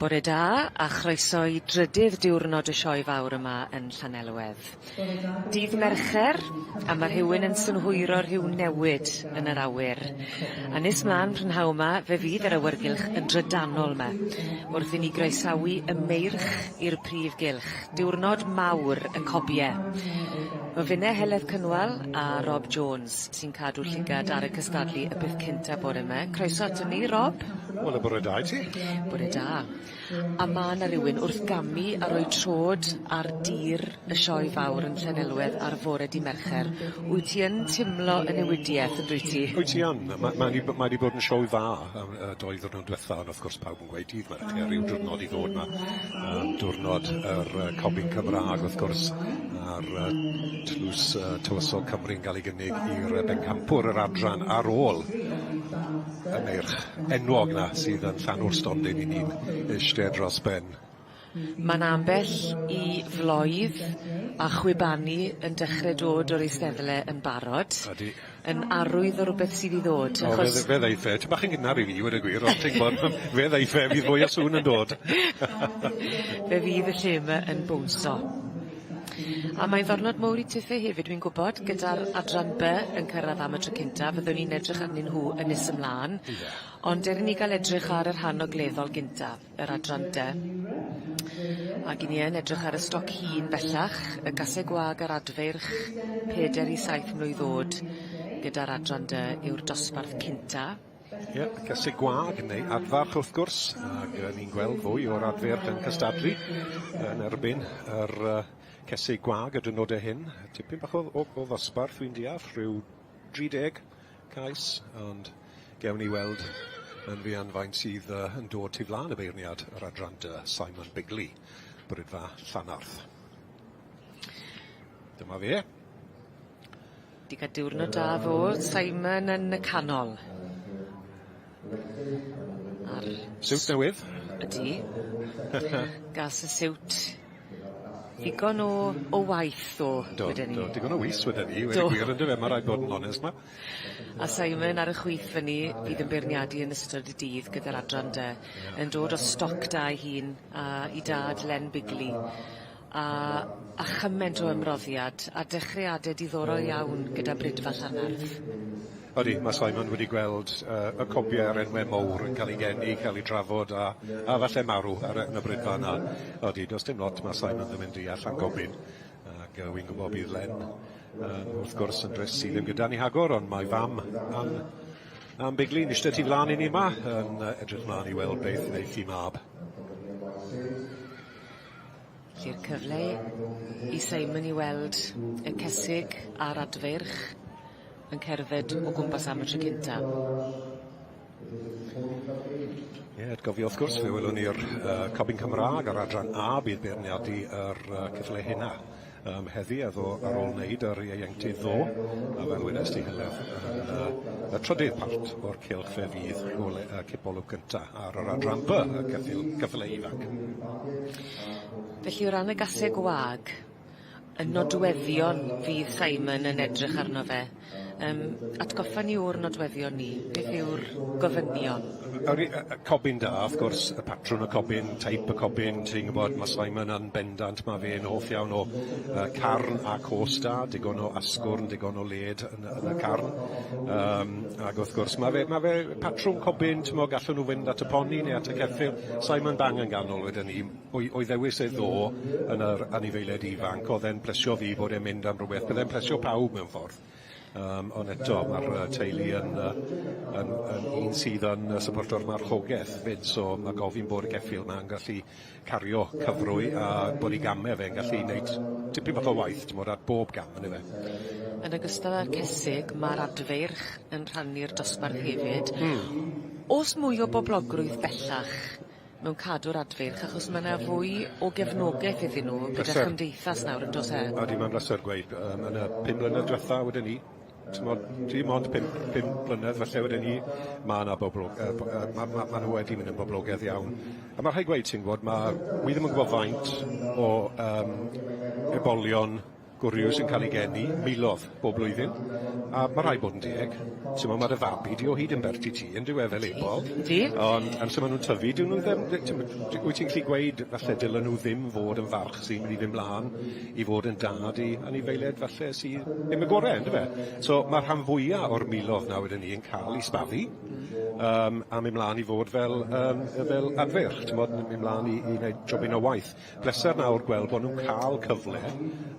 Bore da a chroeso i drydydd diwrnod y sioe fawr yma yn Llanelwedd. Dydd Mercher a ma' rhywun yn synhwyro rhyw newid yn yr awyr. A nes mlan prynhaw 'ma fe fydd yr awyrgylch yn drydanol 'ma wrth i ni groesawu y meirch i'r prif gylch. Diwrnod mawr y cobie. Ma' finne Heledd Cynwal a Rob Jones sy'n cadw llygad ar y cystadlu y peth cynta bore 'ma. Croeso aton ni Rob. Wel y bore da i ti. Bore da. A ma' 'na rywun wrth gamu ar o'i trod ar dir y sioe fawr yn Llanelwedd ar fore dy' Mercher. Wyt ti yn timlo y newidieth yndwyt ti? Wyt ti yn. Ma' ma' 'di bo- mae 'di bod yn sioe dda am y doi ddiwrnod dwetha ond wrth gwrs pawb yn gweud dydd Mercher yw'r diwrnod i ddod 'ma. Yym diwrnod yr yy Cobyn Cymra'g wrth gwrs a'r yy tlws yy Tywysog Cymru'n ga'l ei gynnig i'r yy bencampwr yr adran ar ôl y meirch enwog 'na sydd yn llanw'r stondin i ni'n eiste dros ben. Ma' 'na ambell i floedd a chwibanu yn dechre dod o'r eisteddle yn barod. Ydi. Yn arwydd o rwbeth sydd i ddod achos... O fe fe ddeiff e. Tipyn bach yn gynnar i fi i weud y gwir ond ti'n gwbod fe ddeiff e fydd fwy o sŵn yn dod. Fe fydd y lle 'my yn bownso. A mae'n ddyrnod mowr i tithe hefyd wi'n gwbod gyda'r adran By yn cyrradd am y tro cynta fyddwn ni'n edrych arnyn nhw yn nes ymlan. Ie. Ond er i ni ga'l edrych ar y rhan ogleddol gynta, yr adran Dy. Ag 'yn ni yn edrych ar y stoc hŷn bellach, y gaseg gwag a'r adfeirch peder i saith mlwydd o'd gyda'r adran Dy yw'r dosbarth cynta. Ie, caseg gwag neu adfarch wrth gwrs, ag yy ni'n gweld fwy o'r adferch yn cystadlu yn erbyn yr yy cesig gwag y diwrnode hyn. Tipyn bach o o o ddosbarth wi'n deall, rhyw 30 cais, ond gewn ni weld yn fuan faint sydd yy yn dod tu flan y beirniad yr adran dy Simon Bigley, Bridfa Llanarth. Dyma fe. 'Di ca'l diwrnod da ddo, Simon yn y canol. A'r... Siwt newydd. Ydi. Gas y siwt. Ddigon o o waith ddo, Do, weden i. do, digon o wys weden i, weud y Do. gwir yndyfe, ma' raid bod yn onest 'ma. A Simon ar y chwith fyn 'ny fydd yn beirniadu yn ystod y dydd gyda'r adran dy yn dod o stoc da 'i hun a 'i dad Len Bigley. A a chyment o ymroddiad a dechreuade diddorol iawn gyda Bridfa Llanarth. Odi, ma' Simon wedi gweld yy y cobie a'r enwe mowr yn ca'l 'u geni, ca'l 'u drafod a a falle marw ar y yn y Bridfa yna. Odi, do's dim lot ma' Simon ddim yn deall am gobin ag yy wi'n gwbo bydd Len yn wrth gwrs yn drist sydd ddim gyda ni rhagor ond mae fam Ann Ann Bigley yn ishte tu flan i ni 'ma yn yy edrych mlan i weld beth wneith 'i mab. Felly'r cyfle i Simon i weld y cesig a'r adfeirch yn cerdded o gwmpas am y tro cynta. Ie, atgofio wrth gwrs, fe welwn ni'r uh, Cobyn Cymraeg ar adran A bydd beirniadu yr uh, cyfle hynna um, heddi a ddo ar ôl wneud yr ieuenctid ddo, a fel wedes di Heledd, yn uh, y trydydd part o'r cylch fe fydd gole, uh, cipolwg gynta ar yr adran B, y ceffyl, ceffylau ifanc. Felly o ran y gaseg wag, y nodweddion fydd Simon yn edrych arno fe, yym atgoffa ni o'r nodweddion 'ny, beth yw'r gofynion? Yr u- yy cobyn da wrth gwrs, y patrwn y cobyn, teip y cobyn, ti'n gwbod ma' Simon yn bendant, ma' fe'n hoff iawn o yy carn a cos da, digon o asgwrn, digon o led yn y yn y carn. Yym ag wrth gwrs ma' fe ma' fe patrwm cobyn t'mo' gallwn nw fynd at y poni neu at y ceffyl, Simon bang yn ganol weden i. O'i o'i ddewis e ddo yn yr anifeiliaid ifanc, o'dd e'n plesio fi bod e'n mynd am rwbeth bydde'n plesio pawb mewn ffordd. Yym ond eto ma'r yy teulu yn yy yn yn un sydd yn yy syporto'r marchogeth 'fyd so ma' gofyn bod y ceffyl 'ma'n gallu cario cyfrwy a bod 'i game fe'n gallu neud tipyn bach o waith t'mod ar bob gam on'd yfe? Yn ogystal â'r cesig ma'r adfeirch yn rhannu'r dosbarth hefyd. Hmm. O's mwy o boblogrwydd bellach mewn cadw'r adfeirch achos ma' 'na fwy o gefnogaeth iddyn nhw gyda Pleser. chymdeithas nawr yndos e? Odi ma'n bleser gweud yym yn y pum mlynedd dwetha weden i t'mod dim ond pump pum mlynedd falle weden i ma' 'na boblog- yy bo- yy ma' ma' ma' nw wedi mynd yn boblogedd iawn. A ma' rhaid gweud ti'n gwbod ma' wi ddim yn gwbo faint o yym ebolion Gwryw sy'n cael ei geni, milodd, bob blwyddyn. A ma' rhaid bod yn deg. T'mo' ma' dy fabi di o hyd yn bert i ti on'd yw e fel ebol. Ydi. Ond amser ma' nw'n tyfu dyw nw ddim dy- t'mod wyt ti'n gallu gweud falle dylen nhw ddim fod yn farch sy'n mynd i fynd mlan i fod yn dad i anifeiliaid falle sydd ddim y gore yndyfe? So ma' rhan fwya o'r milodd 'na wedyn 'ny yn ca'l 'u sbaddu a myn' mlan i fod fel fel adfeirch t'mod yn myn' mlan i neud jobyn o waith. Bleser nawr gweld bod nhw'n cael cyfle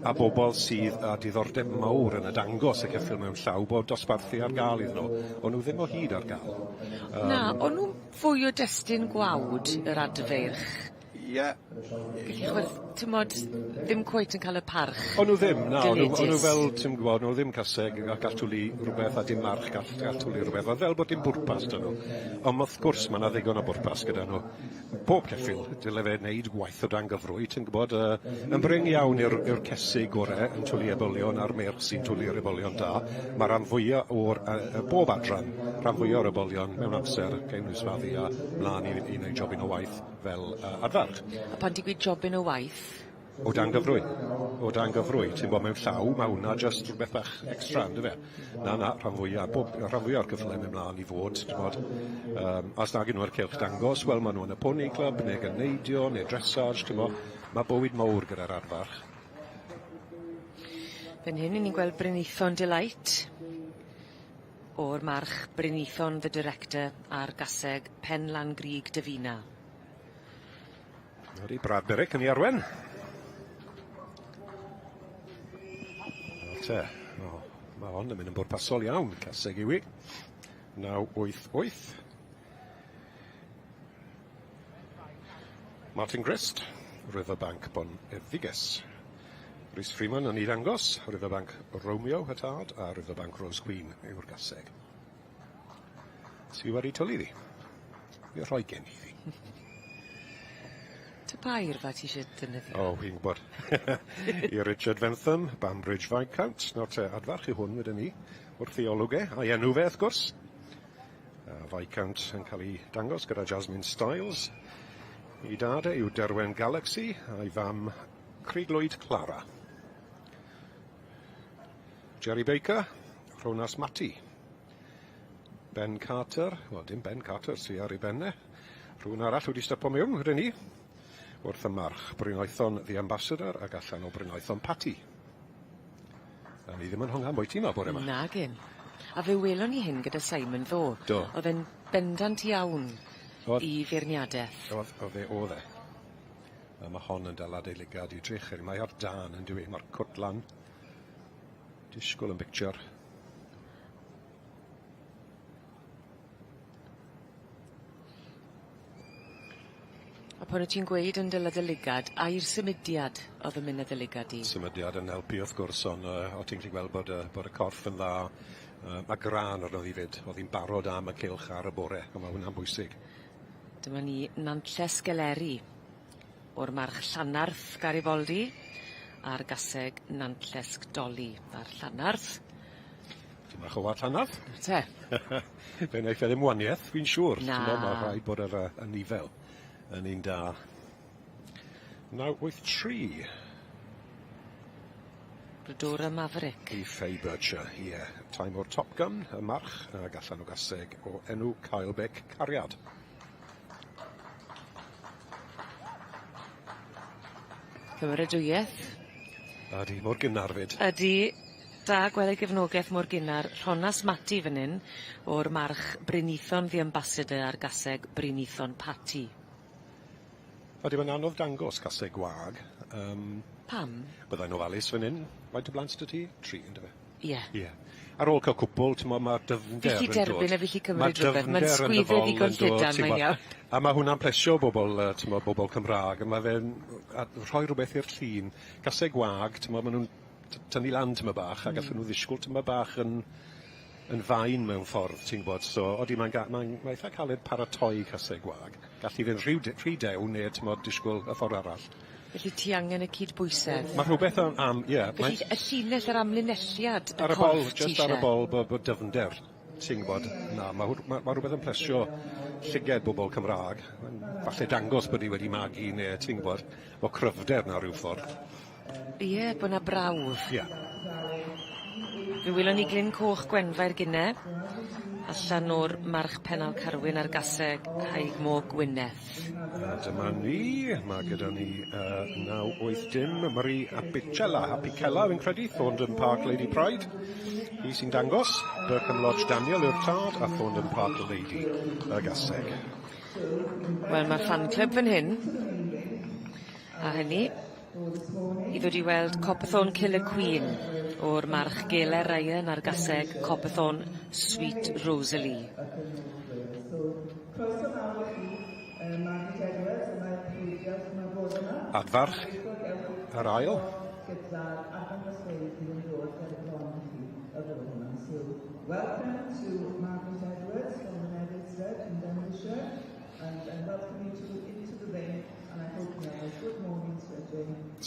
a bobl sydd â diddordeb mawr yn y dangos y ceffyl mewn llaw bod dosbarthu ar gael iddyn nhw. O'n nhw ddim o hyd ar gael. Na, o'n nhw'n fwy o destun gwawd yr adfeirch. Ie. Felly ch'mod t'mod ddim cweit yn ca'l y parch. O'n nhw ddim, na, o'n nhw o'n nhw fel ti'n gwbod, o'n nhw ddim caseg a gall twli rwbeth a dim march gall gall twli rwbeth. O'dd fel bod dim bwrpas 'da nhw. Ond wrth gwrs ma' 'na ddigon o bwrpas gyda nhw. Pob ceffyl, dyle fe wneud gwaith o dan gyfrwy, ti'n gwybod, yn brin iawn yw'r yw'r cesig gore yn twlu ebolion a'r meirch sy'n twlu'r ebolion da. Mae rhan fwya o'r bob adran, rhan fwya o'r ebolion mewn amser, gewn nhw sbaddu a mlaen i wneud jobyn o waith fel adfarch. A pan ti'n gweud jobyn o waith? O dan gyfrwy. O dan gyfrwy. Ti'n gwbod mewn llaw, ma' hwnna jyst rhywbeth bach extra on'd yfe? Na, na, rhan fwya, bob, rhan fwya o'r cyffyle mynd mlaen i fod, ti'n gwbod, os nag 'yn nhw ar cylch dangos, wel, ma' nhw yn y pony club, neu gan neidio, neu dressage, ti'n gwbo. Ma' bywyd mowr gyda'r adfarch. Fan hyn 'yn ni'n gweld Brynaethon Delight o'r march Brynaethon the Director a'r gaseg Pen Lan Grug Davina. Ydy, Brad Beric yn ei arwen. Nawr te, o, mae hon yn mynd yn bwrpasol iawn, caseg yw i. 988. Martin Grist, Riverbank Bon Eddiges. Rhys Freeman yn ei ddangos, Riverbank Romeo y tad a Riverbank Rose Queen yw'r gaseg. Sy wedi twli ddi. Fi rhoi gen i ddi. Ty pa eirfa ti eisiau defnyddio? O, fi'n gwybod. I Richard Ventham, Banbridge Viscount. Nawr te, adfarch yw hwn wedyn ni, wrth ei olwg e, a'i enw fe, wrth gwrs. Viscount yn cael ei dangos gyda Jasmine Styles. I dad e yw Derwen Galaxy, a'i fam Craig Clara. Jerry Baker, Rhonas Matty. Ben Carter, wel dim Ben Carter sy ar ei ben e. Rhywun arall wedi stepo mewn, rydyn ni. Wrth y march, Brynoethon The Ambassador ac allan o Brynoethon Patty. A ni ddim yn hongan boi ti 'ma bore 'ma. Nagyn. A fe welon ni hyn gyda Simon ddo. Do. O'dd e'n bendant iawn O'dd. i feirniadeth. O'dd, o'dd e, o'dd e. A ma' hon yn dala dy lygad i drych, mae ar dân yndyw 'i, ma'r cwt lan. Disgwyl yn bictiwr. A pan wyt ti'n gweud yn dala dy lygad, ai'r symudiad o'dd yn mynd â dy lygad di? Symudiad yn helpu wrth gwrs, ond o' ti'n gallu gweld bod y bod y corff yn dda. Ma' grân arno ddi 'fyd, o'dd 'i'n barod am y cylch ar y bore, a ma' hwnna'n bwysig. Dyma ni Nantlle Sgeleri o'r march Llanarth Garibaldi a'r gaseg Nantllesg Dolly a'r Llanarth. Tipyn bach o wad Llanarth. Nawr te. Fe wnaeth e ddim wanieth, fi'n siŵr. Na. T'mo' ma' rhaid bod yr y nifel yn un da. 983. Brodora Maverick. I Faye Bircher, ie. Time o'r Top Gun, y march, ag allan o gaseg o enw Kyle Beck Cariad. Cymeradwyaeth. Ydi, mor gynnar 'fyd. Ydi. Da gweld y gefnogaeth mor gynnar. Rhonas Mati fan 'yn o'r march Brynaethon the Ambassador a'r gaseg Brynaethon Patti. Ydi, mae'n anodd dangos caseg gwag. Pam? Byddai'n ofalus fan 'yn. Faint o blant 'da ti? Tri, yndyfe? Ie. Ie. Ar ôl ca'l cwpwl, t'mo' ma'r dyfnder Fi 'llu yn dod. derbyn a fi 'llu cymryd rhywbeth. Ma'n sgwydde ddigon llydan, mae'n iawn. A ma' hwnna'n plesio bobol t'mo' bobol Cymra'g, a ma' fe'n rhoi rhywbeth i'r llun. Caseg gwag, t'mo' ma' nw'n tynnu lan tymed bach, a gallen nhw ddisgwyl tymed bach yn yn fain mewn ffordd, ti'n gwybod. So, odi, mae'n mae ma eitha caled paratoi caseg gwag. Gallu fynd rhy, rhy dew neu, t'mod, disgwyl y ffordd arall. Felly ti angen y cydbwysedd. Mae rhywbeth am, ie. Felly y llinell, yr amlinelliad, y Ar y bol, corff ti jyst ar y isie. bol, bod dyfnder, ti'n gwybod. Na, mae ma, ma rhywbeth yn plesio llyged bobl Cymraeg. Falle dangos bod ni wedi magu neu, ti'n gwybod, bod cryfder na rhyw ffordd. Ie, bo' 'na brawf. Ie. Fe welon ni Glyn Coch Gwenfair gynne allan o'r march Pennal Carwyn a'r gaseg Haig Môr Gwyneth. A dyma ni, ma' gyda ni yy 980 Marie Apicella, Apicella fi'n credu, Thorndon Park Lady Pride. Hi sy'n dangos, Burkham Lodge Daniel yw'r tad a Thorndon Park Lady y gaseg. Wel ma'r fan club fan hyn, a hynny i ddod i weld Copperthorne Killer Queen o'r march Gele Ryan a'r gaseg Copperthorne Sweet Rosalie. Adfarch yr ail.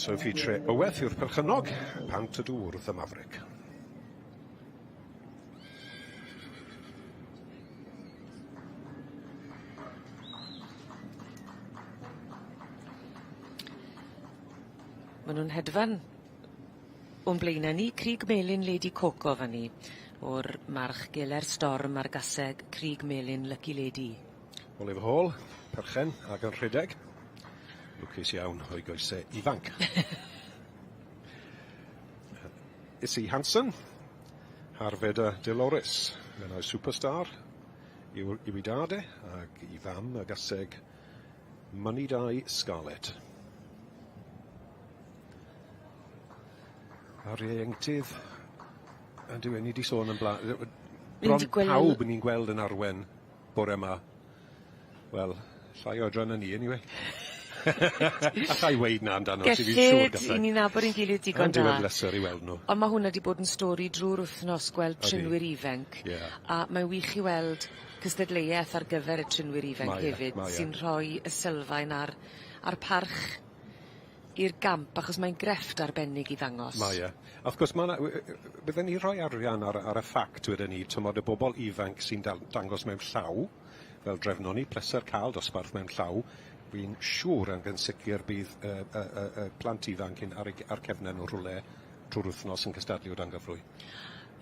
Sophie Tre-Oweth yw'r perchennog, Pant y Dŵr, The Maverick. Ma' nw'n hedfan o'n blaena' ni, Crug Melyn Lady Coco fan 'ny o'r march Geler Storm a'r gaseg Crug Melyn Lucky Lady. Oliver Hall, perchen ac yn rhedeg. Lwcus iawn o'i goesau ifanc. Issy Hansen, Harfeda Dolores, Menai Superstar, yw, yw i dad e, ac i fam y gaseg Money Dye Scarlet. A'r ieuenctid, yn dyw e, ni 'di sôn yn bla-... Bron pawb ni'n gweld yn arwen bore 'ma. Wel, llai oedran na ni eniwe. Alla i weud 'na amdano ti fi'n siŵr Gellid, 'yn ni'n nabod ein gilydd digon da. Yndyw e'n bleser i weld nhw. Ond ma' hwnna 'di bod yn stori drw'r wthnos gweld trinwyr ifenc. Ie. A mae'n wych i weld cystadleuaeth ar gyfer y trinwyr ifenc hefyd sy'n rhoi y sylfaen a'r a'r parch i'r gamp achos mae'n grefft arbennig i ddangos. Mae e. A wrth gwrs ma' 'na bydden ni rhoi arian ar ar y ffact weden i t'mod y bobol ifanc sy'n dangos mewn llaw, fel drefnon ni, pleser ca'l dosbarth mewn llaw, fi'n siŵr ac yn sicir bydd y y y y plant ifanc hyn ar eu ar cefne nhw rhywle trw'r wythnos yn cystadlu o dan gyfrwy.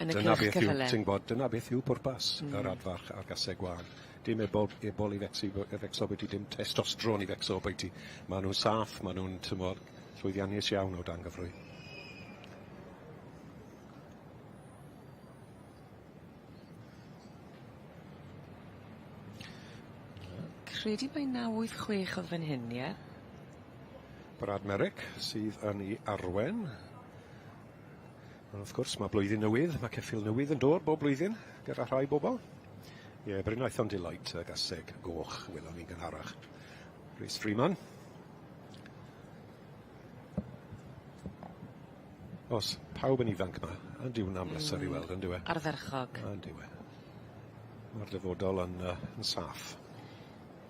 Yn y cylch ceffyle. Ti'n gwbod, dyna beth yw pwrpas yr adfarch a'r gaseg gwag. Dim ebol ebol i fecsu i fecso bwyty, dim testosteron i fecso bwyty. Ma' nhw'n saff, ma' nhw'n t'mod llwyddiannus iawn o dan gyfrwy. Credu mai 986 o'dd fan hyn, ie? Brad Merrick sydd yn ei arwen. Ond wrth gwrs mae blwyddyn newydd, mae ceffyl newydd yn dod bob blwyddyn gyda rhai bobl. Ie, yeah, Brynaethon Delight y gaseg goch welon ni'n gynharach. Rhys Freeman. Os, pawb yn ifanc yma, yn dyw hwnna'n bleser i weld, yn dyw e? Ardderchog. Yn dyw e. Mae'r dyfodol yn, yn saff.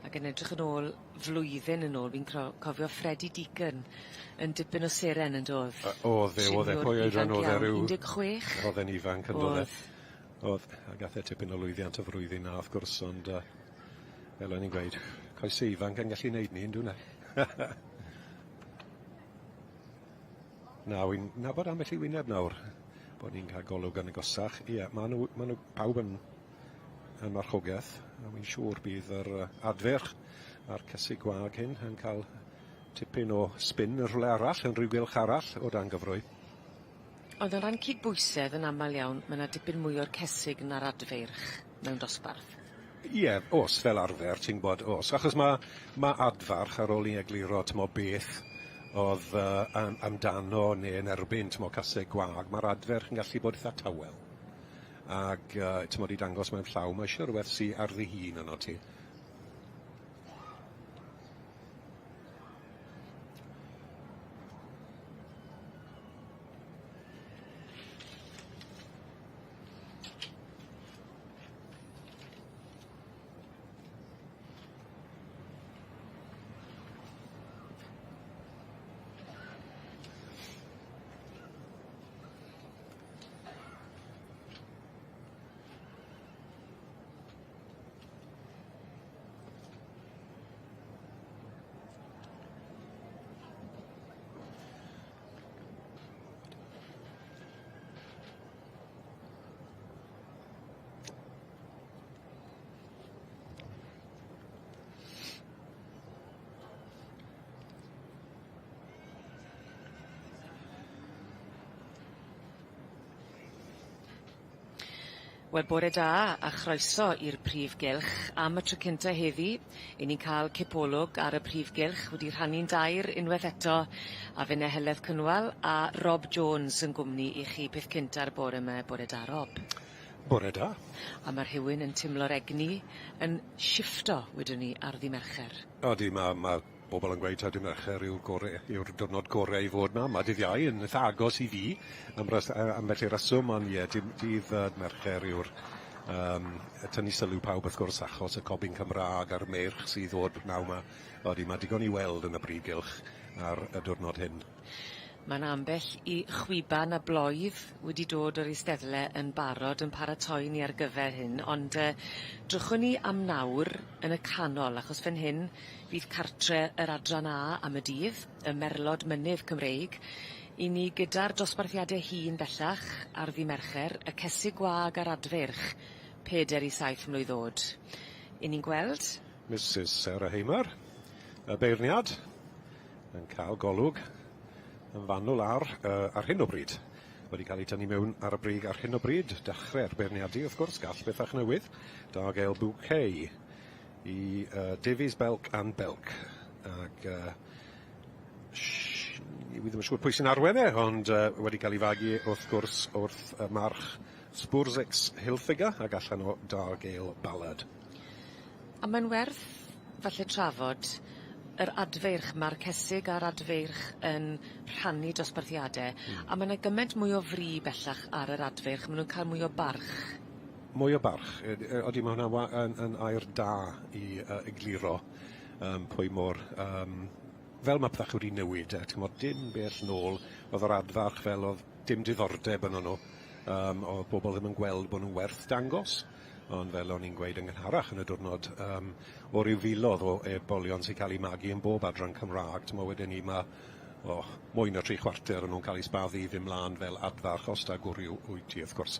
Ac yn edrych yn ôl flwyddyn yn ôl fi'n cro- cofio Freddie Deacon yn dipyn o seren yn dodd? Yy o'dd e o'dd e pwy oedran o'dd e ryw... 16? O'dd e'n ifanc yn do'dd e? O'dd a gath e tipyn o lwyddiant y flwyddyn 'na wrth gwrs ond yy fel o'n i'n gweud coese ifanc yn gallu neud 'ny on'd yw wnna? Na wi'n nabod ambell i wyneb nawr bod ni'n ca'l golwg yn agosach. Ie ma' nw ma' nw pawb yn yn marchogaeth a wi'n siŵr bydd yr yy adferch a'r cysig gwag hyn yn cael tipyn o spin yn rhywle arall yn rhyw gylch arall o dan gyfrwy. Ond o ran cydbwysedd yn amal iawn ma' 'na dipyn mwy o'r cesig na'r adfeirch mewn dosbarth. Ie o's fel arfer ti'n gwbod o's achos ma' ma' adfarch ar ôl i egluro t'mo' beth o'dd yy am- amdano ne' yn erbyn t'mo' caseg gwag ma'r adferch yn gallu bod itha tawel. Ag yy t'mod i dangos mewn llaw ma' isie rwbeth sy ar ddi hun arno ti. Wel bore da a chroeso i'r prif gylch. Am y tro cynta heddi 'yn ni'n ca'l cipolwg ar y prif gylch wedi rhannu'n dair unweth eto a finne Heledd Cynwal a Rob Jones yn gwmni i chi peth cynta'r bore 'my. Bore da Rob. Bore da. A ma' rhywun yn timlo'r egni yn shiffto wedwn ni ar ddy' Mercher. Odi ma' ma' bobol yn gweud taw dy' Mercher yw'r gore yw'r diwrnod gore i fod 'ma. Ma' dydd Iau yn itha agos i fi am res- yy ambell i reswm on' ie dim dydd yy Mercher yw'r yym yy tynnu sylw pawb wrth gwrs achos y cobyn Cymra'g a'r meirch sydd ddod pnaw 'ma. Odi ma' digon i weld yn y brif gylch ar y diwrnod hyn. Ma' 'na ambell i chwiban a bloedd wedi dod o'r eisteddle yn barod yn paratoi ni ar gyfer hyn ond yy drychwn ni am nawr yn y canol achos fan hyn fydd cartre yr adran A am y dydd, y Merlod Mynydd Cymreig i ni gyda'r dosbarthiade hŷn bellach ar ddy' Mercher, y cesig gwag a'r adfeirch, peder i saith mlwydd o'd. 'Yn ni'n gweld? Misus Sarah Hamer, y beirniad, yn cael golwg yn fanwl ar yy ar hyn o bryd. Wedi cael ei tynnu mewn ar y brig ar hyn o bryd, dechrau'r beirniadu wrth gwrs, gall bethach newydd, da gael bouquet i uh, Davies Belk and Belk. Ac uh, wi ddim yn siŵr pwy sy'n arwen e, ond uh, wedi cael ei fagu wrth gwrs wrth y march Spurzix Hilfiger ac allan o Dargale Ballad. A mae'n werth falle trafod yr adfeirch, ma'r cesig a'r adfeirch yn rhannu dosbarthiade. Hmm. A ma' 'na gyment mwy o fri bellach ar yr adfeirch, ma' nw'n cael mwy o barch. Mwy o barch yy yy odi ma' hwnna'n wa- yn yn air da i yy egluro yym pwy mor yym fel ma' pethe wedi newid a t'mod dim bell nôl o'dd yr adfarch fel o'dd dim diddordeb ynon nw yym o'dd bobol ddim yn gweld bo' nw werth dangos. Ond fel o'n i'n gweud yn gynharach yn y diwrnod yym o ryw filodd o ebolion sy'n ca'l 'u magu yn bob adran Cymra'g t'mo' wedyn 'ny ma' o mwy na tri chwarter o nw'n ca'l 'u sbaddu i fyn' mlan fel adfarch os 'da gwryw wyt ti wrth gwrs.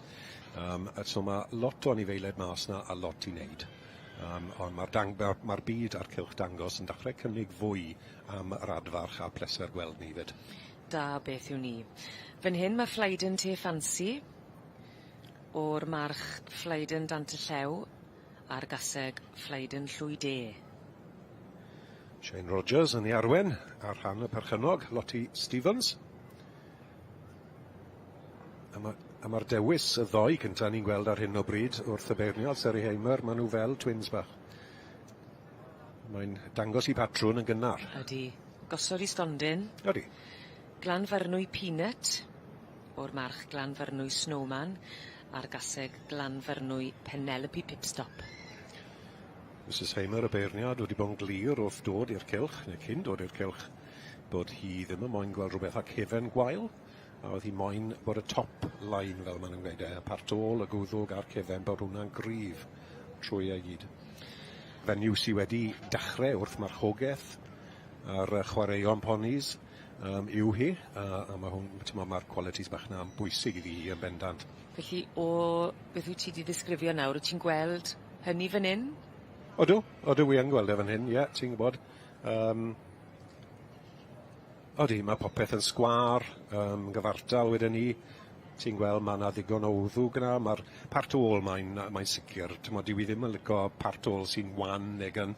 Yym a so ma' lot o anifeiliaid mas 'na a lot i neud. Yym ond ma'r dang- ma'r ma'r byd a'r cylch dangos yn dachre cynnig fwy am yr adfarch a pleser gweld 'ny 'fyd. Da beth yw 'ny. Fyn hyn ma' Flyden Te Ffansi. O'r march Ffleiden Dant y Llew a'r gaseg Ffleiden Llwy De. Shane Rogers yn ei arwen ar rhan y perchennog, Lottie Stevens. A ma' a ma'r dewis y ddoi cynta ni'n gweld ar hyn o bryd wrth y beirniad Seri Hamer, ma' nhw fel twins bach. Mae'n dangos 'i patrwn yn gynnar. Ydi. Gosod 'i stondin. Ydi. Glanfyrnwy Peanut. O'r march Glanfyrnwy Snowman a'r gaseg Glanfyrnwy Penelope Pipstop. Misus Hamer, y beirniad, wedi bod yn glir wrth dod i'r cylch, neu cyn dod i'r cylch, bod hi ddim yn moyn gweld rhywbeth â cefen gwael, a oedd hi moyn bod y top line, fel maen nhw'n gweud e, y part ôl, y gwddwg a'r cefen, bod hwnna'n gryf trwy ei gyd. Fenyw sy wedi dechrau wrth marchogaeth ar chwaraeon ponis, Yym yw hi a a ma' hwn t'mo' ma'r qualities bach 'na yn bwysig iddi hi yn bendant. Felly o beth wyt ti 'di ddisgrifio nawr wyt ti'n gweld hynny fyn 'yn? Odw odw wi yn gweld e fan hyn ie ti'n gwbod yym odi ma' popeth yn sgwâr yym gyfartal weden i. Ti'n gweld ma' 'na ddigon o wddwg 'na ma'r part ôl mae'n yy mae'n sicir t'mod dyw 'i ddim yn lico part ôl sy'n wan neu yn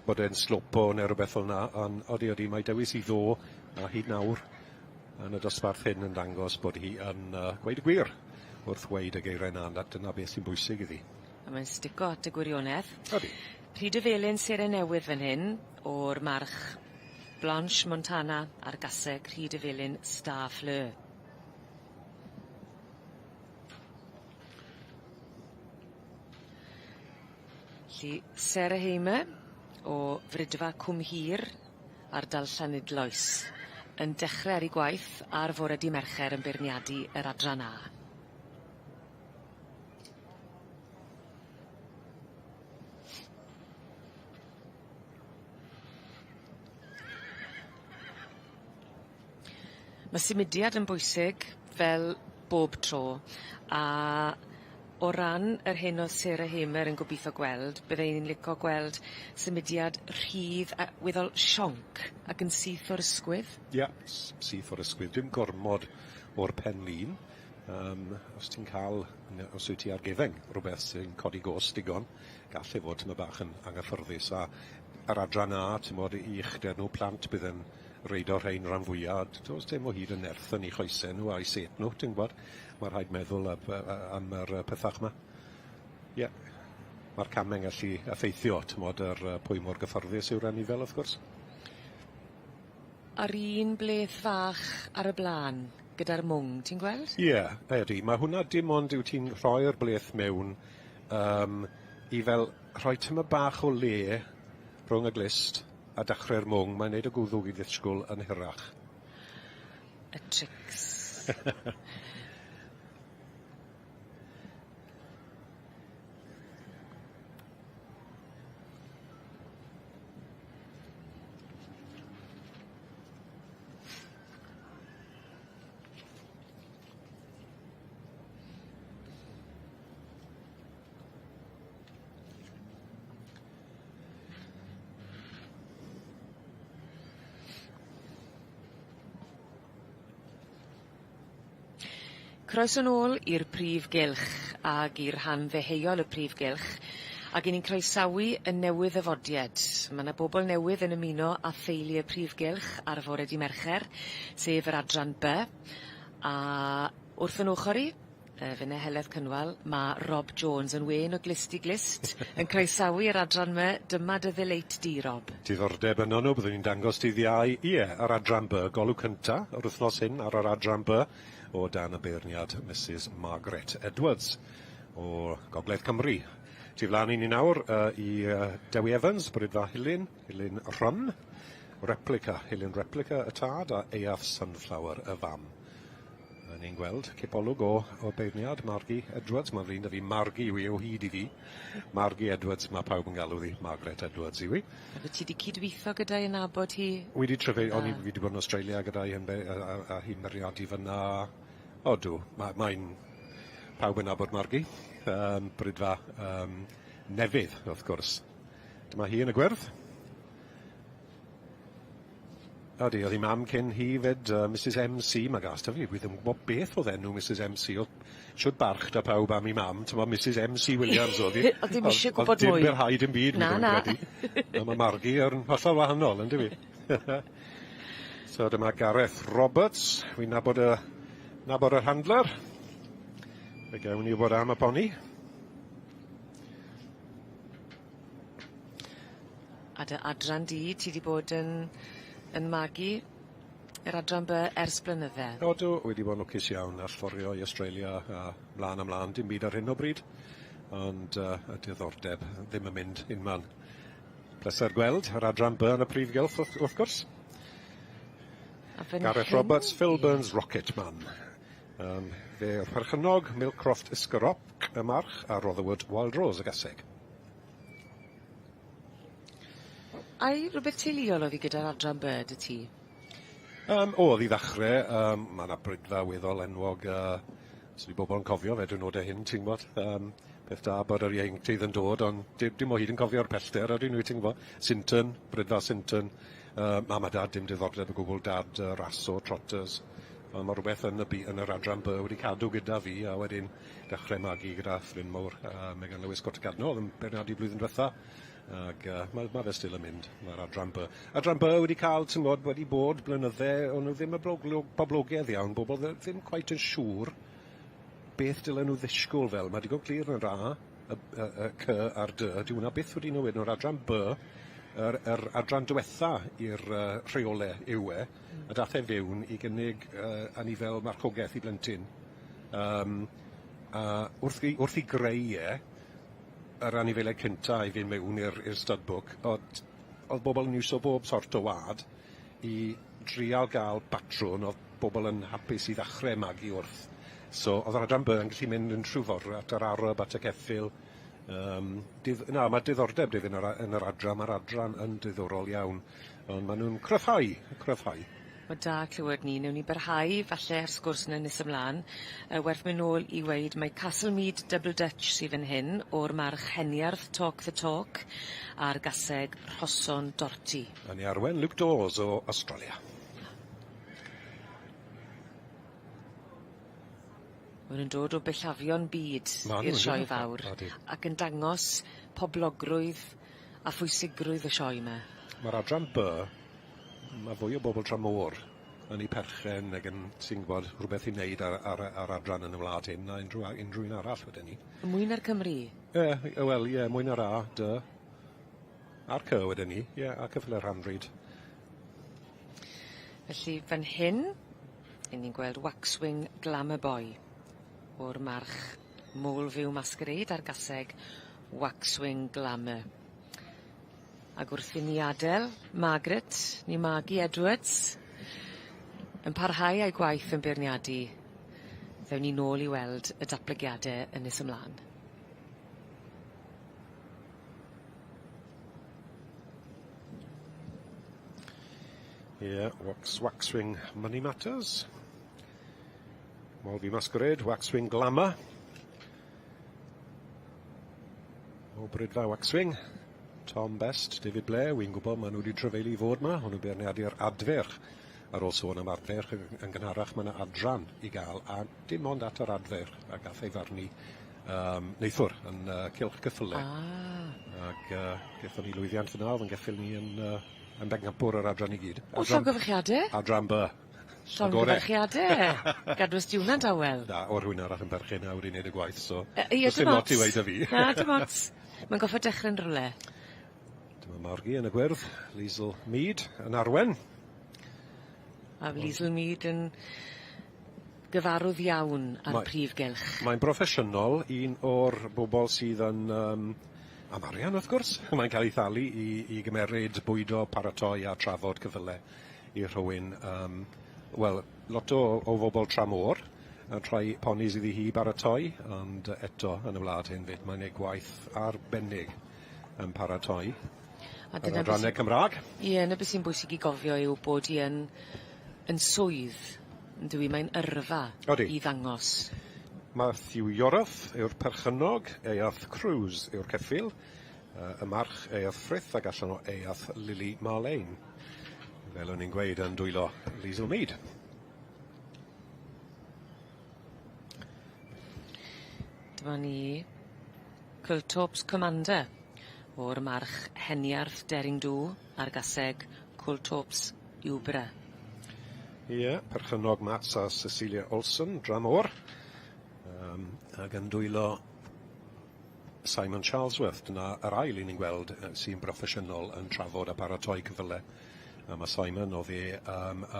bod e'n slopo neu rywbeth fel 'na ond odi odi mae dewis i ddo a hyd nawr yn y dosbarth hyn yn dangos bod hi yn yy gweud y gwir wrth weud y geiriau 'na a dyna beth sy'n bwysig iddi. A mae'n stico at y gwirionedd. Odi. Rhyd y Felin seren newydd fan hyn o'r march Blanche Montana a'r gaseg Rhyd y Felin Star Fleur. Felly Sarah Hamer o Fridfa Cwm Hir, ardal Llanidloes, yn dechre ar 'i gwaith ar fore dy' Mercher yn beirniadu yr adran A. Ma' symudiad yn bwysig, fel bob tro a o ran yr hyn o'dd Sarah Hamer yn gobitho gweld bydde 'i'n lico gweld symudiad rhydd a weddol sionc ac yn syth o'r ysgwydd. Ie, syth o'r ysgwydd, dim gormod o'r pen-lin. Um, os ti'n cael, os wyt ti ar gefeng, rhywbeth sy'n codi gos digon, gall e fod tyma bach yn anghyffyrddus. A yr adran A, ti'n bod, i uchder nhw, plant bydd yn reido rhain rhan fwyaf, does dim o hyd yn nerth yn eu choesau nhw a'u set nhw, ti'n gwybod. Mae rhaid meddwl am yr pethach yma. Ie, yeah. Mae'r camau'n gallu effeithio, ti'n bod, ar pwy mor gyfforddus yw'r anifail, wrth gwrs. A'r un bleth fach ar y blaen gyda'r mwng, ti'n gweld? Ie, yeah, ydy. Mae hwnna dim ond yw ti'n rhoi'r bleth mewn i fel rhoi tyma bach o le rhwng y glust a dechrau'r mwng. Mae'n neud y gwddwg i ddisgwyl yn hirach. Y tricks. Croeso nôl i'r prif gylch ag i'r rhan ddeheuol y prif gylch ag 'yn ni'n croesawu y newydd ddyfodied. Ma' 'na bobol newydd yn ymuno â theulu y prif gylch ar fore dy' Mercher sef yr adran By a wrth 'yn ochor i finne Heledd Cynwal ma' Rob Jones yn wên o glust i glust yn croesawu yr adran 'my. Dyma dy ddeleit di Rob. Diddordeb yno nhw, byddwn ni'n dangos dydd Iau, ie, yr adran By, golwg cynta yr wythnos hyn ar yr adran By o dan y beirniad Misus Margaret Edwards o Gogledd Cymru. Tu flaen i ni nawr i Dewi Evans, Brydfa Hylin, Hylin Rhym, Replica, Hylin Replica y tad a Eaf Sunflower y fam. A ni'n gweld cipolwg o, o beirniad Margie Edwards. Mae'n flin 'da fi. Margie yw hi o hyd i fi. Margie Edwards, mae pawb yn galw ddi. Margaret Edwards yw hi. A wyt ti 'di cydweitho gyda'i yn nabod hi? Wedi tryfu, o'n i fi 'di bod yn Australia gyda'i hyn a, a, a hi'n myriadu fyna. Odw, mae'n mae pawb yn nabod Margie. Brydfa nefydd, wrth gwrs. Dyma hi yn y gwyrdd. Odi, oedd hi mam cyn hi 'fyd, Misus MC, mae gas 'da fi, wi ddim yn gwybod beth oedd enw Misus MC, oedd shwd barch 'da pawb am ei mam, t'mod Misus MC Williams oedd hi. O'dd dim isie gwbod mwy. O'dd dim byrhau dim byd. Na, na. Ond ma' Margie yn hollol wahanol yndyw 'i? So dyma Gareth Roberts, wi'n nabod y nabod yr handler. Fe gewn ni wybod am y poni. A dy adran di, ti 'di bod yn yn magu yr adran By ers blynydde. Odw, wedi bod yn lwcus iawn, allforio i Australia a mlan a mlan, dim byd ar hyn o bryd, ond y diddordeb ddim yn mynd unman. Pleser gweld yr adran By yn y prif gylch wrth gwrs. A fan Gareth hyn... Roberts, Phil Burns Rocket Man. Fe yw'r perchennog, Millcroft Iscaroc y march a Rotherwood Wild Rose y gaseg. Ai rwbeth teuluol oedd hi gyda'r adran By 'dy ti? O'dd i ddachre, ma' 'na brydfa weddol enwog os ydi bobol yn cofio fe diwrnode hyn ti'n gwbod peth da bod yr ieuenctid yn dod ond dim o hyd yn cofio'r pellter ydyn nhw ti'n gwbod. Sinton, brydfa Sinton, mam a dad dim diddordeb o gwbwl, dad raso, trotters, ond ma' rwbeth yn y yn yr adran By wedi cadw gyda fi a wedyn dechrau magu gyda ffrind mowr Megan Lewis Cot y Cadno o'dd yn beirniadu blwyddyn dwetha ag ma' ma' fe still yn mynd, ma'r adran By. Adran By wedi cael, ti'n gwbod, wedi bod blynydde, o'n nhw ddim y boblogaidd iawn, bobl ddim cweit yn siŵr beth dylen nhw ddisgwyl fel. Mae digon clir yn yr A, y, y, y C a'r D, dyw hwnna byth wedi newid. Nhw'r adran B, yr adran diwetha i'r rheole yw e, a dath e fewn i gynnig anifail marchogaeth i blentyn. A wrth i greu e, yr anifeiliaid cynta i fynd mewn i'r stud book, o'dd o'dd bobl yn iwso bob sort o wâd i drial ga'l batrwn o'dd bobl yn hapus i ddachre magu wrth. So o'dd yr adran By yn gallu mynd yn trw ffor at yr arab, at y ceffyl. Na, ma' diddordeb 'da fi yn yr yn yr adran, ma'r adran yn diddorol iawn, ond ma' nw'n cryfhau, cryfhau. Wel da clywed 'ny. Newn ni barhau falle â'r sgwrs 'ny nes ymlan. Werth myn' nôl i weud mai Castle Mead Double Dutch sy fyn hyn o'r march Heniarth Talk the Talk a'r gaseg Rhoson Dorty. Yn ei arwen Luke Dawes o Awstralia. Ma' nw'n dod o bellafion byd i'r sioe fawr. Ac yn dangos poblogrwydd a phwysigrwydd y sioe 'ma. Ma'r adran By, ma' fwy o bobl tramor yn 'u perchen ag yn, ti'n gwbod, rhwbeth i wneud ar ar ar adran yn y wlad hyn na unrhyw a- unrhyw un arall weden i. Mwy na'r Cymry? Ie, wel ie, mwy na'r A, D. A'r C weden i, ie, a cyffyle Rhanrhyd. Felly fan hyn, 'yn ni'n gweld Waxwing Glamour Boy o'r march Molfyw Masquerade a'r gaseg Waxwing Glamour. Ag wrth i ni adel Margaret, ni Margie Edwards, yn parhau â'i gwaith yn beirniadu, ddewn ni nôl i weld y datblygiade yn nes ymlan. Ie, wax, Waxwing Money Matters. Molview Masquerade, Waxwing Glamour. O Brydfa Waxwing, Tom Best, David Blair, wi'n gwybod maen nhw wedi trefeili i fod ma, hwnnw beirniadu'r adferch. Ar ôl sôn am adferch yn gynharach, mae yna adran i gael, a dim ond at yr adferch a gath ei farnu neithiwr yn Cylch Cyffyle. Ac gaethon ni lwyddiant fyna, oedd yn geffyl ni yn bencampwr yr adran i gyd. O, llongyfarchiade! Adran B. Llongyfarchiade! Gadw sti hwnna'n dawel. Na, o rhywun arall yn berchen a wedi neud y gwaith, so... Ie, dim lot i weud 'da fi. Na, dim ots. Mae'n goffod dechre'n rhywle. Dyma Margie yn y gwyrdd, Liesl Mead yn arwen. A Liesl Mead yn gyfarwydd iawn â'r prif gylch. Mae'n broffesiynol, un o'r bobl sydd yn um, am arian wrth gwrs. Mae'n cael ei thalu i gymeryd bwydo, paratoi a trafod cyfyle i rhywun. Wel, lot o fobl tramor yn rhoi ponis iddi hi baratoi, ond eto yn y wlad hyn fyd, mae'n ei gwaith arbennig yn paratoi. A dyna yr adrannau Cymraeg. Ie, 'na beth sy'n bwysig i gofio yw bod hi yn yn swydd, yndyw 'i? Mae'n yrfa Odi. i ddangos. Matthew Yorath yw'r perchennog, Eath Cruise yw'r ceffyl, y march Eath Frith ac allan o Eath Lily Marlene. Fel o'n i'n gweud yn dwylo Liesl Mead. Dyma ni Cultorps Commander o'r march Heniarth Daring Do a'r gaseg Cultorps Iwbra. Ie, perchennog Mats a Cecilia Olsen, dramor, ac yn dwylo Simon Charlesworth. Dyna yr ail un ni'n gweld sy'n broffesiynol yn trafod a paratoi cyfyle. A mae Simon, oedd e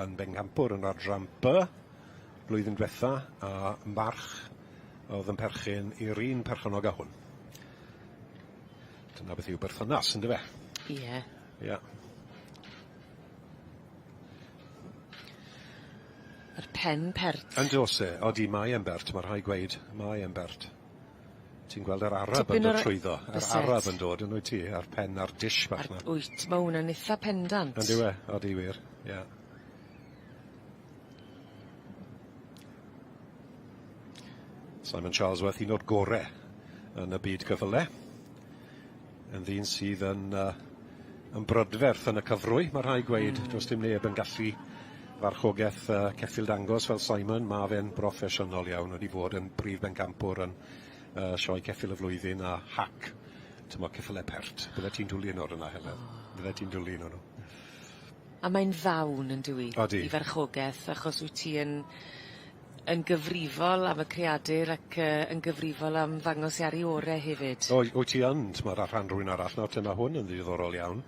yn bencampwr yn adran B blwyddyn diwetha, a march oedd yn perchyn i'r un perchennog â hwn. Dyna beth yw berthynas, yndyfe? Ie. Ie. Yr pen pert. Yn does e, odi, mae e'n bert, mae rhaid gweud, mae e'n bert. Ti'n gweld yr arab yn dod trwyddo, yr arab yn dod, yn wyt ti, a'r pen a'r dish bach 'na. Wyt, mae hwnna'n itha pendant. Yn dyw e, odi wir, ie. Simon Charlesworth, un o'r gore yn y byd cyffyle. Yn ddyn sydd yn brydferth yn y cyfrwy, mae rhaid gweud. Does dim neb yn gallu farchogaeth ceffyl dangos fel Simon. Mae fe'n broffesiynol iawn, wedi bod yn brif bencampwr yn sioe ceffyl y flwyddyn a hac. T'mo' ceffyle pert. Bydde ti'n dwlu un o'r yna, Helen. Bydde ti'n dwlu un o'n nhw. A mae'n ddawn yndyw 'i? Odi. I farchogeth achos wyt ti yn gyfrifol am y creadur ac yn gyfrifol am ddangos i ar 'i ore hefyd. O wyt ti yn, t'mod ar rhan rhywun arall nawr te ma' hwn yn ddiddorol iawn.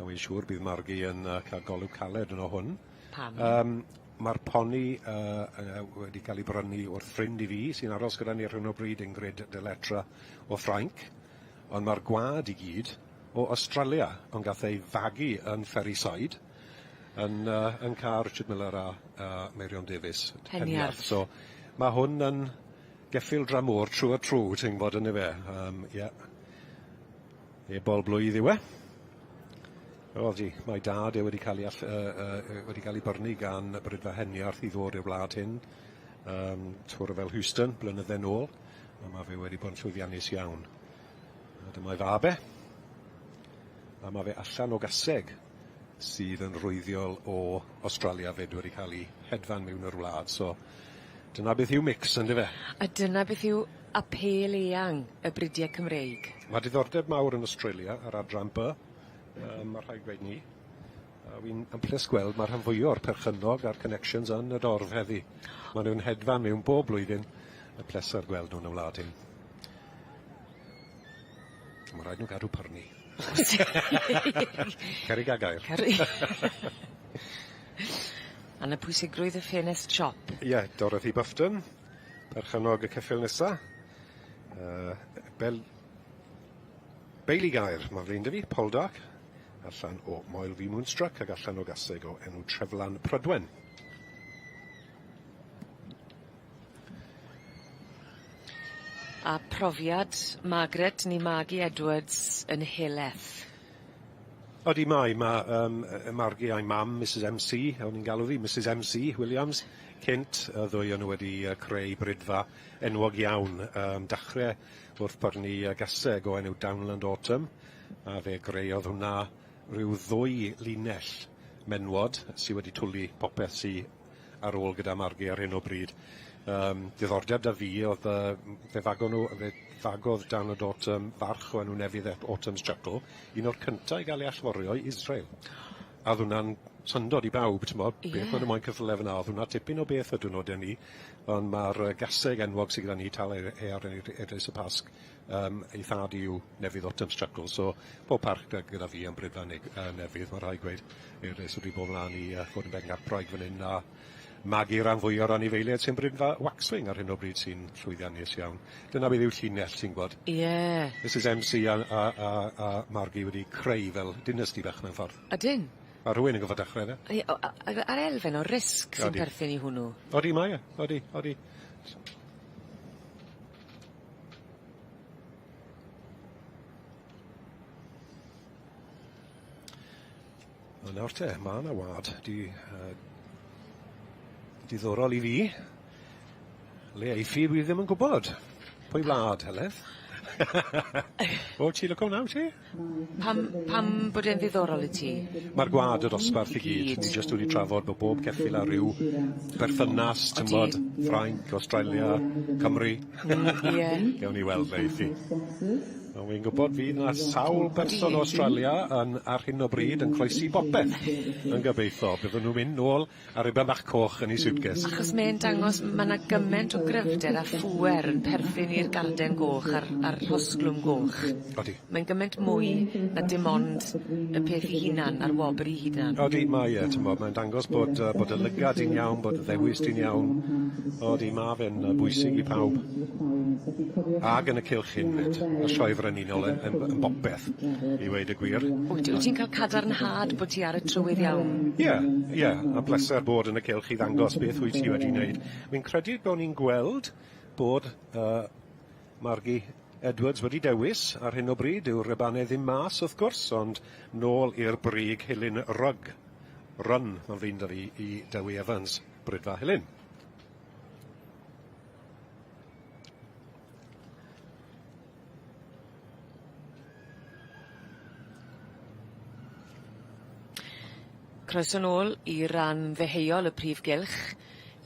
Wi'n siŵr bydd Margie yn ca'l golwg caled yno hwn. Pam? Ma'r poni wedi cael ei brynu wrth ffrind i fi sy'n aros gyda ni ar hyn o bryd, Ingrid Deletra o Ffrainc, ond ma'r gwad i gyd o Australia, ond gath ei fagu yn Ferryside, yn car Richard Miller a Meirion Davies. Peniarth. So ma' hwn yn geffyl dramor trw a trw, ti'n gwybod, yn fe. Ie. Ebol blwydd yw e. Odi, mae dad e wedi cael ei wedi cael ei byrnu gan Brydfa Heniarth i ddod i'r wlad hyn. Twr fel Houston, blynydde nôl. A mae fe wedi bod yn llwyddiannus iawn. A dyma'i fab e. A mae fe allan o gaseg sydd yn rwyddiol o Australia fyd wedi cael ei hedfan mewn i'r wlad. So Dyna beth yw mix yndyfe? A dyna beth yw apêl eang y bridiau Cymreig. Mae diddordeb mawr yn Australia ar adran B, yym ma' rhaid gweud 'ny. A wi'n yn ples gweld ma' rhan fwya o'r perchennog a'r connections yn y dorf heddi. Ma' nhw'n hedfan mewn bob blwyddyn. Y pleser gweld nhw yn y wlad hyn. Ma' raid nhw gadw pyrni. Cerrig a gair. Cerrig. A 'na pwysigrwydd y ffenest siop. Ie, Dorothy Bufton, perchennog y ceffyl nesa. Yy Bel Bailey Gair, ma'n flin 'da fi, Poldark, allan o Moel V Moonstruck ac allan o gaseg o enw Treflan Prydwen. A profiad Margaret neu Margie Edwards yn heleth. Odi mae, ma' yym yy Margie a'i mam, Misus Em See, o'n i'n galw ddi, Misus Em See Williams, cynt, y ddwy o'n nhw wedi yy creu bridfa enwog iawn, yym dachre wrth byrnu yy gaseg o enw Downland Autumn, a fe greodd hwnna rhyw ddwy linell menwod sy wedi twlu popeth sy ar ôl gyda Margie ar hyn o bryd. Yym diddordeb 'da fi o'dd yy fe fagon nhw fe fagodd Downland Autumn farch o enw Nefydd Autumn's Chuckle, un o'r cynta i ga'l ei allforio i Israel. A o'dd hwnna'n syndod i bawb t'mod... Ie. ...beth ma' nw moyn ceffyle fan 'na o'dd hwnna tipyn o beth y diwrnode 'ny ond ma'r yy gaseg enwog sy gyda ni tal e- Eglwys y Pasg yym ei thad i yw Nefydd Autumn's Chuckle so pob parch gy- gyda fi am Brifan neu yy Nefydd ma' rhaid gweud Eglwys wedi bod mlan i yy fod yn bencampwraig fan 'yn a magu ran fwya o'r anifeiliaid sy'n Briffa Waxwing ar hyn o bryd sy'n llwyddiannus iawn. Dyna beth yw llinell ti'n gwbod. Ie. Misus Em See a a a a Margie wedi creu fel dynasty bach mewn ffordd. Ydyn. Ma' rhywun yn gorfod dechre yfe? Ie o- a- a- a'r elfen o risg sy'n perthyn i hwnnw. Odi mae e, odi, odi. Wel nawr te, ma' 'na wâd di yy diddorol i fi. Le eiff hi wi ddim yn gwbod. Pwy wlad, Heledd? O ti lico wnna wt ti? Pam pam bod e'n ddiddorol i ti? Ma'r gwlad y dosbarth i gyd. Ni jyst wedi trafod bo' bob ceffyl â ryw berthynas t'mbod Ffrainc, Australia, Cymru. Ie. Gewn ni weld le eiff hi. Ond wi'n gwbod fydd 'na sawl person o Australia yn ar hyn o bryd yn croesi bopeth yn gobeitho bydden nw'n mynd nôl A rhuban bach coch yn 'i siwtces. Achos mae'n dangos ma' 'na gyment o gryfder a phŵer yn perthyn i'r garden goch a'r a'r rhosglwm goch. Odi. Mae'n gyment mwy na dim ond y peth 'i hunan a'r wobr 'i hunan. Odi mae e t'mod mae'n dangos bod yy bod dy lygad di'n iawn bod dy ddewis di'n iawn. Odi ma' fe'n yy bwysig i pawb. Ag yn y cylch hyn 'fyd. Y Sioe Frenhinol yn yn yn bopeth i weud y gwir. Wyt wyt ti'n ca'l cadarnhad bod ti ar y trywydd iawn? Ie ie a bleser bod yn y cylch i ddangos beth wyt ti wedi wneud. Wi'n credu bo' ni'n gweld bod yy Margie Edwards wedi dewis ar hyn o bryd dyw'r rhubanau ddim mas wrth gwrs ond nôl i'r brig Helen Rugg. Run ma'n flin 'da fi i Dewi Evans, Brydfa Helen. Croeso nôl i ran ddeheuol y prif gylch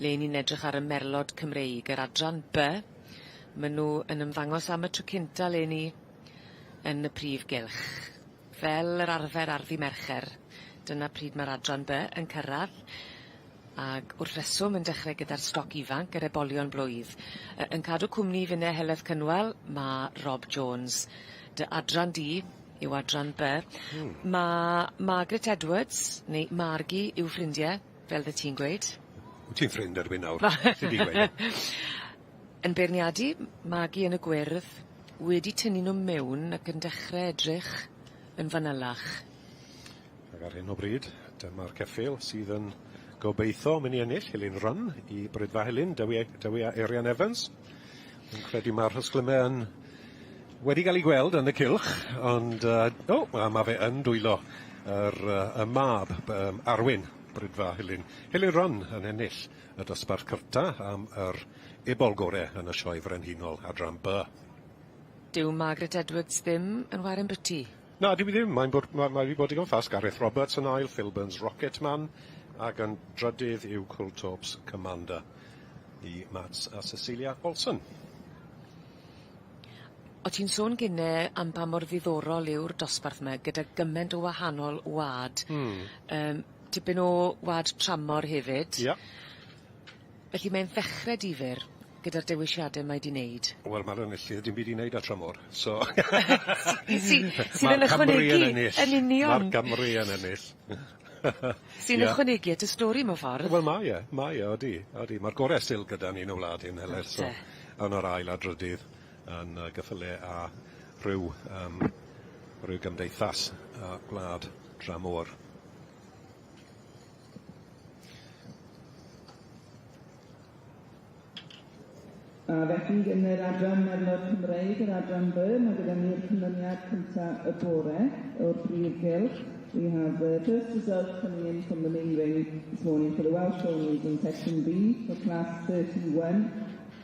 le ni'n edrych ar y merlod Cymreig, yr adran By. Ma' nw yn ymddangos am y tro cynta leni yn y prif gylch. Fel yr arfer ar ddy' Mercher, dyna pryd ma'r adran By yn cyrradd. Ag wrth reswm yn dechre gyda'r stoc ifanc, yr ebolion blwydd. Yy yn cadw cwmni i finne Heledd Cynwal, ma' Rob Jones. Dy adran di yw adran By. Hmm. Ma' Margaret Edwards, neu Margie i'w ffrindie, fel fy ti'n gweud. Wyt ti'n ffrind erbyn nawr? Alli di gweud e. Yn beirniadu Margie yn y gwyrdd, wedi tynnu nw mewn ac yn dechre edrych yn fanylach. Ac ar hyn o bryd, dyma'r ceffyl sydd yn gobeithio mynd i ennill, Helen Run i Brydfa Helen, Dewi, Dewi a Eirian Evans. Yn credu mae'r rhysglymau yn wedi cael ei gweld yn y cylch, ond uh, oh, mae fe yn dwylo yr, uh, y mab um, Arwyn Brydfa Helen. Helen Run yn ennill y dosbarth cyrta am yr ebol gore yn y sioe frenhinol adran B. Dyw Margaret Edwards ddim yn waren byty. Na, dyw 'i ddim. Mae'n bod, ma' mae 'di bod digon ffas. Gareth Roberts yn ail, Phil Burns Rocket Man, ac yn drydydd yw Coulthorpe's Commander. i Mats a Cecilia Olsson. O' ti'n sôn gynne am pa mor ddiddorol yw'r dosbarth 'ma gyda gyment o wahanol wa'd. Hmm. Tipyn o wa'd tramor hefyd. Ia. Felly mae'n ddechre difyr gyda'r dewisiade mae 'di neud. Wel ma'r enillydd dim byd i neud â tramor so Sy sydd yn ychwanegu yn union. Ma'r Gymru yn ennill. Sy'n ychwanegu at y stori mewn ffordd. Wel mae e, mae e odi, odi. Ma'r gore still gyda ni yn y wlad hyn Heledd so yn yr ail a drydydd yn gyffyle a rhyw yym rhyw gymdeithas a gwlad dramor. A felly yn yr adran Merlod Cymreig, yr adran B, mae gyda ni'r canlyniad cyntaf y bore o'r brif gylch. We have the first result coming in from the main ring this morning for the Welsh Ponies in section B for class 31.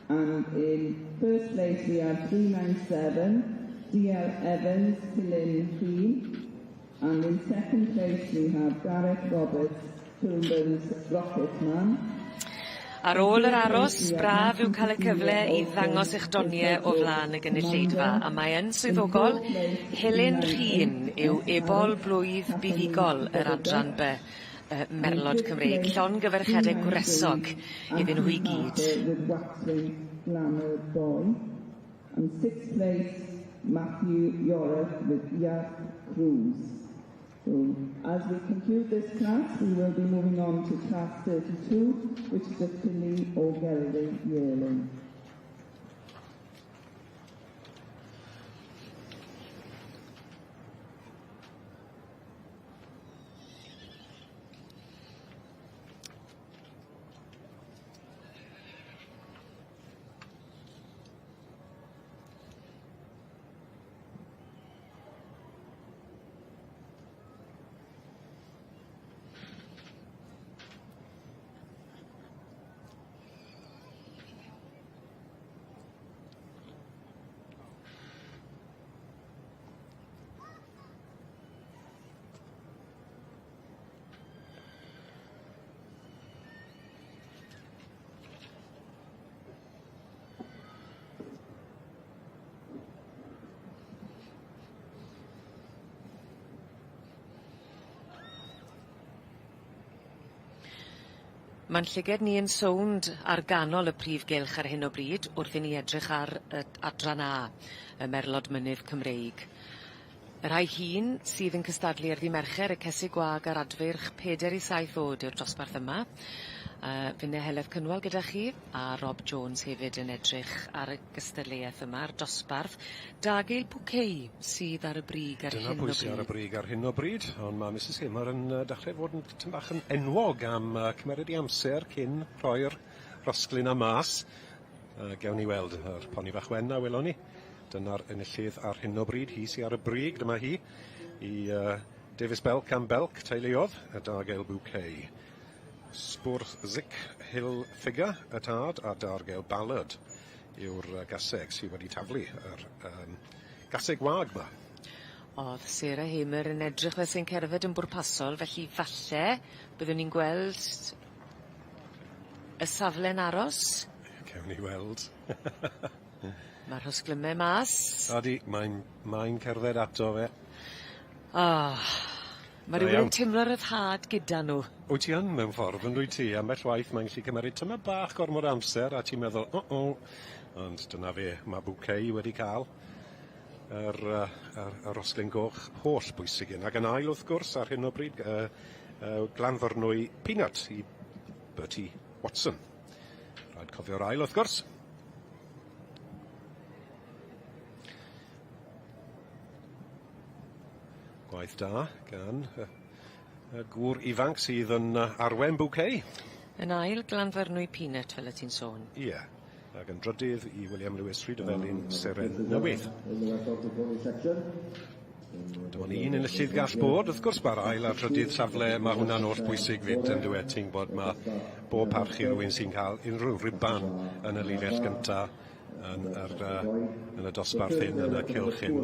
And in first place we have 397, DL Evans, Helen Rhun. And in second place we have Gareth Roberts, Kilburns Rocket Man. Ar ôl yr aros, braf yw cael y cyfle i ddangos eich donie o flaen y gynulleidfa, a mae yn swyddogol, Helen Rhun yw ebol blwydd buddugol yr adran By, y Merlod Cymreig. Llongyfarchiadau gwresog iddyn nhw i gyd. Glamour Boy. And sixth place, Matthew Yorath with Yark Cruz. So, as we conclude this class, we will be moving on to class 32, which is the filly or gelding yearling. Ma'n llyged ni yn sownd ar ganol y prif gylch ar hyn o bryd wrth i ni edrych ar y adran A, y Merlod Mynydd Cymreig. Y rhai hŷn sydd yn cystadlu ar ddy' Mercher y cesig gwag a'r adfeirch peder i saith o'd yw'r dosbarth yma. Finne Heledd Cynwal gyda chi a Rob Jones hefyd yn edrych ar y gystadleuaeth yma, a'r dosbarth. Dagil Bwcei sydd ar y brig ar Dyna hyn o pwy sy ar y bryd. brig ar hyn o bryd, ond ma' Misus Hamer yn yy dechre fod yn tipyn bach yn enwog am yy cymeryd 'i amser cyn rhoi'r rhosglin 'na mas. Gewn ni weld yr poni fach wen 'na welon ni. Dyna'r enillydd ar hyn o bryd, hi sy ar y brig, dyma hi, i uh, Davis Belk am Belk, teuluodd, y Dargale Bouquet. Spwrzik Hill Figure, y tad, a Dargale Ballad yw'r gaseg sydd wedi taflu yr um, gaseg wag 'ma. O'dd Sarah Hamer yn edrych fel sy'n cerdded yn bwrpasol, felly falle byddwn ni'n gweld y safle'n aros. Cewn ni weld. Ma'r rhosglyme mas. Odi, mae'n mae'n cerdded ato fe. Ah, ma' Da rywun iawn. yn timlo ryddhad gyda nw. Wyt ti yn mewn ffordd yn dwyt ti? Ambell waith mae'n gallu cymeryd tymed bach gormod o amser a ti'n meddwl o o ond dyna fe, ma' bouquet wedi ca'l yr yy yr y rosglyn goch holl bwysig hyn. Ac yn ail wrth gwrs ar hyn o bryd yy yy Glanfyrnwy Peanut i Bertie Watson. Rhaid cofio'r ail wrth gwrs. Gwaith da gan y y gŵr ifanc sydd yn yy arwen bouquet. Yn ail Glanfyrnwy Peanut fel y ti'n sôn. Ie. Ac yn drydydd i William Lewis Rhydyfelin Seren Newydd. Dim ond un enillydd gall bod, wrth gwrs mae'r ail a'r trydydd safle, mae hwnna'n oll bwysig fyd yn dyw e, ti'n gwybod, mae bob parch i rywun sy'n cael unrhyw ruban yn y linell gynta yn, yr, uh, yn y dosbarth hyn, yn y cylch hyn.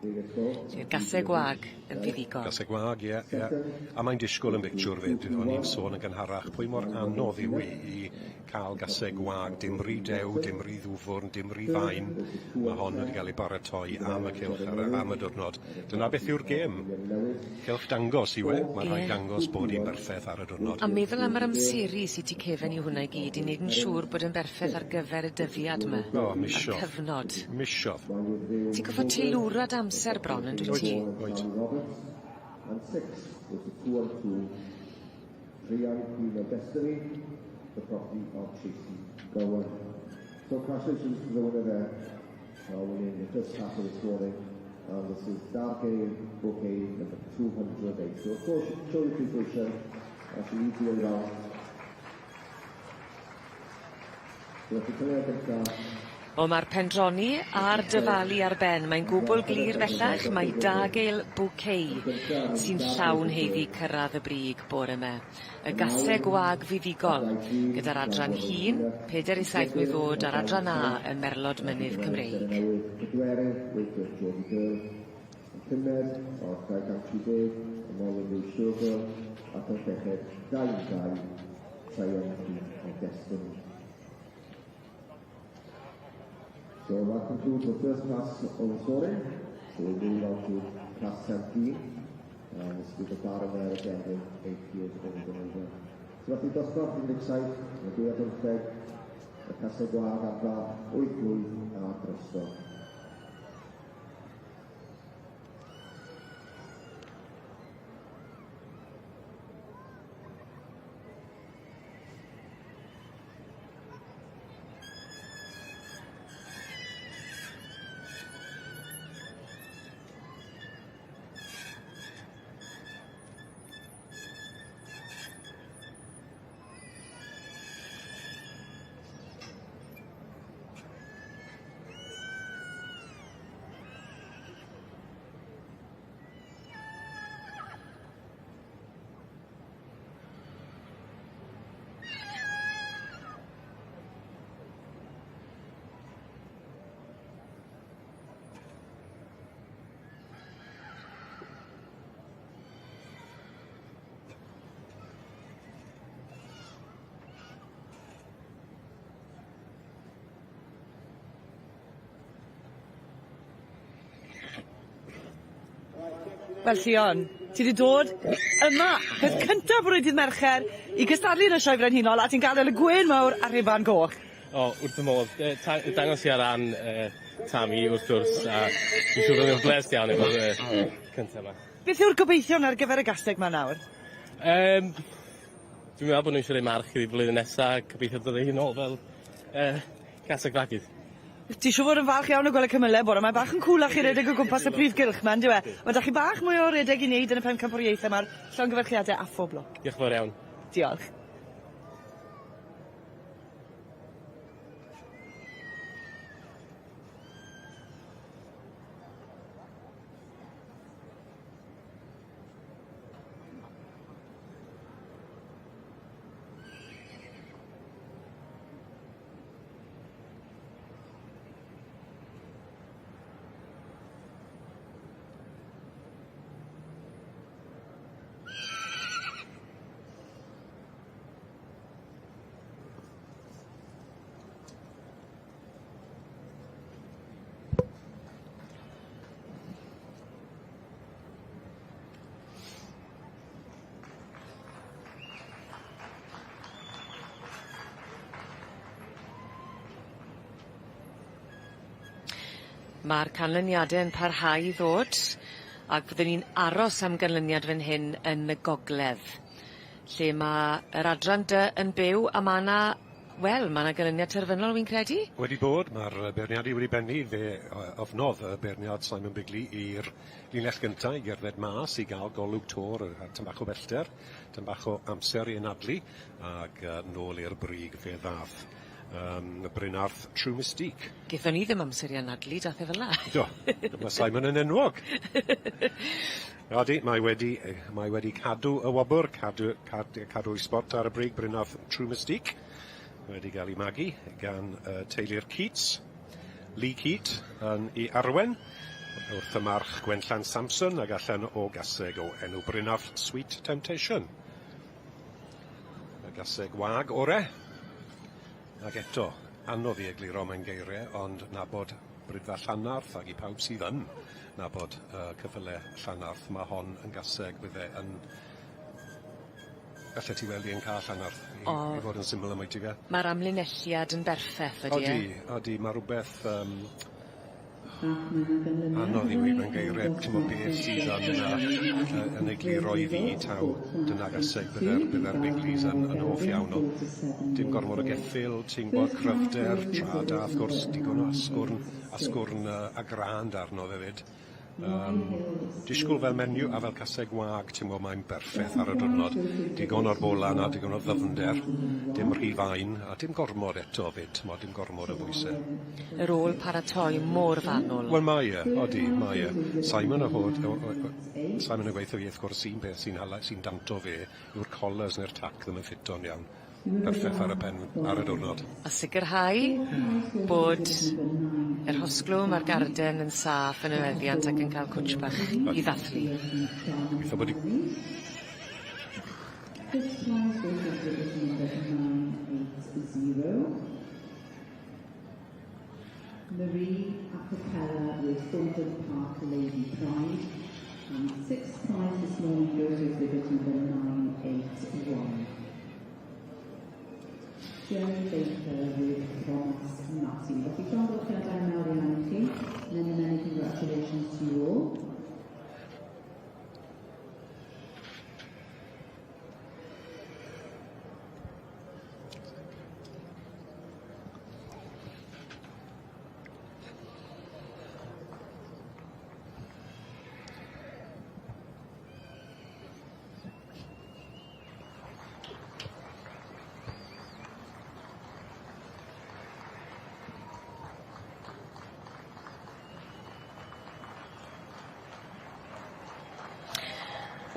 Lle'r gaseg wag yn fuddugol. Gaseg wag, ie, ie. A mae'n disgwyl yn bictiwr 'fyd, o'n i'n sôn yn gynharach, pwy mor anodd yw i i cael gaseg wag, dim rhy dew, dim rhy ddwfwn, dim rhy fain. Mae hon wedi cael ei baratoi am y cylch ar, am y diwrnod. Dyna beth yw'r gêm. Cylch dangos yw e. Mae rhaid dangos bod hi'n berffeth ar y diwrnod. A meddwl am yr amseru sy tu cefen i hwnna i gyd i neud yn siŵr bod e'n berffeth ar gyfer y dyddiad 'ma. O, misio. A'r cyfnod. Misodd. Ti'n gorffod teilwra dy amser bron on'd wyt ti? Wyt, wyt. And six was the 2 on 2 Trian Queen of Destiny, the property of Tracy Gowan. So congratulations to the winner there, winning the first half of this morning. And this is Dark Ale Bouquet number 208. So of course, show your appreciation as she leads the way round. So felly cyfle gyntaf. O ma'r pendroni a'r dyfalu ar ben, mae'n gwbl glir bellach mai Dargale Bouquet sy'n llawn haeddu cyrradd y brig bore 'ma. Y gaseg wag fuddugol, gyda'r adran hŷn, 4 i 7 mlwydd o'd a'r adran A y Merlod Mynydd Cymreig. Pedwerydd, Wakefield Geordie Girl. Y pumed, o'r 230, y Molyneux Showgirl, ac yn chweched, 2 Triumph Queen of Destiny. So that concludes the first class of the scoring. So we'll move on to class 17. And this will be the Baronet Aderyn, 8 years old and over. So felly dosbarth 17, y 25, y caseg gwag ar fath 8 mlwydd a drosto. Wel Llion, ti 'di dod yma, peth cynta bore dydd Mercher, i gystadlu yn y Sioe Frenhinol a ti'n gadel y gwên mawr a'r rhuban goch. O, wrth fy modd. Yy ta- dangos i ar ran yy Tammy wrth gwrs a dwi'n siŵr oedd e'n bles iawn efo'r yy cynta 'ma. Beth yw'r gobeithion ar gyfer y gaseg 'ma nawr? Yym dwi'n meddwl bo' nw isio roi march iddi blwyddyn nesa a gobeithio dod â hi nôl fel yy caseg fagus. Ti siŵr fod yn falch iawn o gweld y cymyle bore 'ma, bach yn cwlach i redeg o gwmpas y prif gylch 'ma on'd yw e? Ma' 'da chi bach mwy o redeg i neud yn y pencampwriaethe 'ma, llongyfarchiade a phob lwc. Diolch yn fawr iawn. Diolch. Ma'r canlyniade yn parhau i ddod ag fyddwn ni'n aros am ganlyniad fan hyn yn y gogledd lle ma' yr adran dy yn byw a ma' 'na wel ma' 'na ganlyniad terfynol wi'n credu? Wedi bod, ma'r yy beirniadu wedi bennu fe yy ofnodd y beirniad Simon Bigley i'r linell gynta i gerdded mas i ga'l golwg tor yy a tym bach o bellter, tym bach o amser i anadlu ag yy nôl i'r brig fe ddath yym Brynarth True Mystique. Gethon ni ddim amser i anadlu dath e fel 'a. Do, ma' Simon yn enwog. Odi, mae wedi yy mae wedi cadw y wobr, cadw cad- cadw'i sbot ar y brig Brynarth True Mystique. Wedi ga'l 'i magu gan y teulu'r Keats. Lee Keat yn 'i arwen. Wrth y march Gwenllan Samson ag allan o gaseg o enw Brynarth Sweet Temptation. Y gaseg wag ore. Ac eto, anodd i egluro mewn geiriau, ond nabod Brydfa Llanarth ac i pawb sydd yn nabod cyffyle Llanarth, mae hon yn gaseg bydde yn Gallet ti weld hi yn cael Llanarth, i, o, i fod yn syml am wyt ti fe. Mae'r amlinelliad yn berffeth, ydy e? Odi, odi, mae rhywbeth anodd i weud mewn geiriau, t'mod beth sydd yn yn egluro i fi taw dyna gaseg bydde'r bydde'r Bigleys yn yn hoff iawn o. Dim gormod o geffyl, ti'n gwbod, cryfder, tra da, wrth gwrs, digon o asgwrn, asgwrn a grand arno fe 'fyd. Disgwl fel menyw a fel caseg wag, ti'n gwbod, mae'n berffeth ar y diwrnod. Digon o'r bola 'na, digon o ddyfnder, dim rhy fain, a dim gormod eto 'fyd, t'mod, dim gormod o bwyse. Yr ôl paratoi mor fanwl. Wel mae e, odi, mae e. Simon y hod- o- o- o- Simon yn gweithio fi wrth gwrs un peth sy'n hala sy'n danto fe yw'r collars neu'r tac ddim yn ffito'n iawn. Perffeth ar y pen ar y diwrnod. A sicrhau bod yr hosglwm a'r garden yn saff yn y meddiant ac yn cael cwtsh bach i ddathlu. Gobeithio bod 'i Fifth prize goes to exhibit number 980. Marie Acapella with Thorndon Park Lady Pride. And sixth prize this morning goes to exhibit number 981. Jerry Baker with Promise Matty. Felly llongyfarchiadau mawr iawn i chi. Many, many congratulations to you all.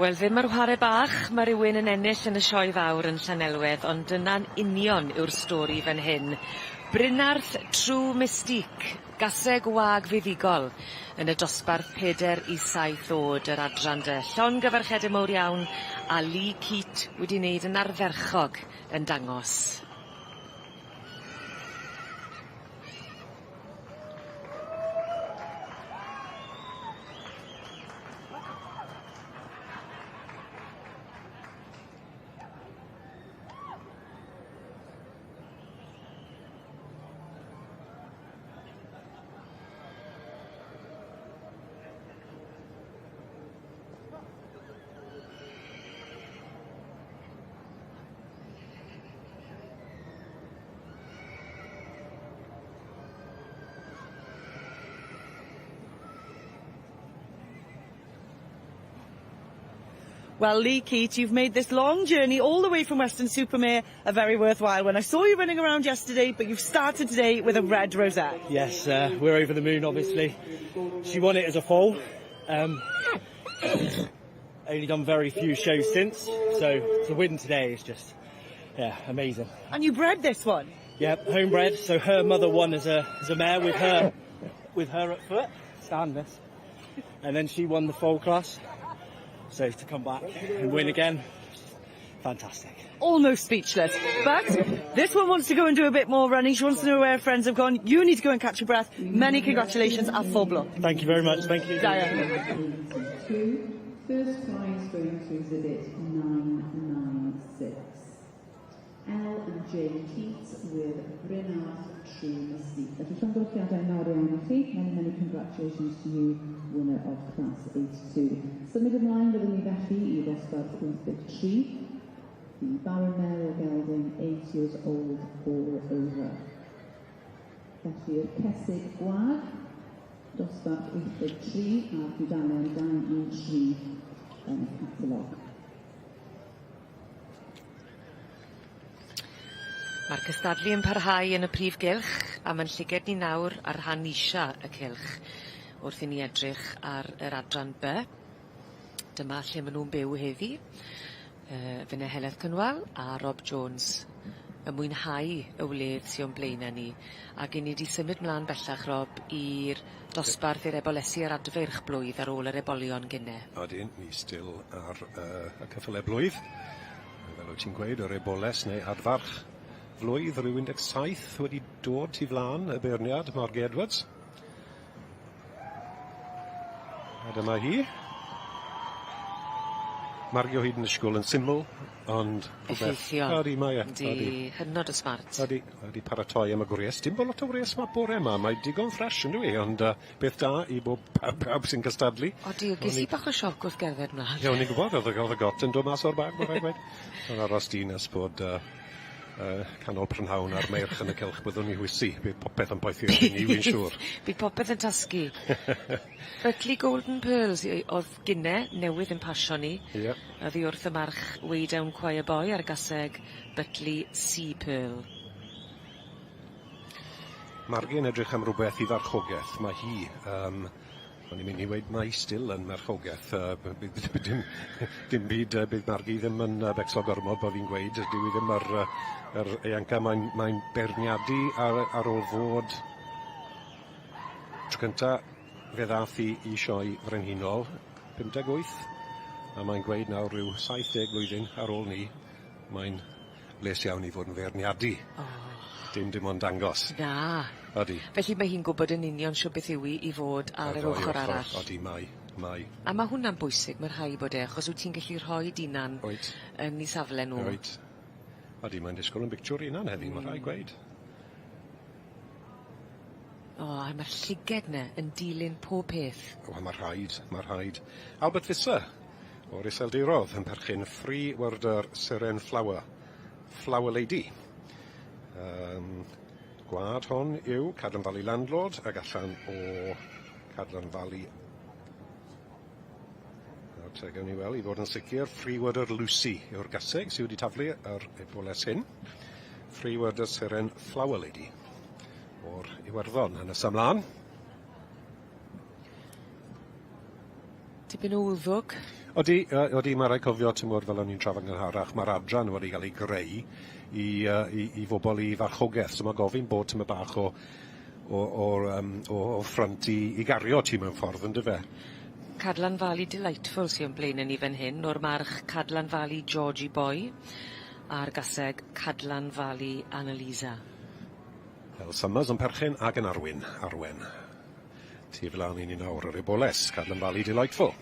Wel ddim ar whare bach ma' rywun yn ennill yn y sioe fawr yn Llanelwedd ond dyna'n union yw'r stori fan hyn. Brynarth True Mystique, gaseg wag fuddugol yn y dosbarth peder i saith o'd yr adran dy. Llongyfarchiade mowr iawn a Lee Keat wedi wneud yn ardderchog yn dangos. Well, Lee Keat, you've made this long journey all the way from Weston-super-Mare a very worthwhile one. I saw you running around yesterday, but you've started today with a red rosette. Yes, we're over the moon, obviously. She won it as a foal. Only done very few shows since, so to win today is just, yeah, amazing. And you bred this one? Yep, homebred. So her mother won as a mare with her at foot. Stand this, and then she won the foal class. So to come back and win again, fantastic. Almost speechless. But this one wants to go and do a bit more running. She wants to know where her friends have gone. You need to go and catch your breath. Many congratulations a phob lwc. Thank you very much. Thank you. Da iawn. Two. First prize going to exhibit 996. L and J Keat with Brynarth True Mystique. Felly llongyfarchiadau mawr iawn i chi. Many, many congratulations to you, winner of Class 82. Symud ymlaen byddwn ni felly i ddosbarth 83. The Barren Mare or Gelding, 8 years old or over. Felly'r cesig gwag, dosbarth 83 a'r dudalen 213 yn y catalog. Ma'r cystadlu yn parhau yn y prif gylch a ma'n llyged ni nawr ar rhan isa y cylch wrth i ni edrych ar yr adran By. Dyma lle ma' nw'n byw heddi. Yy finne Heledd Cynwal a Rob Jones. Yn mwynhau y wledd sy o'n blaene ni ag 'yn ni 'di symud mlan bellach Rob i'r dosbarth i'r ebolesi a'r adfeirch blwydd ar ôl yr ebolion gynne. Odyn, ni still ar yy y ceffyle blwydd. Fel wyt ti'n gweud, yr eboles neu adfarch flwydd, rhyw 17 wedi dod tu flan y beirniad, Margie Edwards. A dyma hi. Margio hyd yn ysgol yn syml, ond rhywbeth... Effeithiol. Odi, mae e. Yndi, hynod o smart. Odi, wedi paratoi am y gwres. Dim bod lot o wres 'ma bore 'ma, mae digon ffres yndyw i, ond yy beth da i bob pawb, pawb sy'n cystadlu. Odi, ges i bach o sioc wrth gerdded mlan. Ie, o'n i'n gwybod, o'dd y o'dd y got yn dod mas o'r bag, ma' raid gweud. Ond aros di nes bod yy yy canol prynhawn a'r meirch yn y cylch byddwn ni hwysi, bydd popeth yn poethi erbyn 'ny wi'n siŵr. Bydd popeth yn tasgu. Butley Golden Pearls i- o'dd gynne newydd yn pasio ni. Ie. Oddi wrth y march Way Down Choir Boy ar gaseg Butley Sea Pearl. Margie yn edrych am rwbeth i farchogeth, ma' hi yym O'n i'n mynd i weud mae still yn marchogaeth yy dim dim byd yy bydd Margi ddim yn yy becso gormod bo' fi'n gweud dyw 'i ddim yr yy yr ienca mae'n mae'n beirniadu ar ar ôl fod tro cynta fe ddath 'i i sioe frenhinol 58 a mae'n gweud nawr ryw 70 blwyddyn ar ôl 'ny mae'n bles iawn i fod yn feirniadu. O. Dim dim ond dangos. Na. Odi. Felly mae hi'n gwbod yn union shwd beth yw 'i i fod ar yr ochor arall. Odi mae, mae. A ma' hwnna'n bwysig ma' rhai' bod e achos wyt ti'n gellu rhoi d'unan... Wyt. ...yn 'u safle nw. Wyt. Odi mae'n disgwl yn bictiwr 'i unan heddi ma' rhai' gweud. O a ma'r llyged 'ne yn dilyn pob peth. Wel ma' rhaid, ma' rhaid. Albert Visser o'r Iseldirodd yn perchyn Free Worder Seren Flower, Flower Lady. Yym gwlad hon yw Cadlan Valley Landlord ag allan o Cadlan Valley Nawr te gawn ni weld i fod yn sicr Free Worder Lucy yw'r gaseg sy wedi taflu yr eboles hyn. Free Worder Seren Flower Lady o'r Iwerddon a nesa mlan. Tipyn o wddwg. Odi yy odi ma' raid cofio t'mod fel o'n i'n trafod yn gynharach ma'r adran wedi ga'l ei greu i yy i i fobol i farchogeth so ma' gofyn bod tymed bach o o o'r yym o o ffrynt i i gario ti mewn ffordd yndyfe? Cadlan Valley Delightful sy o'n blaene ni fan hyn o'r march Cadlan Valley Georgie Boy a'r gaseg Cadlan Valley Annalisa. El Summers yn perchen ag yn arwyn, arwen. Tu flan i ni nawr yr eboles, Cadlan Valley Delightful.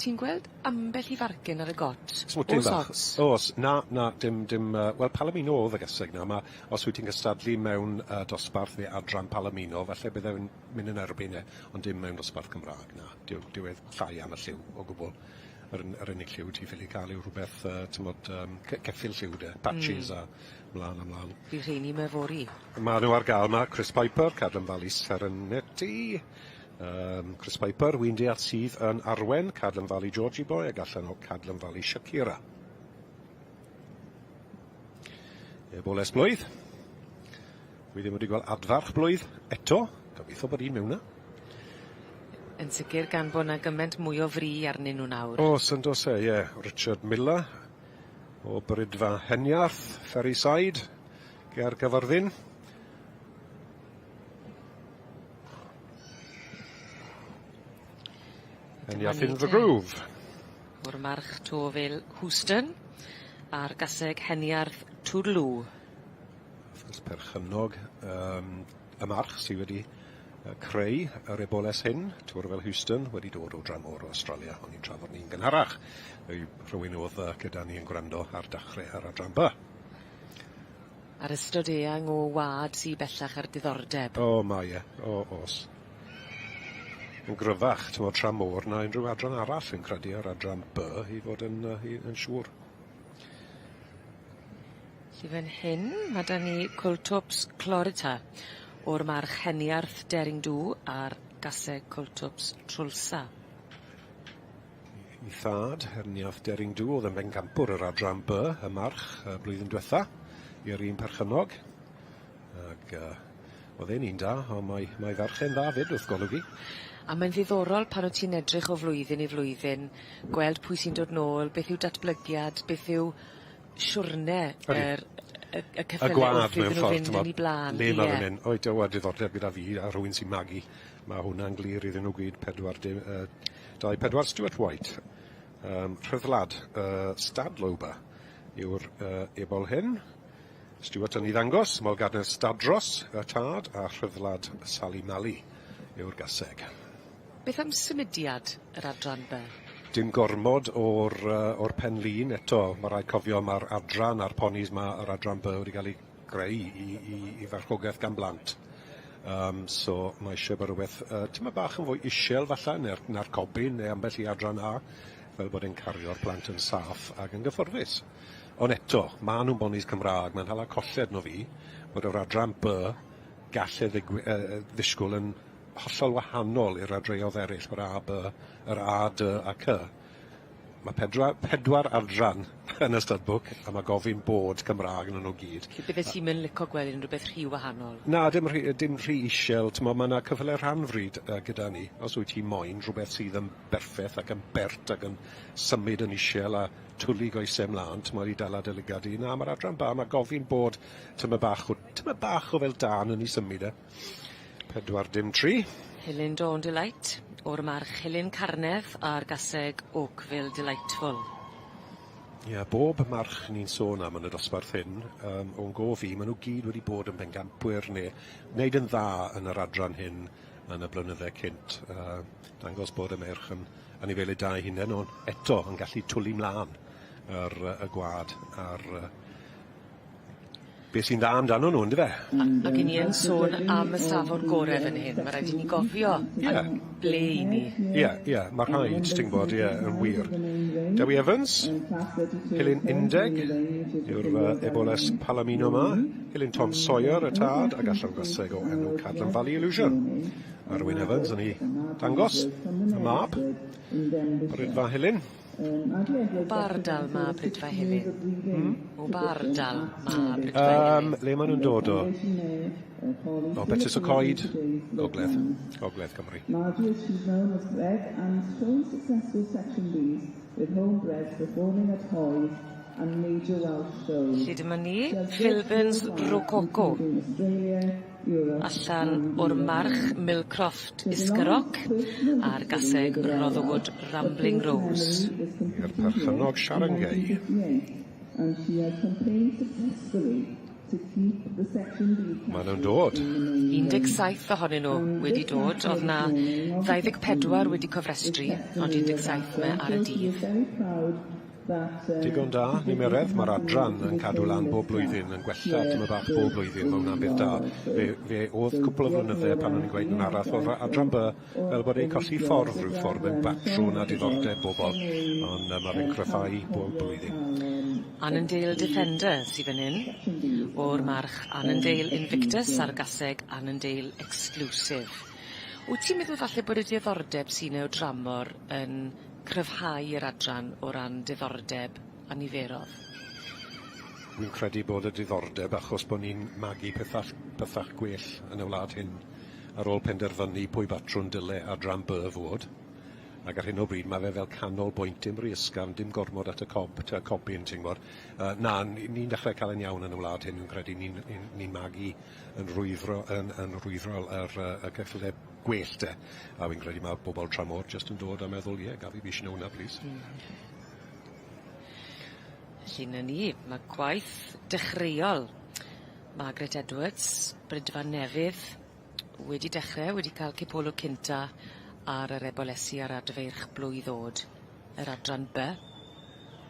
Ti'n gweld ambell i farcyn ar y got? Smwtyn O's bach. ots? O's, na, na, dim, dim, yy, wel, Palomino o'dd y gaseg 'na, ma' os wyt ti'n cystadlu mewn yy dosbarth neu adran Palomino, falle bydde fe'n mynd yn erbyn e, ond dim mewn dosbarth Cymra'g, na, dyw dyw e llai am y lliw o gwbwl. Yr un- yr unig lliw ti ffili ca'l yw rhwbeth yy t'mod yym ce- ceffyl lliw 'de, patches a mlan a mlan. Bydd rheini 'ma fory. Ma' nw ar ga'l 'ma, Chris Piper, Cadlan Valley Serenity, Yym Chris Piper, wi'n deall sydd yn arwen Cadlan Valley Georgie Boy ag allan o Cadlan Valley Shakira. Eboles blwydd. Wi ddim wedi gweld adfarch blwydd eto. Gobeithio bod un mewn 'na. Yn sicir gan bo' 'na gyment mwy o fri arnyn nw nawr. O's yn do's e ie. Richard Miller o Brydfa Heniarth, Ferryside, ger Gyfyrddin. And you're in the groove. O'r march Tofil Houston a'r gaseg Heniarth Twrlw. Wrth gwrs perchennog yym y march sy wedi yy creu yr eboles hyn, Twrfel Houston, wedi dod o dramor o Australia, o'n i'n trafod ni'n gynharach. Rhywun o'dd yy gyda ni yn gwrando ar dachre ar adran By. A'r ystod eang o wâd sy bellach ar diddordeb. O mae e, o o's. Yn gryfach, t'mod, tramor na unrhyw adran arall fi'n credu yr adran By i fod yn yy i yn siŵr. Felly fan hyn ma' 'da ni Coulthope's Clorita o'r march Heniarth Daring Do a'r gaseg Coulthope's Trwlsa. 'I thad, Herniath Daring Do, o'dd yn bencampwr yr adran By y march y blwyddyn dwetha i'r un perchennog. Ag yy o'dd e'n un da, on' mae mae ferch e'n dda 'fyd wrth golwg i. A mae'n ddiddorol pan wt ti'n edrych o flwyddyn i flwyddyn gweld pwy sy'n dod nôl, beth yw datblygiad, beth yw siwrne yr y y Y ceffyle gwlad wrth mewn iddyn nhw ffordd fynd t'mod yn 'u bla'n. le ma' Ie. nw'n mynd. Oed o a diddordeb gyda fi a rhywun sy'n magu ma' hwnna'n glir iddyn nhw gyd pedwar dim yy dau pedwar Stuart White yym Rhyddlad yy Stadlober yw'r yy ebol hyn. Stuart yn ei ddangos, Molgarner Stadros y tad a Rhyddlad Sally Mally yw'r gaseg. Beth am symudiad yr adran By? Dim gormod o'r yy o'r pen lin eto ma' raid cofio ma'r adran a'r ponis 'ma yr adran By wedi ga'l 'u greu i i i farchogaeth gan blant. Yym so ma' isie bo' rwbeth yy tymed bach yn fwy isiel falla ne'r na'r cobyn ne' ambell i adran A fel bod e'n cario'r plant yn saff ag yn gyfforddus. Ond eto ma' nw'n bonis Cymra'g ma'n hala colled 'no fi bod yr adran By galle ddigwy- yy yy ddishgwl yn hollol wahanol i'r adreodd eraill, yr A, B, yr A, D a C. Mae pedra, pedwar adran yn y stud book a mae gofyn bod Cymraeg yn nhw gyd. Felly bydde ti'n mynd lico gweld unrhyw beth rhy wahanol? Na, dim rhy, dim rhy isiel. T'mo, mae yna cyffyle rhanfryd gyda ni. Os wyt ti moyn rhywbeth sydd yn berffeth ac yn bert ac yn symud yn isiel a twlu goesau ymlaen, t'mo, i dala dy lygad di. Na, mae'r adran ba, mae gofyn bod tyma bach o, tyma bach o fel dan yn ei symud e. 4 dim 3. Helen Dawn Delight o'r march Helen Carnedd a'r gaseg Oakville Delightful. Ie, bob march ni'n sôn am yn y dosbarth hyn, yym, o'n gof i, maen nhw gyd wedi bod yn bencampwyr neu wneud yn dda yn yr adran hyn yn y blynydde cynt. Uh, dangos bod y meirch yn anifeiliaid da eu hunain, ond eto yn gallu twlu mlaen yr, y gwad a'r uh, Be sy'n dda amdano nhw, yndyfe? Ac 'yn ni yn sôn am y safon gore fan hyn, ma' raid i ni gofio Ie. ble 'yn ni. Ie, ie, ma' rhaid, ti'n gwbod, ie, yn wir. Dewi Evans, Helen Indeg yw'r yy eboles Palomino 'ma, Helen Tom Sawyer y tad, ac allan Gwaseg o enw Cadlan Valley Illusion. Arwyn Evans yn ei dangos, y mab, Rydfa Helen. O ba ardal ma' Brydfa Helen? Hmm? O ba ardal ma' Brydfa Helen? Yym, le ma' nw'n dod o? O Betws y Coed, Gogledd, Gogledd Cymru. Margie, as she's known, was bred and shown successful section Bs with homebreds performing at hoys and major Welsh shows. Felly dyma ni, Philbins Rococo. Allan o'r march Millcroft Iscaroc a'r gaseg Rotherwood Rambling Rose. I'r perchennog Sharon Gay. Maen nhw'n dod. 17 ohonyn nhw wedi dod, o'dd 'na 24 wedi cofrestru, ond 17 'ma ar y dydd. Digon da, nimeredd, mae'r adran yn cadw lan bob blwyddyn, yn gwella tymed bach bob blwyddyn, mae hwnna'n beth da. Fe, fe oedd cwpl o flynydde pan o'n i'n gweud yn arall, oedd adran B fel bod e'n colli ffordd rhyw ffordd mewn batrwn a diddordeb bobl, ond uh, mae fe'n cryfhau bob blwyddyn. Annandale Defender sydd fan hyn, o'r march Annandale Invictus a'r gaseg Annandale Exclusive. Wyt ti'n meddwl falle bod y diddordeb sy'n o dramor yn cryfhau yr adran o ran diddordeb a niferodd? Wi'n credu bod y diddordeb achos bod ni'n magu pethach pethach gwell yn y wlad hyn ar ôl penderfynu pwy batrwn dyle adran By fod. Ac ar hyn o bryd ma' fe fel canolbwynt dim ry ysgafn, dim gormod at y cob, ty cobyn ti'n gwbod. Yy na, ni'n dechrau cael e'n iawn yn y wlad hyn, fi'n credu ni'n ni'n ni'n magu yn rwydro yn yn rhwydrol yr yy y ceffyle gwell 'de. A fi'n credu ma' bobol tramor jyst yn dod a meddwl ie gaf fi bishyn o wnna plîs. Hmm. Felly 'na ni, ma' gwaith dechreuol Margaret Edwards, Brydfan Nefydd, wedi dechre, wedi ca'l cipolwg cynta ar yr ebolesi a'r adfeirch blwydd o'd, yr adran By.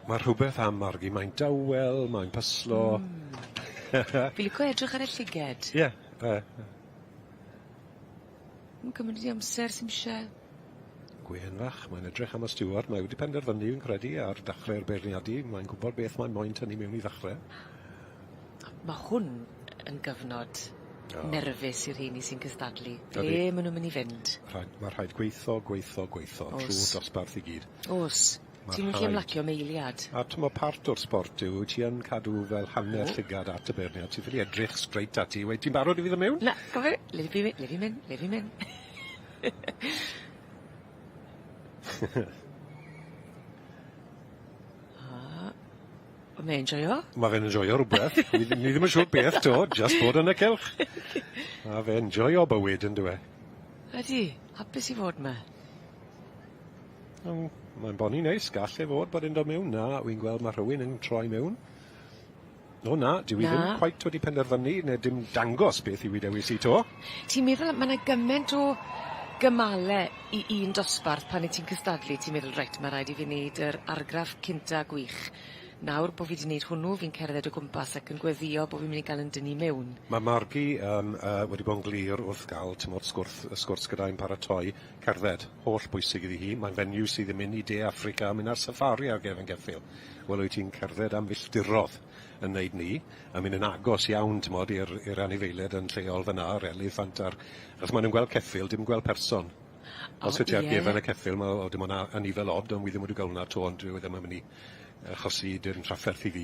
Ma' rhwbeth am Margi, mae'n dawel, mae'n pyslo. Hmm. Fi lico edrych ar y llyged. Ie, yy. Ma'n cymryd 'i amser sim isie. Gwên fach, mae'n edrych am y stiward, mae wedi penderfynu fi'n credu ar dachrau'r beirniadu, mae'n gwbod beth mae'n moyn tynnu mewn i ddachre. Ma' hwn yn gyfnod nerfus i'r rheini sy'n cystadlu. Ydi. Ble ma' nw'n myn' i fynd? Rhaid, ma' rhaid gweitho, gweitho, gweitho. O's. Trw'r dosbarth i gyd. O's. Ma' Ti'm yn gallu rhaid. ymlacio am eiliad. A t'mo' part o'r sbort yw ti yn cadw fel hanner llygad at y beirniad, ti ffili edrych straight ati i weud ti'n barod i fi ddod mewn? Na, cofio, le fi my- le fi myn', le fi myn'. Ah. O mae'n joio. Ma' fe'n enjoio rwbeth. Ni ddim yn siŵr beth 'to, jyst bod yn y cylch. Ma' fe'n joio bywyd yndyw e? Ydi, hapus i fod 'ma. Mae'n boni neis, gall e fod bod e'n dod mewn. Na, wi'n gweld ma' rhywun yn troi mewn. O na, dyw 'i ddim cweit wedi penderfynu ne' dim dangos beth yw 'i dewis 'i 'to. Ti'n meddwl ma' 'na gyment o gymale i un dosbarth pan 'yt ti'n cystadlu ti'n meddwl reit ma' raid i fi neud yr argraff cynta gwych. Nawr bo' fi 'di neud hwnnw fi'n cerdded o gwmpas ac yn gweddïo bo' fi myn' i ga'l 'yn dynnu mewn. Ma' Margi yym yy wedi bod yn glir wrth ga'l t'mod sgwrth yy sgwrs gyda'i'n paratoi cerdded, holl bwysig iddi hi, mae'n fenyw sydd yn mynd i De Affrica a mynd ar safari ar gefn geffyl. Wel wyt ti'n cerdded am filltirodd yn neud 'ny, a mynd yn agos iawn t'mod i'r i'r anifeilied yn lleol fyn 'na, yr eliffant a'r... Achos ma' nw'n gweld ceffyl, dim gweld person. Os wyt ti ar gefen y ceffyl ma' o dim ond anifel od ond wi ddim wedi gweld wnna 'to ond dyw e ddim yn myn' i achosi dim trafferth i fi.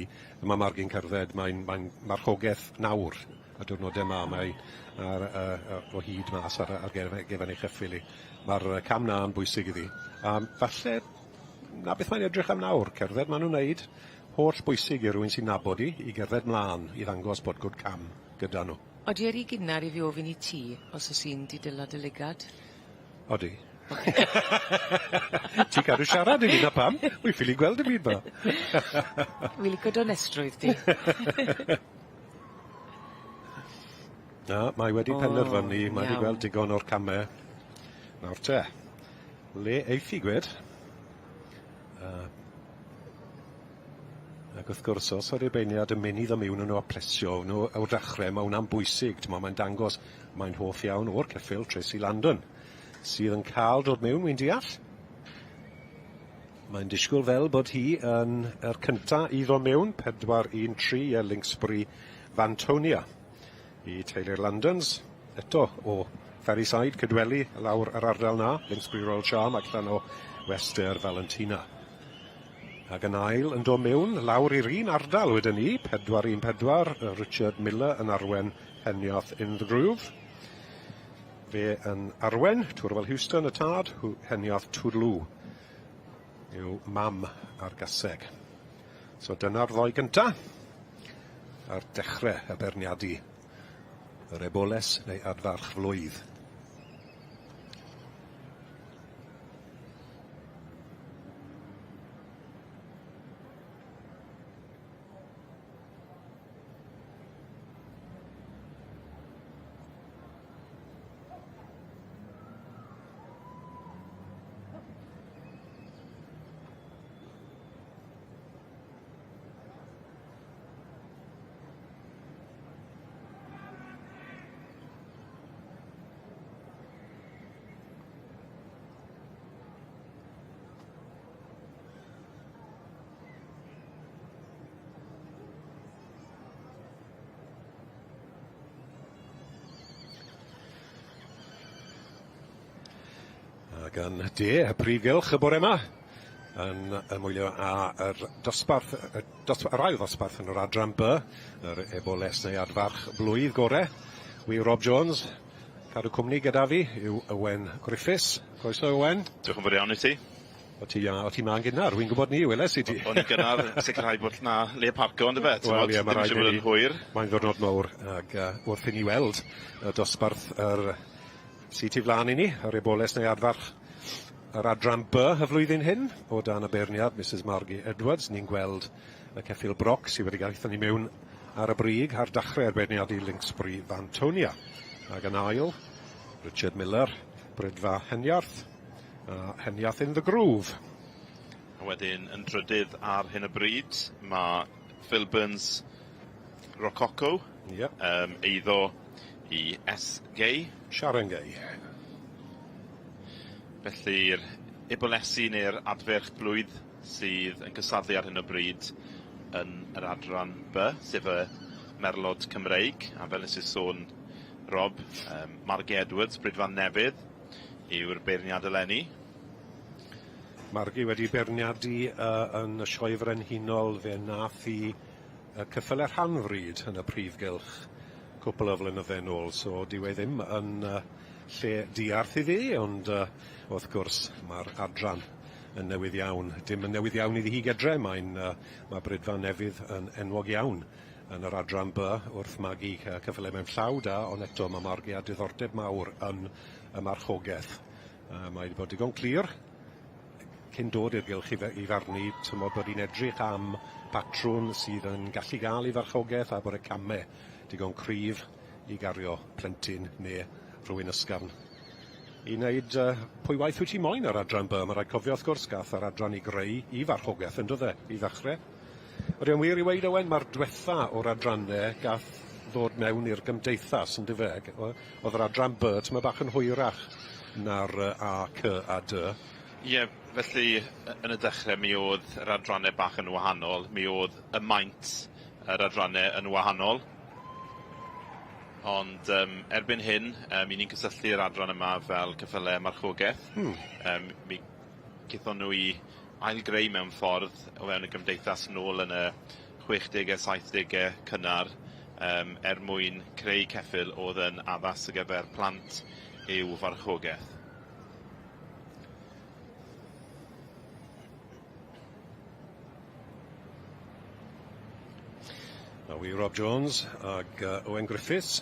Ma' Margi'n cerdded mae'n mae'n marchogeth nawr y diwrnode 'ma mae ar yy yy o hyd mas ar ar gefe gefen ei cheffyl 'i. Ma'r yy cam 'na yn bwysig iddi a falle 'na beth mae'n edrych am nawr, cerdded ma' nw'n neud, holl bwysig i rywun sy'n nabod 'i, i gerdded mlan, i ddangos bod good cam gyda nhw. Odi e ry gynnar i fi ofyn i ti os o's un 'di dilo dy lygad? Odi. Ti'n cadw siarad i fi 'na pam. Wi ffili gweld dim byd 'ma. Wi lico d'onestrwydd di. Na, mae wedi penderfynu, mae wedi gweld digon o'r came. Nawr te, le eiff hi gwed? Ac wrth gwrs, os oedd y beirniad yn mynd i ddod mewn nhw a plesio nhw o'r dechrau, mae hwnna'n bwysig. T'mo, mae'n dangos mae'n hoff iawn o'r ceffyl Tracy Landon, sydd yn cael dod mewn, wi'n deall. Mae'n disgwyl fel bod hi yn yr cynta i ddod mewn, 4-1-3 i Linksbury Fantonia i teulu'r Landons, eto o Ferryside, Cydweli, lawr yr ardal 'na, Linksbury Royal Charm allan o Wester Valentina. Ac yn ail yn dod mewn lawr i'r un ardal wedyn ni, 4-1-4, Richard Miller yn arwen Henioth in the Groove. Fe yn arwen, Twrfel Houston y tad, Henioth Toodaloo yw mam ar gaseg. So dyna'r ddoi gynta ar dechrau y beirniadu. Yr eboles neu adfarch flwydd. Ac yn de y prif gylch y bore yma, yn ymwylio â'r dosbarth, y dos, yr ail ddosbarth yn yr adran B, yr eboles neu adfarch blwydd gore. Wi Rob Jones, cadw cwmni gyda fi yw Owen Griffiths. Croeso Owen. Diolch yn fawr iawn i ti. O ti o ti 'ma'n gynnar, wi'n gwybod 'ny, weles i ti. O'n i'n gynnar, sicrhau bod 'na le parco on'd yfe? Wel ie, ma' raid i ni. Hwyr. Mae'n ddiwrnod mowr ag wrth i ni weld y dosbarth yr sy tu flan i ni, yr eboles neu adfarch yr adran B y flwyddyn hyn, o dan y beirniad Misus Margie Edwards, ni'n gweld y ceffyl broc sydd wedi gael ni mewn ar y brig ar dachrau'r beirniadu Linksbury Fantonia. Ac yn ail, Richard Miller, Brydfa Heniarth, a Heniarth in the Groove. A wedyn yn drydydd ar hyn o bryd, mae Phil Burns Rococo. Ie. Eiddo i S Gay. Sharon Gay. Felly'r ebolesi neu'r adferch blwydd sydd yn cystadlu ar hyn o bryd yn yr adran B, sef y Merlod Cymreig, a fel nes i sôn, Rob, Margie Edwards, Brydfan Nefydd, yw'r beirniad eleni. Margie wedi beirniadu yn y Sioe Frenhinol, fe nath hi y ceffyle rhanfryd yn y prif gylch cwpl o flynydde nôl, so dyw e ddim yn lle diarth iddi, ond wrth gwrs mae'r adran yn newydd iawn. Dim yn newydd iawn iddi hi gedre, mae'n uh, mae Brydfa Nefydd yn enwog iawn yn yr adran B wrth magu ceffylau mewn llaw da, ond eto mae Margie â diddordeb mawr yn y marchogaeth. Mae wedi bod digon clir cyn dod i'r gylch i, i farnu, tymor bod hi'n edrych am patrwn sydd yn gallu gael ei farchogaeth a bod y camau digon cryf i gario plentyn neu rhywun ysgafn i wneud uh, pwy waith wyt ti moyn ar adran B. Mae rhaid cofio, wrth gwrs, gath yr adran i greu i farchogaeth yn dod e, i ddechrau. Ydy o'n wir i weud, Owen, mae'r dwetha o'r adrannau gath ddod mewn i'r gymdeithas, yn dyfe? Oedd yr adran B tyma bach yn hwyrach na'r A, C a D. Ie, felly yn y dechrau mi oedd yr adrannau bach yn wahanol, mi oedd y maint yr adrannau yn wahanol. Ond um, erbyn hyn, um, i ni'n cysylltu'r adran yma fel ceffylau marchogaeth. Um, mi gaethon nhw i ail-greu mewn ffordd o fewn y gymdeithas nôl yn y 60au, 70au cynnar um, er mwyn creu ceffyl oedd yn addas ar gyfer plant i'w farchogaeth. A wi Rob Jones ag Owen Griffiths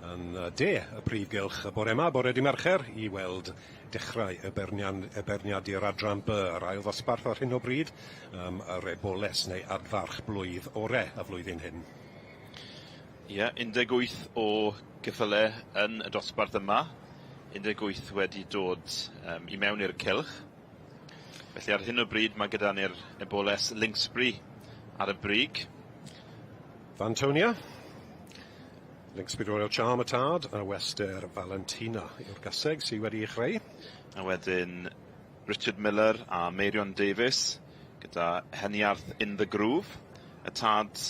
yn de y prif gylch y bore yma, bore di Mercher, i weld dechrau y bernian, y beirniadu'r adran B, yr ail ddosbarth ar hyn o bryd, um, yr eboles neu adfarch blwydd ore y flwyddyn hyn. Ie, yeah, 18 o geffylau yn y dosbarth yma, 18 wedi dod um, i mewn i'r cylch. Felly ar hyn o bryd mae gyda ni'r eboles Linksbury ar y brig. Fantonia. Linksbury Royal Charm y tad a Wester Valentina yw'r gaseg sydd wedi ei chreu. A wedyn Richard Miller a Meirion Davies gyda Heniarth In The Groove. Y tad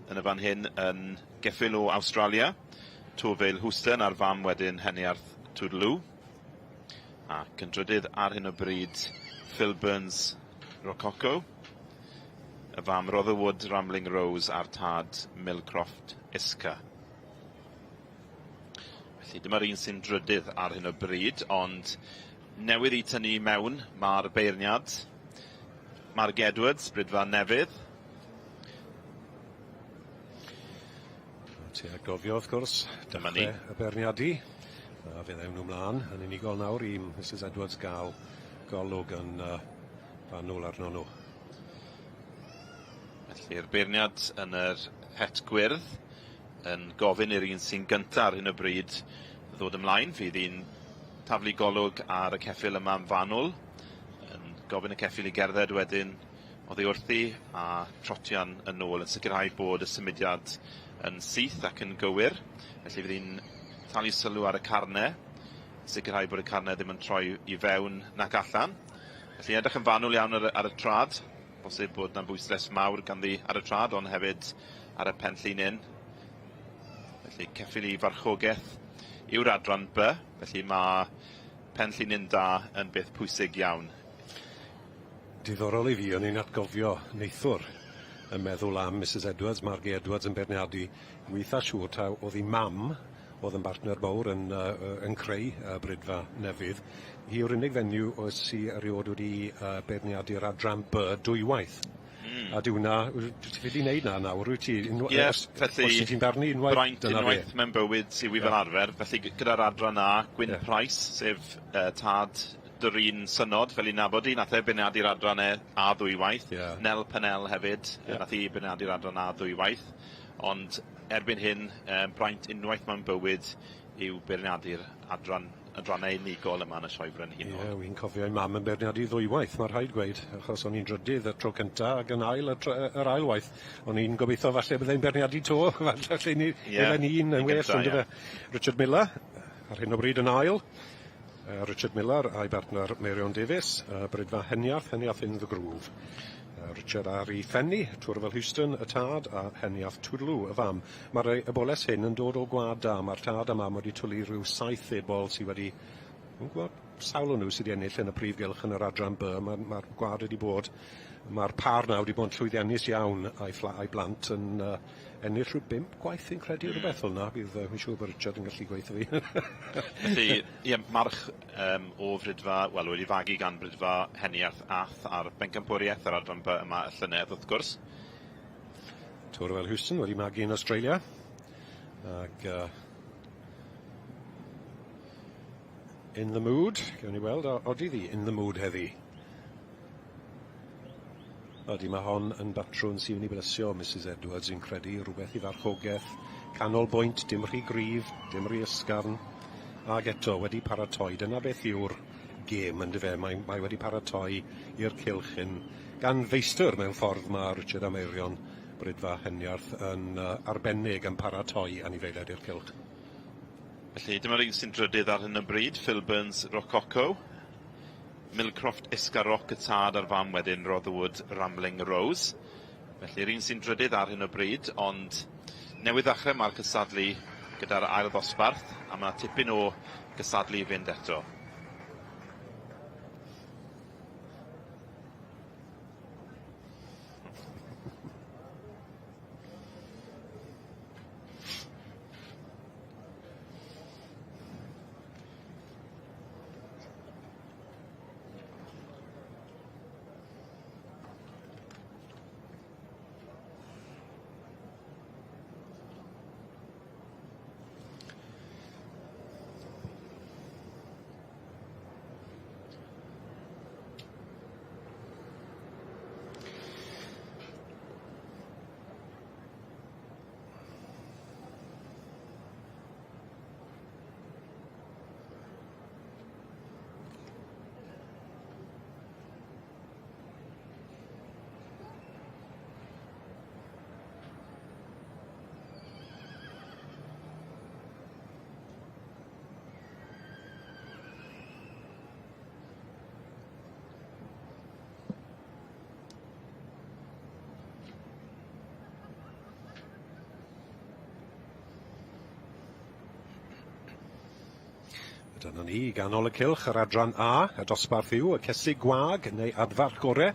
yn y fan hyn yn geffyl o Awstralia. Tofeil Houston a'r fam wedyn Heniarth Toodaloo. Ac yn drydydd ar hyn o bryd Phil Burns Rococo. Y fam Rotherwood Rambling Rose a'r tad Millcroft Isca. Felly dyma'r un sy'n drydydd ar hyn o bryd, ond newydd i tynnu mewn mae'r beirniad Marg Edwards, Brydfa Nefydd. Ti a gofio, wrth gwrs, dechrau y beirniadu. A fe ddewn nhw mlaen yn unigol nawr i Mrs Edwards gael golwg yn fanwl arno nhw. Felly'r beirniad yn yr het gwyrdd yn gofyn i'r un sy'n gyntaf ar hyn o bryd ddod ymlaen. Fydd hi'n taflu golwg ar y ceffyl yma yn fanwl, yn gofyn y ceffyl i gerdded wedyn oddi wrthi a trotian yn ôl yn sicrhau bod y symudiad yn syth ac yn gywir. Felly fydd hi'n talu sylw ar y carnau, sicrhau bod y carnau ddim yn troi i fewn nac allan. Felly edrych yn fanwl iawn ar y, ar y trad. Bosib bod 'na bwyslais mawr ganddi ar y trad, ond hefyd ar y pen llinyn. Felly ceffyl i farchogaeth yw'r adran B, felly mae pen llinyn da yn beth pwysig iawn. Diddorol i fi, o'n i'n atgofio neithwr yn meddwl am Misus Edwards, Margie Edwards yn beirniadu, wi eitha siŵr taw o'dd 'i mam o'dd yn bartner mowr yn yy yn creu y Brydfa Nefydd. Hi yw'r unig fenyw oes sy eriôd wedi yy beirniadu'r adran By dwywaith. A dyw wnna ti ffili neud 'na nawr wyt ti? Unwa-... Ie, felly... Os wyt ti'n barnu unwaith, braint unwaith mewn bywyd sydd wi fel arfer, felly gyda'r adran A, Gwyn yeah. Price, sef tad Doreen Synod, fel i'n nabod i, nath e beirniadu'r adran E A ddwywaith. Yeah. Nel Pennell hefyd, yeah. nath hi beirniadu'r adran A ddwywaith. Ond erbyn hyn, um, braint unwaith mewn bywyd yw beirniadu'r adran, adrannau unigol yma yn y Sioe Frenhinol. Ie, yeah, wy'n cofio i mam yn beirniadu ddwywaith, mae rhaid gweud, achos o'n i'n drydydd y tro cynta ac yn ail y, tro, yr ail waith. O'n i'n gobeithio falle byddai'n beirniadu to, falle ni, yeah, ni'n yn well, ond yeah. Richard Miller, ar hyn o bryd yn ail. Richard Miller a'i bartner Meirion Davies, Brydfa Heniarth, Heniarth in the Groove. Richard ar ei phenni, Twrfel Houston y tad, a Heniarth Toodaloo y fam. Mae'r eboles hyn yn dod o gwad da. Mae'r tad a mam wedi twlu rhyw 7 ebol sydd wedi Dwi'n gwybod sawl o nhw sydd wedi ennill yn y prif gylch yn yr adran B. Mae'r ma gwad wedi bod, mae'r par na wedi bod yn llwyddiannus iawn a'i, ffla, a'i blant yn uh, ennill rhyw bump gwaith fi'n credu, mm. rhywbeth fel yna. Bydd, uh, fi'n siŵr bod Richard yn gallu gweithio fi. Felly, ie, march um, o Fridfa, wel, wedi fagu gan Bridfa Heniarth Ath ar bencampwriaeth yr adran B yma y llynedd, wrth gwrs. Torwell Houston wedi magu yn Australia. Ac uh, in the mood, gewn ni weld, odi ddi in the mood heddi. Odi, mae hon yn batrwn sy'n mynd i blesio Mrs Edwards, fi'n credu, rhywbeth i farchogaeth, canolbwynt, dim rhy gryf, dim rhy ysgafn, ac eto wedi paratoi, dyna beth yw'r gêm yndyfe, mae, mae wedi paratoi i'r cylch hyn gan feistr mewn ffordd mae Richard a Meirion Bridfa Heniarth yn uh, arbennig yn paratoi anifeiliaid i'r cylch. Felly dyma'r un sy'n drydydd ar hyn o bryd, Phil Burns Rococo. Millcroft Iscaroc y tad a'r fam wedyn Rotherwood Rambling Rose. Felly'r un sy'n drydydd ar hyn o bryd, ond newydd ddechrau mae'r cystadlu gyda'r ail ddosbarth, a mae tipyn o gystadlu i fynd eto. Dyna ni, ganol y cylch, yr adran A, y dosbarth yw y cesig gwag neu adfarch gore,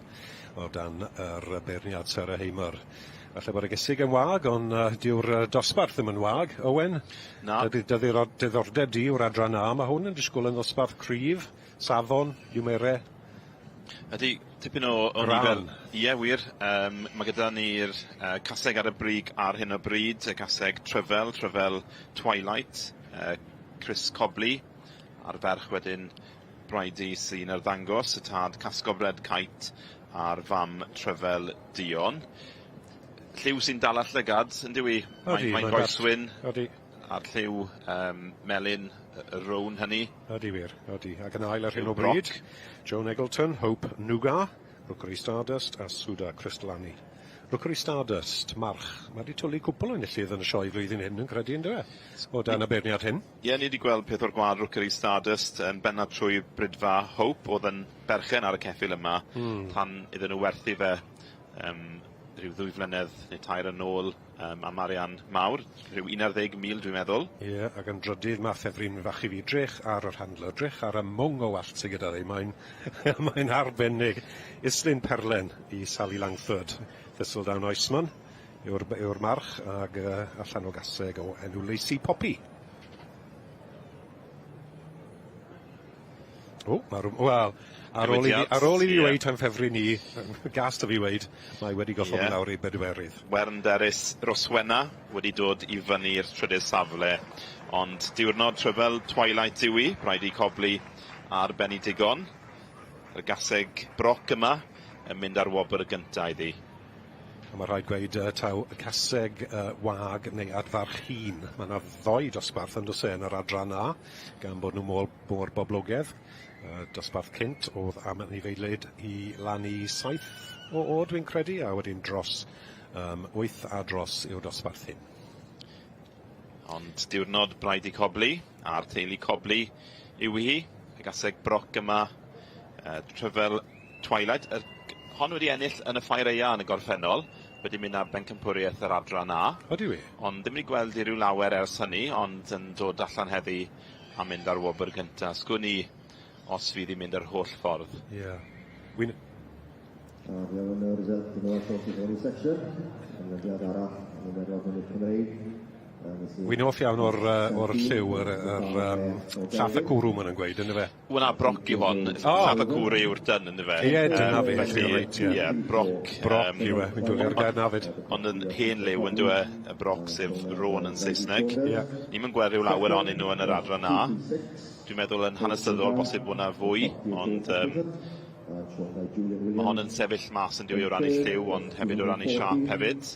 o dan yr beirniad Sarah Hamer. Falle bod y gesig yn wag, ond uh, dyw'r dosbarth ddim yn wag, Owen. Na. Dy, dy, diddordeb di yw'r adran A. Mae hwn yn disgwyl yn ddosbarth cryf, safon, iwmere. Ydy, tipyn o, o nifer. Ie, wir. Um, mae gyda ni'r uh, caseg ar y brig ar hyn o bryd, y caseg Tryfel, Tryfel Twilight, uh, Chris Cobley, a'r ferch wedyn Bridie sy'n arddangos, y tad Casgob Red Kite a'r fam Tryfel Duon. Lliw sy'n dala llygad, yn dyw i? Mae'n mae goeswyn. Odi. A'r lliw um, melyn, y rown hynny. Odi wir, odi. Ac yn ail ar hyn o bryd, Joan Eggleton, Hope Nougat, Rookery Stardust a Suda Crystalani. Rookery Stardust, march. Mae wedi twlu cwpl o enillydd yn y sioe flwyddyn hyn, yn credu, ynddo e? O dan y beirniad hyn. Ie, ni wedi gweld peth o'r gwlad Rookery Stardust yn bennaf trwy Bridfa Hope, oedd yn berchen ar y ceffyl yma mm. pan iddyn nhw werthu fe um, rhyw ddwy flynedd neu tair yn ôl um, am arian mawr, rhyw 11,000 dwi'n meddwl. Ie, yeah, ac yn drydydd mae ffefryn fach i fi drych ar yr handler, drych ar y mwng o wallt sydd gyda fi, mae'n mae arbennig. Islyn Perlen i Sally Langford, Thistledown Oisman yw'r yw march ag uh, allan o gaseg o enw Lacey Poppy. O, mae wel, ar ôl i fi, ar ôl i fi weud tan ffefryn i, gas 'da fi weud, mae wedi gollwng yeah. lawr i bedwerydd. Wern Derys Roswenna wedi dod i fyny'r trydydd safle, ond diwrnod tryfel Twilight yw i, rhaid i Cobley ar ben i digon. Y gaseg broc yma yn mynd ar wobr y gyntaf iddi. A mae rhaid gweud uh, taw y caseg uh, wag neu adfarch hun. Mae yna ddoi dosbarth yn does e yn yr adran A, gan bod nhw mor, mor boblogaidd. Uh, dosbarth cynt oedd am anifeiliaid i lan i 7 o o dwi'n credu, a wedyn dros um, 8 a dros yw'r dosbarth hyn. Ond diwrnod Bridie Cobley a'r teulu Cobley yw hi, y gaseg broc yma, uh, Tryfel Twilight, yr, hon wedi ennill yn y Ffair Aea yn y gorffennol, wedi mynd ar bencampwriaeth yr adran A. Ydy wir? Ond ddim wedi gweld i ryw lawer ers hynny, ond yn dod allan heddi a mynd ar wobr gynta. Sgwn i os fydd hi'n mynd yr holl ffordd. Ie. Yeah. Wy'n A we have another result in the Welsh Horses Only section. Canlyniad arall yn y Merlod Mynydd Cymreig. Wy'n hoff iawn o'r uh, or lliw, yr, yr um, llath y cwrw maen nhw'n gweud, ynddo fe? Wel na, broc yw hon. O! Llath y cwrw yw'r dyn, ynddo fe? Ie, dyna fe, Felly, reit, ie. ie, broc. Broc yym, yw e, fi'n dwlu ar gair 'na 'fyd. Ond yn hen liw yndyw e, y broc sef roan yn Saesneg. Ie. Ni'm yn gweld rhyw lawer ohonyn nhw yn yr adran A. Dwi'n meddwl yn hanesyddol bosib bod 'na fwy, ond yym ma' hon yn sefyll mas yn dyw 'i o ran ei lliw, ond hefyd o ran ei siâp hefyd.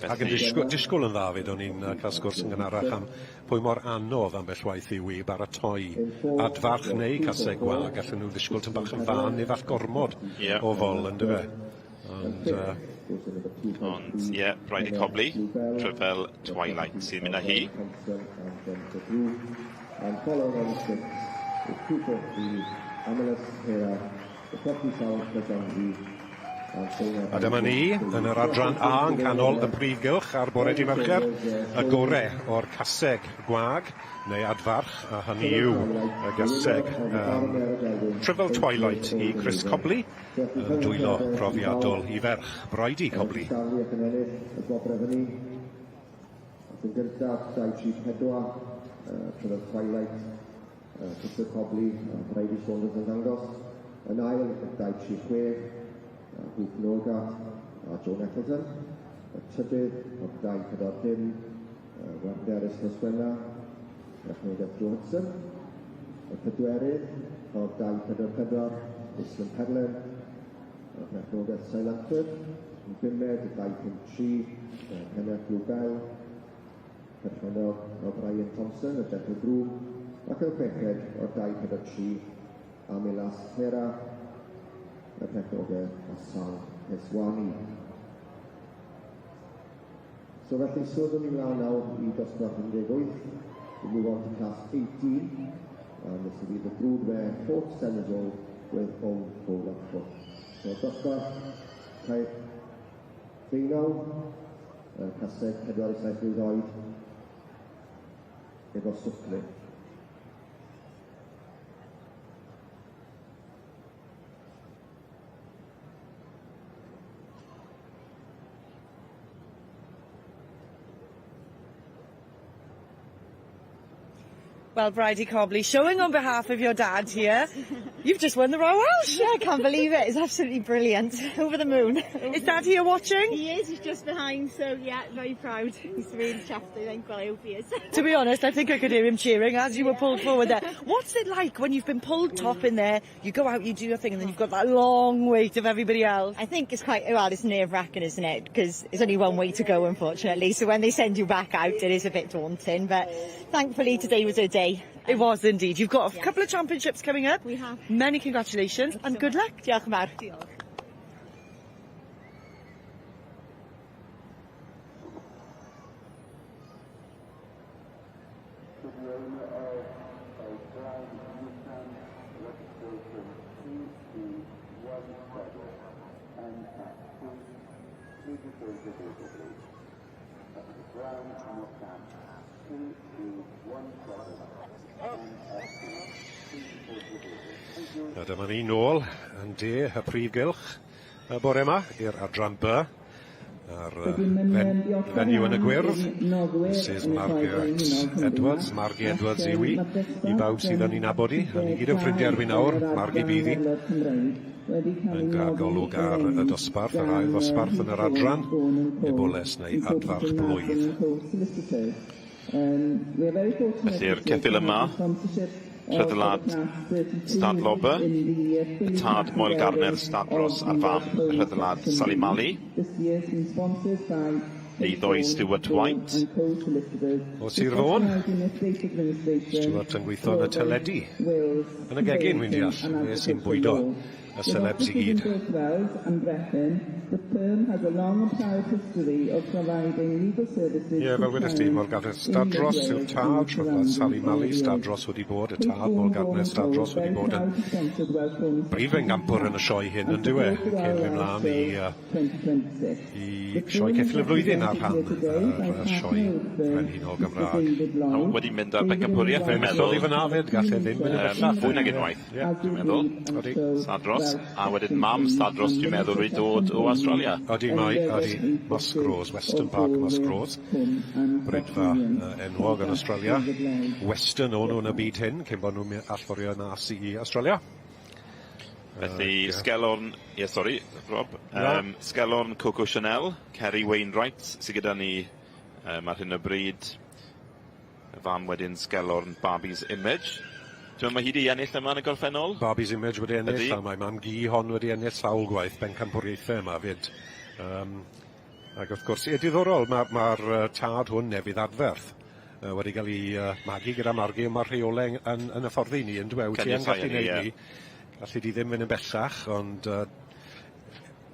Ac yn disgwyl, disgwyl yn dda 'fyd, o'n i'n cael sgwrs yn gynharach am pwy mor anodd ambell waith yw i baratoi adfarch neu caseg gwag, allan nhw ddisgwyl tipyn bach yn fân neu fall gormod Ie. o fol yndyfe? Ond yy Ond ie, Bridie Cobley, Tryfel Twilight sy'n mynd â hi. A dyma ni yn yr adran A yn canol y prif gylch ar bore dy Mercher, y gore o'r caseg gwag neu adfarch, a hynny yw y gaseg um, Tryfel Twilight i Chris Cobley, yn dwylo profiadol i ferch Bridie Cobley. Stanley ac yn ennill y gwobrau hynny. Ac yn gyntaf, 234, Tryfel Twilight, Christopher Cobley a Bridie Saunders yn dangos. Yn ail, 236, Hoop Norgart a Joan Eccleton. Y trydydd, o'r 240, Werner Llyswenna, Rachmeda Joe Hudson. Y pedwerydd, o'r 244, Islwyn Perlin, y perchnogaeth Cy Langford. Yn bumed, 253, Pennaeth Blue Bell, perchennog O'Brien Thompson, y Gentle Groom, ac yn chweched o'r 243, Amilas Hera, y perchnogaeth Asal Peswani. So felly, symudwn ni mlaen nawr i dosbarth 18. We move on to class 18. And this will be the broodmare 4 to 7 years old with own foal at foot. So dosbarth tair deunaw, caseg 4 i 7 blwydd oed, efo swclyn. Well, Bridie Cobley, showing on behalf of your dad here, you've just won the Royal Welsh. Yeah, I can't believe it. It's absolutely brilliant. Over the moon. Is dad here watching? He is, he's just behind, so yeah, very proud. He's really chuffed, I think. Well, I hope he is. To be honest, I think I could hear him cheering as you were pulled forward there. What's it like when you've been pulled top in there, you go out, you do your thing, and then you've got that long wait of everybody else? I think it's quite, well, it's nerve-wracking, isn't it? Because there's only one way to go, unfortunately. So when they send you back out, it is a bit daunting. But thankfully, today was a day. It was indeed. You've got a Yeah. couple of championships coming up. We have. Many congratulations and so good much. luck. Diolch yn fawr. Diolch. A dyma ni nôl yn de y prif gylch y bore yma i'r adran B a'r fen fenyw yn y gwyrdd, Mrs Margaret Edwards, Margie Edwards yw hi, i bawb sydd yn ei nabod hi, a ni gyd yn ffrindiau erbyn nawr, Margie bydd hi. Yn cael golwg ar y dosbarth, yr ail ddosbarth yn yr adran, eboles neu adfarch blwydd. Felly'r ceffyl yma, Rhyddlad Stadlober, y tad Moel Garner Stadros a'r fam Rhyddlad Salimali. Eiddo i Stuart White. O Sir Fôn. Stuart yn gweithio yn y teledu. Yn y gegin, wy'n deall. Fe sy'n bwydo y celebs i gyd. The firm has a long and proud history of providing legal services Ie, fel wedes di, Morgannwg Stadros yw'r tad, rhywbeth Sally Mally Stadros wedi bod, y tad Morgannwg Stadros wedi bod yn brif bencampwr yn y sioe hyn yn dyw e, cyn mynd mlaen i sioe ceffyl y flwyddyn ar rhan yr sioe Frenhinol Gymraeg. A wedi mynd ar bencampwriaeth, Fe fi'n methodd meddwl. i fyna fyd, gall e ddim mynd yn bellach. Fwy nag unwaith, dwi'n meddwl. Odi. Stadros, a wedyn mam Stadros, dwi'n meddwl, wedi dod o Australia. Odi, mae, odi, Musgrose, Western Park Musgrose, bridfa enwog yn Australia. Western o'n nhw yn y byd hyn, cyn bod nhw'n allforio mas i Australia. Felly, Ie. Sgelorn, ie, sori, Rob. Na. Sgelorn Coco Chanel, Kerry Wainwright, sydd gyda ni ar hyn o bryd. Y fam wedyn Sgelorn Barbie's Image. Dwi'n meddwl mae hi wedi ennill yma yn y gorffennol? Barbie's Image wedi ennill, Ydi. a mae mam gi hon wedi ennill sawl gwaith bencampwriaethau yma fyd. Ac wrth gwrs, ie, diddorol, mae'r ma tad hwn newydd adferth wedi cael ei magu gyda Margi, ond mae'r rheolau yn y ffordd i ni, yn dweud, ti yn Caniatáu gallu hynny, neud ie. ni. Gallu di ddim mynd yn bellach, ond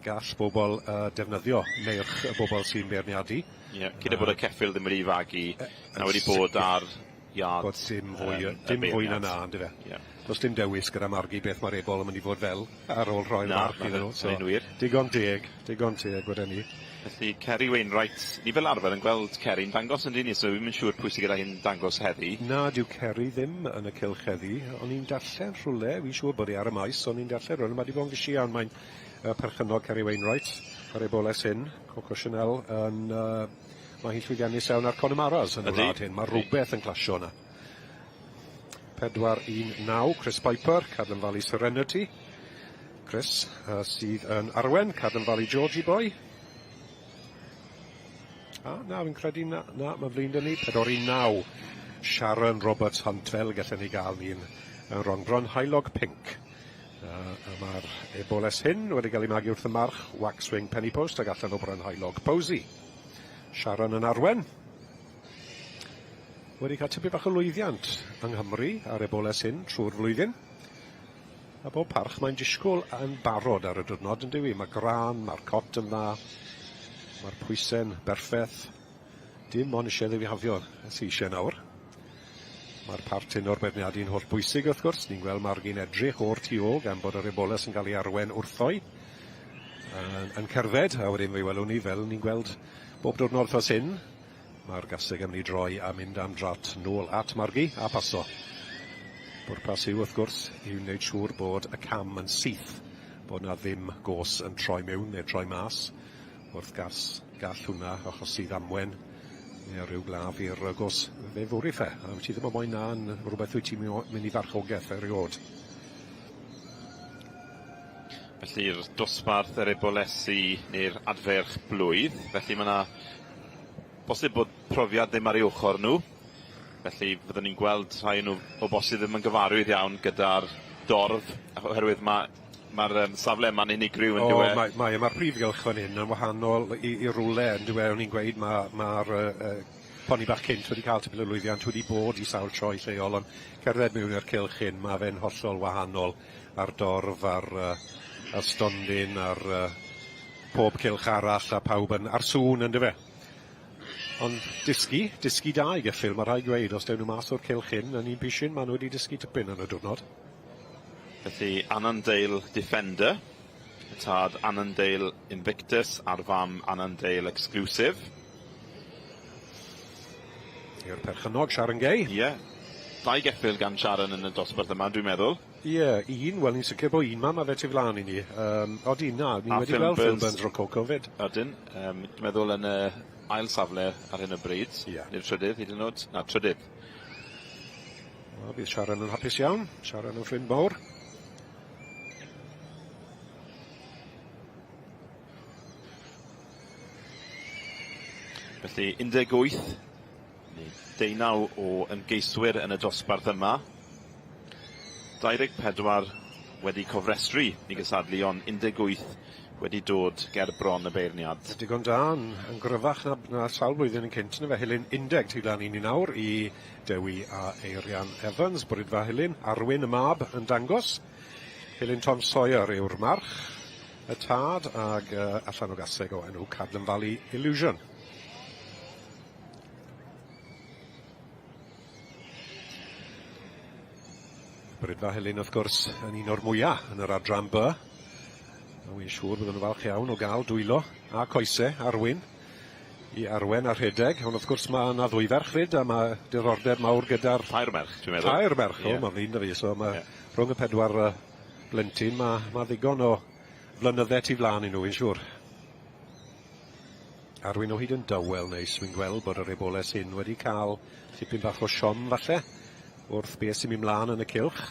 gall bobl defnyddio meirch y bobl sy'n beirniadu. Ie, cyn bod y ceffyl ddim wedi fagu, na wedi bod ar iard. Bod dim fwy, y dim fwy na beirniad. na, yndyfe? Ie. Does dim dewis gyda Margi beth mae'r ebol yn mynd i fod fel ar ôl rhoi'r Na, march ma' iddyn nhw. hynny'n wir. Digon teg, digon teg wedyn ni. Felly, Kerry Wainwright, ni fel arfer yn gweld Kerry'n dangos yn dyn ni, so dwi'm yn siŵr pwy sydd gyda hi'n dangos heddi. Na, dyw Kerry ddim yn y cylch heddi. O'n i'n darllen rhywle, fi'n siŵr bod hi ar y maes, o'n i'n darllen rhywle, mae wedi bod yn fysi iawn, mae'n perchennog Kerry Wainwright, yr eboles hyn, Coco Chanel, yn, mae hi'n llwyddiannus iawn ar Conemaras yn y Ydi. wlad hyn. Mae rhywbeth yn clasio yna. 4-1-9, Chris Piper, Cadlan Valley Serenity. Chris, sydd yn arwen, Cadlan Valley Georgie Boy. A, na, fi'n credu na, na, mae flin dyn ni. 4-1-9, Sharon Roberts Hunt, fel gallen ni gael ni'n yn Ron Bron Haelog Pink. A mae'r eboles hyn wedi cael ei magu wrth y march Waxwing Penny Post ac allan o Bron Haelog Posey. Sharon yn arwen. Wedi cael tipyn bach o lwyddiant yng Nghymru ar eboles hyn trwy'r flwyddyn. A bob parch mae'n disgwyl yn barod ar y diwrnod yn dyw i. Mae gran, mae'r cot yn dda, mae'r pwysau'n berffeth. Dim ond eisiau iddi hafio sy eisiau nawr. Mae'r part hyn o'r beirniadu'n holl bwysig wrth gwrs. Ni'n gweld Margi'n edrych o'r tu ôl gan bod yr eboles yn cael ei arwen wrthoi yn cerdded, a wedyn fe welwn ni fel ni'n gweld bob diwrnod wrthnos hyn. Mae'r gaseg yn mynd i droi a mynd am drat nôl at Margi a paso. Pwrpas yw wrth gwrs i wneud siŵr bod y cam yn syth, bod na ddim gos yn troi mewn neu troi mas. Wrth gas gall hwnna achosi ddamwen neu rhyw glaf i'r gos fe fwriff e. A wyt ti ddim yn moyn na yn rhywbeth wyt ti'n mynd i farchogaeth erioed. Felly'r dosbarth yr ebolesi neu'r adferch blwydd, felly mae yna bosib bod profiad ddim ar ei ochr nhw. Felly fyddwn ni'n gweld rhai nhw o bosib ddim yn gyfarwydd iawn gyda'r dorf, oherwydd mae'r safle yma'n unigryw yn O, dyw e? mae, mae, mae'r prif gylch fan hyn yn wahanol i rwle yn dyw e, o'n i'n gweud, mae'r poni bach cynt wedi cael tipyn o lwyddiant, wedi bod i sawl sioe lleol, ond cerdded mewn i'r cylch hyn, mae fe'n hollol wahanol ar dorf, ar stondin, ar pob cylch arall, a pawb yn ar sŵn yn dyfe. Ond dysgu da i geffyl, mae rhaid gweud, os dewn nhw mas o'r cylch hyn yn un pishin, maen nhw wedi dysgu tipyn yn y diwrnod. Felly Annandale Defender, y tad Annandale Invictus a'r fam Annandale Exclusive. I'r perchennog, Sharon Gay. Ie. Dau geffyl gan Sharon yn y dosbarth yma, dwi'n meddwl. Ie, un, wel ni'n sicr bod un ma, mae fe tu flaen i ni. Odi, na, ni A wedi Phil gweld Phil Burns. Burns Rococo fyd. Ydyn, dwi'n meddwl yn y ail safle ar hyn o bryd. Ie. Neu'r trydydd, hyd yn oed. Na, trydydd. Wel, bydd Sharon yn hapus iawn. Sharon yn ffrind mawr. Felly, 18, neu 19 o ymgeiswyr yn y dosbarth yma. 24 wedi cofrestru i gystadlu, ond 18 wedi dod ger bron y beirniad. Digon da, yn gryfach na sawl blwyddyn yn cynt, na fe Helen 10 tu lan i ni nawr i Dewi a Eirian Evans, Bridfa Helen, Arwyn y mab yn dangos. Helen Tom Sawyer yw'r march. y tad ag allan o gaseg o enw Cadlan Valley Illusion. Bridfa Helen wrth gwrs yn un o'r mwyaf yn yr adran B. A wy'n siŵr bydden nhw'n falch iawn o gael dwylo a coese Arwyn i arwen a rhedeg. Ond wrth gwrs mae yna ddwy ferch fyd a mae diddordeb mawr gyda'r... Tair merch, dwi'n meddwl. Tair merch, o, mae'n flin 'da fi. So mae rhwng y pedwar blentyn, mae, mae ddigon o flynydde tu flaen i nhw, fi'n siŵr. Arwyn o hyd yn dawel neis, wi'n gweld bod yr eboles hyn wedi cael tipyn bach o siom falle wrth beth sy'n mynd mlaen yn y cylch.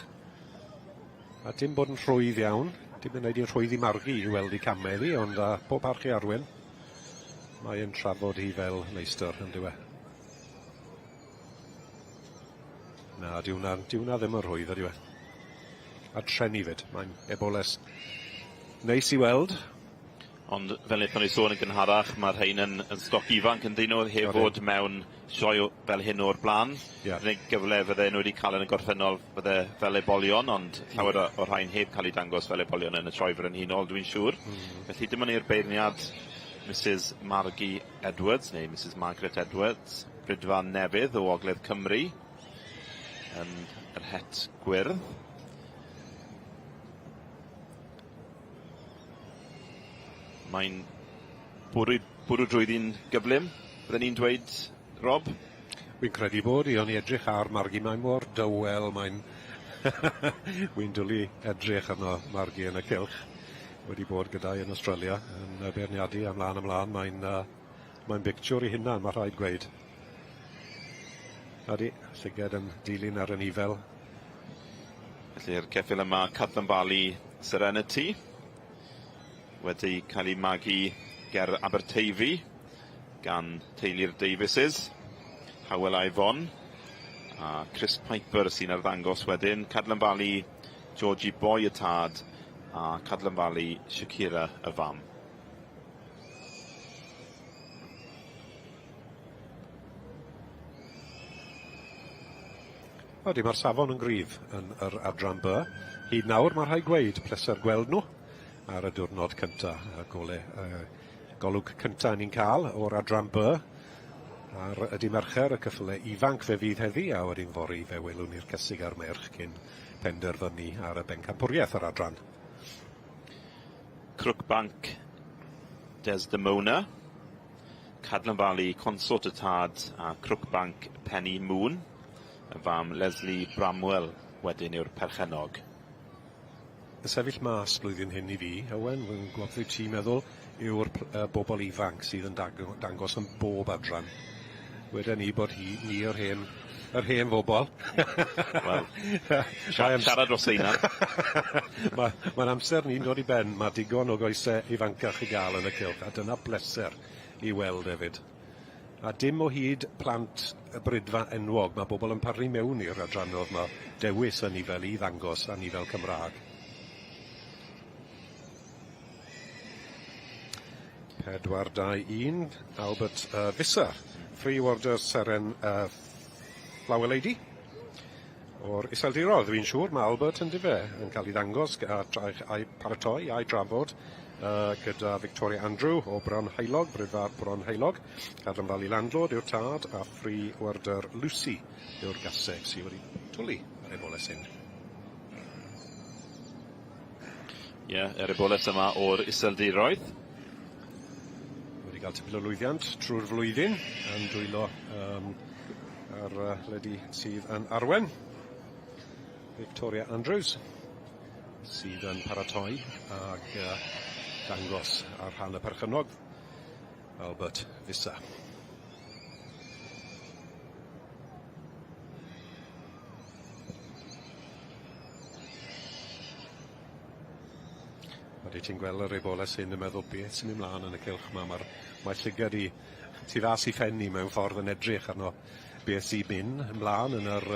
A dim bod yn rhwydd iawn, dim yn gwneud i'n rhwydd i Margi i weld i camau iddi, ond a pob parch i Arwyn, mae'n trafod hi fel meistr yn dyw e. Na, di hwnna, di hwnna ddim yn rhwydd, ydyw e. A treni fyd, mae'n eboles neis i weld. Ond fel wnaethon ni sôn yn gynharach, mae'r rhain yn, yn stoc ifanc yn dyn nhw, heb fod mewn sioe fel hyn o'r blaen. Yr unig gyfle fydde nhw wedi cael yn y gorffennol fydde fel ebolion, ond llawer o, o rhain heb cael eu dangos fel ebolion yn y sioe frenhinol, dwi'n siŵr. Felly dyma ni'r beirniad Mrs Margie Edwards, neu Mrs Margaret Edwards, Rhydfan Nefydd o Ogledd Cymru, yn yr het gwyrdd. Mae'n bwrw, bwrw drwyddi'n gyflym, bydden ni'n dweud, Rob? Wi'n credu bod i, o'n i edrych ar Margi, mae mor dywel, mae'n... Wi'n dwlu edrych arno Margi yn y cylch. Wedi bod gyda'i yn Australia yn beirniadu ymlaen ymlaen, mae'n mae'n bictiwr i hunan, mae rhaid gweud. Ydy, llyged yn dilyn ar y nifel. Felly'r ceffyl yma, Cadlan Valley Serenity, wedi cael ei magu ger Aberteifi gan teulu'r Davises, Howell a Yvonne, a Chris Piper sy'n arddangos wedyn, Cadlan Valley Georgie Boy y tad, a Cadlan Valley Shakira y fam. Odi, mae'r safon yn gryf yn yr adran B. Hyd nawr, mae rhaid gweud, pleser gweld nhw ar y diwrnod cynta, y gole, golwg cynta ni'n cael o'r adran B. Ar y dy Mercher, y cyffyle ifanc fe fydd heddi, a wedyn fory fe welwn ni'r cysig a'r meirch cyn penderfynu ar y bencampwriaeth yr adran. Crookbank Desdemona, Cadlan Valley Consort y tad a Crookbank Penny Moon, y fam Leslie Bramwell wedyn yw'r perchennog. Y sefyll mas blwyddyn hyn i fi, Owen, wy'n gwybod beth ti'n meddwl, yw'r bobl ifanc sydd yn dangos yn bob adran. Weden ni bod hi, ni yr hen, yr hen fobl. Wel, siarad dros Einar. Mae'n ma amser ni'n dod i ben, mae digon o goesau ifancach i gael yn y cylch, a dyna bleser i weld hefyd. A dim o hyd plant y brydfa enwog, mae bobl yn paru mewn i'r adranodd, mae dewis yn fel i ddangos a ni fel Cymraeg. 4, 2, 1, Albert Visser, Free Warder Seren Flower Lady o'r Iseldiroedd. Fi'n siŵr mae Albert yn dife yn cael ei ddangos a a'i paratoi a'i drafod gyda Victoria Andrew o Bron Heulog, Brifar Bron Heulog. Cadlan Valley Landlord yw'r tad a Free Warder Lucy yw'r gaseg sydd wedi twlu ar eboles hyn. Ie, yeah, yr eboles yma o'r Iseldiroedd. Wedi cael tipyn o lwyddiant trwy'r flwyddyn yn dwylo yr lady sydd yn arwen, Victoria Andrews, sydd yn paratoi ag dangos ar rhan y perchennog, Albert Visser. Ydy, ti'n gweld yr eboles hyn yn meddwl beth sy'n mynd mlaen yn y cylch yma. Mae'r mae llygad i tu fas i phen i mewn ffordd yn edrych arno beth sy'n mynd ymlaen yn yr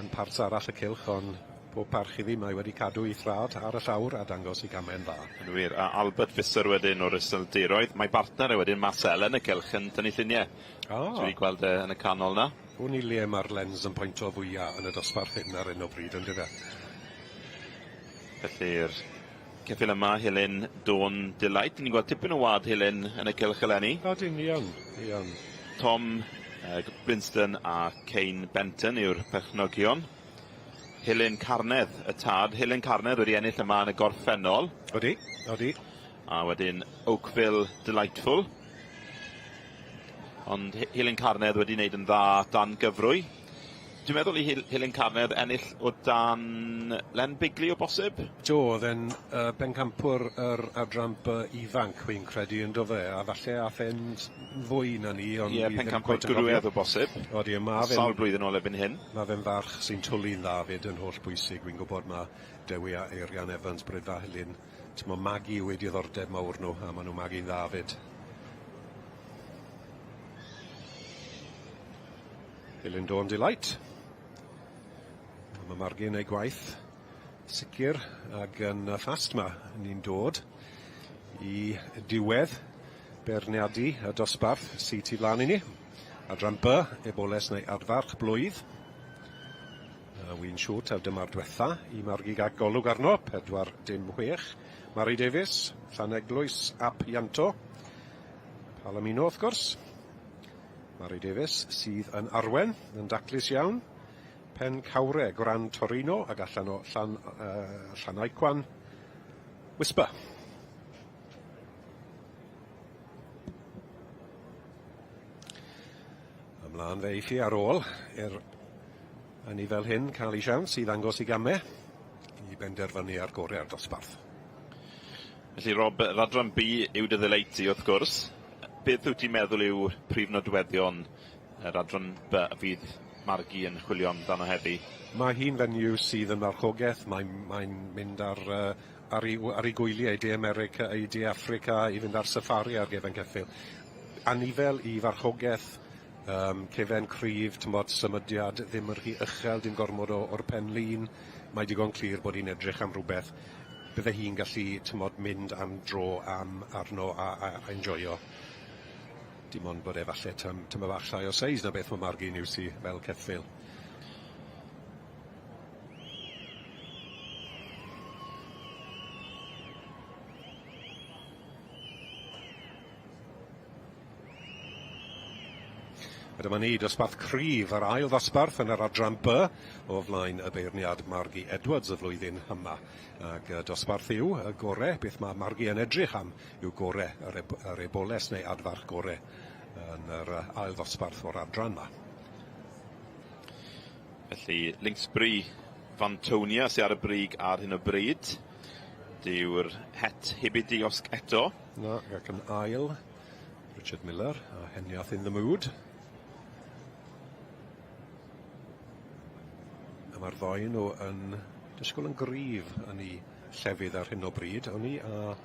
yn part arall y cylch, ond pob parch iddi, mae wedi cadw ei thrad ar y llawr a dangos ei gamau'n dda. Yn wir, a Albert Visser wedyn o'r Iseldiroedd. Mae bartner e wedyn, Marcel, yn y cylch yn tynnu lluniau. Dwi wedi gweld e yn y canol na. Wn i le mae'r lens yn pwyntio fwyaf yn y dosbarth hyn ar hyn o bryd, yn dyfe? Felly'r ceffyl yma, Helen Dawn Delight. Ni'n gweld tipyn o wad Helen yn y cylch eleni. Odyn, iawn, iawn. Tom Blinston a Kane Benton yw'r perchnogion. Helen Carnedd, y tad. Helen Carnedd wedi ennill yma yn y gorffennol. Odi, odi. A wedyn Oakville Delightful. Ond Helen Carnedd wedi wneud yn dda dan gyfrwy. Dwi'n meddwl i Helen Carnedd ennill o dan Len Bigley o bosib? Do, oedd e'n bencampwr yr adran B ifanc, wi'n credu, yn do fe, a falle ath e'n fwy na ni, ond Ie, pencampwr gwrywedd o bosib. Odi, a ma' fe'n... Sawl blwyddyn ôl erbyn hyn. Ma' fe'n farch sy'n twlu'n dda 'fyd, yn holl bwysig. Wi'n gwybod ma' Dewi a Eirian Evans, Brydfa Helen, t'mo' magu yw eu diddordeb mawr nhw, a ma' nhw'n magu'n dda 'fyd. Helen Dawn Delight. Mae Margie yn ei gwaith sicr ac yn fast ma ni'n dod i diwedd beirniadu y dosbarth sy tu flan i ni. Adran B, eboles neu adfarch blwydd. Wy'n siŵr taw dyma'r dwetha i Margie gael golwg arno, 46. Mari Davies, Llaneglwys ap Ianto. Palomino wrth gwrs. Mari Davies sydd yn arwen, yn daclus iawn. Pen Cawre, Gran Torino ac allan o Llan, Llanaucwan, Whisper. Ymlaen fe i chi ar ôl i'r anifail hyn cael ei siawns i ddangos i gamau i benderfynu ar gorau'r dosbarth. Felly Rob, yr adran B yw dy ddeleit di wrth gwrs. Beth wyt ti'n meddwl yw prif nodweddion yr adran B fydd Margi yn chwilio amdano heddi? Mae hi'n fenyw sydd yn farchogaeth, mae'n mae'n mynd ar yy ar 'i ar 'i gwyliau i De America, i De Affrica, i fynd ar safari ar gefen ceffyl. Anifail i farchogaeth, yym cefen cryf, t'mod symudiad ddim yn rhy uchel, dim gormod o o'r pen lin. Mae digon clir bod hi'n edrych am rwbeth bydde hi'n gallu, t'mod, mynd am dro am arno a a a enjoio. Dim ond bod e falle tym tymed bach llai o seis na beth ma' Margie'n iwsu fel ceffyl. A dyma ni, dosbarth cryf yr ail ddosbarth yn yr adran B o flaen y beirniad Margie Edwards y flwyddyn yma. Ac dosbarth yw y gore, beth mae Margie yn edrych am yw gore yr, eb yr eboles neu adfarch gore yn yr ail ddosbarth o'r adran yma. Felly, Linksbury Fantonia sydd ar y brig ar hyn o bryd. Dyw'r het heb ei diosg eto. Na, ac yn ail, Richard Miller a Heniath in the Mood. A mae'r ddoi nhw yn disgwyl yn gryf yn eu llefydd ar hyn o bryd. O'n i a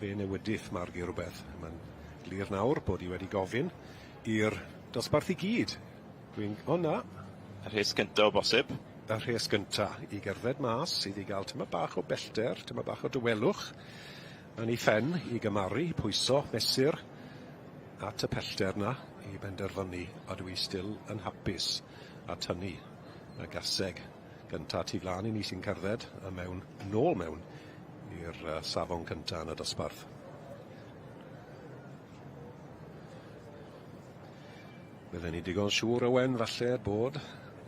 fe newidith Margie rhywbeth. Mae'n glir nawr bod hi wedi gofyn i'r dosbarth i gyd. Dwi'n... O na. Y rhes gynta o bosib. Y rhes gynta i gerdded mas iddi gael tyma bach o bellter, tyma bach o dawelwch. Yn ei phen i gymaru, pwyso, mesur at y pellter 'na i benderfynu ydw i still yn hapus a tynnu y gaseg gynta tu flan i ni sy'n cerdded a mewn, nôl mewn i'r safon cynta yn y dosbarth. Bydden ni digon siŵr, Owen, falle bod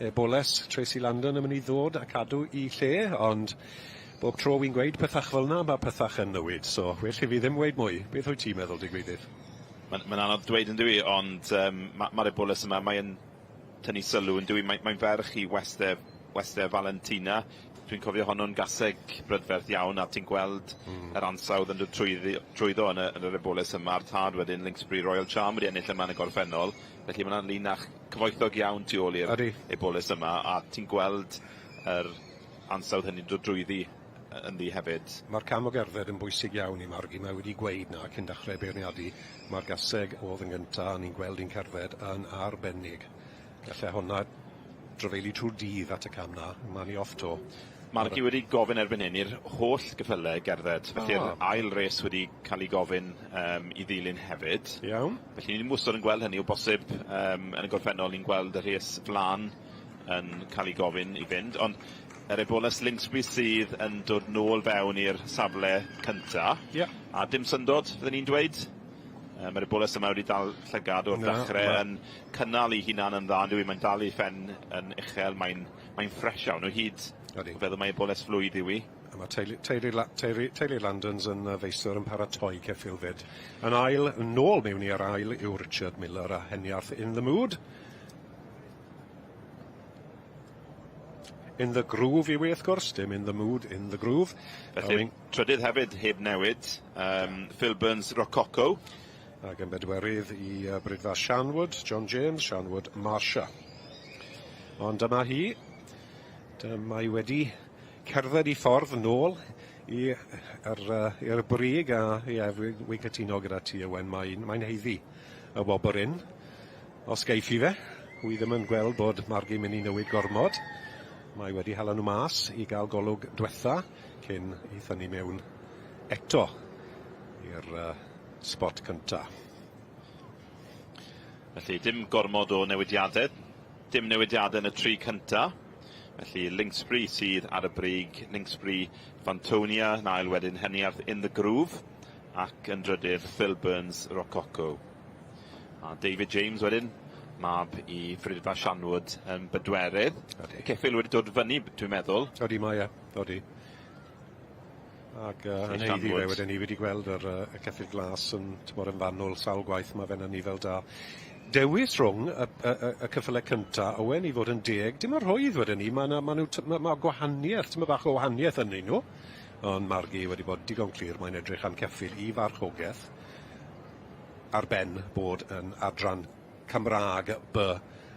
eboles Tracy Landon yn mynd i ddod a cadw i lle, ond bob tro wi'n gweud pethach fel 'na, mae pethach yn newid, so well i fi ddim weud mwy. Beth wyt ti'n meddwl digwyddith? Mae'n ma anodd dweud yn dyw ond um, mae'r ma eboles yma, mae'n tynnu sylw yn dyw Mae'n mae ferch i Weste, Weste Valentina. Dwi'n cofio honno'n gaseg brydferth iawn a ti'n gweld yr ansawdd yn dod trwyddi trwyddo yn y yn yr eboles yma a'r tad wedyn Linksbury Royal Charm wedi ennill yma yn y gorffennol. Felly ma' 'na linach cyfoethog iawn tu ôl i'r eboles yma a ti'n gweld yr ansawdd hynny'n dod drwyddi ynddi hefyd. Mae'r cam o gerdded yn bwysig iawn i Margie. Mae wedi gweud 'na cyn dechrau beirniadu. Mae'r gaseg o'dd yn gynta a ni'n gweld hi'n cerdded yn arbennig. Gallai honna drafeili trwy'r dydd at y cam 'na. Ma' ni off 'to. Margie wedi gofyn erbyn hyn i'r holl geffyle gerdded, felly'r ail res wedi cael ei gofyn yym i ddilyn hefyd. Iawn. Felly ni ddim wastod yn gweld hynny o bosib yym yn y gorffennol ni'n gweld y rhes flan yn cael ei gofyn i fynd, ond Yr eboles Linksby sydd yn dod nôl fewn i'r safle cynta. Ie. A dim syndod, fydden ni'n dweud. Mae'r eboles yma wedi dal llygad o'r dechrau yn cynnal ei hunan yn dda, on'd yw 'i? Mae'n dal ei phen yn uchel, mae'n mae'n ffres iawn o hyd. Odi. O feddwl mai eboles flwydd yw 'i. A ma' teulu teulu La- teulu teulu Landons yn feistr yn paratoi ceffyl 'fyd. Yn ail, nôl mewn i'r ail yw Richard Miller a Heniarth In The Mood. In the Groove yw 'i wrth gwrs, dim In the Mood, In the Groove. Felly, trydydd hefyd heb newid, Phil Burns Rococo. Ac yn bedwerydd i Bridfa Shanwood, John James, Shanwood Marsha. Ond dyma hi, dyma hi wedi cerdded i ffordd nôl i yr i'r brig a ie wi wi'n cytuno gyda ti Owen, mae'n mae'n haeddu y wobr hyn. Os geiff hi fe, wi ddim yn gweld bod Margie'n mynd i newid gormod. Mae wedi hala nhw mas i gael golwg dwetha cyn i thynnu mewn eto i'r spot cynta. Felly dim gormod o newidiade, dim newidiade yn y tri cynta. Felly Linksbury sydd ar y brig, Linksbury Fantonia yn ail wedyn Heniarth In The Groove ac yn drydydd Phil Burns Rococo. A David James wedyn, mab i Ffridfa Shanwood yn bedwerydd. Odi. Ceffyl wedi dod fyny, dwi'n meddwl. Odi mae e, odi. Ac yn haeddu fe wedyn ni wedi gweld yr y ceffyl glas yn t'mod yn fanwl sawl gwaith ma' fe'n anifail da. Dewis rhwng y y y y ceffyle cynta Owen i fod yn deg, dim yn rhwydd wedyn 'ny ma' 'na ma' nw t- ma' ma' gwahanieth tymed bach o wahanieth ynddyn nhw. Ond Margie wedi bod digon clir mae'n edrych am ceffyl i farchogeth ar ben bod yn adran Cymraeg B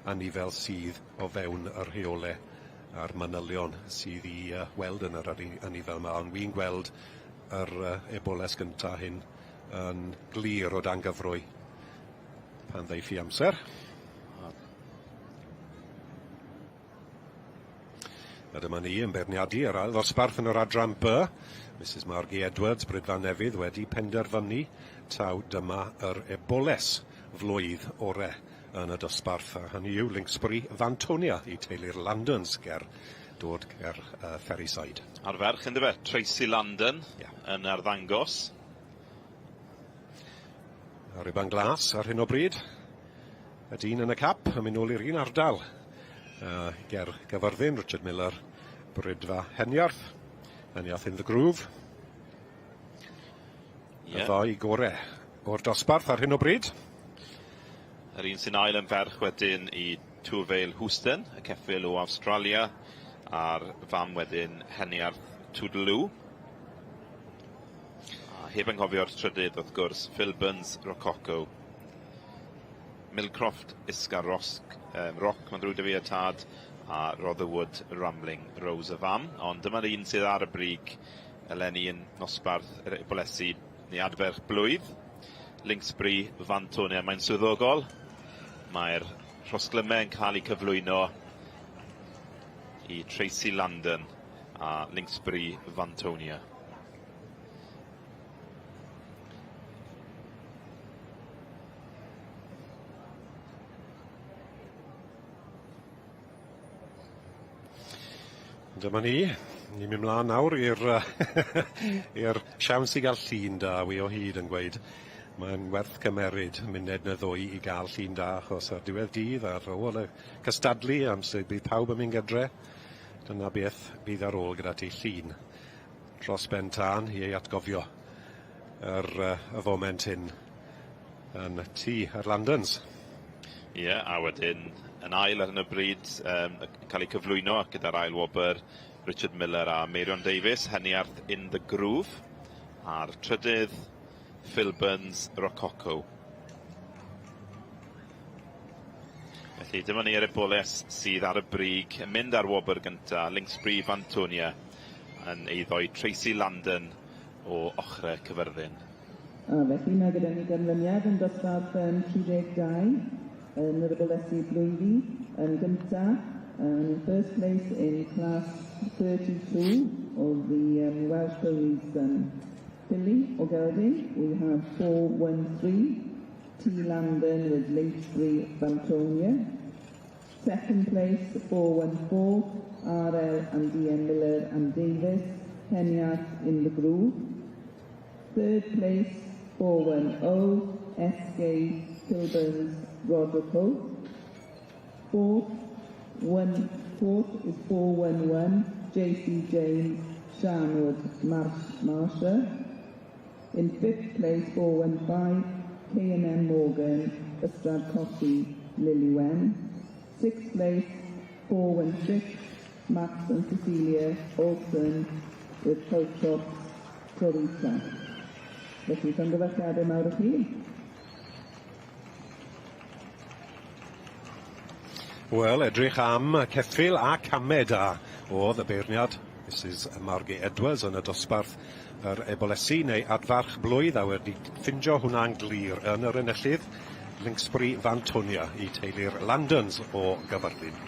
anifail sydd o fewn y rheole a'r manylion sydd i weld yn yr anifail 'ma, ond wi'n gweld yr eboles gynta hyn yn glir o dan gyfrwy pan ddeiff i amser. A dyma ni yn beirniadu yr ail ddosbarth yn yr adran B. Misus Margie Edwards, Brydfa Nefydd, wedi penderfynu taw dyma yr eboles flwydd ore yn y dosbarth, a hynny yw Linksbury Fantonia i teulu'r Landons ger dod ger Ferryside. A'r ferch yndyfe, Tracy Landon, yeah. yn arddangos. A Ruban Glas ar hyn o bryd. Y dyn yn y cap yn mynd nôl i'r un ardal. Ger Gyfyrddin, Richard Miller, Brydfa Heniarth. Heniarth in the groove. Yeah. Y ddau gore o'r dosbarth ar hyn o bryd. Yr un sy'n ail yn ferch wedyn i Tuvail Houston, y ceffyl o Awstralia, a'r fam wedyn Heniarth Toodaloo. A heb anghofio'r trydydd wrth gwrs, Phil Burns Rococo. Millcroft Isca Rosc, Rock, mae'n ddrwg 'da fi, y tad, a Rotherwood Rambling Rose y fam. Ond dyma'r un sydd ar y brig eleni yn nosbarth yr Ebolesi neu Adferch Blwydd. Linksbury Fantonia, mae'n swyddogol. Mae'r rhosglymau yn cael eu cyflwyno i Tracy Landon a Linksbury Fantonia. Dyma ni, ni'n mynd mlaen nawr i'r i'r siawns i gael llun da, wi o hyd yn gweud. Mae'n werth cymeryd muned neu ddwy i gael llun da, achos ar diwedd dydd, ar ôl y cystadlu, amser bydd pawb yn mynd gydre, dyna beth bydd ar ôl gyda ti, llun dros ben tân i ei atgofio yr y foment hyn yn tŷ yr Landons. Ie, a wedyn yn ail ar hyn o bryd, yn cael eu cyflwyno gyda'r ail wobr, Richard Miller a Meirion Davies, Heniarth in the Groove, a'r trydydd, Phil Burns, Rococo. Felly dyma ni ar y boles sydd ar y brig, yn mynd ar wobr gynta, Linksbury Fantonia, yn eiddo i Tracy Landon o Ochre Cyfyrddin. A felly mae gyda ni ganlyniad yn dosbarth 32 yn yr abolesi blwyddi yn gynta, in first place in class 32 of the Welsh Ponies Filly o Gelding, we have 413 T Landon with Linksbury Bantonia. Second place, 414, RL and DM Miller and Davis, Peniarth in the Groove. Third place, 410, SK Kilburns, Roger Cope. Fourth, one, fourth is 411, JC James, Shanwood, Marsha. In fifth place, 415, K&M Morgan, Ystrad Coffee, Lily Wen. Sixth place, 416, Max and Cecilia Olsen with Coach Shops, Torita. Felly, llongyfarchiadau mawr i chi. Wel, edrych am y ceffyl a camau da oedd y beirniad Mrs Margie Edwards yn y dosbarth yr ebolesi neu adfarch blwydd a wedi ffindio hwnna'n glir yn yr enillydd Linksbury Fantonia i teulu'r Landons o Gaerfyrddin.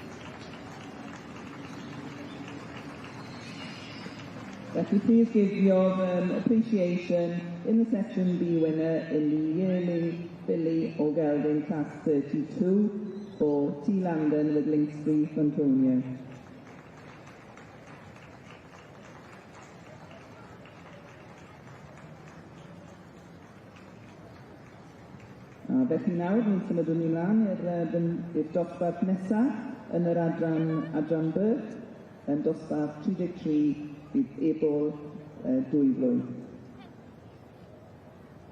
Felly, please give your appreciation in the section B winner in the yearling filly or gelding class 32 for T Landon with Linksbury Fantonia. A felly nawr, ni'n symud ni mlaen i'r dosbarth nesaf yn yr adran, adran B, yn dosbarth 33 bydd ebol 2 flwydd.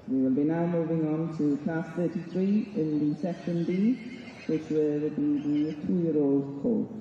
We will be now moving on to class 33 in the section B, which will be the 2-year-old colt.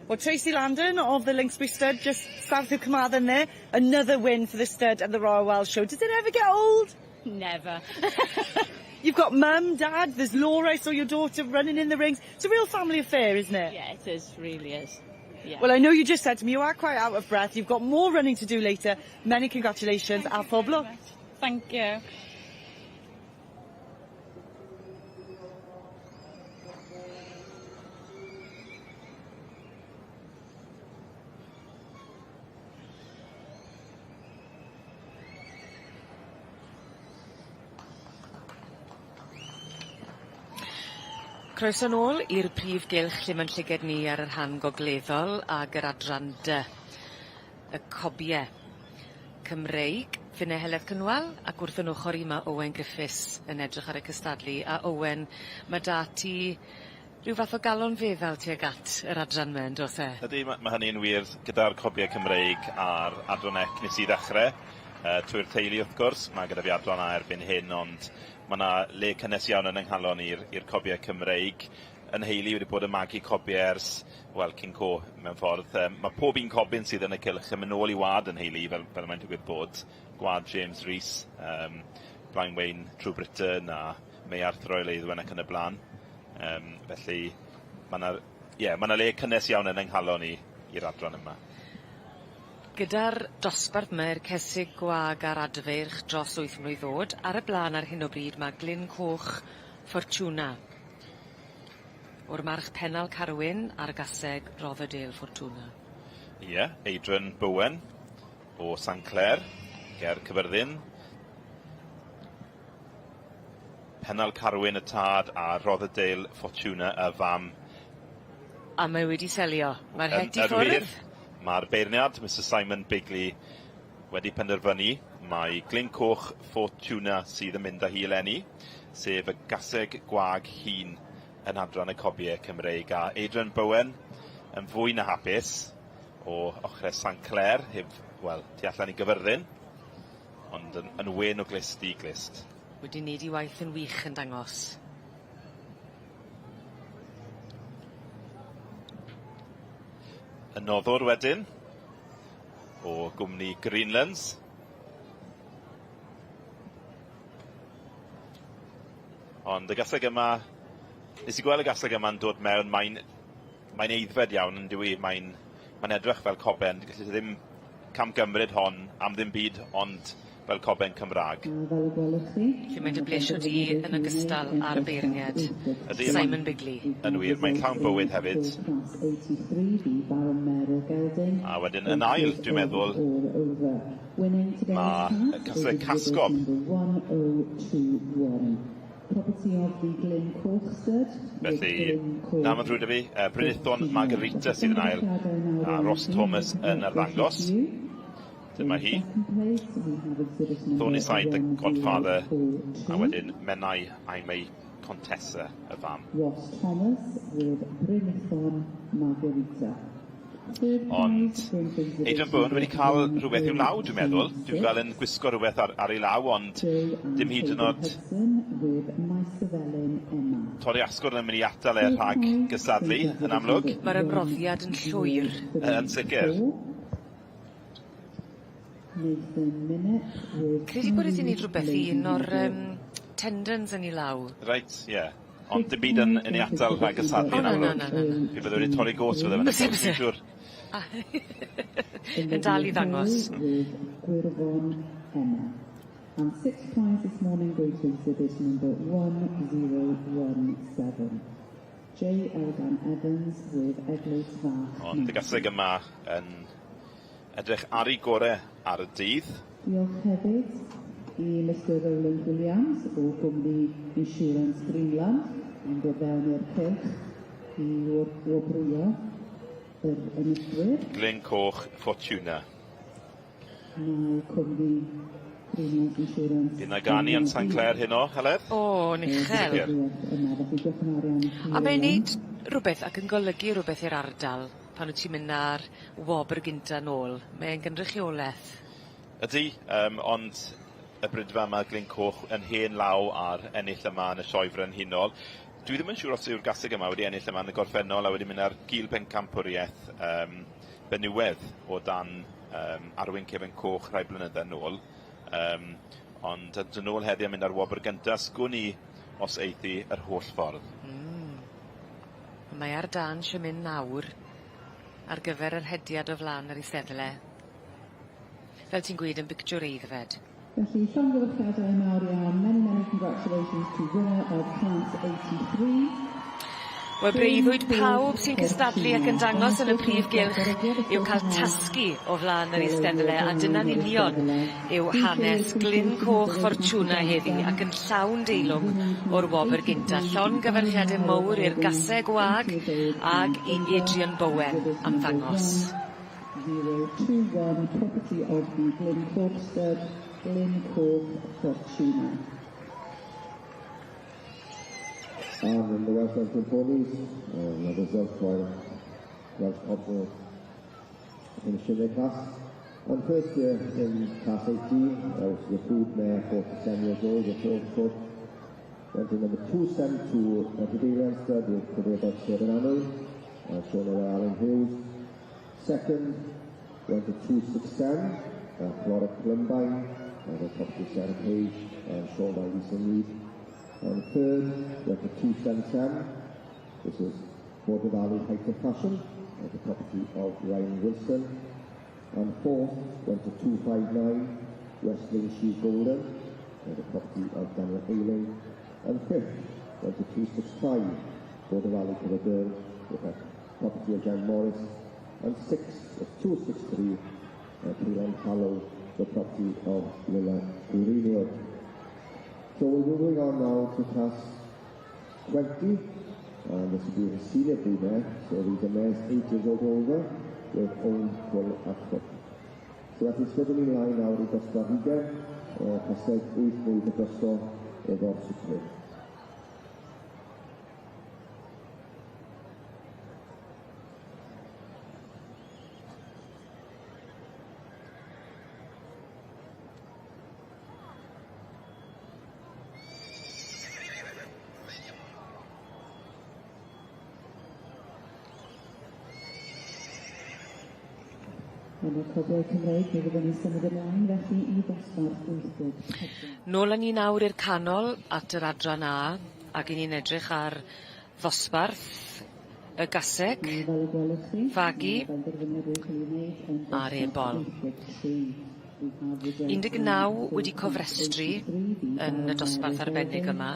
Well, Tracy Landon of the Linksbury Stud, just south of Carmarthen there. Another win for the stud at the Royal Welsh Show. Does it ever get old? Never. You've got mum, dad, there's Laura, I saw your daughter running in the rings. It's a real family affair, isn't it? Yeah, it is, really is. Yeah. Well, I know you just said to me you are quite out of breath. You've got more running to do later. Many congratulations. A pob lwc. Thank you. Croeso nôl i'r prif gylch lle ma'n llyged ni ar y rhan gogleddol ag yr adran dy. Y cobie. Cymreig, finne Heledd Cynwal, ac wrth 'yn ochor i ma' Owen Griffiths yn edrych ar y cystadlu. A Owen, ma' 'da ti rhyw fath o galon feddal tuag at yr adran 'ma on'd o's e? Ydy, ma' hynny'n wir gyda'r cobie Cymreig a'r adran C nes i ddechre, trwy'r teulu wrth gwrs, ma' gyda fi adran A erbyn hyn, ond ma' 'na le cynnes iawn yn 'yng nghalon i'r cobie Cymreig. 'Yn nheulu wedi bod yn magu cobie ers, wel, cyn co, mewn ffordd. Ma' pob un cobyn sydd yn y cylch yn mynd nôl i wlad 'yn nheulu, fel mae'n digwydd bod. Gwlad James Rees, Blind Wayne, True Britain a May Arthur Royal Eiddwen ac yn y blaen. Felly, ma' 'na yeah, ma' 'na le cynnes iawn yn yng nghalon i i'r adran yma. Gyda'r dosbarth 'my 'r cesig gwag a'r adfeirch dros wyth mlwydd o'd, ar y bla'n ar hyn o bryd ma' Glyn Coch Fortuna. O'r march Pennal Carwyn a'r gaseg Rotherdale Fortuna. Ie, Adrian Bowen o Sanclêr ger Cyfyrddin. Pennal Carwyn y tad a Rotherdale Fortuna y fam. A mae wedi selio. Mae'r het i ffwrdd. Mae'r beirniad, Mr Simon Bigley, wedi penderfynu mai Glyn Coch Fortuna sydd yn mynd â hi eleni, sef y gaseg gwag hŷn yn adran y cobie Cymreig, a Adrian Bowen yn fwy na hapus o ochre Sanclêr, heb, wel, tu allan i Gyfyrddin, ond yn, yn wên o glust i glust. Wedi neud 'i waith yn wych yn dangos. Y noddwr wedyn, o gwmni Greenlands. Ond y gaseg yma, nes i gweld y gaseg yma'n dod mewn, mae'n mae'n aeddfed iawn yn dyw 'i, mae'n mae'n edrych fel coben, gallu ti ddim camgymryd hon am ddim byd ond fel coben Cymraeg. A fel y gwelwch chi... Felly mae'n dy blesio di yn ogystal â'r beirniad, Ydy, Simon Bigley. Yn wir, mae'n llawn bywyd hefyd. A wedyn yn ail, dwi'n meddwl, mae Caseg Casgob. Felly, na, mae'n ddrwg 'da fi, Brynithon Margarita sydd yn ail, a Ross Thomas yn arddangos. Dyma hi. Thornyside the Godfather, a wedyn Menai Aimee Contessa, y fam. Ross Thomas with Brynithon Margarita. Ond Adrian Byrne wedi cael rhywbeth i'w law, dwi'n meddwl. Dwi'n gweld yn gwisgo rhywbeth ar ei law, ond dim hyd yn oed torri asgwrn yn mynd i atal e rhag gystadlu, yn amlwg. Mae'r ymroddiad yn llwyr. Yn sicr. Credu bod e 'di neud rhywbeth i un o'r tendons yn ei law. Reit, ie. Yeah. Ond dim byd yn ei atal rhag gystadlu yn amlwg. O na, na, na, na. Fe bydde wedi torri go's fydde fe'n dwi'n siŵr. Yn dal i ddangos. Gwirfon Emma. And sixth prize this morning goes to exhibit number 1017. J. Elgan Evans with Eglwys Fach. Ond y gaseg yma yn edrych ar ei gore ar y dydd. Diolch hefyd i Mr Rowland Williams o gwmni Insurance Greenland yn dod fewn i'r cylch i wobrwyo yr enillwyr. Glyn Coch Fortuna. Mae cwmni Greenland Insurance... Bydd 'na ganu yn Sanclêr heno, Heledd? O, yn uchel. A mae'n neud rhywbeth ac yn golygu rhywbeth i'r ardal pan wyt ti'n mynd â'r wobr gynta nôl. Mae'n gynrychioleth. Ydy, ond y brydfa yma, Glyn Coch, yn hen law ar ennill yma yn y Sioe Frenhinol. Dwi ddim yn siŵr os yw'r gaseg yma wedi ennill yma yn y gorffennol a wedi mynd ar gil pencampwriaeth benywedd o dan Arwyn Cefn Coch rhai blynydde nôl. Ond yn dod nôl heddi a mynd ar wobr gynta, sgwn i os eith hi yr holl ffordd. Mae ar dân eisiau mynd nawr ar gyfer yr hediad o flaen yr eisteddle. Fel ti'n gweud yn bictiwr aeddfed. Felly, llongyfarchiadau mawr iawn. Many, many congratulations to winner of class 83. Wel, breuddwyd pawb sy'n cystadlu ac yn dangos yn y prif gylch yw cael tasgu o flaen yr eisteddle, a dyna'n union yw hanes Glyn Coch Fortuna heddi, ac yn llawn deilwng o'r wobr gynta. Llongyfarchiadau mowr i'r gaseg wag ag i Adrian Bowen am ddangos. 021 property of the Glyn Coch Stud, Glyn Coch Fortuna. And in the Welsh Mountain Ponies, another result by Welsh Cobble finishing their class. And first year in class 18, which is a food mare, 4 to 7 years old, a fourth foot. Went to number 272, Rhydeion Stud with Cymru Seren Anwy, shown by Alan Hughes. Second, went to 267, Flora Columbine, the property Sarah Page, shown by Lisa Mead. And third, went to 277. This is Border Valley Height of Fashion, the property of Ryan Wilson. And fourth went to 259, Westling She's Golden, the property of Daniel Ayling. And fifth went to 265, Border Valley Cover the property of Jan Morris. And sixth was 263, Caelan Hallow, the property of Willa Greenwood. So we're moving on now to class 20, and this will be the senior broodmare, so these are mares 8 years old or older, with own foal at foot. So felly symudwn ni mlaen nawr i dosbarth 20, caseg 8 mlwydd a drosto efo'r sicrwydd. Yn y cobiau Cymreig, mi fyddwn ni'n symud ymlaen felly i ddosbarth 84. Nôl â ni nawr i'r canol at yr adran A, ac 'yn ni'n edrych ar ddosbarth y gaseg, Fel y gwelwch chi, fagu mae benderfyniad wedi cael ei wneud yn a'r ebol. 83. We have the 19 wedi cofrestru yn y dosbarth arbennig yma.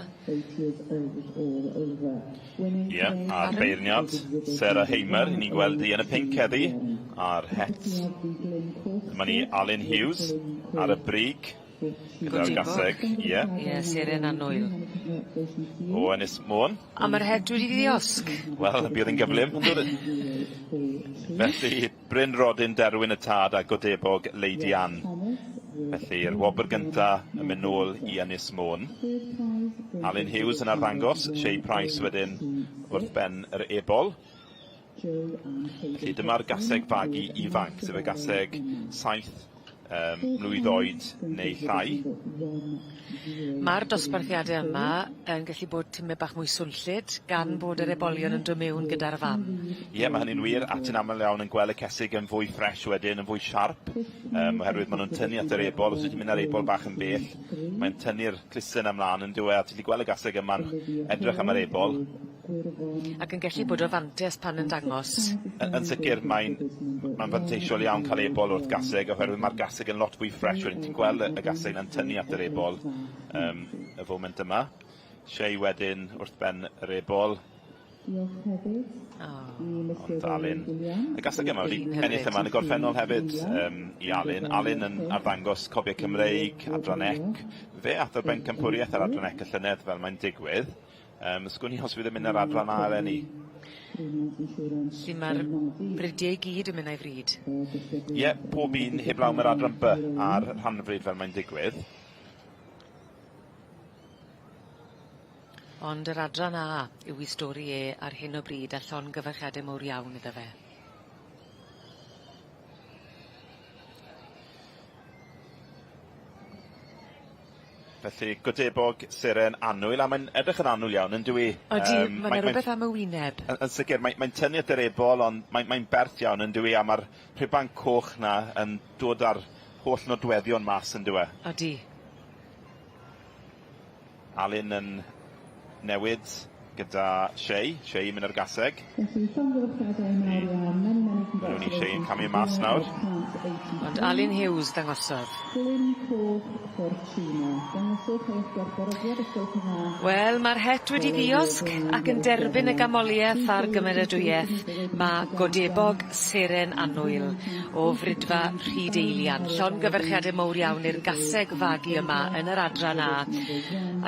Ie, a'r beirniad, Sarah Hamer, i ni'n gweld hi yn y pinc heddi, a'r het. Dyma ni Alun Hughes ar y brig, gyda'r Godidog. gaseg, ie, Ie, Seren Annwyl. O Ynys Môn. A ma'r het wedi ddiosg. Wel, bydd yn gyflym, yn dod? Felly, Bryn Rodyn, Derwyn y Tad a Godebog Lady Anne. Felly'r wobr gynta yn mynd nôl i Ynys Môn. Alun Hughes yn arddangos, Shea Price wedyn wrth ben yr ebol. Felly dyma'r gaseg fagu ifanc, sef y gaseg 7 mlwydd oed neu llai. Ma'r dosbarthiade yma yn gallu bod tymed bach mwy swnllyd gan bod yr ebolion yn dod mewn gyda'r fam. Ie, mae hynny'n wir, a ti'n aml iawn yn gweld y cesig yn fwy ffres wedyn, yn fwy siarp, oherwydd maen nhw'n tynnu at yr ebol. Os wyt ti'n mynd ar ebol bach yn bell, mae'n tynnu'r clusten ymlaen yn dyw e, a ti'n gallu gweld y gaseg yma'n edrych am yr ebol. Ac yn gallu bod o fantes pan yn dangos. Yn sicr, mae'n fanteisiol iawn cael ebol wrth gaseg, oherwydd mae'r gaseg yn lot fwy ffres wedyn. Ti'n gweld y gaseg yna'n tynnu at yr ebol y foment yma. Shea wedyn wrth ben yr ebol. Diolch hefyd i Mr Ond Alun, Williams. y gaseg yma wedi Un hyfryd. ennill yma yn y gorffennol hefyd i Alun. Alun yn arddangos cobiau Cymreig, adran ec. Fe ath o'r bencampwriaeth ar adran ec y llynedd fel mae'n digwydd. Sgwn i os fydd yn mynd ar adran A eleni. Premiums Insurance. Lle mae'r bridiau i gyd yn mynd a'i fryd. Ie, pob un heblaw mae'r adran B a'r rhanfryd fel mae'n digwydd. Ond yr adran A yw ei stori e ar hyn o bryd a llongyfarchiadau mowr iawn iddo fe. Felly, Godebog, Seren Annwyl, a mae'n edrych yn annwyl iawn, yn dyw 'i? Odi, ma' 'na rwbeth am y wyneb. Yn sicr, mae'n tynnu at yr ebol, ond mae'n bert iawn, yn dyw 'i, a ma'r rhuban coch 'na yn dod â'r holl nodweddion mas, yn dyw e? Odi. Alun yn newid gyda Shea, Shea yn mynd ar gaseg. Felly, llongyfarchiadau mawr iawn. Many, many Welwn ni congratulations. Shea yn camu mas nawr. Ond Alun Hughes dangosodd. Glyn Coch Fortuna. Dangoswch eich gwerthfawrogiad os gwelwch yn dda. Wel, mae'r het wedi ddiosg ac yn derbyn y gamoliaeth a'r gymeradwyaeth. Mae Godebog Seren Annwyl o Fridfa Rhydeilian. Llongyfarchiadau mowr iawn i'r gaseg fagu yma yn yr adran A.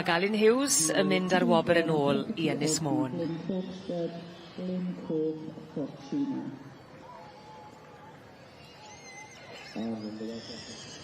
Ac Alun Hughes yn mynd ar wobr yn ôl i Ynys Môn. Glyn Coch Stud, Glyn Coch Fortuna. And in the Welsh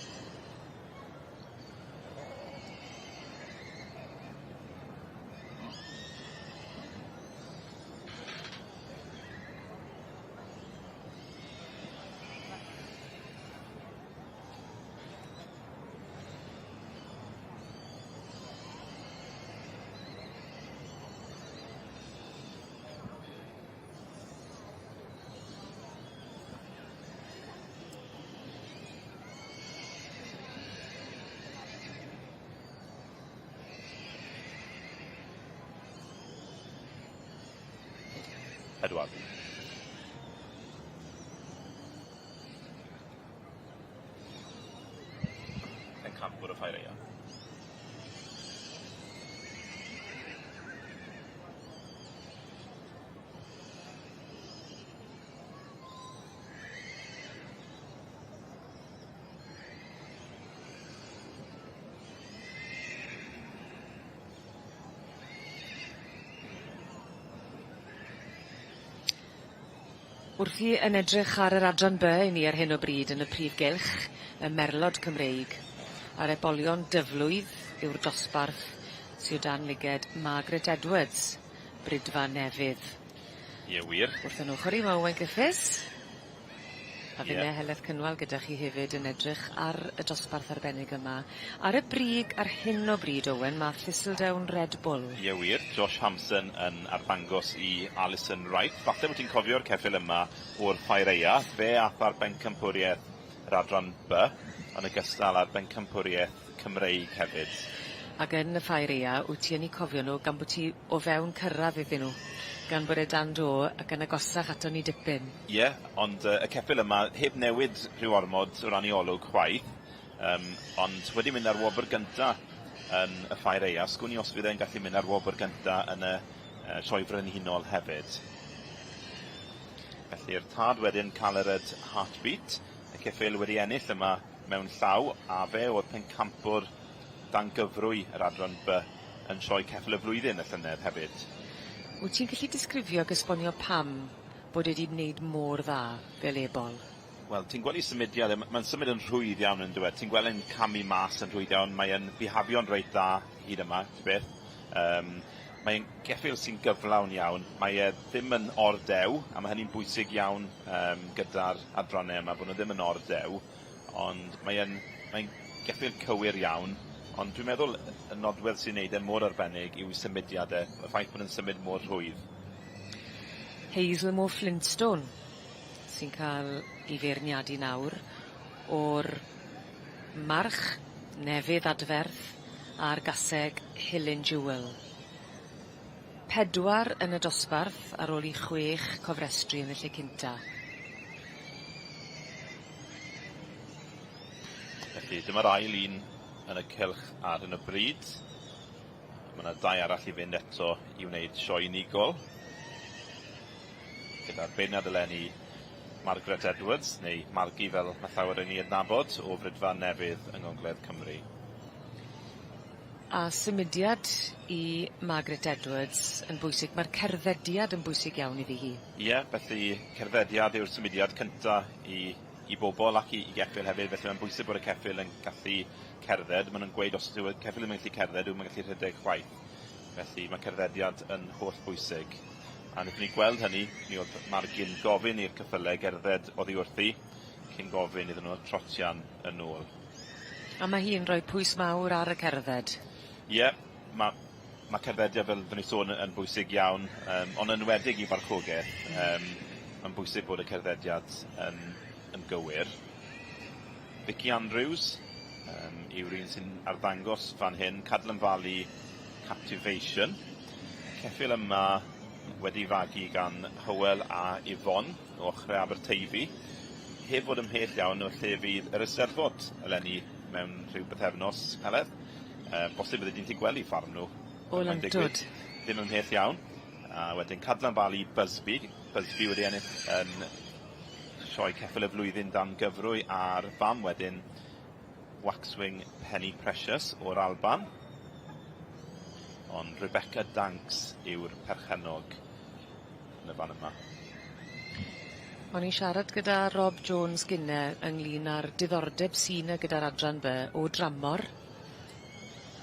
Pedwar. Pencampwr y Ffair Aeaf. Wrthi yn edrych ar yr adran By i ni ar hyn o bryd yn y prif gylch, y merlod Cymreig, a'r ebolion dyflwydd yw'r dosbarth sy o dan lyged Margaret Edwards, Brydfa Nefydd. Ie wir. Wrth 'yn ochor i ma' Owain Griffiths. A finne Ie. Heledd Cynwal gyda chi hefyd yn edrych ar y dosbarth arbennig yma. Ar y brig ar hyn o bryd Owen ma' Thistledown Red Bull. Ie wir, Josh Hampson yn arddangos i Alison Wright. Falle bo' ti'n cofio'r ceffyl yma o'r Ffair Aeaf. Fe ath ar bencampwrieth yr adran By yn ogystal â'r bencampwrieth Cymreig hefyd. Ag yn y Ffair Aea wyt ti yn 'u cofio nw gan bo' ti o fewn cyrradd iddyn nw gan bod e dan do ac yn agosach aton ni dipyn. Ie, ond yy y ceffyl yma heb newid rhyw ormod o ran 'i olwg chwaith, yym ond wedi mynd ar wobr gynta yn y Ffair Aeaf. Sgwn i os fydd e'n gallu mynd ar wobr gynta yn y yy Sioe Frenhinol hefyd. Felly'r tad wedyn Calered Heartbeat, y ceffyl wedi ennill yma mewn llaw, a fe oedd pencampwr dan gyfrwy yr adran By yn Sioe Ceffyl y Flwyddyn y llynedd hefyd. Wyt ti'n gallu disgrifio ag esbonio pam bod e 'di wneud mor dda fel ebol? Wel, ti'n gweld 'i symudiad e, ma'n symud yn rhwydd iawn on'd yw e? Ti'n gweld e'n camu mas yn rhwydd iawn, mae e'n bihafio'n reit dda hyd yma, ta beth. Yym mae e'n geffyl sy'n gyflawn iawn, mae e ddim yn or-dew, a ma' hynny'n bwysig iawn yym gyda'r adranne yma, bo' nw ddim yn or-dew. Ond mae e'n mae'n geffyl cywir iawn, ond dwi'n meddwl y nodwedd sy'n neud e mor arbennig yw 'i symudiad e, y ffaith bod e'n symud mor rhwydd. Hazelmore Flintstone sy'n ca'l 'i feirniadu nawr o'r march nefydd adferth a'r gaseg Helen Jewel. Pedwar yn y dosbarth ar ôl i chwech cofrestru yn y lle cynta. Felly dyma'r ail un yn y cylch ar hyn o bryd. Ma' 'na dau arall i fynd eto i wneud sioe unigol. Gyda'r beirniad eleni Margaret Edwards, neu Margie fel ma' llawer yn 'i adnabod, o Frydfa Nefydd yng Ngogledd Cymru. A symudiad i Margaret Edwards yn bwysig, ma'r cerddediad yn bwysig iawn iddi hi. Ie, felly cerddediad yw'r symudiad cynta i i bobol ac i i geffyl hefyd, felly mae'n bwysig bod y ceffyl yn gallu cerdded. Ma' nw'n gweud os yw y ceffyl ddim yn gallu cerdded, dyw e'm yn gallu rhedeg chwaith. Felly ma' cerddediad yn hollbwysig. A nethon ni gweld hynny, mi o'dd Margie'n gofyn i'r ceffyle gerdded oddi wrthi cyn gofyn iddyn nhw trotian yn ôl. A ma' hi'n rhoi pwys mawr ar y cerdded. Ie, ma' ma' cerddediad fel 'dyn ni sôn yn bwysig iawn, yym ond yn enwedig i farchogeth, yym ma'n bwysig bod y cerddediad yn yn gywir. Vicky Andrews yym yw'r un sy'n arddangos fan hyn, Cadlan Valley Captivation. Ceffyl yma wedi fagu gan Hywel a Yvonne o ochre Aberteifi. Heb fod ymhell iawn o lle fydd yr Eisteddfod eleni mewn rhyw bythefnos, Heledd. Yy bosib bydde di'n gallu gweld 'u ffarm nhw. O Lantwd. Ddim ymhell iawn. A wedyn Cadlan Valley Busby. Busby wedi ennill yn Sioe Ceffyl y Flwyddyn dan gyfrwy a'r fam wedyn Waxwing Penny Precious o'r Alban. Ond Rebecca Danks yw'r perchennog yn y fan yma. O'n i'n siarad gyda Rob Jones gynne ynglŷn â'r diddordeb sy 'ny gyda'r adran By o dramor.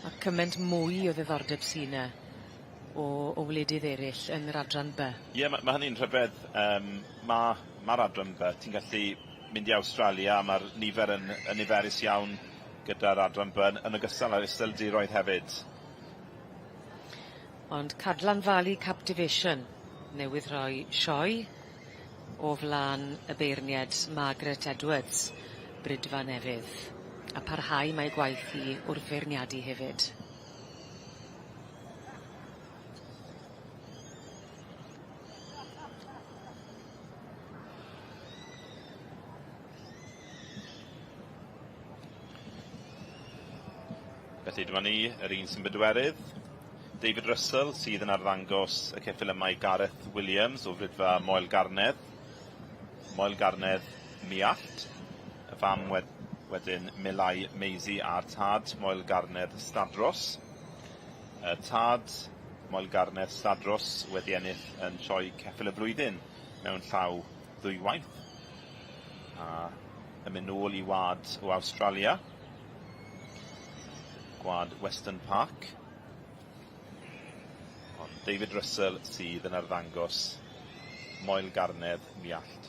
A cyment mwy o ddiddordeb sy 'ny o o wledydd eryll yn yr adran By. Ie ma' ma' hynny'n rhyfedd yym ma' ma'r adran By ti'n gallu mynd i Awstralia a ma'r nifer yn yn niferus iawn gyda'r adran By yn yn ogystal â'r Iseldiroedd hefyd. Ond Cadlan Valley Captivation newydd rhoi sioe o flan y beirnied Margaret Edwards, Brydfa Nefydd. A parhau mae gwaith hi wrth feirniadu hefyd. Felly dyma ni, yr un sy'n bedwerydd. David Russell sydd yn arddangos y ceffyl yma i Gareth Williams o Fridfa Moel Garnedd. Moel Garnedd Miallt. Y fam wed wedyn Melai Maisie a'r tad Moel Garnedd Stadros. Y tad Moel Garnedd Stadros wedi ennill yn sioe ceffyl y flwyddyn mewn llaw ddwywaith. A yn mynd nôl i wlad o Awstralia. Gwlad Weston Park. Ond David Russell sydd yn arddangos Moel Garnedd Miallt.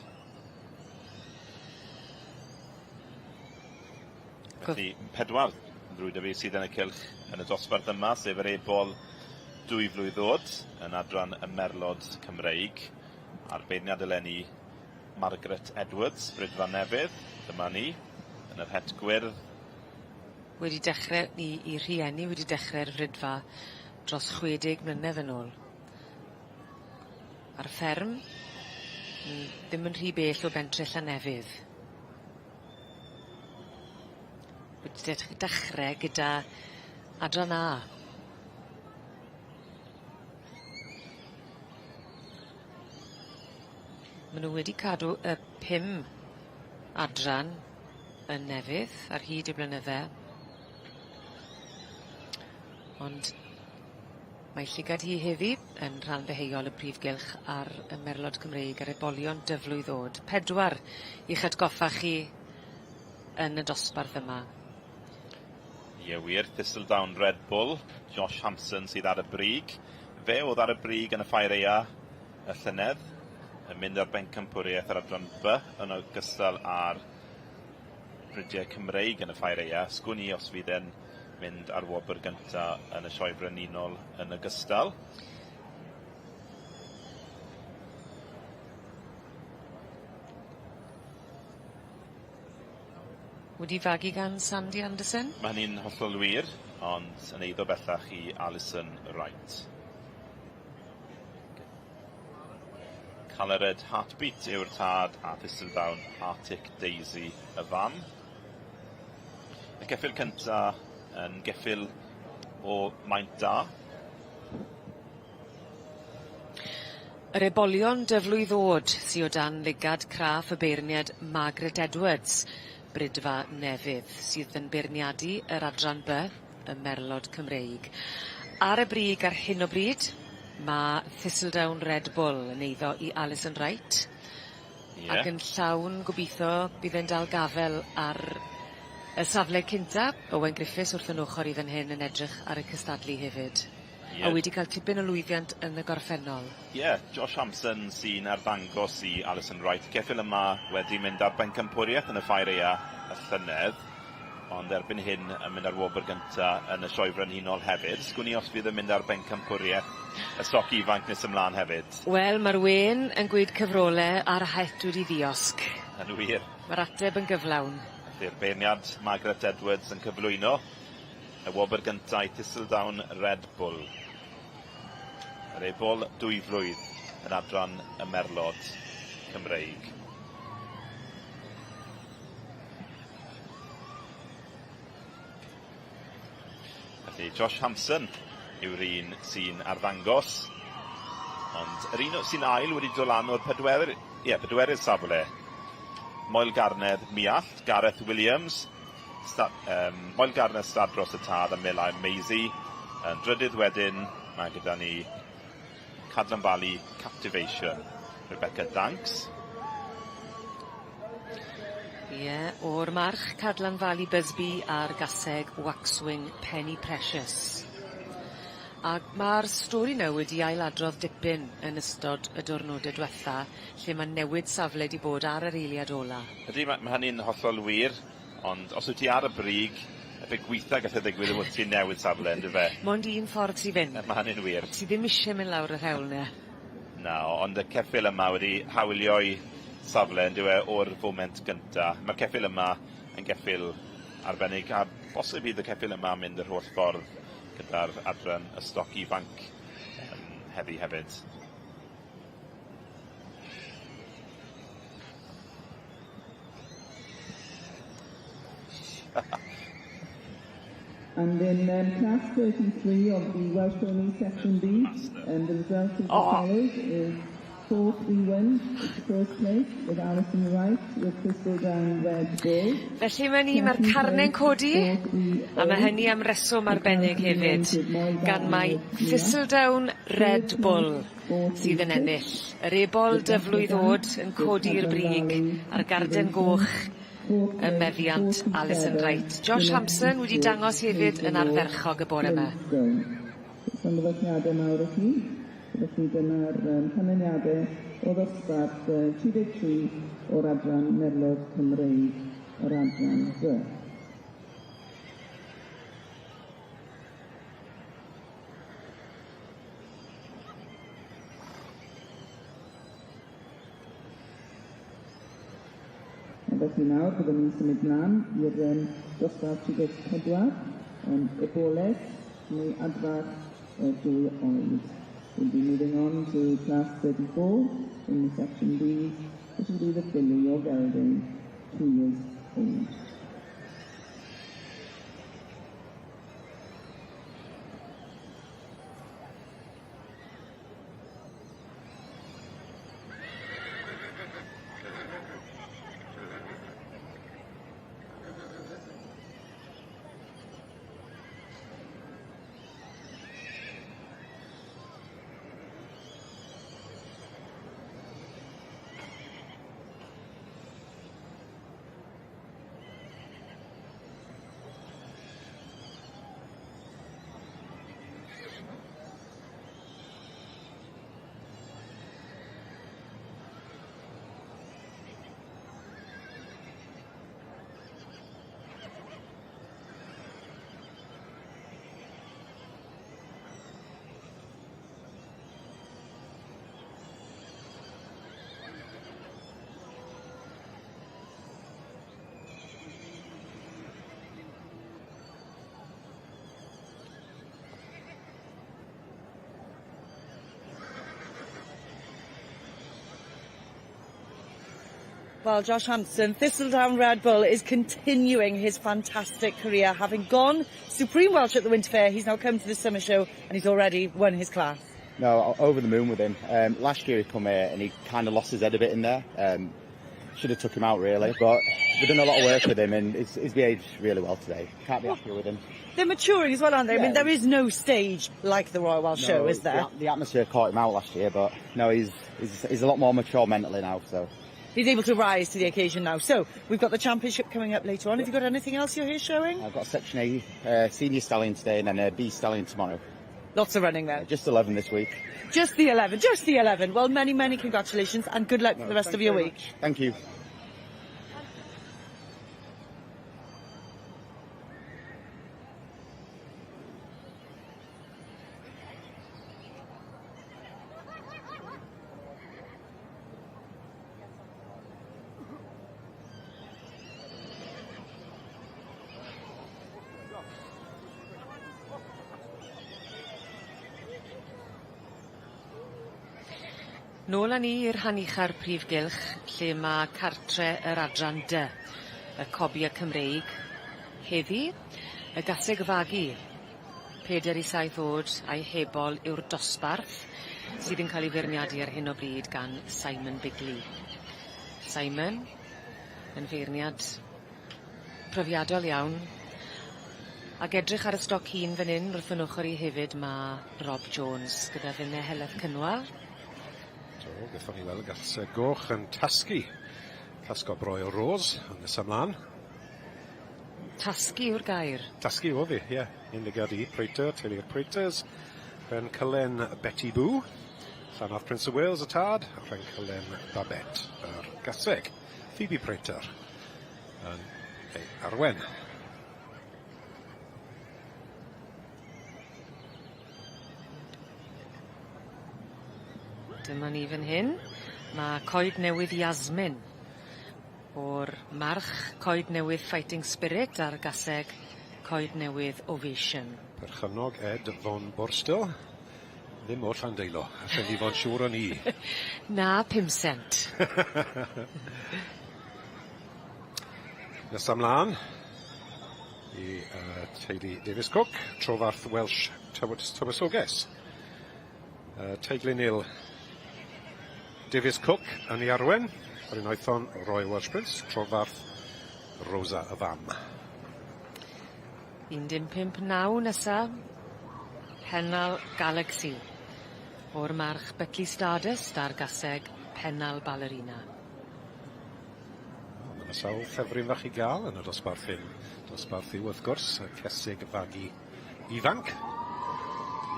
Felly, pedwar yn ddrwg 'da fi sydd yn y cylch yn y dosbarth yma, sef yr ebol dwy flwydd oed yn adran y Merlod Cymreig, a'r beirniad eleni Margaret Edwards, Brydfa Nefydd. Dyma ni, yn yr het gwyrdd. Wedi dechre, i i rhieni wedi dechre'r Fridfa dros 60 mlynedd yn ôl. Ar fferm, ddim yn rhy bell o bentre Llanefydd. Wedi dechre gyda adran A. Ma' nw wedi cadw y pum adran yn Nefydd ar hyd y blynydde. Ond mae llygad hi heddi yn rhan ddeheuol y prif gylch ar y Merlod Cymreig a'r ebolion dyflwydd o'd. Pedwar i'ch atgoffa chi yn y dosbarth yma. Ie wir, Thistledown Red Bull, Josh Hampson sydd ar y brig. Fe o'dd ar y brig yn y Ffair Aea y llynedd, yn mynd ar bencampwriaeth yr adran B yn ogystal â'r Brydiau Cymreig yn y Ffair Aea. Sgwn i os fydd e'n mynd ar wobr gynta yn y Sioe Frenhinol yn ogystal. Wedi fagu gan Sandy Anderson? Mae hynny'n hollol wir, ond yn eiddo bellach i Alison Wright. Calered Heartbeat yw'r tad a Thistledown Arctic Daisy y fam. Y ceffyl cynta yn geffyl o maint da. Yr ebolion dyflwydd ddod sy o dan lygad craff y beirniad Margaret Edwards, Bridfa Nefydd, sydd yn beirniadu yr adran By y Merlod Cymreig. Ar y brig ar hyn o bryd, ma' Thistledown Red Bull yn eiddo i Alison Wright. Ie. Ac yn llawn gobitho bydd e'n dal gafel ar y safle cynta. Owen Griffiths wrth 'yn ochor i fan hyn yn edrych ar y cystadlu hefyd. Ie. A wedi ca'l tipyn o lwyddiant yn y gorffennol. Ie, Josh Hampson sy'n arddangos i Alison Wright. Ceffyl yma wedi mynd ar bencampwriaeth yn y Ffair Aea y llynedd, ond erbyn hyn yn mynd ar wobr gynta yn y Sioe Frenhinol hefyd. Sgwn i os fydd yn mynd ar bencampwriaeth y stoc ifanc nes ymlaen hefyd. Wel, ma'r wên yn gweud cyfrole a'r het wedi ddiosg. Yn wir. Ma'r ateb yn gyflawn. Felly'r beirniad Margaret Edwards yn cyflwyno. Y wobr gynta i Thistledown Red Bull. Yr ebol dwyflwydd yn adran y Merlod Cymreig. Felly Josh Hampson yw'r un sy'n arddangos. Ond yr un sy'n ail wedi dod lan o'r pedwerydd, ie, pedwerydd safle. Moel Garnedd Miallt, Gareth Williams, Sta- yym Moel Garnedd Stadros y tad a Melai Maisie. Yn drydydd wedyn mae gyda ni Cadlan Valley Captivation, Rebecca Danks. Ie, o'r march Cadlan Valley Busby a'r gaseg Waxwing Penny Precious. A ma'r stori 'na wedi ailadrodd dipyn yn ystod y diwrnode dwetha lle ma' newid safle 'di bod ar yr eiliad ola. Ydi ma' ma' hynny'n hollol wir. Ond os wyt ti ar y brig, y peth gwitha galle ddigwydd yw bo' ti'n newid safle on'd yfe? Mond un ffordd sy fynd. Ma' hynny'n wir. Ti ddim isie mynd lawr y rhewl 'ne. Na, ond y ceffyl yma wedi hawlio'i safle on'd yw e o'r foment gynta. Ma'r ceffyl yma yn geffyl arbennig a bosib bydd y ceffyl yma yn mynd yr holl ffordd gyda'r adran y stoc ifanc yym heddi hefyd. And in class 33 of the Welsh Pony Section B, the result is as follows, is 4-3-1 is the first place with Alison Wright with Thistledown Red Bull. Felly mae ni, mae'r carnau'n codi, a mae hynny am reswm arbennig hefyd, gan mai Thistledown Red Bull sydd yn ennill. Yr ebol dyflwydd oed yn codi i'r brig a'r garden goch ym meddiant Alison Wright. Josh Hampson wedi dangos hefyd yn ardderchog y bore yma. Llongyfarchiadau mawr i chi. Felly dyna'r um, canlyniadau o ddosbarth uh, 33 o'r adran Merlod Cymreig, yr adran B. A felly nawr byddwn ni'n symud mlaen i'r um, dosbarth 34, eboles neu adfar 2 oed. We'll be moving on to class 34 in the section B, which will be the filly or gelding, 2 years old. Well, Josh Hanson, Thistledown Red Bull is continuing his fantastic career, having gone Supreme Welsh at the Winter Fair. He's now come to the summer show and he's already won his class. No, over the moon with him. Last year he come here and he kind of lost his head a bit in there. Should have took him out really, but we've done a lot of work with him and he's behaved really well today. Can't be happier with him. They're maturing as well, aren't they? I mean, Yeah. there is no stage like the Royal Welsh Show, No, is there? The atmosphere caught him out last year, but no, he's a lot more mature mentally now, so. He's able to rise to the occasion now. So, we've got the championship coming up later on. Have you got anything else you're here showing? I've got Section A senior stallion today and then a B stallion tomorrow. Lots of running there. Just 11 this week. Just the 11, just the 11. Well, many, many congratulations and good luck for the rest of your week. Much. Thank you. Nôl â ni i'r rhan ucha'r prif gylch lle ma' cartre yr adran dy, y cobia Cymreig. Heddi, y gaseg fagu, peder i saith o'd a'i hebol yw'r dosbarth sydd yn cael ei feirniadu ar hyn o bryd gan Simon Bigley. Simon yn feirniad profiadol iawn, ag edrych ar y stoc hŷn fan 'yn wrth 'yn ochor i hefyd ma' Rob Jones gyda finne Heledd Cynwal. Do, gethon ni weld gaseg goch yn tasgu. Casgob Royal Rose yn nesa mlan. Tasgu yw'r gair. Tasgu o'dd 'i, ie. Un lygad i Prater, teulu'r Praters. Rhen Cylen Betty Boo. Llanarth Prince of Wales y tad, Rhen Cylen Babette yr gaseg. Phoebe Prater yn ei arwen. Dyma ni fan hyn. Ma' coed newydd Yasmin o'r march coed newydd Fighting Spirit a'r gaseg coed newydd Ovation. Perchennog Ed von Borstel. Ddim o Llandeilo, allen ni fod siŵr o 'ny. Na pum sent. Nesa mlan I teulu Davies Cook, Trofarth Welsh Tywysoges. Teiglin Il Davies Cook yn ei arwen, ar unwaithon Royal Welsh Prince, Trofarth Rosa y fam. 1559 nesa, Pennal Galaxy, o'r march Buckley Stardust a'r gaseg Pennal Ballerina. O, ma' 'na sawl ffefryn fach i ga'l yn y dosbarth hyn. Dosbarth yw, wrth gwrs, y cesig fagu ifanc,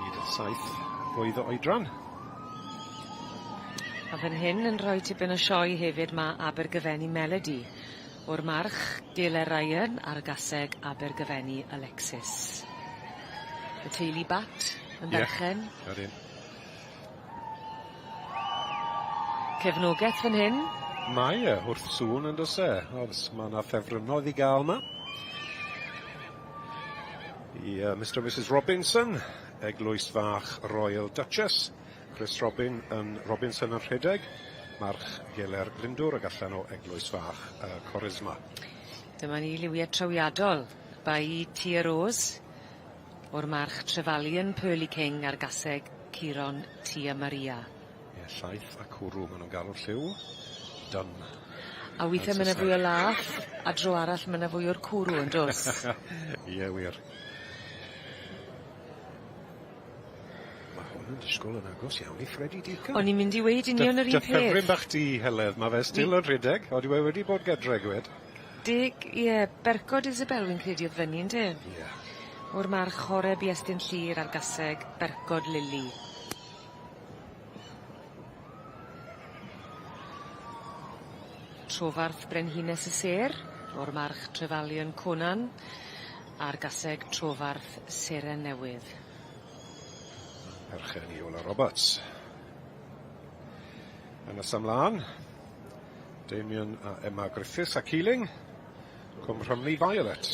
hyd 7 blwydd o oedran. A fan hyn yn rhoi tipyn o sioe hefyd ma' Abergyfenni Melody o'r march Gele Ryan a'r gaseg Abergyfenni Alexis. Y teulu Batt yn berchen. Ie, odyn. Cefnogeth fan hyn. Mae e wrth sŵn on'd o's e? O's ma' 'na ffefrynnodd i ga'l 'ma. I Mr a Mrs Robinson, Eglwys Fach Royal Duchess, Chris Robin yn Robinson yn rhedeg, march Geler Glyndwr ag allan o Eglwys Fach Corisma. Dyma ni liwie trawiadol by Tia Rose o'r march Trefalion Pearly King a'r gaseg Curon Tia Maria. Ie, llaeth a cwrw ma' nw'n galw'r lliw. Done. A withe ma' 'na fwy o lath, a dro arall ma' 'na fwy o'r cwrw yndos? Ie wir. Ma' hwn yn disgwl yn agos iawn i Freddie Deacon. O'n i'n mynd i weud union yr un peth. Dy ffefryn bach di Heledd, ma' fe still yn rhedeg, odi we wedi bod gedre gwed? Deg, ie, Bercod Isabel wi'n credu o'dd fyny ynde? Ie. O'r march Horeb i Estyn Llŷr a'r gaseg Bercod Lili. Trofarth Brenhines y Sêr, o'r march Trefalion Conan, a'r gaseg Trofarth Seren Newydd. Perchen Iola Roberts. Yn nes ymlaen, Damien a Emma Griffiths a Keeling, Cwm Rhymni Violet.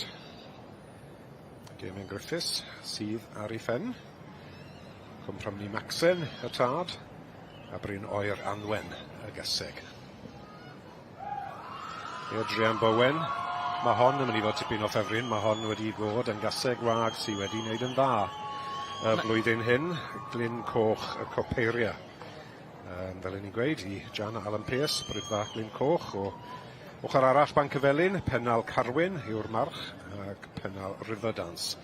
Damien Griffiths sydd ar ei phen. Cwm Rhymni Maxen, y tad, a Bryn Oer Anwen, y gaseg. Adrian Bowen, mae hon yn mynd i fod tipyn o ffefryn, mae hon wedi bod yn gaseg wag sydd wedi wneud yn dda y flwyddyn hyn, Glyn Coch y Copeiria. Fel 'yn ni'n gweud, i Jan a Alan Pearce, Briffa Glyn Coch o ochr arall Banc y Felin, Pennal Carwyn yw'r march, ac Pennal Riverdance.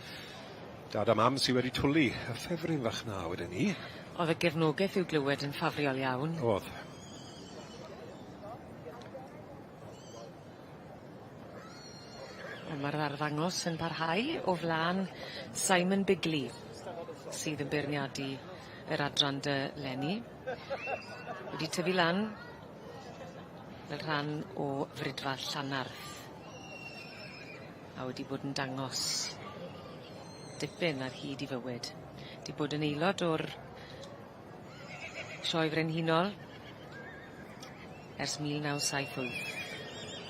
Dad a mam sy wedi twlu y ffefryn fach 'na wedyn 'ny. O'dd y gefnogeth i'w glywed yn ffafriol iawn. O'dd. Wel ma'r arddangos yn parhau o flan Simon Bigley sydd yn beirniadu yr adran dy leni. Wedi tyfu lan fel rhan o Fridfa Llanarth. A wedi bod yn dangos dipyn ar hyd 'i fywyd. 'Di bod yn aelod o'r Sioe Frenhinol ers 1978.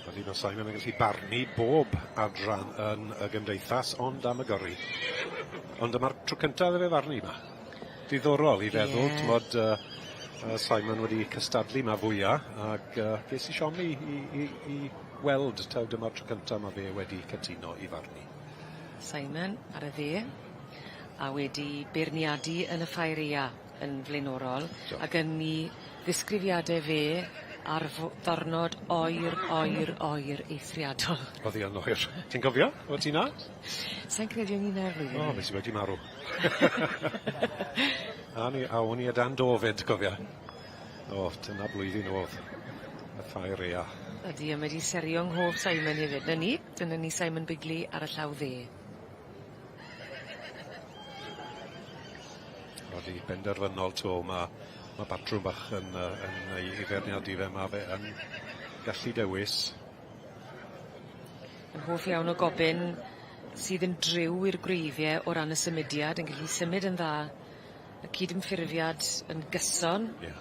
Ydi ma' Simon yn gallu barnu bob adran yn y gymdeithas ond am y gyrru. Ond dyma'r tro cynta iddo fe farnu 'ma. Diddorol i feddwl... Ie. ...t'mod Simon wedi cystadlu 'ma fwya ag ges i siom i i i i weld taw dyma'r tro cynta ma' fe wedi cytuno i farnu. Simon ar y dde a wedi beirniadu yn y ffair aea yn flaenorol. Do. Ag yn 'i ddisgrifiade fe ar ddyrnod oer oer oer eithriadol. O'dd 'i yn oer. Ti'n cofio? O' ti 'na? Sai'n credu o'n i 'na'r flwyddyn 'ny. O fe sy wedi marw. A ni a o'n i o dan do 'fyd cofia. O dyna blwyddyn o'dd y ffair aea. Ydi a mae 'di serio yng nghof Simon hefyd. 'Na ni, dyna ni Simon Bigley ar y llaw dde. Odi, benderfynol 'to ma' ma' batrwm bach yn yy yn ei ei feirniadu fe ma' fe yn gallu dewis. Yn hoff iawn o gobyn sydd yn driw i'r gwreiddie o ran y symudiad yn gallu symud yn dda y cydymffurfiad yn gyson. Ie.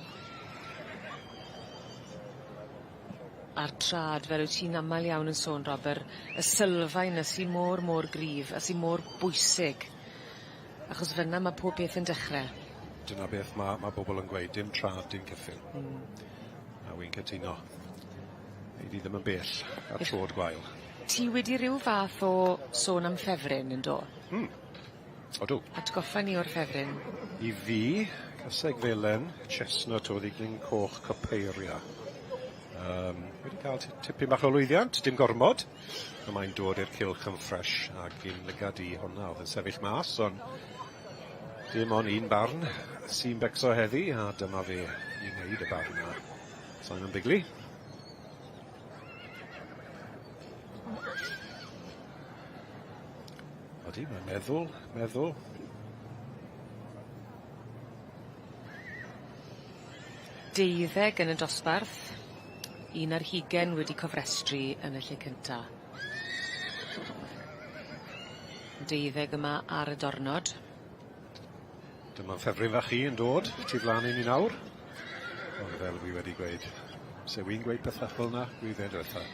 A'r trad fel wyt ti'n amal iawn yn sôn Rob yr y sylfaen 'na sy mor mor gryf a sy mor bwysig. Achos fyn 'na ma' pob peth yn dechre. Dyna beth ma' ma' bobol yn gweud dim trad dim ceffyl. Hmm. A wi'n cytuno. Nei di ddim yn bell ar trod gwael. Ti wedi ryw fath o sôn am ffefryn yndo? Hmm. Odw. Atgoffa ni o'r ffefryn. I fi, caseg felen, chestnut o'dd i glyn coch copeiria. Yym wedi ca'l tipyn bach o lwyddiant, dim gormod. A mae'n dod i'r cylch yn ffres ag un lygad i honna o'dd yn sefyll mas on' dim on' un barn sy'n becso heddi a dyma fe i wneud y barn 'na. Simon Bigley. Odi, mae'n meddwl, meddwl. Deuddeg yn y dosbarth, un ar hugen wedi cofrestru yn y lle cynta. Deuddeg yma ar y dornod. Dyma'n ffefryn fach i yn dod tu flan i ni nawr. Ond fel wi wedi gweud, se wi'n gweud pethach fel 'na, wi ddeud wrtha.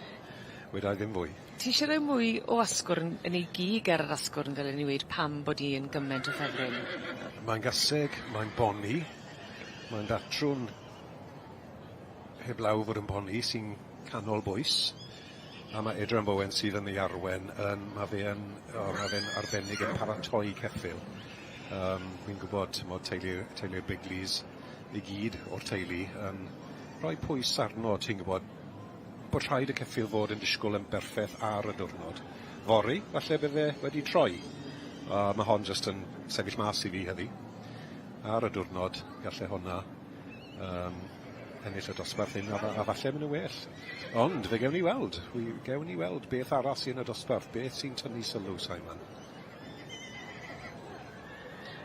Weda i ddim fwy. Ti isie roi mwy o asgwrn yn ei gig ar yr asgwrn ddylen ni weud pam bod 'i yn gyment o ffefryn? Mae'n gaseg, mae'n boni, mae'n batrwn heblaw fod yn boni sy'n canol bwys. A ma' Adrian Bowen sydd yn ei arwen yn ma' fe yn o ma' fe'n arbennig yn paratoi ceffyl. Yym wi'n gwbod t'mod teulu teulu'r Bigleys i gyd o'r teulu yn rhoi pwys arno ti'n gwbod bod rhaid y ceffyl fod yn disgwl yn berffeth ar y diwrnod. Fory falle bydde wedi troi. A ma' hon jyst yn sefyll mas i fi heddi. Ar y diwrnod galle honna yym ennill y dosbarth hyn a fa- a falle myn' yn well. Ond fe gewn ni weld. Wi gewn ni weld beth arall sy yn y dosbarth, beth sy'n tynnu sylw Simon.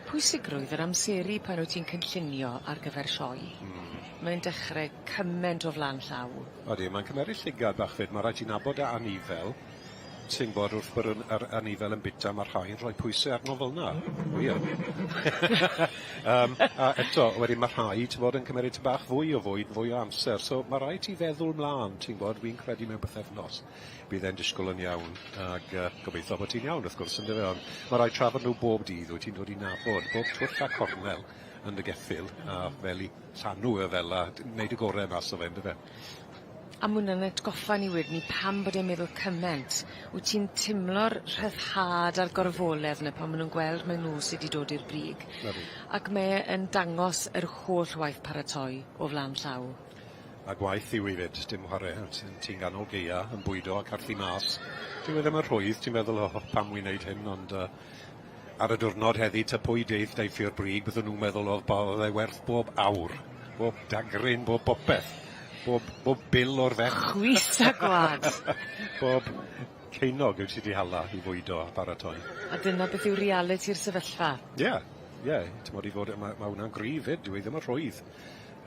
Pwysigrwydd yr amseru pan wyt ti'n cynllunio ar gyfer sioe. Hmm. Mae'n dechre cyment o flan llaw. Odi, mae'n cymeryd llygad bach 'fyd, ma' raid ti nabod dy anifel. Ti'n gwbod wrth bod yn yr anifel yn bita ma' rhai yn rhoi pwyse arno fel 'na. Wi yn. Yym a eto wedyn ma' rhai t'mod yn cymeryd ty bach fwy o fwyd fwy o amser so ma' raid ti feddwl mlan ti'n gwbod wi'n credu mewn pythefnos bydd e'n disgwl yn iawn ag yy gobeitho bo' ti'n iawn wrth gwrs yndyfe ond ma' raid trafod nw bob dydd wyt ti'n dod i nabod bob twll a cornel yn dy geffyl a fel 'i llanw e fel 'a neud y gore mas o fe yndyfe? A ma' wnna'n atgoffa ni wedyn 'ny pam bod e'n meddwl cyment. Wyt ti'n timlo'r rhyddhad a'r gorfoledd 'ny pan ma' nw'n gweld mae nw sy 'di dod i'r brig. 'Na fi. Ac mae e yn dangos yr holl waith paratoi o flan llaw. A gwaith yw 'i 'fyd, dim chware. Ti'n ti'n ganol gaea yn bwydo a carthu mas. Dyw e ddim yn rhwydd, ti'n meddwl o pam wi'n neud hyn ond yy ar y diwrnod heddi ta pwy deith daeth i'r brig byddwn nhw'n meddwl o'dd bo- o'dd e werth bob awr, bob dagryn, bob popeth, bob bob bil o'r fech. Chwys a gwad. Bob ceinog wyt ti 'di hala i fwydo a baratoi. A dyna beth yw realiti'r sefyllfa. Ie, ie, t'mod i fod yy ma' ma' wnna'n gryf 'fyd, dyw e ddim yn rhwydd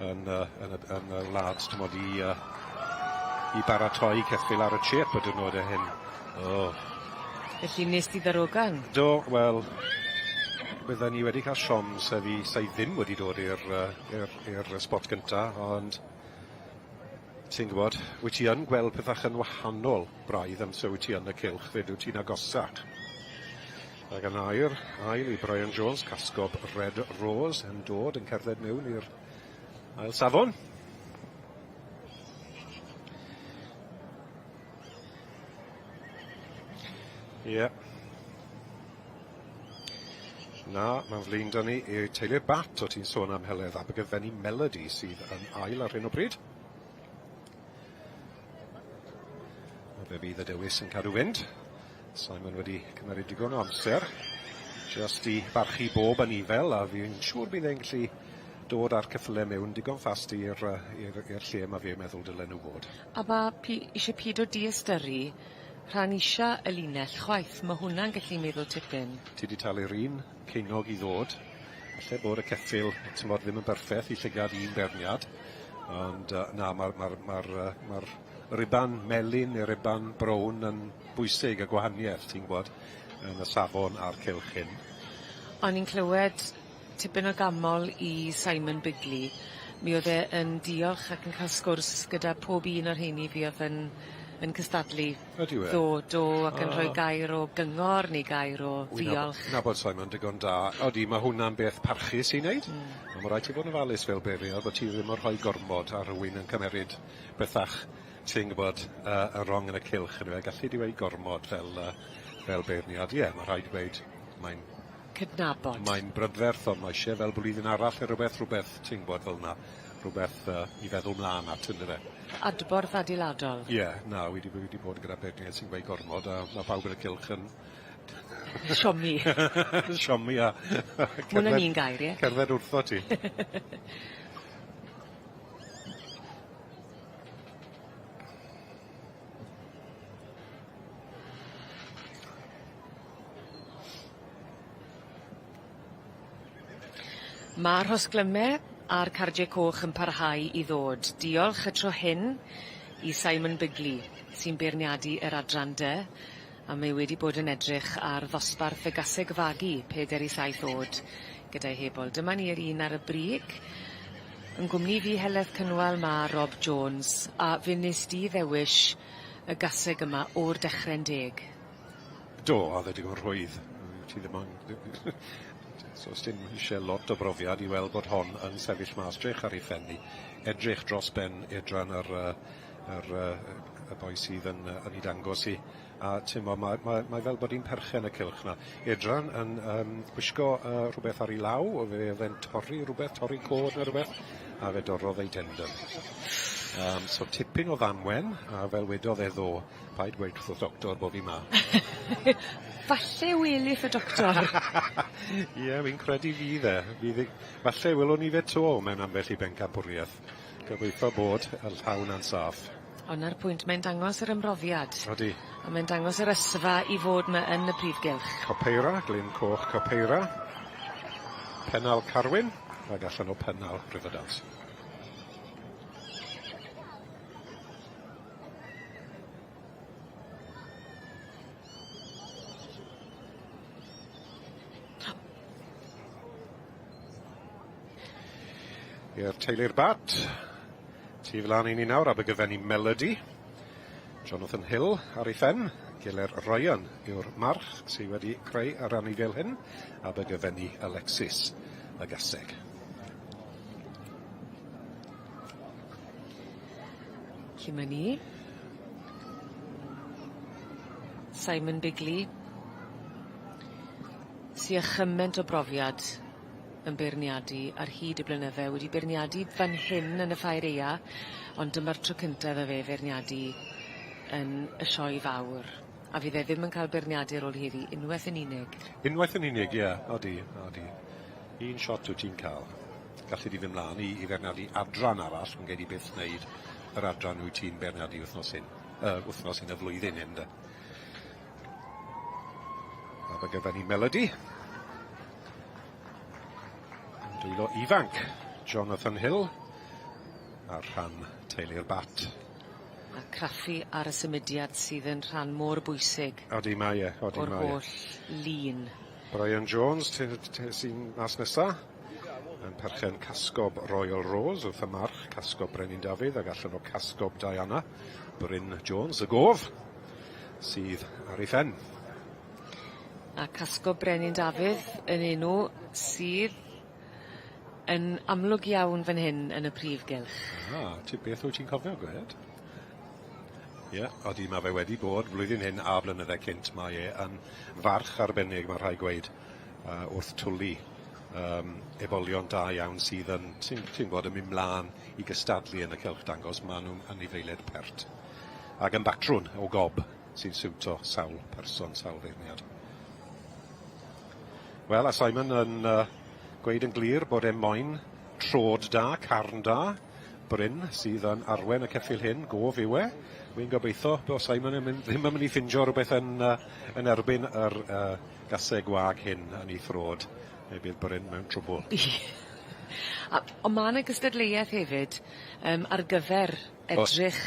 yn yy yn y yn y wlad t'mod i yy i baratoi ceffyl ar y chip y diwrnode hyn. O. Felly nes di ddarogan? Do, wel bydden i wedi ca'l siom se fi se i ddim wedi dod i'r yy i'r i'r y spot gynta ond ti'n gwbod wyt ti yn gweld pethach yn wahanol braidd amser wyt ti yn y cylch 'fyd wyt ti'n agosach. Ac yn air, ail i Brian Jones, casgob Red Rose yn dod yn cerdded mewn i'r ail safon. Ie. Yeah. Na, mae'n flin 'da ni i teulu'r Bat o ti'n sôn am Heledd Abergavenny Melody sydd yn ail ar hyn o bryd. A fe fydd y dewis yn cadw fynd. Simon wedi cymeryd digon o amser jyst i barchu bob anifel a fi'n siŵr bydd e'n gallu dod â'r ceffyle mewn digon fast i'r yy i'r i'r lle ma' fe meddwl dylen nhw fod. A ma' isie pido diystyru rhan isa y linell chwaith ma' hwnna'n gallu meddwl tipyn. Ti 'di talu'r un ceinog i ddod. Falle bod y ceffyl t'mod ddim yn berffeth i llygad un beirniad ond yy na ma'r ma'r ma'r yy ma'r ruban melyn ne'r ruban brown yn bwysig y gwahanieth ti'n gwbod yn y safon a'r cylch hyn. O'n i'n clywed tipyn o gamol i Simon Bigley. Mi o'dd e yn diolch ac yn ca'l sgwrs gyda pob un o'r rheini fuodd yn yn cystadlu. Ydyw e? Ddo do ac yn rhoi gair o gyngor neu gair o ddiolch. Wi'n nabod Simon digon da. Odi ma' hwnna'n beth parchus i neud. Hmm. On' ma' raid ti fod yn ofalus fel beirniad bo' ti ddim yn rhoi gormod ar rywun yn cymeryd bethach ti'n gwybod, yn wrong yn y cylch yndyfe, gallu di weud gormod fel fel beirniad. Ie, ma' rhaid gweud mae'n Cydnabod. Mae'n brydferth ond mae isie fel blwyddyn arall neu rwbeth rwbeth ti'n gwbod fel 'na rwbeth i feddwl mlan at yndyfe? Adborth adeiladol. Ie, na, wi 'di wi 'di bod gyda beirniaid sy'n gweud gormod a ma' pawb yn y cylch yn Siomi. Siomi a Ma' wnna'n un gair ie? Cerdded wrtho ti. Ma' rhosglyme a'r cardie coch yn parhau i ddod. Diolch y tro hyn i Simon Bigley sy'n beirniadu yr adran dy a mae wedi bod yn edrych ar ddosbarth y gaseg fagu peder i saith o'd gyda'i hebol. Dyma ni yr un ar y brig. Yn gwmni fi Heledd Cynwal ma' Rob Jones a fe nes di ddewish y gaseg yma o'r dechre'n deg. Do, o'dd e digon rhwydd. Ti ddim on- so os dim isie lot o brofiad i weld bod hon yn sefyll mas drych ar ei phen 'i. Edrych dros ben Edran yr yy yr yy y boi sydd yn yy yn 'i dangos hi. A t'mo' ma' ma' mae fel bod 'i'n perchen y cylch 'na. Edran yn yym gwisgo yy rhwbeth ar 'i law, o' fe o'dd e'n torri rwbeth, torri cod ne' rwbeth, a fe dorrodd ei tendon. Yym so tipyn o ddamwen, a fel wedodd e ddo, paid gweud wrth y doctor bo' fi 'ma. Falle welith y doctor. Ie, fi'n credu fydd e. Fydd e falle welwn ni fe 'to mewn ambell i bencampwrieth. Gobeitho bod y llaw 'na'n saff. Ond 'na'r pwynt, mae'n dangos yr ymroddiad. Odi. A mae'n dangos yr ysfa i fod 'ma yn y prif gylch. Copeira, Glyn Coch Copeira. Pennal Carwyn, ag allan o Pennal Riverdance. I'r teulu'r bat. Tu flan i ni nawr, Abergavenny Melody. Jonathan Hill ar ei phen. Giler Ryan yw'r march sydd wedi creu yr anifail hyn. Abergavenny Alexis y gaseg. Lle ma' ni? Simon Bigley. Sy â chyment o brofiad yn beirniadu ar hyd y blynydde wedi beirniadu fan hyn yn y ffair aea ond dyma'r tro cynta iddo fe feirniadu yn y sioe fawr. A fydd e ddim yn ca'l beirniadu ar ôl heddi unweth yn unig. Unwaith yn unig ie odi odi. Un shot wyt ti'n ca'l. Galli di fyn' mlan i i feirniadu adran arall ond gei di byth neud yr adran wyt ti'n beirniadu wthnos hyn yy wthnos hyn y flwyddyn hyn de. Abergavenny Melody. Dwylo ifanc Jonathan Hill ar rhan teulu'r bat. A craffu ar y symudiad sydd yn rhan mor bwysig. Odi mae e, odi o'r mae e. holl lun. Brian Jones sy'n mas nesa. Yn perchen Casgob Royal Rose wrth y march, Casgob Brenin Dafydd ag allan o Casgob Diana, Bryn Jones, y gof, sydd ar ei phen. A Casgob Brenin Dafydd yn enw sydd yn amlwg iawn fan hyn yn y prif gylch. Ah, ti beth wyt ti'n cofio gwed? Ie, odi ma' fe wedi bod blwyddyn hyn a blynydde cynt mae e yn farch arbennig ma' rhai gweud wrth twli yym ebolion da iawn sydd yn ti'n ti'n gwbod yn mynd mlan i gystadlu yn y cylch dangos ma' nw'n anifeiliaid pert. Ag yn batrwn o gob sy'n siwto sawl person, sawl feirniad. Wel, a Simon yn gweud yn glir bod e moyn trod da, carn da. Bryn sydd yn arwen y ceffyl hyn, gof yw e. Wi'n gobeitho bo' Simon yn mynd ddim yn mynd i ffindio rhywbeth yn yn erbyn yr gaseg wag hyn yn 'i throd, neu bydd Bryn mewn trwbwl. A on' ma' 'na gystadleueth hefyd yym ar gyfer edrych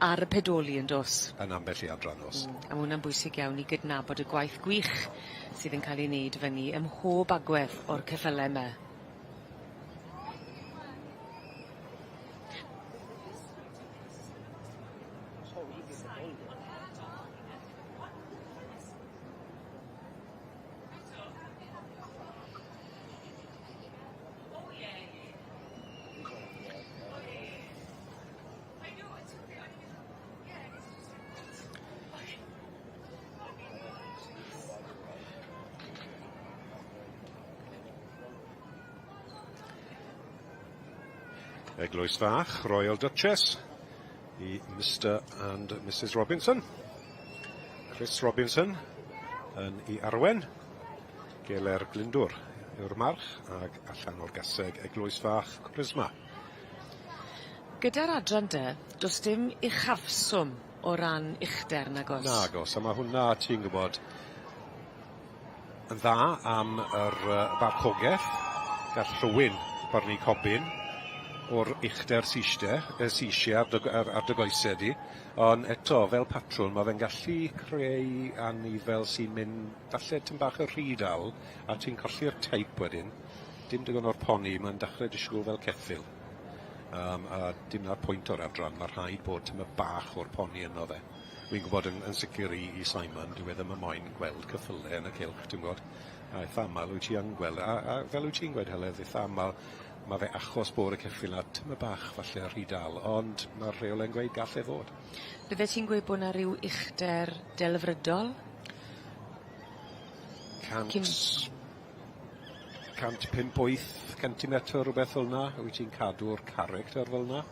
ar y pedoli yndos? Yn ambell i adran o's. A ma' wnna'n bwysig iawn i gydnabod y gwaith gwych sydd yn ca'l ei neud fyny ym mhob agwedd o'r ceffyle 'my. Eglwys Fach, Royal Duchess, i Mr and Mrs Robinson. Chris Robinson yn ei arwen. Geler Glyndwr yw'r march ag allan o'r gaseg Eglwys Fach Charisma. Gyda'r adran dy, do's dim uchafswm o ran uchder nag o's? Nag o's, a ma' hwnna, ti'n gwybod, yn dda am yr yy farchogeth. Gall rhywun byrnu cobyn o'r uchder sy iste yy sy isie ar dy ar dy goese di, ond eto, fel patrwn, ma' fe'n gallu creu anifel sy'n mynd falle tym bach yn rhy dal, a ti'n colli'r teip wedyn. Dim digon o'r poni, mae'n dechre disgwl fel ceffyl. Yym a dim 'na'r pwynt o'r adran, ma' rhaid bod tymed bach o'r poni yno fe. Wi'n gwybod yn yn sicr i i Simon, dyw e ddim yn moyn gweld cyffyle yn y cylch, ti'n gwybod. A eitha amal wyt ti yn gweld, a fel wyt ti'n gweud Heledd, eitha amal ma' fe achos bod y ceffyl 'na tymed bach falle rhy dal, ond ma'r rheole'n gweud gall e fod. Byddet ti'n gweud bo' 'na ryw uchder delfrydol? Cant... Cyn... 158 centimetr, rhywbeth fel 'na. Wyt ti'n cadw'r character fel 'na.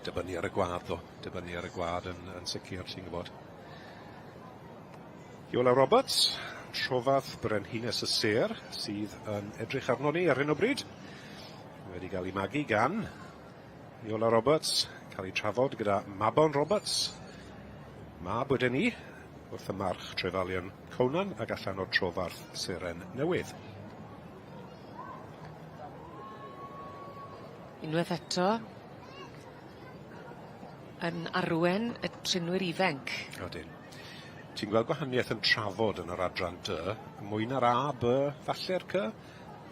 Dibynnu ar y gwad ddo, dibynnu ar y gwad yn yn sicr, ti'n gwybod. Iola Roberts, Trofath Brenhines y Sêr, sydd yn edrych arno ni ar hyn o bryd. Wedi cael ei magu gan Iola Roberts, cael ei trafod gyda Mabon Roberts, mab wedyn ni, wrth y march Trefalion Conan ac allan o'r Trofarth Seren Newydd. Unwaith eto, yn arwen y trinwyr ifenc. Odyn. Ti'n gweld gwahaniaeth yn trafod yn yr adran dy, mwy na'r A, B, falle'r C?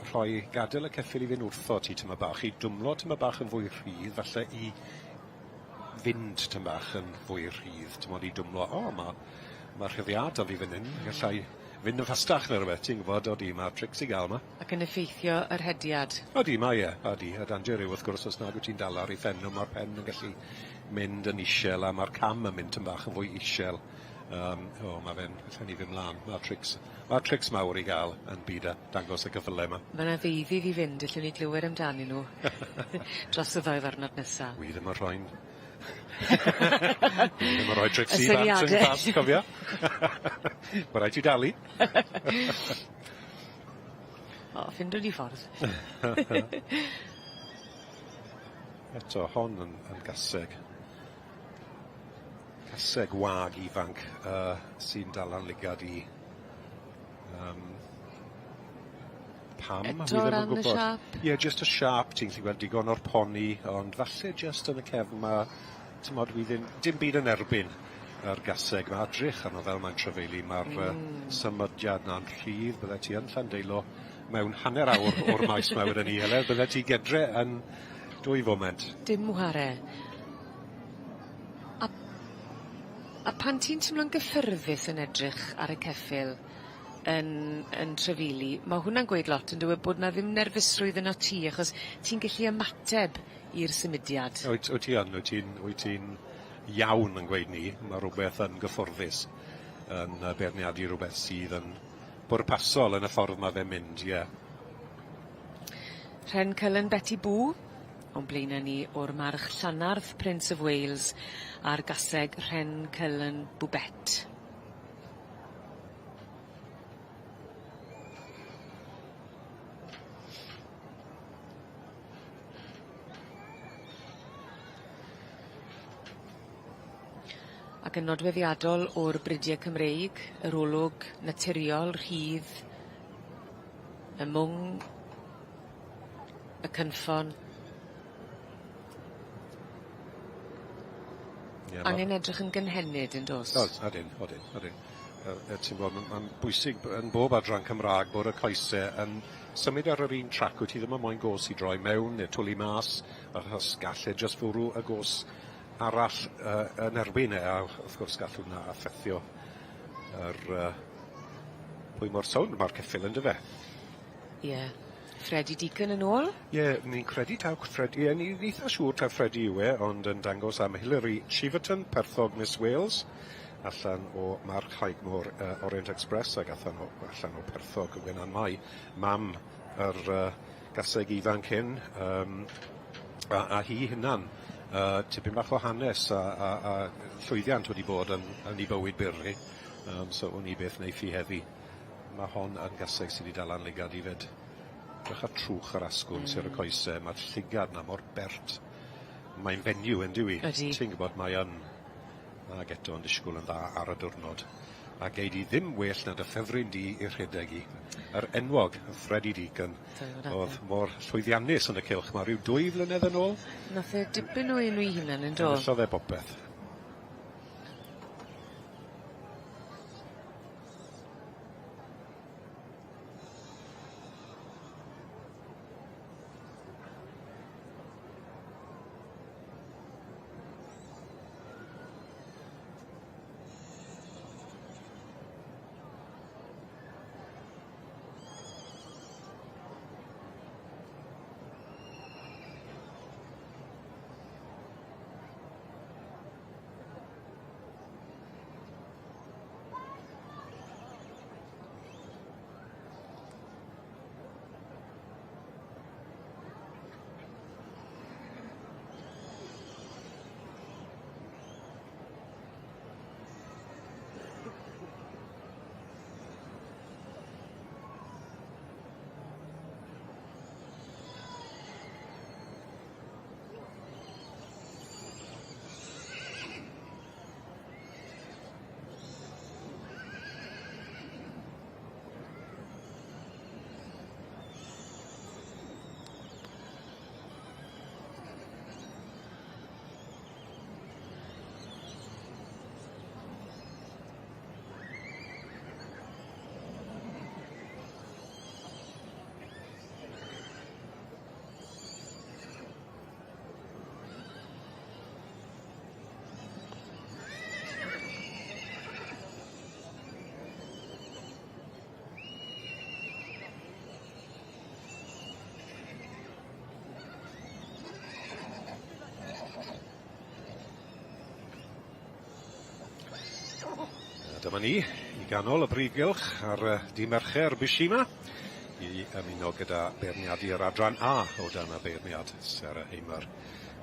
Rhoi, gadel y ceffyl i fynd wrtho ti tyma bach, i dwmlo tyma bach yn fwy rhydd, falle i fynd tym bach yn fwy rhydd, t'mod i dwmlo, o, ma' ma' rhyddiad 'da fi fan 'yn, gallai fynd yn ffastach ne' rwbeth, ti'n gwbod, odi, ma' trics i ga'l 'ma. Ac yn effeithio yr hediad. Odi, mae e, odi, a danger yw wrth gwrs os nag wyt ti'n dala ar ei phen nhw, ma'r pen yn gallu mynd yn ishel a ma'r cam yn mynd tym bach yn fwy ishel. Yym, o, ma' fe'n, allen ni fynd mlan, ma'r trics, ma'r trics mawr i ga'l yn byd a dangos y cyffyle 'ma. Ma' 'na ddeuddydd i fynd, allwn ni glywed amdanyn nhw dros y ddou ddiwrnod nesa. Wi ddim yn rhoi'n Wi ddim yn rhoi tricks i bant yn fast, cofia. Ma' raid ti dalu. O, ffindo di ffordd. Eto, hon yn, yn gaseg. Caseg wag ifanc sy'n dala'n ligad i. Pam? Eto Wi ddim yn ran y gwbod. siâp? Ie, jyst y siâp, ti'n gallu gweld digon o'r poni, ond falle jyst yn y cefn ma', t'mod, wi ddim, dim byd yn erbyn yr gaseg 'ma, drych arno fel mae'n trafeilu, ma'r symudiad 'na'n rhydd, bydde ti yn Llandeilo mewn hanner awr o'r maes 'ma weden i Heledd, bydde ti gedre yn dwy foment. Dim whare. A a pan ti'n timlo'n gyffyrddus yn edrych ar y ceffyl yn yn trafeili, ma' hwnna'n gweud lot on'd yw e bod 'na ddim nerfusrwydd yno ti achos ti'n gellu ymateb i'r symudiad. Wyt wyt ti yn wyt ti'n wyt ti'n iawn yn gweud 'ny, ma' rwbeth yn gyfforddus yn yy beirniadu rwbeth sydd yn bwrpasol yn y ffordd ma' fe'n mynd, ie. Rhen Cullen Betty Boo o'n blaena' ni o'r march Llanarth Prince of Wales a'r gaseg Rhen Cullen Bwbet. Ac yn nodweddiadol o'r bridie Cymreig, yr olwg naturiol, rhydd, y mwng, y cynffon. Ie ma'... Angen edrych yn gynhenid yndos? Oes odyn odyn odyn. Ti'n gwbod ma'n bwysig yn bob adran Cymra'g bod y coese yn symud ar yr un trac wyt ti ddim yn moyn gos i droi mewn ne' twli mas achos gall e jyst fwrw y gos arall yn erbyn e a wrth gwrs gall hwnna affethio yr pwy mor sownd ma'r ceffyl yndyfe? Ie. Freddie Deacon yn ôl? Ie, ni'n credu taw Freddie, ie, ni'n eitha siŵr taw Freddie yw e, ond yn dangos am Hilary Cheverton, perthog Miss Wales, allan o March Highmoor Orient Express ac allan o, allan o perthog Gwenan Mai, mam yr gaseg ifanc hyn. A, a hi hunan, tipyn bach o hanes a, a, a llwyddiant wedi bod yn, yn ei bywyd byr hi. So wn i beth wneith hi heddi. Mae hon yn gaseg sydd wedi dal an lygad i fyd. Drych ar trwch yr asgwrn mm. sydd ar y coesau, mae'r llygad na mor bert. Mae'n fenyw yn dyw i. Ydy. Ti'n gwybod, mae yn Ag eto yn disgwyl yn dda ar y diwrnod. A gei di ddim well na dy ffefryn di i'r rhedeg i. Yr enwog Freddie Deacon oedd mor llwyddiannus yn y cylch 'ma rhyw dwy flynedd yn ôl. Nath e dipyn o enw 'i hunan yn do? Enillodd e bopeth. A dyma ni, i ganol y brif gylch ar uh, di Mercher Bishima, i ymuno gyda beirniadu yr adran A o dan y beirniad Sarah Hamer.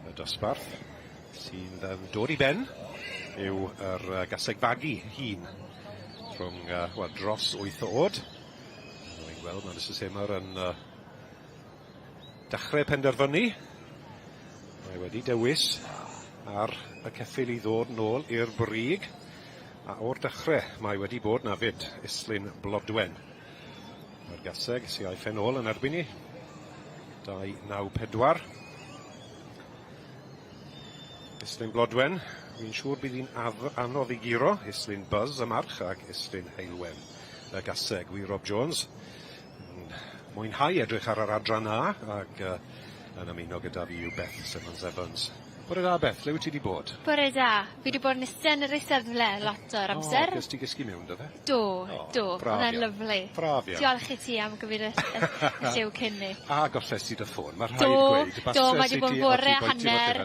Y dosbarth sy'n um, dod i ben yw yr uh, gaseg fagu hun rhwng uh, wel, dros 8 o oed. Rwy'n gweld mae Mrs Hamer yn uh, dechrau penderfynu. Mae wedi dewis ar y ceffyl i ddod nôl i'r brig. A o'r dechrau mae wedi bod na fyd Islyn Blodwen. Mae'r gaseg sy'n ei phen ôl yn erbyn i. 294. Islyn Blodwen, fi'n siŵr bydd hi'n anodd i guro. Islyn Buzz y march ac Islyn Heulwen y gaseg. Wi Rob Jones yn mwynhau edrych ar yr adran A ac uh, yn ymuno gyda fi yw Beth Simmons Evans. Bore da Beth, le wyt ti wedi bod? Bore da. Fi wedi bod yn iste yn yr eisteddle lot o'r amser. O, ges ti gysgu mewn do fe? Do, do. Oedd e'n lyfli. Braf iawn. Diolch i ti am gymryd y, y, y lliw cyn ni. A golles ti dy ffôn, mae rhaid do, gweud. Do, mae wedi bod yn fore hanner.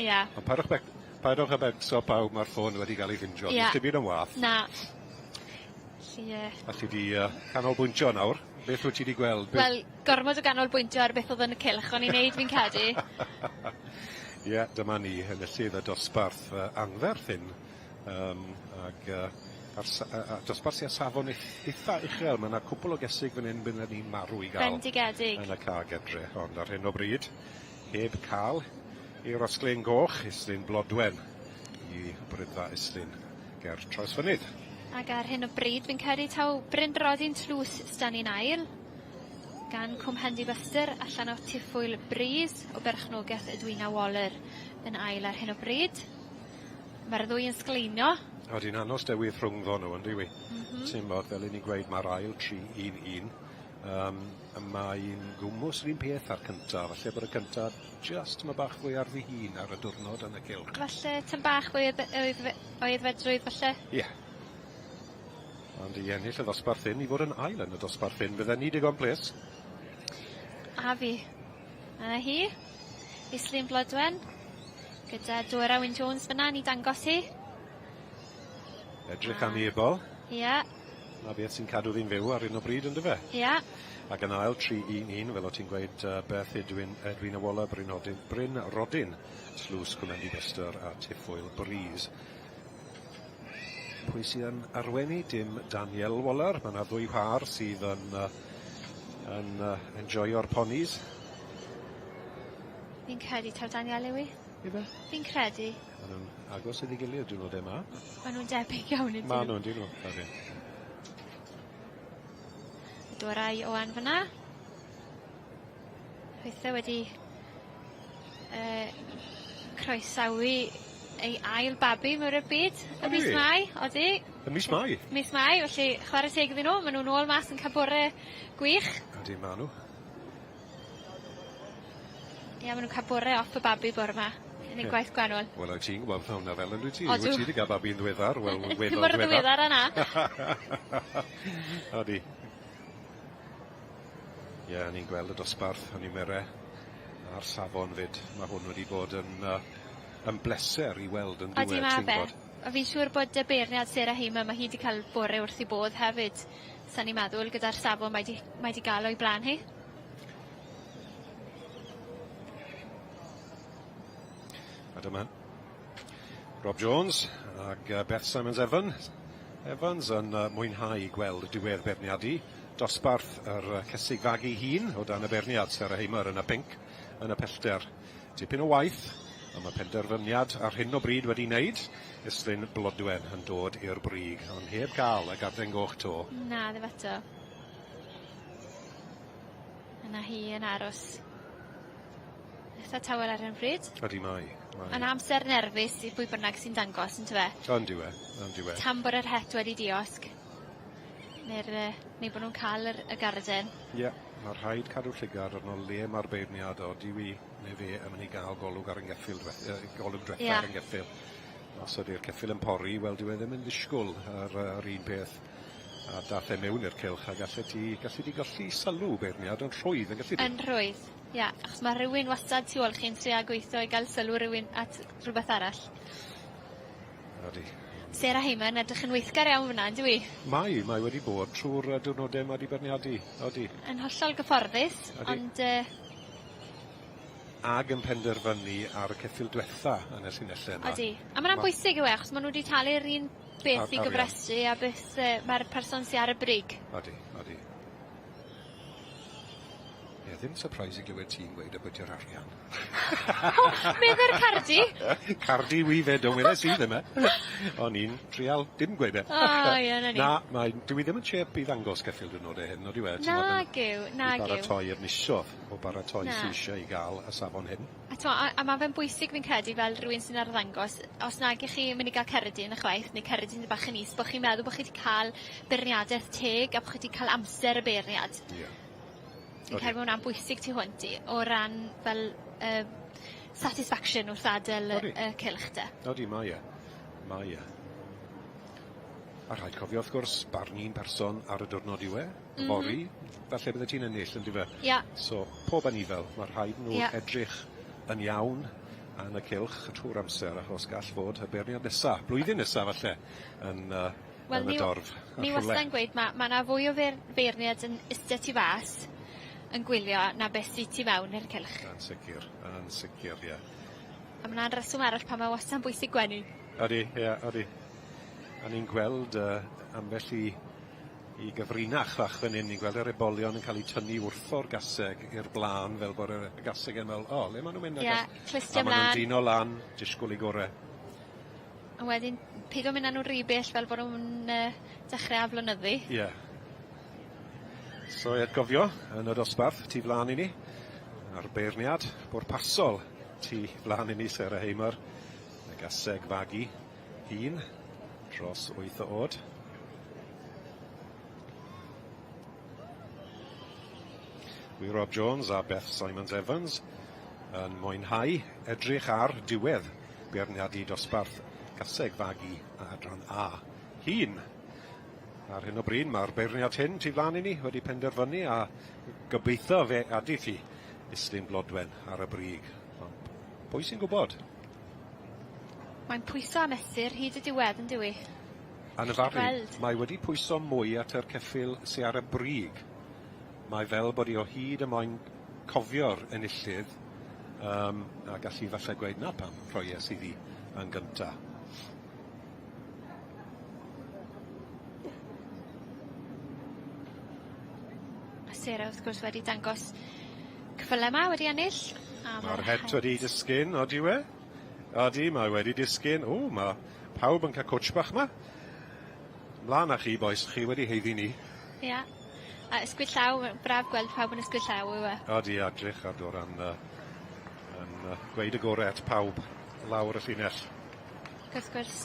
Ia. Ond paidwch bec, paidwch â becso pawb, mae'r ffôn wedi cael ei ffindio. Ia. Dim byd yn wath. Na. Felly, yy... Alli di uh, canolbwyntio nawr? Beth wyt ti wedi gweld? Beth... Wel, gormod o ganolbwyntio ar beth oedd yn y cylch o'n i'n neud fi'n credu. Ie, yeah, dyma ni, enillydd y dosbarth uh, anferth hyn. Um, ag, uh, ar, uh, dosbarth sy'n safon eitha uchel. Mae yna cwpl o gesig fan hyn bydden ni'n marw i gael. Bendigedig. Yn y ca gedre. Ond ar hyn o bryd, heb cael i'r osglein goch, Islyn Blodwen i Brydfa Islyn ger Trawsfynydd. Ac ar hyn o bryd fi'n credu taw Bryn Roddi'n Tlws sdan ni'n ail gan Cwm Hendy Buster allan o Tiffwyl Breeze o berchnogaeth Edwina Waller yn ail ar hyn o bryd. Mae'r ddwy yn sgleinio. Odi'n anos dewis rhwngddo nhw, on'd yw 'i? Mm -hmm. Ti'n bod, fel 'yn ni'n gweud, mae'r ail 3-1-1. Um, mae'n gwmws yr un peth â'r cynta, falle bod y cynta jyst ma bach fwy ar ddi-hun ar y diwrnod yn y cylch. Falle tym bach fwy o aeddfedrwydd falle? Ie. Yeah. Ond i ennill y ddosbarth hyn, i fod yn ail yn y dosbarth hyn, fydden ni digon ples. A fi. A na hi. Islyn Blodwen. Gyda Dora Wyn Jones fyna ni dangos hi. Edrych am i ebol. Ie. Yeah. 'Na beth sy'n cadw fi'n fyw ar 'yn o bryd on'd yfe? Ia. Ac yn ail 3-1-1 fel o' ti'n gweud Beth Edwin Edwina Waller Bryn Odyn Bryn Rodyn Tlws Cwmendi Buster a Tiffoil Breeze. Pwy sydd yn arwen ni? Dim Daniel Waller. Mae yna ddwy whar sydd yn yn enjoyo'r ponis. Fi'n credu taw Daniel yw 'i. Yfe? Fi'n credu. Ma' nw'n agos at 'i gilydd diwrnode 'ma. Ma' nw'n debyg iawn ydyn? Ma' nw yndyn nw. Odyn. Dorau Owen fyna. Rhwytho wedi croesawu ei ail babi mawr o'r byd ym mis Mai. Odi. Ym mis Mai? Mis Mai, felly chware teg iddyn nhw, ma' nw nôl mas yn ca'l bore gwych. Ydi ma' nw. Ie ma' nw'n ca'l bore off y babi bore 'ma. Yn neud gwaith gwanol. Wel wyt ti'n gwbod hwnna fel yndwyt ti? Odw. Wyt ti 'di ga'l babi yn ddiweddar, wel weddol Ddim mor ddiweddar â 'na. Odi. Ie, o'n i'n gweld y dosbarth, o'n i'n mere a'r safon 'fyd. Ma' hwn wedi bod yn yy yn bleser i weld yn dyw e, Odi ma' ti'n fe. gwbod. A fi'n siŵr bod y beirniad Sarah Hamer, ma' hi 'di ca'l bore wrth 'i bodd hefyd. Sa'n i'n meddwl gyda'r safon mae 'di mae 'di ga'l o'i bla'n hi. A dyma Rob Jones ag Beth Simons Evans Evans yn mwynhau gweld diwedd beirniadu dosbarth yr cesig fagu hŷn o dan y beirniad Sarah Hamer yn y pinc yn y pellter. Dipyn o waith, ond mae penderfyniad ar hyn o bryd wedi wneud. Islwyn Blodwen yn dod i'r brig, ond heb gael y garden goch 'to. Na, ddim eto. Yna hi yn aros. Eitha tawel ar hyn o bryd. Ydy mae. Mae. Yn amser nerfus i bwy bynnag sy'n dangos on'd yfe? On'd yw e, on'd yw e. Tan bod yr het wedi diosg. Ne'r yy neu bo' nw'n ca'l yr y garden. Ie, ma' rhaid cadw llygad arno le ma'r beirniad o dyw 'i neu fe yn myn' i ga'l golwg ar 'yn geffyl dweth- yy golwg dwetha Ia. ar 'yn geffyl. Os ydi'r ceffyl yn pori, wel dyw e ddim yn ddishgwl yr yy yr un peth. A dath e mewn i'r cylch a gallet ti gallu di golli sylw beirniad yn rhwydd yn gallu di? Yn rhwydd, ia, achos ma' rywun wastad tu ôl chi'n trio gweitho i ga'l sylw rywun at rhywbeth arall. Odi. Sarah Hayman edrych yn weithgar iawn fyna on'd yw 'i? Mae, mae wedi bod trw'r yy diwrnode 'ma 'di beirniadu, odi. Yn hollol gyfforddus. Odi. Ond yy Ag yn penderfynu ar y ceffyl dwetha yn y llinelle yma. Odi. A ma' wnna'n bwysig yw e achos ma' nw 'di talu'r un beth i gofrestru a beth yy ma'r person sy ar y brig. Odi, odi. Ie, ddim sypreis i glywed ti'n gweud ambwyti'r arian. Medde'r Cardi. Cardi wi 'fyd, ond weles i ddim e. O'n i'n trial dim gweud e. O ie, 'na ni. Na, mae dyw 'i ddim yn chêp i ddangos ceffyl diwrnode hyn, on'd yw e? Nag yw, nag yw. I baratoi yr misodd o baratoi Na. sy isie i ga'l y safon hyn. A t'mo' a a ma' fe'n bwysig fi'n credu fel rywun sy'n arddangos, os nag 'ych chi myn' i ga'l cerdyn ychwaith, neu cerdyn bach yn is, bo' chi'n meddwl bo' chi 'di ca'l beirniadeth teg a bo' chi 'di ca'l amser y beirniad. Ie. Fi'n credu ma' wnna'n bwysig tu hwnt i o ran fel yy satisfaction wrth ad'el y y cylch 'de. Odi mae e. Mae e. A rhaid cofio wrth gwrs barn un person ar y diwrnod yw e. Fory falle bydde ti'n ennill on'd yfe? Ia. So pob anifel ma' rhaid nw Ia. edrych yn iawn yn y cylch trw'r amser achos gall fod y beirniad nesa, blwyddyn nesa falle yn yy Wel yn y ni dorf. Ni wastad yn gweud ma' ma' 'na fwy o feir- feirniad yn iste tu fas yn gwylio na beth sy tu mewn i'r cylch. Yn sicir, yn sicir, ie. A ma' 'na'n reswm arall pam ma' wastad yn bwysig gwenu. Odi, ie, odi. A ni'n gweld yy ambell i i gyfrinach fach fan 'yn, ni'n gweld yr ebolion yn ca'l 'u tynnu wrtho'r gaseg i'r bla'n fel bod yr y gaseg yn me'wl, o, le ma' nw'n mynd Ie, clustia A ma' nw'n mlan. dino lan, disgwl 'u gore. A wedyn pido mynd â nw rhy bell fel bo' nw'n yy dechre aflonyddu. Ie. So i atgofio, yn y dosbarth tu flan i ni, a'r beirniad bwrpasol tu flan i ni, Sarah Hamer, y gaseg fagu hŷn dros wyth o o'd. Wi Rob Jones a Beth Simons Evans yn mwynhau edrych ar diwedd beirniadu dosbarth gaseg fagu a adran A hŷn. Ar hyn o bryd mae'r beirniad hyn tu flan i ni wedi penderfynu a gobeithio fe adith hi Islyn Blodwen ar y brig. Ond pwy sy'n gwybod? Mae'n pwyso a mesur hyd y diwedd on'd yw 'i? A 'na fari, Gweld. mae wedi pwyso mwy at yr ceffyl sy ar y brig. Mae fel bod hi o hyd y moyn cofio'r enillydd a gallu falle gweud na pam rhoies iddi yn gynta. A Sarah wrth gwrs wedi dangos ceffyle 'ma wedi ennill. A Ma'r het wedi disgyn, odi we? Odi, mae wedi disgyn. O, ma' pawb yn cael cwtsh bach 'ma. Mlan â chi, bois, chi wedi haeddu 'ny. Ia. A ysgwyd llaw, braf gweld pawb yn ysgwyd llaw yw e? Odi, edrych ar Doran yn gweud y gore at pawb lawr y llinell. Ac wrth gwrs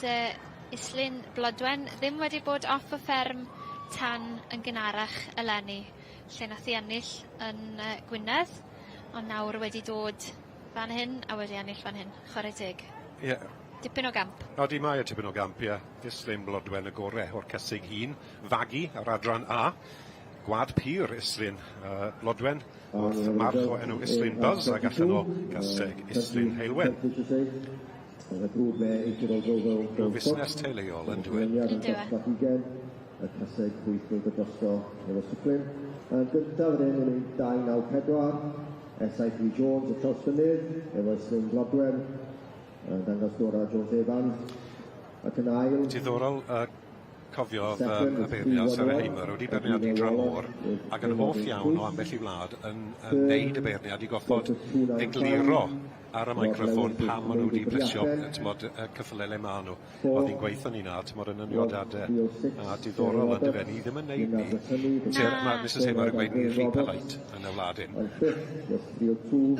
Islyn Blodwen ddim wedi bod off y fferm tan yn gynharach eleni, lle nath hi ennill yn Gwynedd, ond nawr wedi dod fan hyn a wedi ennill fan hyn. Chwarae teg. Ie. Dipyn o gamp. Odi, mae e tipyn o gamp, ie. Islyn Blodwen y gore o'r cesig hŷn. Fagu ar adran A. Gwad pur Islyn Blodwen wrth march o enw Islyn Buzz ac allan o gaseg Islyn Heulwen. Rhyw fusnes teuluol yn dyw e? Yn dyw e? Y caseg 8,000 drosto efo Swplin. Yn gyntaf fan hyn yn 294, S.I.P. Jones o Trawsfynydd efo Islyn Blodwen, yn dangos Dora Jones Evans. Ac yn ail... Diddorol cofio y beirniad Sarah Hamer wedi beirniadu dramor ac yn hoff iawn o ambell i wlad yn neud y beirniad i goffod egluro ar y microffon pam maen nhw wedi plesio t'mod, y ceffyle le maen nhw. Oedd hi'n gweithio ni na, t'mod, yn y niodadau a diddorol yn dyfe, ni ddim yn neud ni. Mae Mrs Hamer yn gweud ni rhy polite yn y wlad hyn.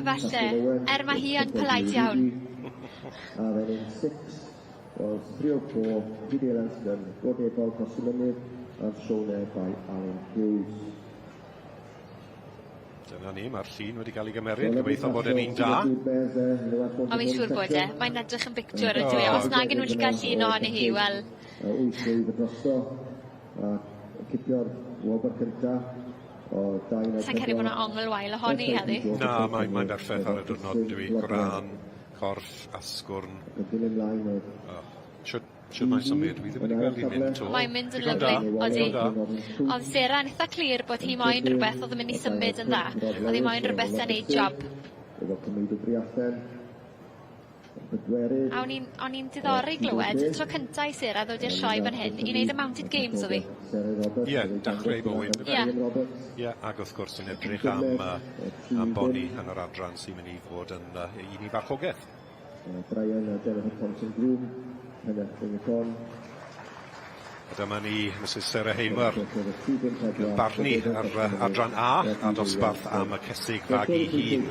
Falle, er mae hi yn polite iawn. A then in six was 304, Peter Lanston, Godebol Rhosymynydd, and shown there by Alan Hughes. Dyna ni, mae'r llun wedi cael ei gymeryd, gobeithio bod e'n un da. O, fi'n siŵr bod e. Mae'n edrych yn bictiwr ydw i. Os nag yn nhw'n cael llun ohoni hi, wel... Wyth blwydd y drosto, a cipio'r wobr cynta o Sa'n credu bod 'na ongl wael ohoni heddi. Na, mae'n mae berffaith ar y diwrnod, yn dyw Gwran, corff, asgwrn. Yn dilyn mlaen oedd... Oh, Shwt mae'n symud, dwi ddim wedi gweld hi'n mynd 'to. Mae'n mynd yn lyfli, odi. Oedd Sarah yn eitha clir bod hi moyn rhywbeth oedd yn mynd i symud yn dda. Oedd hi moyn rhywbeth sy'n neud job. Efo cymryd y Briallen. Pedwerydd. A o'n i'n diddori glywed, tro cynta i Sarah ddod i'r sioe fan hyn i wneud y mounted games oedd hi. Ie, dechrau ei bywyd. Ie. Ie, ac wrth gwrs yn edrych am boni yn yr adran sy'n mynd i fod yn un i farchogaeth. Brian a Jennifer Thompson Groom, pennaeth Rhwng A dyma ni, Mrs Sarah Hamer, yn barnu ar adran A a dosbarth am y cesig fagu hŷn.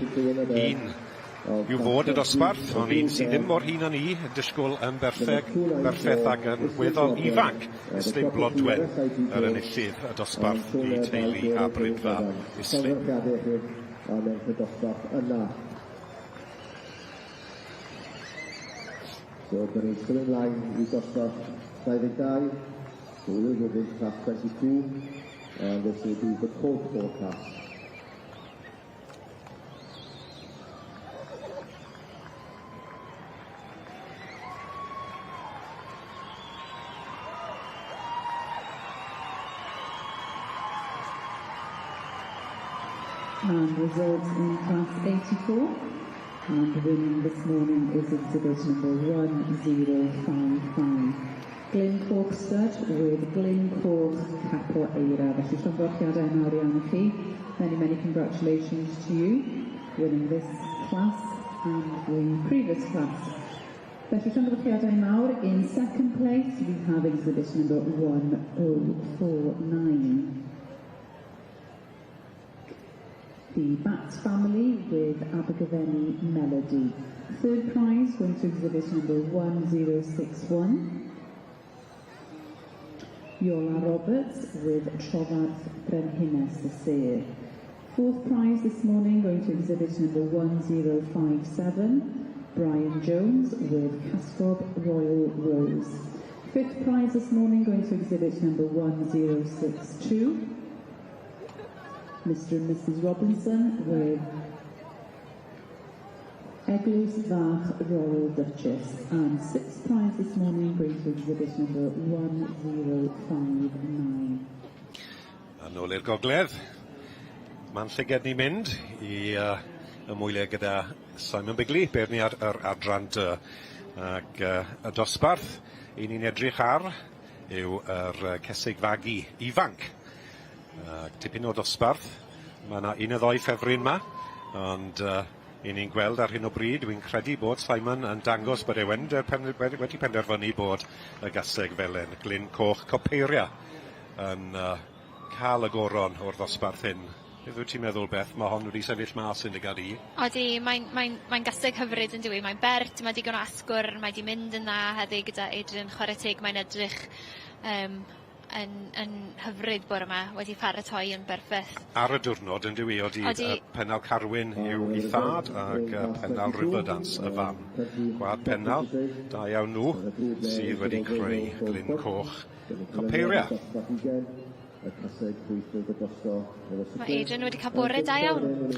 Un yw fod y dosbarth, ond un sydd ddim mor hŷn â ni, yn disgwyl yn berffaith ac yn weddol ifanc. Islyn Blodwen, yr enillydd y dosbarth i teulu a bridfa Islyn. A mewn y dosbarth yna. So, dyn ni'n symud ymlaen i dosbarth 22. So we will move into class 22, and this will be the colt four class. And results in class 84. And winning this morning is exhibit number 1055. Glyn Coch Stud with Glyn Coch Capel Eira. Felly llongyfarchiadau mawr iawn i chi. Many, many congratulations to you winning this class and the previous class. Felly llongyfarchiadau mawr. In second place we have exhibit number 1049. The Bat family with Abergavenny Melody. Third prize going to exhibit number 1061. Iola Roberts with Trofarth Brenhines y Sêr. Fourth prize this morning going to exhibit number 1057, Brian Jones with Cascob Royal Rose. Fifth prize this morning going to exhibit number 1062, Mr. and Mrs. Robinson with Eglwys Fach Royal Duchess. And sixth prize this morning going to exhibit number 1059. A nôl i'r gogledd. Ma'n llyged ni mynd i ymwylio gyda Simon Bigley, beirniad yr adran D. Ac y dosbarth i ni'n edrych ar yw yr cesig fagu ifanc. Tipyn o dosbarth. Mae yna un neu ddoi ffefryn 'ma, ond i ni'n gweld ar hyn o bryd, dwi'n credu bod Simon yn dangos bod e wedi penderfynu bod y gaseg felen Glyn Coch Copeiria yn cael y goron o'r ddosbarth hyn. Beth wyt ti'n meddwl, Beth? Mae hon wedi sefyll mas yn dy gad i. Odi, mae'n mae mae gaseg hyfryd yn dyw 'i. Mae'n bert, mae digon o asgwrn, mae 'di mynd yn dda heddi gyda Adrian, chwarae teg, mae'n edrych yn hyfryd bore 'ma, wedi paratoi yn berffeth. Ar y diwrnod yn dyw 'i, odi. Odi. Pennal Carwyn yw 'i thad ac Pennal Riverdance y fam. Gwlad Pennal, da iawn nhw, sydd wedi creu Glyn Coch Copeiria. Mae Adrian wedi cael bore da iawn.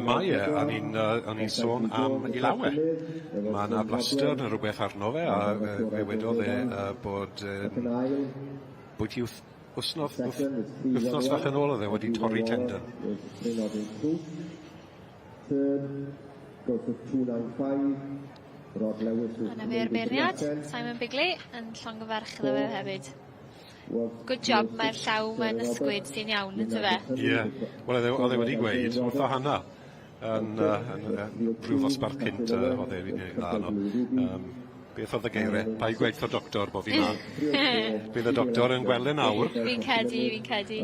Mae e, a ni'n sôn am ei law e. Mae yna blaster neu rhywbeth arno fe, a fe wedodd e bod bwyty wythnos fach yn ôl oedd e wedi torri tendon. A 'na fe'r beirniad, Simon Bigley, yn llongyfarch iddo fe hefyd. Good job, mae'r llaw mae'n ysgwyd sy'n iawn, yn fe? Ie, yeah. Wel oedd e wedi gweud wrtho Hannah yn rhyw ddosbarth cynt oedd e wedi gwneud dda no. Beth oedd y geiriau? Paid gweud wrth y doctor bod fi 'ma. Bydd y doctor yn gweld yn awr. Fi'n credu, fi'n credu.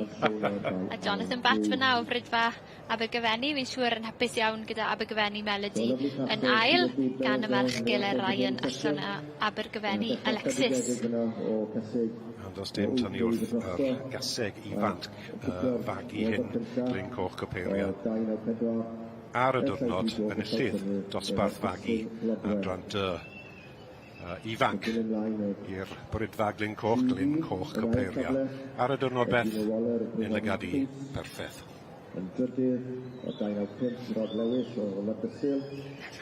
A Jonathan Batt fyna o Fridfa Abergyfenni, fi'n siŵr yn hapus iawn gyda Abergyfenni Melody yn ail, gan y merch Gele Ryan allan o Abergyfenni Alexis. Ond does dim tynnu wrth yr gaseg ifanc fagu hyn, Glyn Coch Copeiria. Ar y diwrnod, enillydd dosbarth fagu adran D ifanc i'r Bridfa Glyn Coch, Glyn Coch Copeiria. Ar y diwrnod, Beth, yn lygad i, perffaith. Yn drydydd, o 295, Rod Lewis o Llandysul,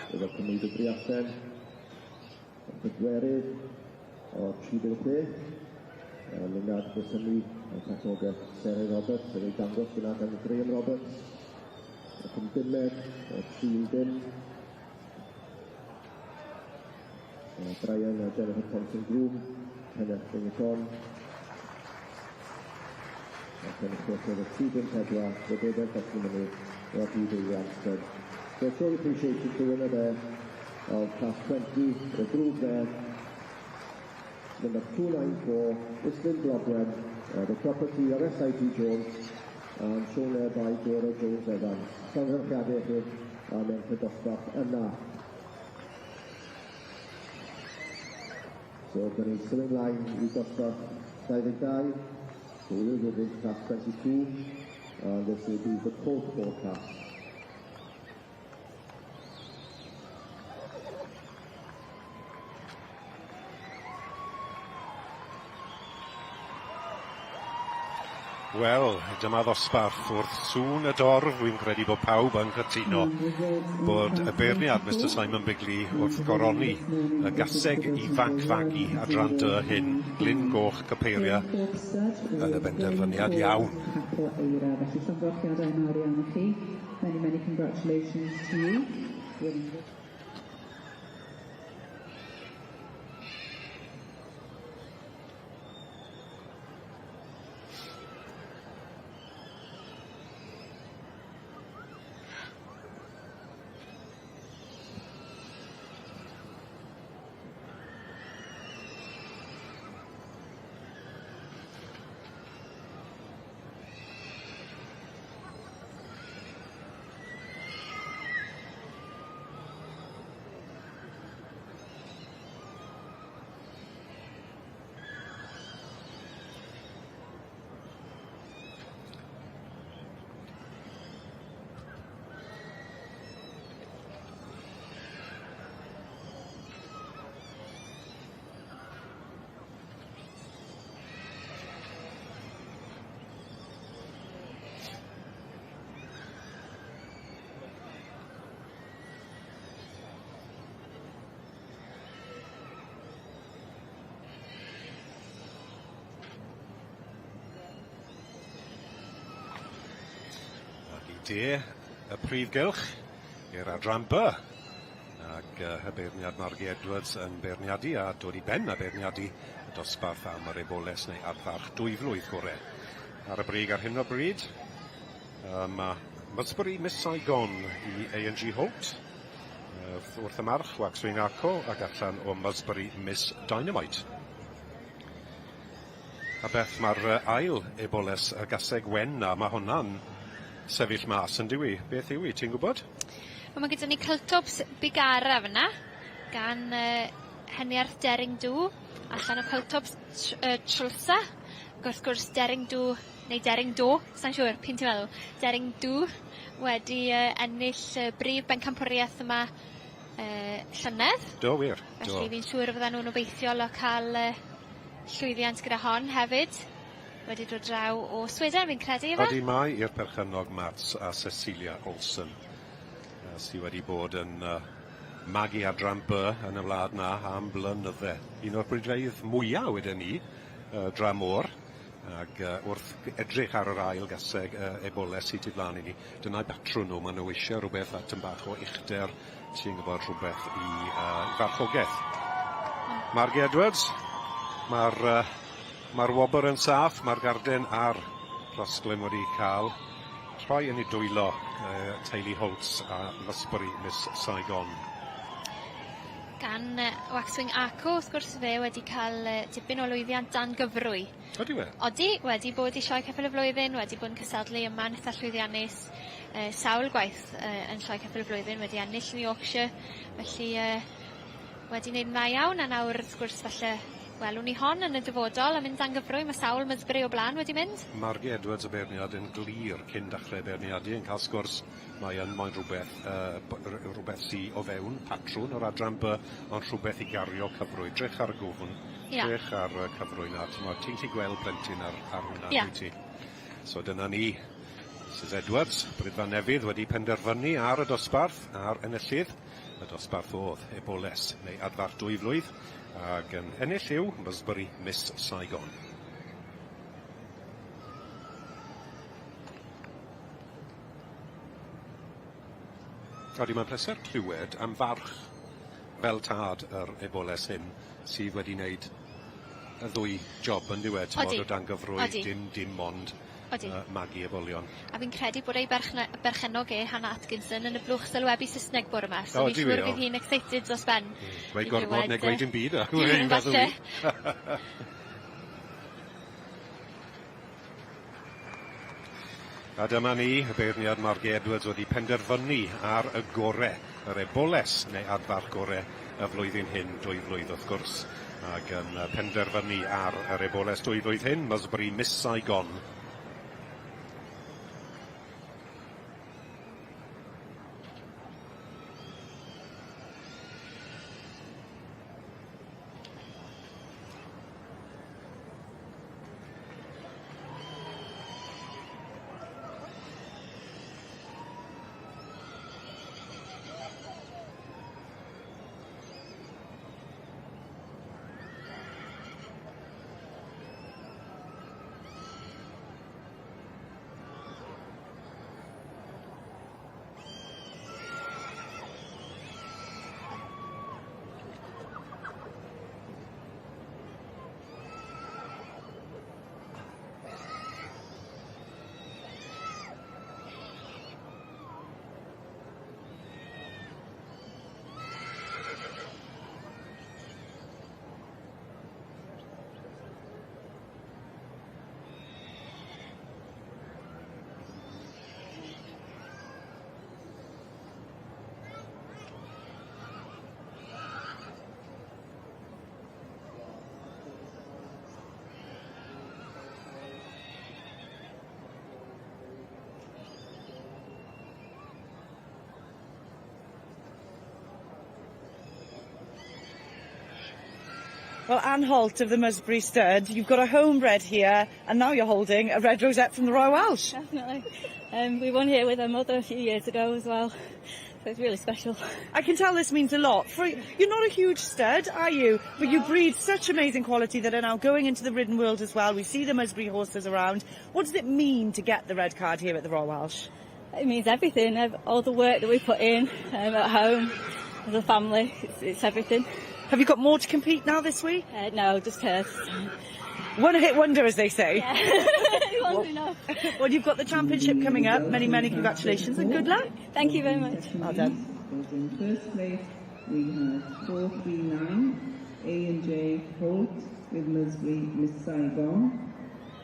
efo Cymru Briallen. Yn pedwerydd, o 36, Lunad Brysyni yn perchnogaeth Seren Roberts, yn ei dangos gyda gan Graham Roberts. Ac yn bumed, o 3 10, Brian a Jennifer Thompson Groom, Kenneth Ringaton. Ac yn chweched o 3 4, Rebecca Testimony, Robbie Daly Armstrong. So show appreciation to winner there of class 20, the group there, number 294, Islyn Blodwen, the property of SIP Jones, and shown there by Dora Jones Evans. Llongyfarchiadau i chi am ennill y dosbarth yna. So, dyn ni'n symud ymlaen i dosbarth 22. So we will move into class 22, and this will be the colt four class. Wel, dyma ddosbarth wrth sŵn y dorf, wy'n credu bod pawb yn cytuno bod y beirniad Mr Simon Bigley wrth goroni y gaseg ifanc fagu adran D hyn, Glyn Goch Copeiria, yn y benderfyniad iawn. Capel Eira. Felly llongyfarchiadau mawr iawn i chi. Many, many congratulations to you. Winning the de y prif gylch i'r adran B. Ac y beirniad Margie Edwards yn beirniadu a dod i ben a beirniadu y dosbarth am yr eboles neu adfarch dwyflwydd gore. Ar y brig ar hyn o bryd, mae Musbury Miss Saigon i A&G Holt, wrth y march, Waxwing Arco, ac allan o Musbury Miss Dynamite. A beth mae'r ail eboles y gaseg wen 'na, mae hwnna'n sefyll mas yn dyw 'i? Beth yw 'i, ti'n gwybod? Wel ma' gyda ni Cultops Bigara fyna gan Heniarth Dering Dw allan o Cultops Trwlsa. Ac wrth gwrs Dering Dw neu Dering Do, sai'n siŵr, p'un ti'n meddwl? Dering Dw wedi ennill y brif bencampwriaeth yma llynedd. Do wir, do. Felly fi'n siŵr y fyddan nw'n obeithiol o ca'l llwyddiant gyda hon hefyd. Wedi dod draw o Sweden fi'n credu yfe? Odi mae i'r perchennog Mats a Cecilia Olsson sy wedi bod yn magu adran B yn y wlad 'na am blynydde. Un o'r bridfeydd mwya weden i dramor ag wrth edrych ar yr ail gaseg eboles sy tu flan i ni dyna'i batrwn nhw, maen nhw eisiau rhywbeth a tym bach o uchder, ti'n gwybod, rhywbeth i farchogaeth. Margie Edwards, mae'r mae'r wobr yn saff, mae'r garden a'r rhosglwm wedi cael rhoi yn ei dwylo teulu Holtz a Musbury Miss Saigon. Gan Waxwing Arco, wrth gwrs, fe wedi cael tipyn o lwyddiant dan gyfrwy. Odi we? Odi, wedi bod i Sioe Ceffyl y Flwyddyn, wedi bod yn cystadlu yma'n itha llwyddiannus sawl gwaith yn Sioe Ceffyl y Flwyddyn, wedi ennill yn Yorkshire, felly wedi wneud yn dda iawn, a nawr wrth gwrs falle welwn ni hon yn y dyfodol yn mynd dan gyfrwy, mae sawl Musbury o blaen wedi mynd. Margie Edwards y beirniad yn glir cyn dechrau beirniadu yn cael sgwrs, mae yn moyn rhywbeth rhywbeth sy o fewn patrwn o'r adran B, ond rhywbeth i gario cyfrwy. Drych ar y gwfn, drych ar y cyfrwy 'na, t'mod, ti'n gallu gweld plentyn ar ar hwnna, dwyt ti? So dyna ni. Mrs Edwards, Brydfa Nefydd wedi penderfynu ar y dosbarth, a'r enillydd. Y dosbarth o'dd Eboles, neu Adfarch Dwy Flwydd, ag yn ennill yw Musbury Miss Saigon. Odi, mae'n pleser clywed am farch fel tad yr eboles hyn sydd wedi wneud y ddwy job yn dyw e, t'mod, o dan gyfrwy, dim dim ond magu ebolion. A fi'n credu bod ei berchennog e, Hannah Atkinson, yn y blwch sylwebu Saesneg bore 'ma, so fi'n siŵr bydd hi'n excited dros ben. Dweud gormod neu gweud dim byd, falle. A dyma ni, y beirniad Margie Edwards wedi penderfynu ar y gore, yr eboles neu adfarch gore y flwyddyn hyn, dwy flwydd wrth gwrs, ac yn penderfynu ar yr eboles dwy flwydd hyn, Musbury Miss Saigon. Well, Anne Holt of the Musbury Stud, you've got a homebred here, and now you're holding a red rosette from the Royal Welsh. Definitely. We won here with her mother a few years ago as well. So it's really special. I can tell this means a lot. For, you're not a huge stud, are you? But you breed such amazing quality that are now going into the ridden world as well. We see the Musbury horses around. What does it mean to get the red card here at the Royal Welsh? It means everything, all the work that we put in at home, as a family, it's everything. Have you got more to compete now this week? No, just her. One hit wonder, as they say. Yeah. One's enough. Well, you've got the championship coming up. Many, many congratulations and good luck. Thank you very much. Well done. Was in first place, we had 439, A&J Holt with Musbury Miss Saigon.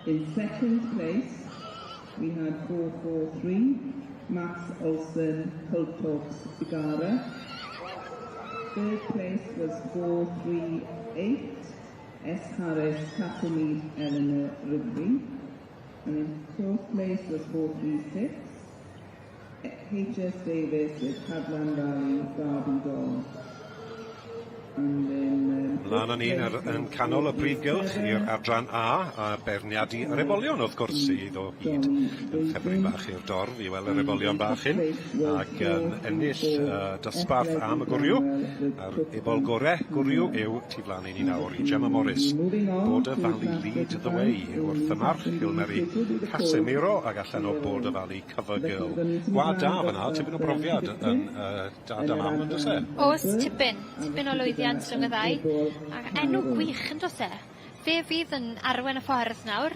In second place, we had 443, Max Olsen, Colt Talks Bigara. Third place was 438, S. Harris, Castlemead, Eleanor Rigby. And in fourth place was 436, H.S. Davis with Hadland Valley, Barbie Doll. And then, Mlaen â ni yn, yn canol y brif gylch i'r adran A a beirniadu yr ebolion wrth gwrs sydd o hyd yn ffefryn bach i'r dorf i weld yr ebolion bach hyn ac yn ennill dosbarth am y gwryw a'r ebol gore gwryw yw tu flaen i ni nawr i Gemma Morris Border Valley Lead the Way wrth y march Gilmeri Casemiro ac allan o Border Valley Cover Girl. Gwad da fyna, tipyn o brofiad yn dad a mam yn does e? Oes, tipyn. Tipyn o lwyddiant rhwng y ddau. Ac enw gwych yn does e? Fe fydd yn arwen y ffordd nawr.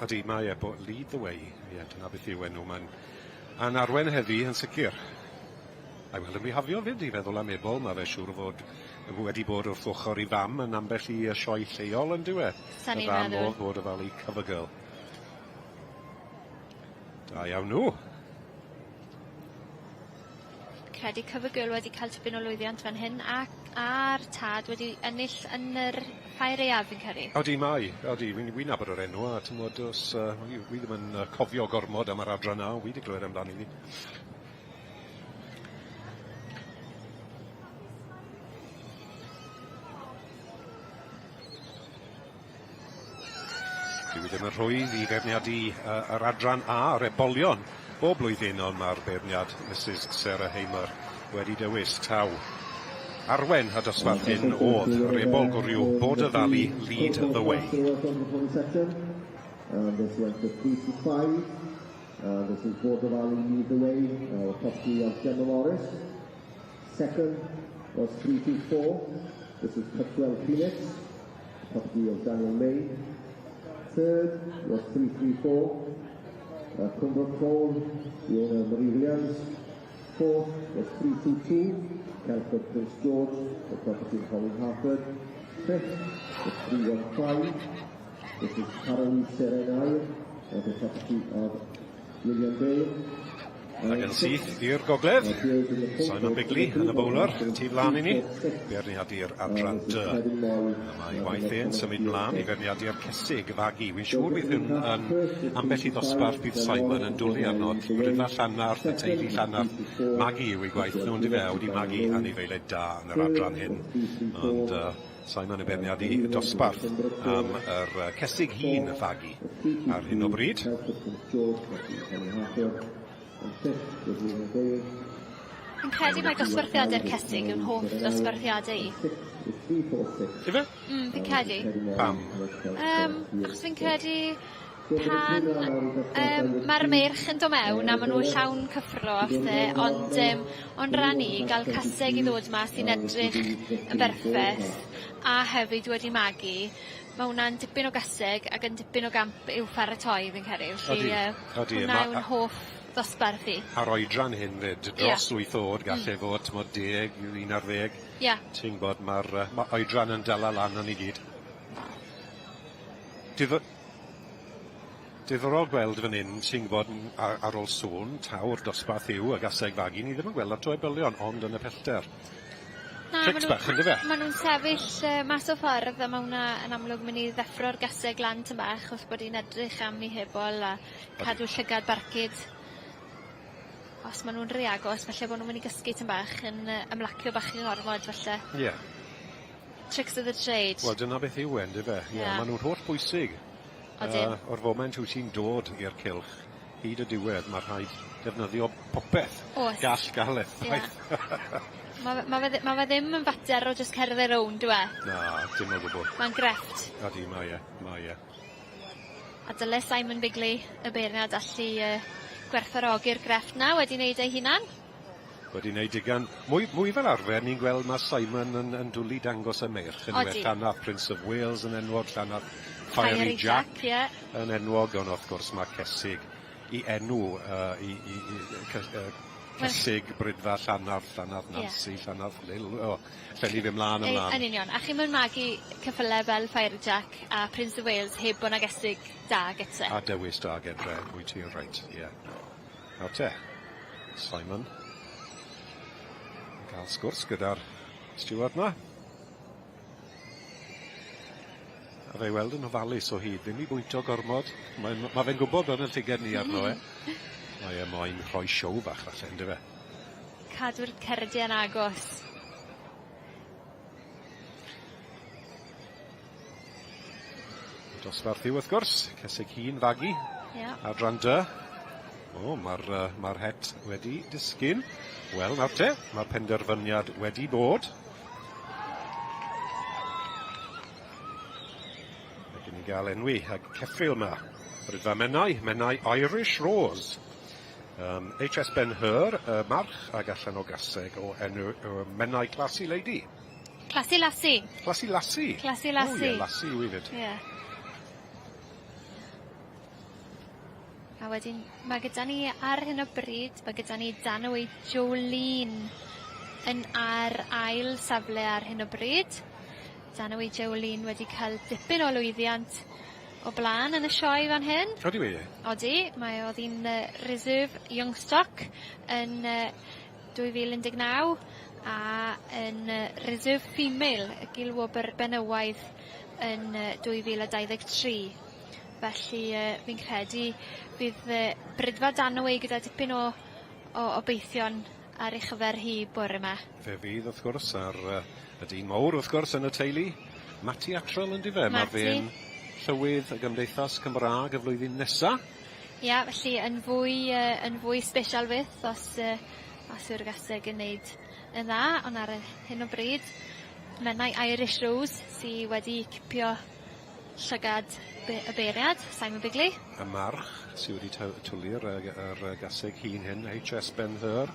Ydy, mae e, bo, lead the way. Ie, dyna beth yw enw. Mae'n a'n arwen heddi yn sicr. A'i weld yn bihafio fyd i feddwl am ebol, mae fe siŵr o fod wedi bod wrth ochr i fam yn ambell i sioe lleol yn dyw e? Sa'n Y i'n fam meddwl. o'dd Border Valley Cover Girl. Da iawn nhw. Credu Cover Girl wedi cael tipyn o lwyddiant fan hyn ac a'r tad wedi ennill yn yr Ffair Aeaf fi'n credu. Odi mae, odi, wi'n wi nabod yr enw a t'mod os wi wi ddim yn cofio gormod am yr adran 'na, wi 'di glywed amdani ddi. Dyw e ddim yn rhwydd i feirniadu yr adran A, yr ebolion, bob blwyddyn, ond mae'r beirniad Mrs Sarah Hamer wedi dewis taw arwen y dosbarth hyn oedd yr ebol gwryw Border Valley Lead the Way. And this went to 3 to 5. And this is Border Valley Lead the Way, property of Gemma Morris. Second was 3 to 4. This is Cutwell Phoenix, property of Daniel May. Third was 334, Cwmbrook Hall, the owner Marie Williams. Fourth was 322, Kelford Prince George, the property of Colin Harford. Fifth was 315, this is Caroline Serenay, the property of William Bale. Ac yn syth i'r gogledd, Simon Bigley yn y bowler, tu flaen i ni, beirniadu'r adran D. A mae waith e'n symud mlaen i feirniadu'r cesig fagu. Wi'n siŵr bydd hwn yn ambell i ddosbarth bydd Simon yn dwlu arno. Rydfa Llanarth, y teulu Llanarth, magu yw ei gwaith nhw, yndyfe, a wedi magu anifeiliaid da yn yr adran hyn. Ond Simon yn beirniadu dosbarth am yr cesig hŷn fagu ar hyn o bryd. Fi'n credu mai dosbarthiadau'r cesig yw'n hoff ddosbarthiadau i. Ife? Fi'n credu. Pam? Achos fi'n credu pan mae'r meirch yn dod mewn a maen nhw llawn cyffro a phethe, ond o'n rhan i, gael caseg i ddod 'ma sy'n edrych yn berffeth a hefyd wedi magu, mae hwnna'n dipyn o gaseg ac yn dipyn o gamp i'w pharatoi fi'n credu. Felly hwnna yw'n hoff ddosbarth i. A'r oedran hyn 'fyd, dros 8 oed galle fod t'mod 10, 11. Ie. Ti'n gwbod ma'r ma' oedran yn dala lan yn i gyd. Diddorol gweld fan hyn, ti'n gwbod, ar ôl sôn taw'r dosbarth yw y gaseg fagu, ni ddim yn gweld lot o ebolion, ond yn y pellter. Na, Tricks bach, yndyfe? Ma' nhw'n sefyll mas o ffordd a ma' hwnna yn amlwg mynd i ddeffro'r gaseg lan tym bach wrth bod hi'n edrych am 'i hebol a cadw llygad barcud. Os ma' nhw'n rhy agos, falle bo' nhw'n mynd i gysgu tym bach yn ymlacio bach yn ormod falle. Ie. Tricks of the trade. Wel, dyna beth yw e, yndyfe? Ie, yeah. ma' nhw'n holl bwysig. Odyn. O'r foment wyt ti'n dod i'r cylch, hyd y diwedd, mae rhaid defnyddio popeth. Oes. Gall gael effaith. Ie. Ma' fe ma' fe ma' fe ddim yn fater o jyst cerdded rownd dyw e? Na, dim o gwbwl. Mae'n grefft. Odi, mae e, mae e. A dyle Simon Bigley, y beirniad, allu gwerthfawrogi'r grefft 'na wedi neud ei hunan. Wedi neud digon. Mwy mwy fel arfer ni'n gweld ma' Simon yn yn dwli dangos y meirch yndyw e? Odi. Llanarth Prince of Wales yn enwog Llanarth Fiery Fiery Jack. Jack ie. Yn enwog ond wrth gwrs ma' cesig 'i enw yy i i i yy ce- yy cesig Brydfa Llanarth Llanarth Nansi Llanarth Lil o allen ni fyn' mlan a mlan. Yn union a chi'm yn magu ceffyle fel Fiery Jack a Prince of Wales heb bo' 'na gesig da gyte. A dewis da gedre wyt ti reit ie. Nawr te, Simon. Yn ca'l sgwrs gyda'r stiward 'ma. A fe i weld yn ofalus o hyd, ddim i bwyntio gormod. Mae'n ma' fe'n gwbod bod 'yn llyged ni arno fe. Mae e moyn rhoi siow bach falle on'd yfe? Cadw'r cerdie yn agos. Dosbarth yw wrth gwrs, cesig hŷn fagu. Ie. Adran dy. O, ma'r yy ma'r het wedi disgyn. Wel, nawr te, ma'r penderfyniad wedi bod. Rhaid i ni gael enwi y ceffyl 'ma. Rydfa Menai, Menai Irish Rose. Um, HS Ben Hur, y march ag allan o gaseg o enw uh, Menai Classy Lady. Classy Lassie. Classy Lassie? Classy Lassie. O ie, Lassie yw 'i 'fyd. Ie. A wedyn ma' gyda ni ar hyn o bryd ma' gyda ni Danaway Jolene yn ar ail safle ar hyn o bryd. Danaway Jolene wedi ca'l dipyn o lwyddiant o bla'n yn y sioe fan hyn. Odi wir? Odi mae o'dd 'i'n yy reserve young stock yn yy 2019 a yn yy reserve female y gilwobr benywaidd yn yy 2023. Felly yy fi'n credu bydd yy Brydfa Danaway gyda dipyn o o obeithion ar ei chyfer hi bore 'ma. Fe fydd wrth gwrs a'r yy y dyn mowr wrth gwrs yn y teulu, Matty Attrell on'd yfe? Ma' fe'n llywydd y Gymdeithas Cymra'g y flwyddyn nesa. Ia felly yn fwy yy yn fwy sbesial fyth os yy os yw'r gaseg yn neud yn dda on' ar y hyn o bryd Menai Irish Rose sy wedi cipio llygad be- y beiriad, Simon Bigley. Y march sy wedi taw- twli'r yy yr yy gaseg hŷn hyn, Haitch Ess Ben Hur,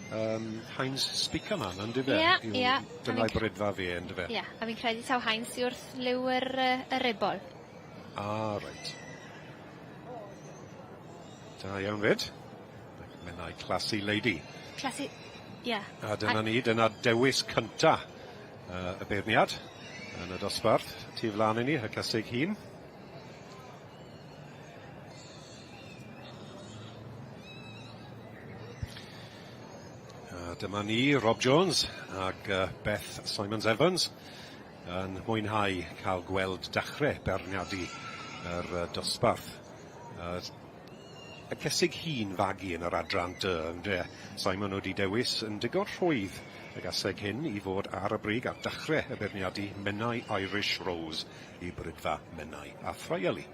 yym Heinz Spiekermann on'd yfe? Ie ie. Dyna'i brydfa fe on'd yfe? Ie a fi'n credu taw Heinz sy wrth lyw yr yy yr ebol. Ah reit. Da iawn 'fyd. Ac Menai Classy Lady. Classy ie. A dyna ni, dyna dewis cynta yy y beirniad yn y dosbarth tu flan i ni, y caseg hŷn. A dyma ni, Rob Jones ag yy Beth Simons Evans yn mwynhau cael gweld dachre beirniadu yr yy dosbarth. Yy y cesig hŷn fagu yn yr adran dy ynde? Simon wedi dewis yn digon rhwydd y gaseg hyn i fod ar y brig ar dachre y beirniadu Menai Irish Rose i Brydfa Menai a Thrialu.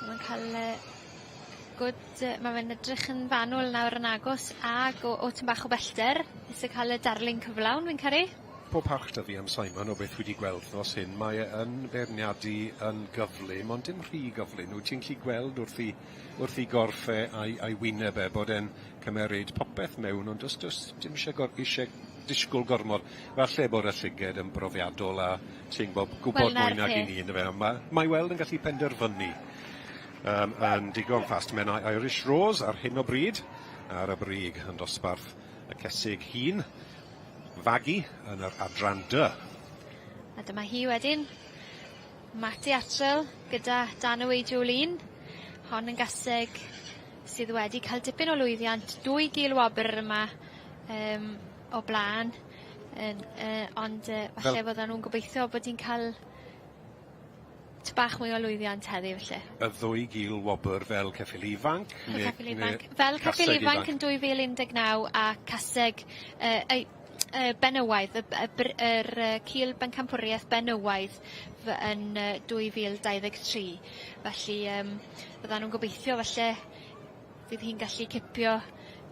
Ma'n ca'l yy good yy ma' fe'n edrych yn fanwl nawr yn agos ag o o tym bach o bellter isie ca'l y darlun cyflawn fi'n credu. Pob parch 'da fi am Simon o beth wi 'di gweld nos hyn mae e yn beirniadu yn gyflym ond dim rhy gyflym wyt ti'n gallu gweld wrth 'i wrth 'i gorff e a'i a'i wyneb e bod e'n cymeryd popeth mewn ond do's do's dim isie gor- isie disgwl gormod falle bod y llyged yn brofiadol a ti'n gbo- gwbod mwy nag 'yn ni yndyfe on' ma' mae weld yn gallu penderfynu yym yn digon fast. Menai Irish Rose ar hyn o bryd ar y brig yn dosbarth y cesig hŷn. Fagu yn yr adran dy. A dyma hi wedyn. Matty Attrell gyda Danaway Jolene. Hon yn gaseg sydd wedi cael dipyn o lwyddiant, dwy gil wobr yma yym o bla'n yn yy ond yy falle Fel... fyddan nw'n gobeithio bod hi'n ca'l ty bach mwy o lwyddiant heddi felly. Y ddwy gil wobr fel ceffyl ifanc Fel ceffyl ifanc. Fel ceffyl ifanc yn 2019 a caseg yy ei yy benywaidd y b- y br- yr yy cil bencampwriaeth benywaidd fy- yn yy 2023 felly yym fyddan nw'n gobeithio falle fydd hi'n gallu cipio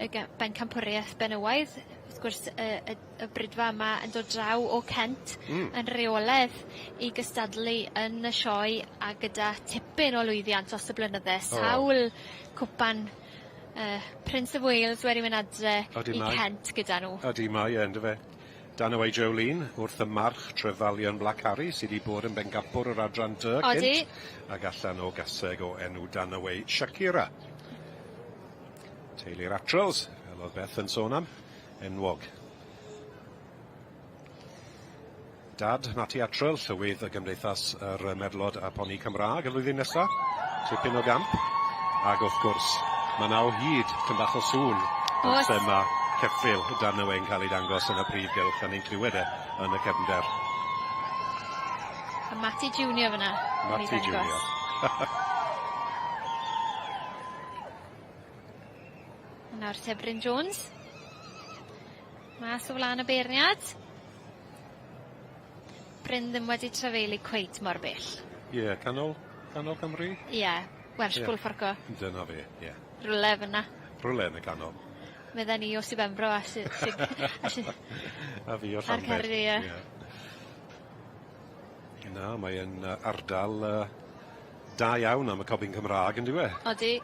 y ga- bencampwriaeth benywaidd. Wrth gwrs y y y bridfa yma yn dod draw o Kent. Yn reoledd i gystadlu yn y sioe a gyda tipyn o lwyddiant dros y blynydde. Sawl cwpan Prince of Wales wedi mynd adre Odi i mae. Kent gyda nhw. Odi mae e yndyfe. Danaway Jolene wrth y march Trefalion Black Harry sy 'di bod yn bencampwr yr adran D cynt. Odi. Ag allan o gaseg o enw Danaway Shakira. Teulu'r Atrels, fel o'dd Beth yn sôn am, enwog. Dad, Matty Atrell, llywydd y Gymdeithas yr Merlod a Poni Cymraeg y flwyddyn nesa. Tipyn o gamp. Ag wrth gwrs, mae 'na o hyd tipyn bach o sŵn. Oes. Amser ma' ceffyl Danaway yn cael ei dangos yn y prif gylch a ni'n clywed e yn y cefnder. A Matty Junior fyna. Matty Junior. Nawr te Bryn Jones. Mas o flan y beirniad. Bryn ddim wedi trafeili cweit mor bell. Ie, yeah, canol, canol Cymru? Ie, yeah, Welshpool yeah. Fforco. Dyna fe, ie. Yeah. Rwle fyna. Rwle yn y canol. Medda ni o Sir Benfro a si, si, a, si, a fi o A'r Llanbed. Cerddi, ie. Yeah. Na, mae'n ardal da iawn am y cobyn Cymraeg, yn dyw e? Odi.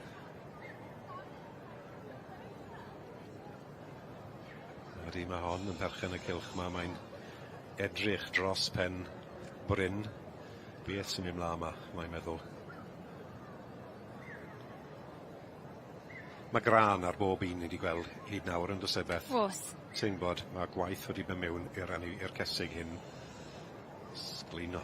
Ydy, mae hon yn perchen y cylch 'ma, mae'n edrych dros pen Bryn. Beth sy'n mynd mlaen 'ma, mae'n meddwl. Mae grân ar bob un ni wedi gweld hyd nawr yn does e Beth? O's. Ti'n gwbod, mae gwaith wedi mynd mewn i'r i'r cesig hyn. Sglino.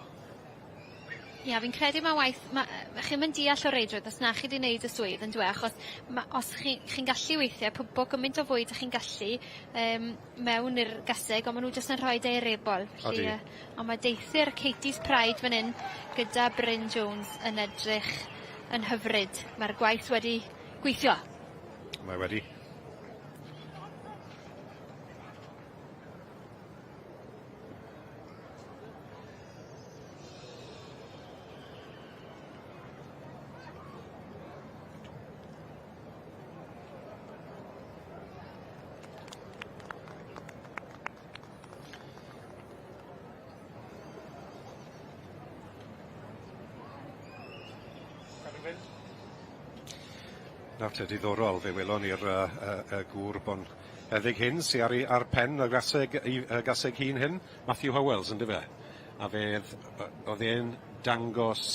Ia, fi'n credu ma' waith ma' chi'm yn deall o reidrwydd os na chi 'di neud y swydd on'd yw e achos ma' os chi chi'n gallu weithie pwmpo gymint o fwyd â chi'n gallu yym mewn i'r gaseg on' ma' nw jyst yn rhoid e i'r ebol. Felly Odi. on' ma' deithi'r Katie's Pride fan 'yn gyda Bryn Jones yn edrych yn hyfryd. Ma'r gwaith wedi gweithio. Mae wedi. Nawr te, diddorol, fe welon ni'r y gŵr bonheddig hyn sy ar 'i ar pen y gaseg i y gaseg hŷn hyn, Matthew Howells yndyfe? A fe o'dd e'n dangos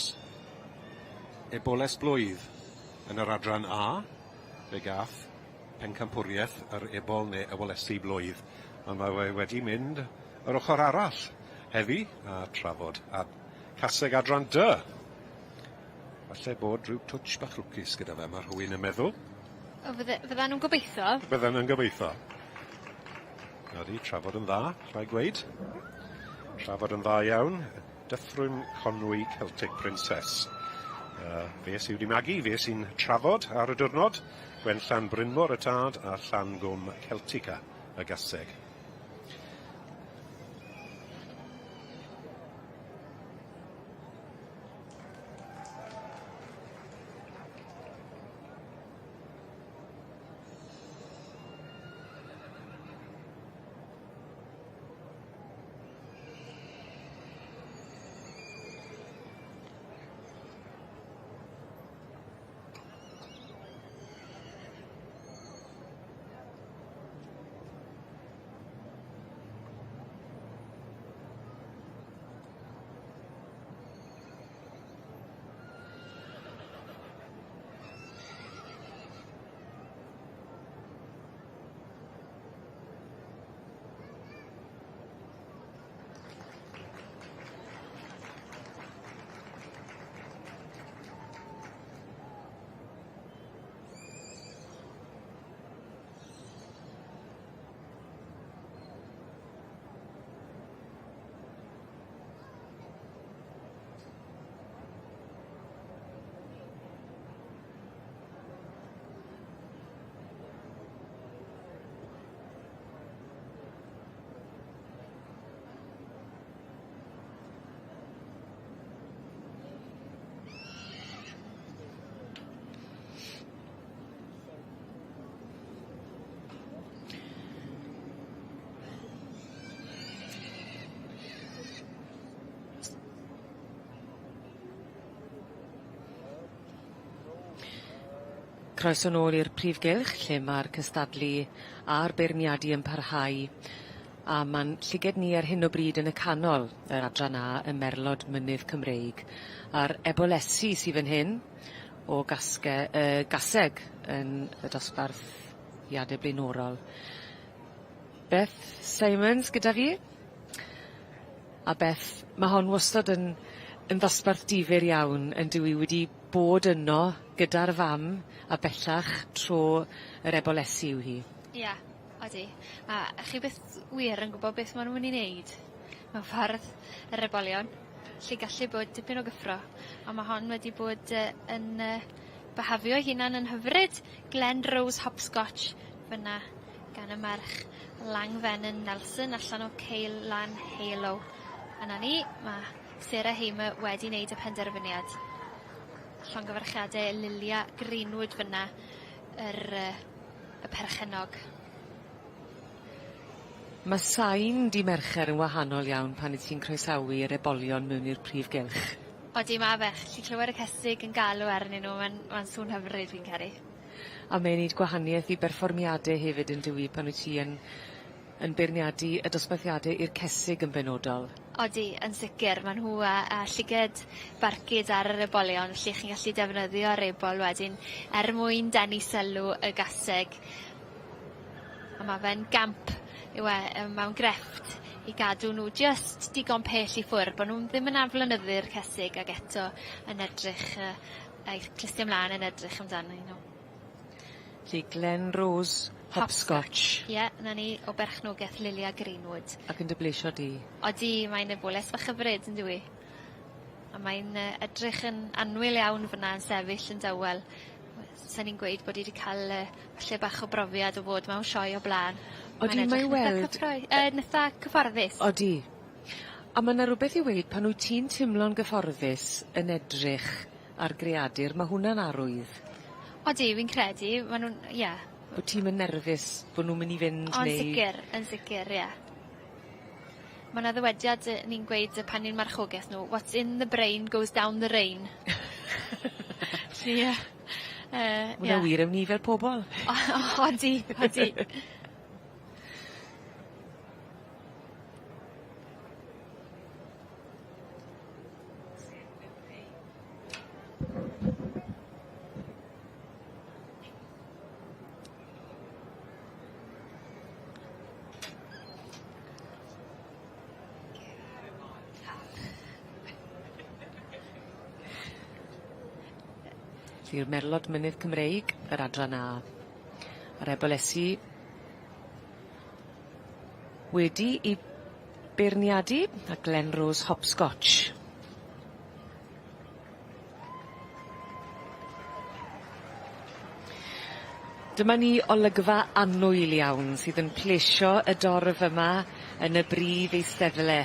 eboles blwydd yn yr adran A, fe gath pencampwriaeth yr ebol neu ebolesi blwydd, ond mae we wedi mynd yr ochr arall heddi a trafod a caseg adran D. Falle bod rhyw twtsh bach lwcus gyda fe, ma' rhywun yn meddwl. O fydde fyddan nw'n gobeitho. Bydden nw'n gobeitho. Ydi, trafod yn dda, rhaid gweud. Trafod yn dda iawn. Dyffryn Conwy Celtic Princess. Fe sy wedi magu, fe sy'n trafod ar y diwrnod. Gwenllan Brynmor y tad a Llangwm Celtica y gaseg. Croeso nôl i'r prif gylch lle ma'r cystadlu a'r beirniadu yn parhau a ma'n llyged ni ar hyn o bryd yn y canol yr adran A y Merlod Mynydd Cymreig a'r ebolesi sy fyn hyn o gasge yy gaseg yn y dosbarth iade blaenorol. Beth Simons gyda fi. A Beth ma' hon wastod yn yn ddosbarth difyr iawn yndyw 'i wedi bod yno gyda'r fam a bellach tro yr ebolesi yw hi. Ia odi. A chi byth wir yn gwbo beth ma' nw myn' i neud mewn ffordd yr ebolion. 'Lly gallu bod dipyn o gyffro a ma' hon wedi bod yy yn yy byhafio'i hunan yn hyfryd. Glen Rose Hopscotch fyn 'na gan y merch Langfenyn Nelson allan o Cale Lan Halo. A 'na ni, ma' Sarah Hamer wedi neud y penderfyniad. Llongyfarchiade Lilia Greenwood fyn 'na yr yy y perchennog. Ma' sain dy' Mercher yn wahanol iawn pan 'yt ti'n croesawu yr ebolion mewn i'r prif gylch. Odi ma' fe. Chi clywed y cesig yn galw arnyn nw ma'n ma'n sŵn hyfryd fi'n credu. A mae e'n neud gwahanieth i berfformiade hefyd on'd yw 'i pan wyt ti yn yn beirniadu y dosbarthiade i'r cesig yn benodol. Odi yn sicir ma' nhw â â llyged barcud ar yr ebolion felly chi'n gallu defnyddio'r ebol wedyn er mwyn denu sylw y gaseg. A ma' fe'n gamp yw e yy mewn grefft i gadw nhw jyst digon pell i ffwr' bo' nw'n ddim yn aflonyddu'r cesig ag eto yn edrych yy a'i clustia mlan yn edrych amdanyn nhw. 'Lly Glen Rose Hopscotch. Ie, 'na ni, o berchnogeth Lilia Greenwood. Ac yn dy blesio di? Odi, mae'n eboles fach hyfryd yndyw 'i? A mae'n yy edrych yn annwyl iawn fyn 'na yn sefyll yn dawel. Sen i'n gweud bod 'i 'di ca'l yy falle bach o brofiad o fod mewn sioe o bla'n. Odi mae weld... Cyffroi- yy yn itha cyfforddus. Odi. A ma' 'na rwbeth i weud pan wyt ti'n timlo'n gyfforddus yn edrych ar greadur ma' hwnna'n arwydd. Odi fi'n credu ma' nw'n ie. Bo' ti'm yn nerfus bo' nw'n myn' i fynd O yn neu... sicir yn sicir ie. Ma' 'na ddywediad yy ni'n gweud yy pan ni'n marchogeth nw what's in the brain goes down the rain. Felly ie yy ie. Ma' wnna wir am ni fel pobol. Odi odi. Felly'r Merlod Mynydd Cymreig, yr adran A. A'r ebolesi wedi 'u beirniadu a Glenrose Hopscotch. Dyma ni olygfa annwyl iawn sydd yn plesio y dorf yma yn y brif eisteddle.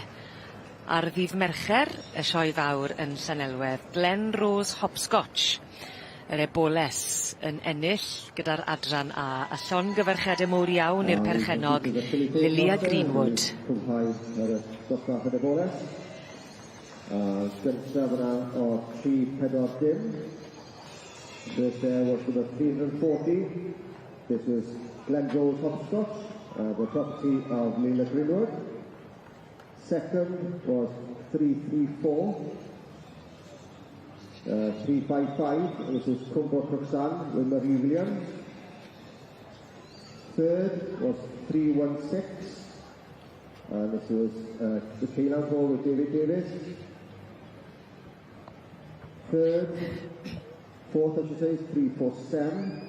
Ar ddydd Mercher, y sioe fawr yn Llanelwedd, Glenrose Hopscotch, yr eboles yn ennill gyda'r adran A, a llongyfarchiade mowr iawn i'r perchennog, Lilia Greenwood. Cwblhau ar y dosbarth yr eboles. A gyntaf yna o 3 4 dim. First there was number 340. This was Glen Rose Hopscotch, the property of Leila Greenwood. Second was 334. 355, this was Cwmbwrla Crookshan with Marie Williams. Third was 316, and this was the Ceylan Hall with David Davis. Third, fourth I should say, is 347,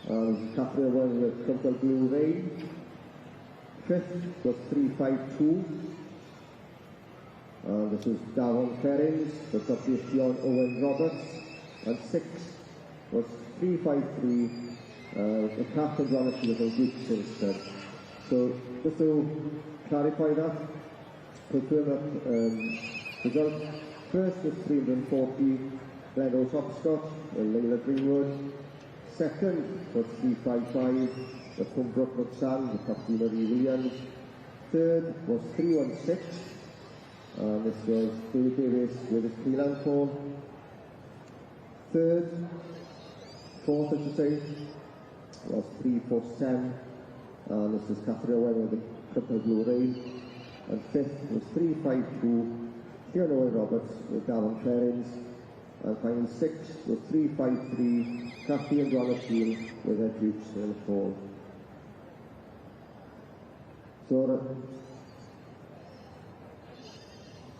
and Catherine Owen with Cwmpo Blue Rain. Fifth was 352, and this was Darren Ferrings, the property of John Owen Roberts. And sixth was 353, the Catherine Roberts with a Duke instead. So just to clarify that, confirm that result. First was 340, Glen Hopscotch, Leila Greenwood. Second was 355, the Cwmbrook Roxanne, the property Marie Williams. Third was 316, and this was David Davis with his Ceylan Call. Third, Fourth, I should say, was 347, and this is Catherine Owen with the Cripple Blue Rain. And fifth was 352, Fiona Owen Roberts with Gavin Clarins. And finally sixth was 353, Cathy and Joanna Peel with their Dukes Hill Hall. So,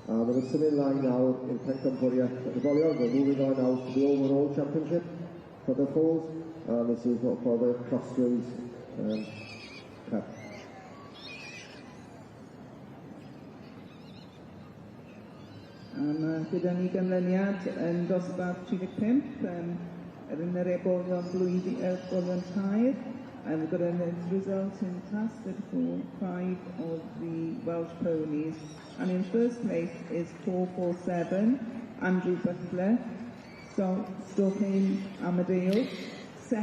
a maen nhw'n symud ymlaen nawr i'r pencampwriaeth yr ebolion. We're moving on now to the overall championship for the foals, and this is for the Crossways Cup. A mae gyda ni ganlyniad yn dosbarth 35, yr yn yr ebolion blwyddyn, ebolion tair. And we've got a result in class 34, 5 of the Welsh ponies. And in first place is 447, Andrew Butler, so, Stoking Amadeus.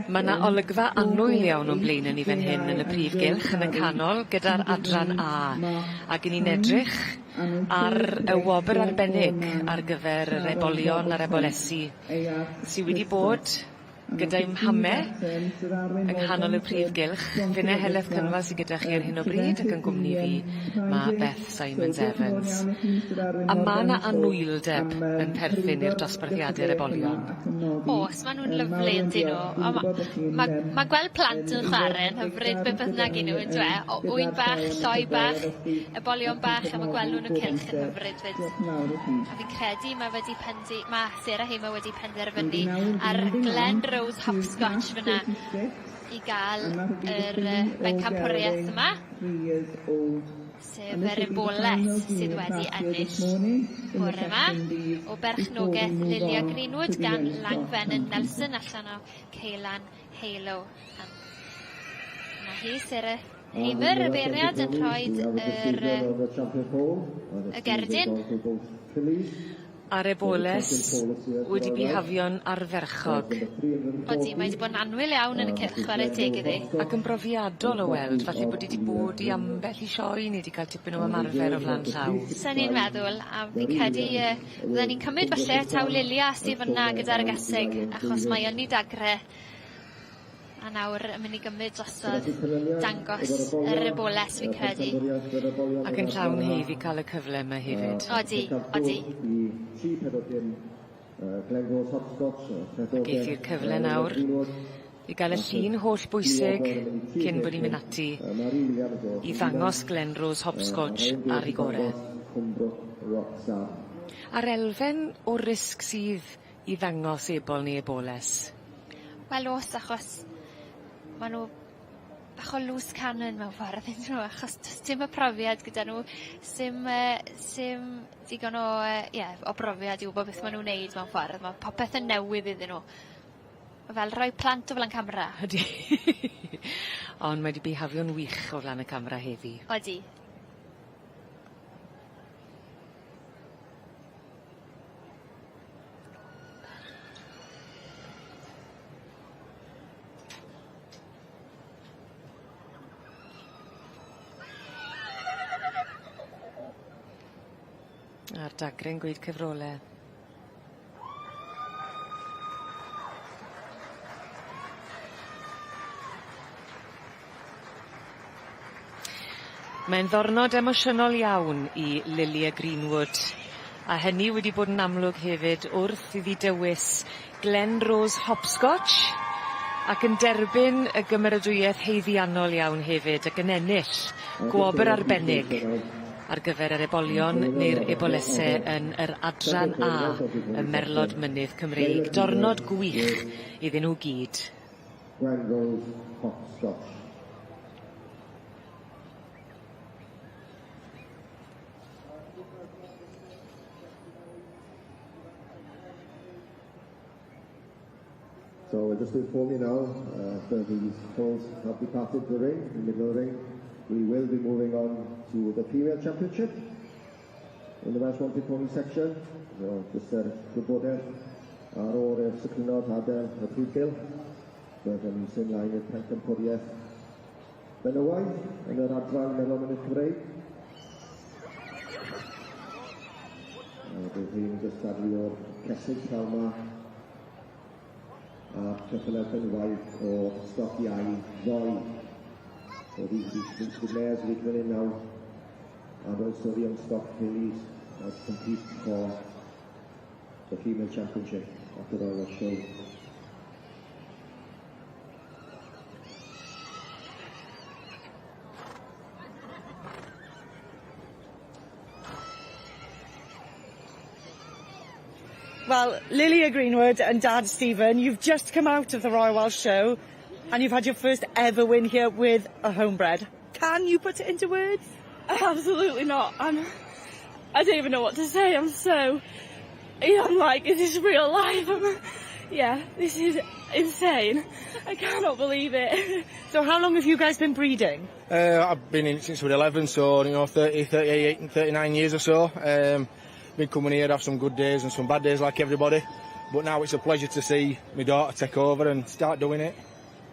Mae 'na olygfa annwyl iawn o'n blaene ni fan hyn yn y prif gylch yn y canol gyda'r adran A ac 'yn ni'n edrych ar y wobr arbennig ar gyfer yr ebolion a'r ebolesi sy wedi bod gyda'i mhame yng nghanol y prif gylch. Finne Heledd Cynwal sy gyda chi ar hyn o bryd ac yn gwmni fi ma' Beth Simons Evans. A ma' 'na anwyldeb yn perthyn i'r dosbarthiade'r ebolion. O's, ma' nw'n lyfli yndyn nw. A ma' ma' ma' gweld plant yn chware yn hyfryd be' bynnag 'yn nhw on'd yw e? O- ŵyn bach, lloi bach, ebolion bach a ma' gweld nw yn y cylch yn hyfryd 'fyd. A fi'n credu ma' wedi pendi- ma' Sarah Hamer wedi penderfynu ar Glen Rose Hopscotch fyna i ga'l yr yy bencampwrieth yma. Sef yr Eboles sydd wedi ennill bore 'ma o berchnogeth Lilia Greenwood gan Langfenyn Nelson allan o Ceulan Halo. A 'na hi Sarah Hamer y beirniad yn rhoid yr yy y gerdyn. A'r eboles wedi bihafio'n ardderchog. Odi, mae 'di bod yn annwyl iawn yn y cylch, chware teg iddi. Ac yn brofiadol o weld, falle bod 'i 'di bod i ambell i sioe neu 'di ca'l tipyn o ymarfer o flan llaw. Sen i'n meddwl, a fi'n credu yy fydden ni'n cymryd falle taw Lilia sy fyn 'na gyda'r gaseg, achos mae yn 'i dagre a nawr yn mynd i gymryd drosodd dangos yr eboles fi'n credu. Ac yn llawn haeddu ca'l y cyfle yma hefyd. Odi, odi. Ac eith i'r cyfle nawr i ga'l y llun holl bwysig cyn bod ni'n mynd ati i ddangos Glenrose Hopscotch ar 'i gore. A'r elfen o risg sydd i ddangos ebol neu eboles? Wel o's achos ma' nw bach o loose cannon mewn ffordd on'd 'yn nw achos do's dim y profiad gyda nw sim yy sim digon o yy ie o brofiad i wbo beth ma' nw'n neud mewn ffordd ma' popeth yn newydd iddyn nw. Ma' fel rhoi plant o flan camra. Ydi. Ond mae 'di bihafio'n wych o flan y camra heddi. Odi. A'r dagre'n gweud cyfrole. Mae'n ddornod emosiynol iawn i Lilia Greenwood a hynny wedi bod yn amlwg hefyd wrth iddi dywys Glen Rose Hopscotch ac yn derbyn y gymeradwyeth haeddiannol iawn hefyd ac yn ennill gwobr arbennig ar gyfer yr ebolion neu'r ebolese yn yr adran A ym Merlod Mynydd Cymreig. Dornod gwych iddyn nhw gyd. Glen Rose Hopscotch. So just to inform you now, after these foals have departed the ring, the middle ring, we will be moving on to the female championship in the Welsh Wanted Pony section. So just er gwybodaeth ar ôl i'r sycrynod adael y prif gylch, byddwn ni'n symud ymlaen i'r pencampwriaeth benywaidd yn yr adran Merlod Mynydd Cymreig. A bydd hi'n gystadlu o'r cesyg pnawn 'ma. A'r ceffylau benywaidd o stoc iau ddoe. So these are the mares will be coming in now and also the young stock fillies now to compete for the female championship at the Royal Welsh Show. Well, Lilia Greenwood and Dad Stephen, you've just come out of the Royal Welsh Show and you've had your first ever win here with a homebred. Can you put it into words? Absolutely not. I don't even know what to say. I'm so, I'm like, is this real life? Yeah, this is insane. I cannot believe it. So how long have you guys been breeding? I've been in it since we were 11, so, 30, 38 and 39 years or so. Been coming here, have some good days and some bad days like everybody. But now it's a pleasure to see my daughter take over and start doing it.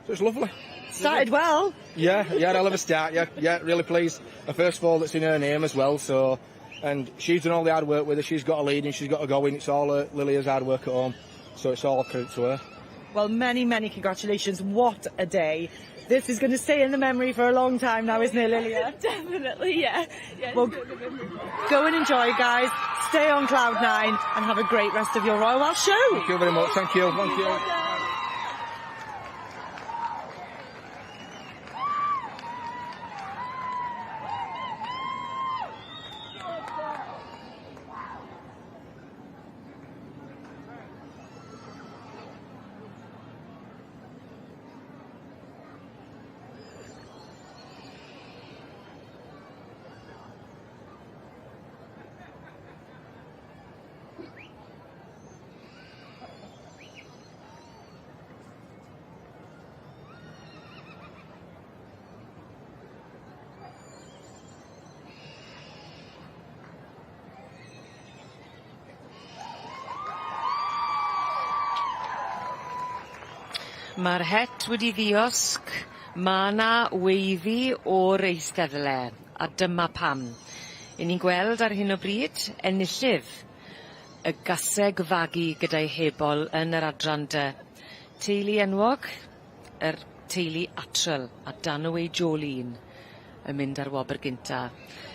So it's lovely. Started well. Yeah, I'll have a start. Yeah, really pleased. Her first foal that's in her name as well, so... And she's done all the hard work with her. She's got a lead and she's got a going. It's all Lilia's hard work at home. So it's all credit to her. Well, many, many congratulations. What a day. This is going to stay in the memory for a long time now, isn't it, Lilia? Definitely, yeah. Yeah. Well, go and enjoy, guys. Stay on cloud nine and have a great rest of your Royal Welsh Show. Thank you very much. Thank you. Thank you. Ma'r het wedi ddiosg, ma' 'na weiddi o'r eisteddle, a dyma pam. 'Yn ni'n gweld ar hyn o bryd enillydd y gaseg fagu gyda'i hebol yn yr adran dy. Teulu enwog, yr teulu Attrell a Danaway Jolene yn mynd ar wobr gynta.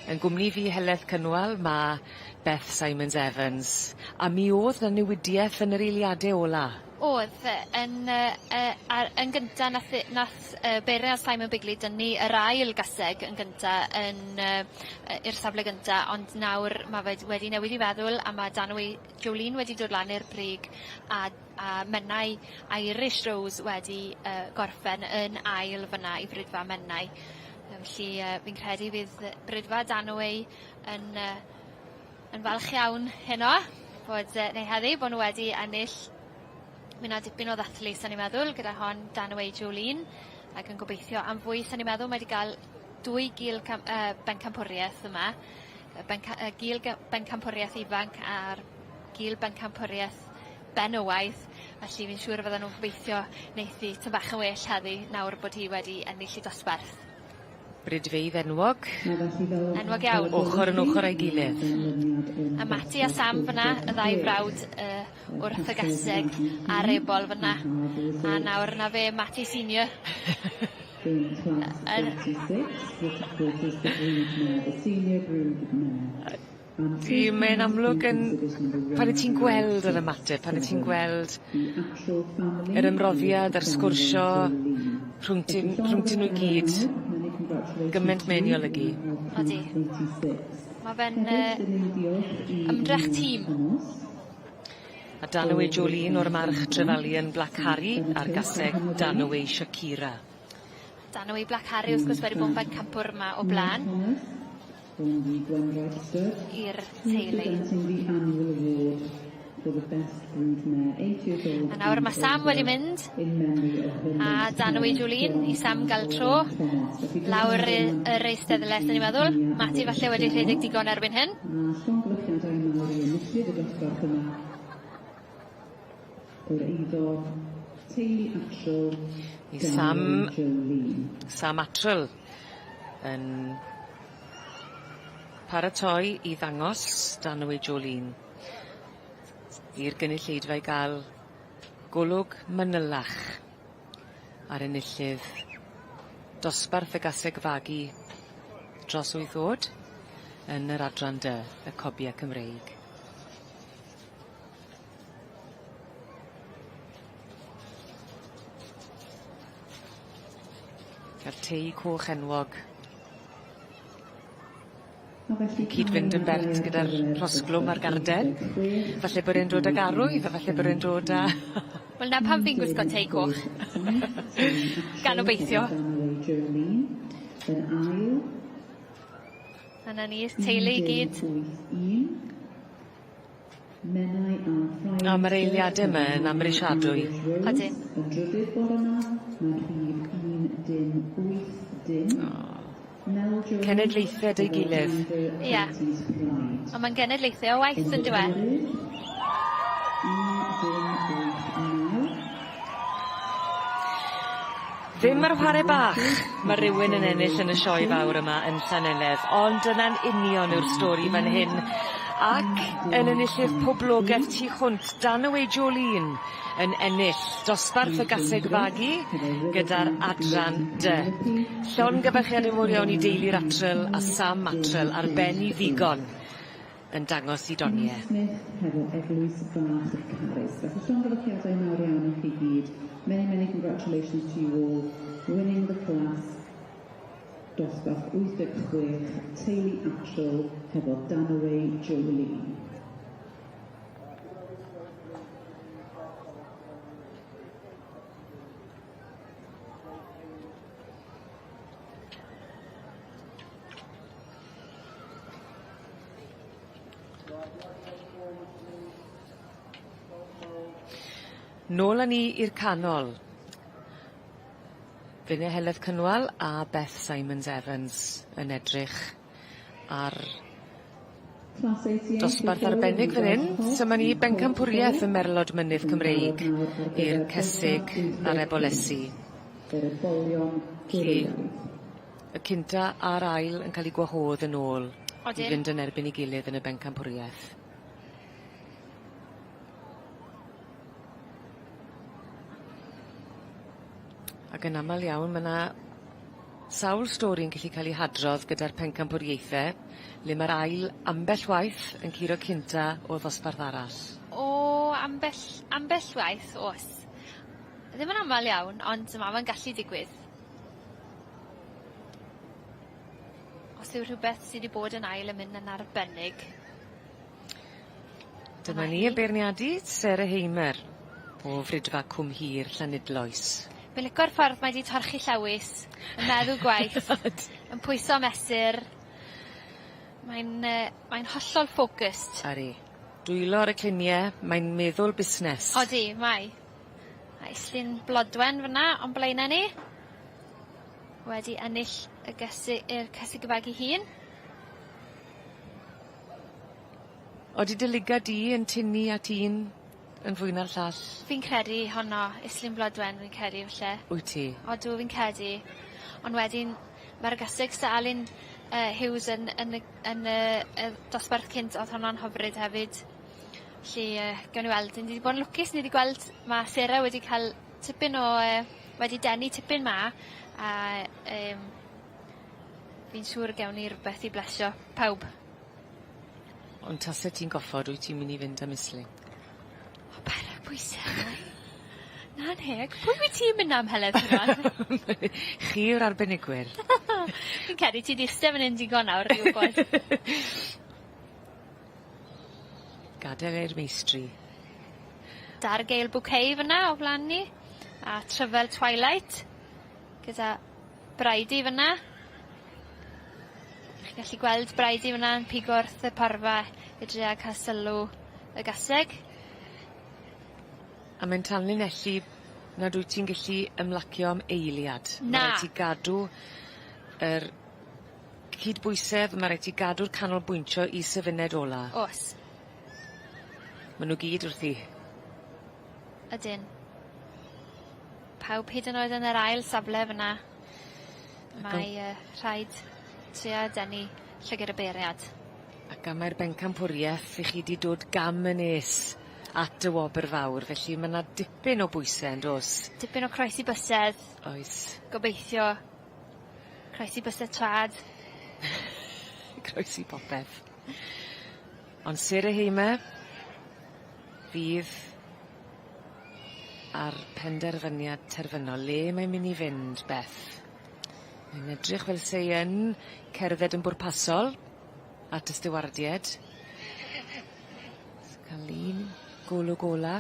Yn gwmni fi Heledd Cynwal ma' Beth Simons Evans a mi o'dd 'na newidieth yn yr eiliade ola. O'dd yn yn gynta nath nath Beren a Simon Bigley dynnu yr ail gaseg yn gynta yn i'r safle gynta ond nawr ma' fe wedi newid 'i feddwl a ma' Danaway Jolene wedi dod lan i'r brig a Menai Irish Rose wedi gorffen yn ail fyna i Brydfa Menai. Felly fi'n credu fydd Brydfa Danaway yn falch iawn heno bod neu heddi bo' nw wedi ennill. Mi 'na dipyn o ddathlu sa'n i'n meddwl gyda hon Danaway Jolene ac yn gobeithio am fwy sa'n i'n meddwl mae 'di ga'l dwy gul bencampwrieth yma. Y gul bencampwrieth ifanc a'r gul bencampwrieth benywaidd felly fi'n siŵr fydden nw'n gobeithio neith 'i tym bach yn well heddi nawr bod hi wedi ennill 'i dosbarth. Brydfeydd enwog. Enwog iawn. Ochor yn ochor â'i gilydd. A Mati a Sam fyna, y ddau frawd wrth y gaseg a'r ebol fyna. A nawr 'na fe Mati Senior. Yn Ydi mae'n amlwg yn pan 'yt ti'n gweld yr ymateb pan 'yt ti'n gweld yr ymroddiad a'r sgwrsio rhwngtyn rhwngtyn nw i gyd gyment mae'n 'i olygu. Odi. Ma' fe'n ymdrech tîm. A Danaway Jolene o'r march Trefalian Black Harry a'r gaseg Danaway Shakira. Danaway Black Harry wrth gwrs wedi bod yn bencampwr yma o bla'n. I'r teulu. A nawr ma' Sam wedi mynd a Danaway Jolene i Sam ga'l tro lawr yr eisteddle swn i'n meddwl. Mati falle wedi rhedeg digon erbyn hyn. I Sam Sam Attrell yn paratoi i ddangos Danaway Jolene i'r gynulleidfa i ga'l Golwg manylach ar enillydd dosbarth y gaseg fagu dros wyth o'd yn yr adran dy, y cobie Cymreig. A'r tei coch enwog. Yn cyd-fynd yn bert gyda'r rhosglwm a'r garden. Falle bod e'n dod ag arwydd a falle bod e'n dod â... Wel 'na pam fi'n gwisgo tei coch. Gan obeithio. A 'na ni'r teulu i gyd. O ma'r eiliade 'ma yn amhrisiadwy. Odyn. O. Cenedlaethe 'da'i gilydd. Ie. On' ma'n genedlaethe o waith on'd yw e? Ddim ar whare bach ma' rywun yn ennill yn y sioe fawr yma yn Llaneledd ond dyna'n union yw'r stori fan hyn ac yn enillydd poblogeth tu hwnt Danaway Jolene yn ennill dosbarth y gaseg fagu gyda'r adran dy. Llongyfarchiade mowr iawn i deulu'r Attrell a Sam Attrell ar ben 'i ddigon yn dangos 'i donie. Smith hefo Eglwys Bach Carys. Felly llongyfarchiadau mawr iawn i chi gyd. Many many congratulations to you all winning the class dosbarth 86 teulu Attrell hefo Danaway Jolene. Nôl â ni i'r canol. Finne Heledd Cynwal a Beth Simons Evans yn edrych ar dosbarth arbennig fan 'yn. Dyma ni bencampwriaeth y Merlod Mynydd Cymreig i'r cesig a'r ebolesi. Felly y cynta a'r ail yn ca'l 'u gwahodd yn ôl i fynd yn erbyn 'i gilydd yn y bencampwriaeth. Ac yn amal iawn ma' 'na sawl stori'n gallu ca'l 'u hadrodd gyda'r pencampwriaethe le ma'r ail ambell waith yn curo cynta o ddosbarth arall. O ambell ambell waith o's. Ddim yn amal iawn ond ma' fe'n gallu digwydd. Os yw rhwbeth sy 'di bod yn ail yn mynd yn arbennig. Dyma ni y beirniadu Sarah Hamer o Fridfa Cwm Hir Llanidloes. Fi'n lico'r ffordd mae 'di torchi llewis, yn meddw gwaith, yn pwyso mesur. Mae'n yy mae'n hollol focused. Ydi. Dwylo ar y clunie, mae'n meddwl busnes. Odi, mae. A Islyn Blodwen fyn 'na o'n blaene ni. Wedi ennill y gysi- yr cysig y bag 'i hun. Odi dy ligad di yn tynnu at un yn fwy na'r llall? Fi'n credu honno, Islwyn Blodwen fi'n credu falle. Wyt ti? Odw fi'n credu. Ond wedyn ma'r gaseg sy Alun yy Hughes yn yn y yn y y dosbarth cynt o'dd honno'n hyfryd hefyd. 'Lly yy gewn ni weld. Ni 'di bod yn lwcus ni 'di gweld ma' Sarah wedi ca'l tipyn o yy wedi denu tipyn 'ma a yym fi'n siŵr gewn ni rwbeth i blesio pawb. Ond tase ti'n goffod wyt ti'n myn' i fynd am Islwyn? O paid â pwyso arnai. Na nheg. Pwy wyt ti'n mynd am Heledd rŵan? Chi yw'r arbenigwyr. Fi'n credu ti 'di iste fan 'yn digon nawr i wbod. Gadel i'r meistri. Dargale Bouquet fyn 'na o flan ni. A Tryfel Twilight gyda Bridie fyn 'na. Chi'n gallu gweld Bridie fyn 'na yn pigo wrth y porfa i dreial ca'l sylw y gaseg. A mae'n tanlinellu nad wyt ti'n gallu ymlacio am eiliad. Na. Ma' raid ti gadw yr cydbwysedd, ma' raid ti gadw'r canolbwyntio i syfuned ola. O's. Ma' nw gyd wrthi. Ydyn. Pawb hyd yn oed yn yr ail safle fyn 'na. Mae yy rhaid trio denu llygad y beirniad. Ac am mae'r bencampwrieth i chi 'di dod gam yn nes. at y wobr fawr felly ma' 'na dipyn o bwyse yndos? Dipyn o croesi bysedd. Oes. Gobeithio croesi bysedd trad. Croesi popeth. Ond Sarah Hamer fydd ar penderfyniad terfynol le mae'n myn' i fynd Beth? Mae'n edrych fel se 'i yn cerdded yn bwrpasol at y stiwardied. Ca'l un golwg ola.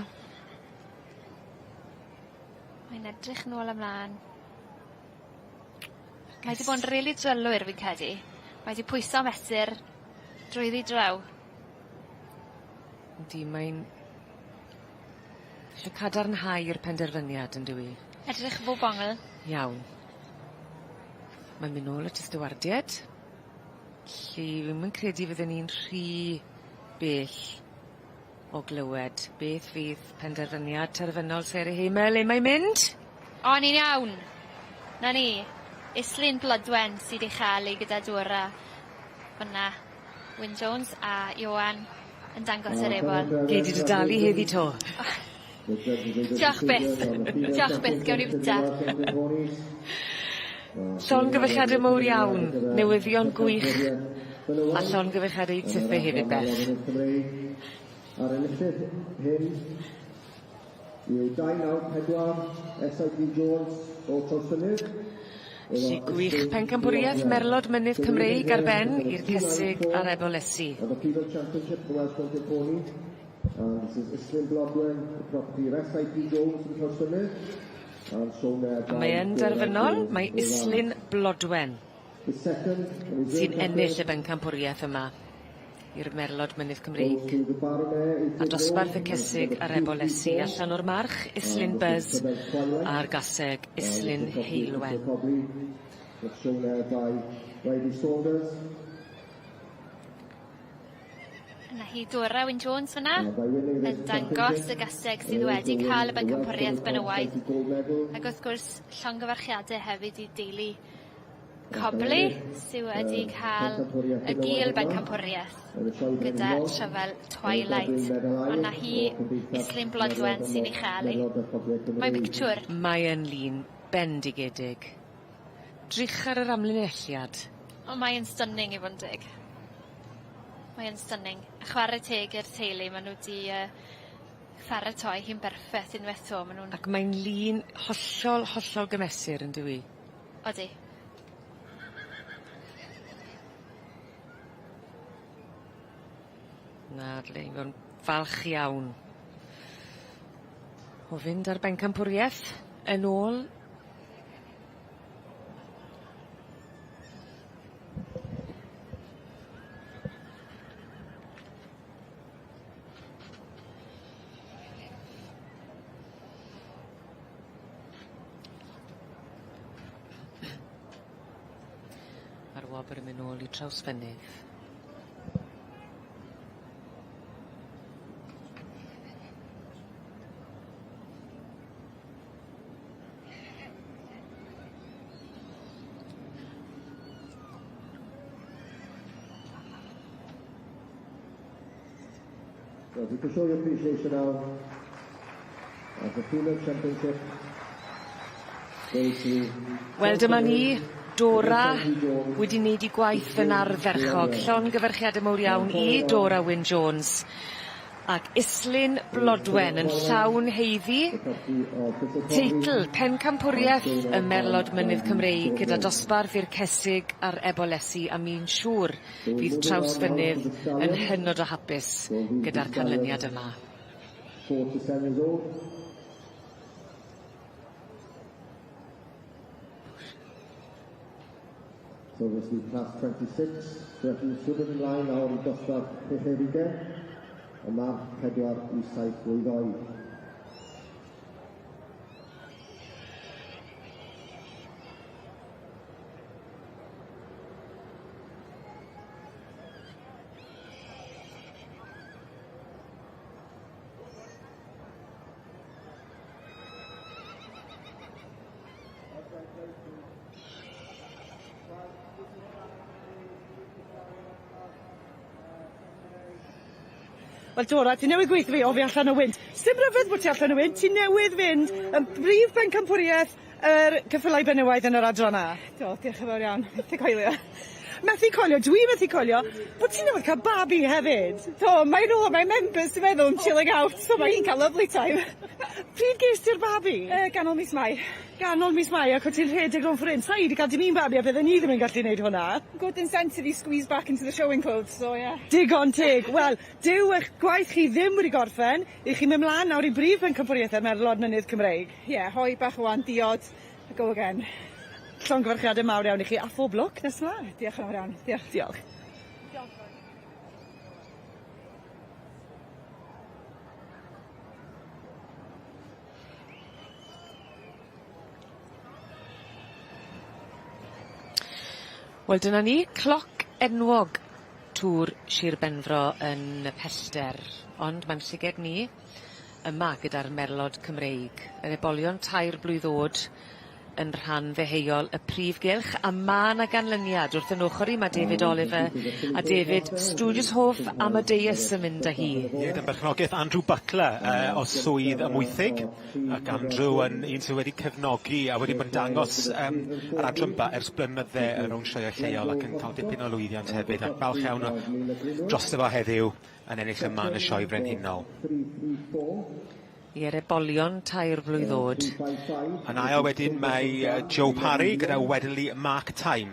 Mae'n edrych nôl a mlan. Mae 'di bod yn rili drylwyr fi'n credu. Mae 'di pwyso a mesur drwyddi draw. Yndi mae'n Isie cadarnhau'r penderfyniad on'd yw 'i? Edrych bob ongl. Iawn. Mae'n myn' nôl at y stiwardied. 'Lly dwi'm yn credu fydden ni'n rhy bell o glywed beth fydd penderfyniad terfynol Sarah Hamer le mae'n mynd? O'n i'n iawn! 'Na ni. Islwyn Blodwen sy 'di chael ei gyda Dora fyn 'na. Wyn Jones a Ioan yn dangos yr ebol. Gei di dy dalu heddi 'to. Diolch byth. Diolch byth gewn ni fita. Llongyfarchiade mowr iawn. Newyddion gwych. A llongyfarchiade i tithe hefyd Beth. A'r enillydd hyn yw 294 SIP Jones o Trawsfynydd. Felly gwych pencampwriaeth Merlod Mynydd Cymreig ar ben i'r Cesig a'r Ebolesi. And the Female Championship for Welsh Mountain Pony. And this is Islwyn Blodwen, the property of SIP Jones from Trawsfynydd. And shown there A mae yn derfynol, mae Islwyn Blodwen sy'n ennill y bencampwriaeth yma i'r Merlod Mynydd Cymreig. A dosbarth y Cesig a'r Ebolesi allan o'r march Islwyn Buzz a'r gaseg Islwyn Heulwen. Yna hi Dora Wyn Jones fyna yn dangos y gaseg sydd wedi cael y bencampwriaeth benywaidd. Ac wrth gwrs llongyfarchiade hefyd i deulu Cobley sy wedi cael y gil bencampwriaeth gyda Tryfel Twilight. Ond 'na hi Islwyn Blodwen sy'n ei chael hi. Mae'n bictiwr. Mae yn lun bendigedig. Drych ar yr amlinelliad. O mae yn stunning i fod yn deg. Mae yn stunning. A chware teg i'r teulu ma' nw 'di yy pharatoi hi'n berffeth unwaith 'to ma' nw'n... Ac mae'n lun hollol hollol gymesur yndyw 'i? Odi. Na dyle ni fod yn falch iawn o fynd ar bencampwrieth yn ôl A'r wobr yn mynd nôl i Trawsfynydd. Well, you can show your appreciation now as the Female Championship goes to... Wel dyma ni, Dora wedi wneud 'i gwaith yn ardderchog. Llongyfarchiade mowr iawn i Dora Wyn Jones ac Islwyn Blodwen yn llawn haeddu teitl pencampwriaeth y Merlod Mynydd Cymreig gyda dosbarth i'r Cesig a'r Ebolesi a mi'n siŵr Fydd Trawsfynydd yn hynod o hapus gyda'r canlyniad yma. So obviously class 26, felly symud ymlaen nawr i dosbarth chweched y march 4 i 7 blwydd oed. Wel Dora, ti newydd gweutho fi o fi allan o wynt. Sdim ryfedd bo' ti allan o wynt, ti newydd fynd yn brif bencampwrieth yr ceffylau benywaidd yn yr adran A. Do, diolch yn fawr iawn. Methu coelio. Methu coelio, dwi methu coelio bo' ti newydd ca'l babi hefyd. Do, mae'n all my members dwi'n meddwl yn chilling out, so mae hi'n cael lovely time. Pryd ges ti'r babi? Yy ganol mis Mai. Ganol mis Mai ac o' ti'n rhedeg rownd ffor 'yn. Sai 'di ca'l dim un babi a bydden i ddim yn gallu neud hwnna. Good incentive i squeeze back into the showing clothes, so yeah. Digon teg. Wel, dyw 'ych gwaith chi ddim wedi gorffen. 'Ych chi'n myn' mlan nawr i brif bencampwriaethe'r Merlod Mynydd Cymreig. Ie, hoe bach rŵan, diod, a go again. Llongyfarchiade mawr iawn i chi a phob lwc nes mlaen. Diolch yn fawr iawn. Diolch. Diolch. Wel dyna ni, cloc enwog Tŵr Shir Benfro yn y pellter, ond ma'n llyged ni yma gyda'r merlod Cymreig, yr ebolion tair blwydd o'd yn rhan ddeheuol y prif gylch a ma' 'na ganlyniad wrth 'yn ochor i ma' David Oliver a David Studios-Hof Amadeus yn mynd â hi. Ie dan berchnogaeth Andrew Butler yy o Swydd Amwythig ac Andrew yn un sydd wedi cefnogi a wedi bod yn dangos yym yr adran 'ma ers blynydde yn rownd sioeau lleol ac yn ca'l dipyn o lwyddiant hefyd ac falch iawn o drosto fo heddiw yn ennill yma yn y Sioe Frenhinol. I'r ebolion tair blwydd o'd. Yn ail wedyn mae Joe Parry gyda Wedderlie Mark Time.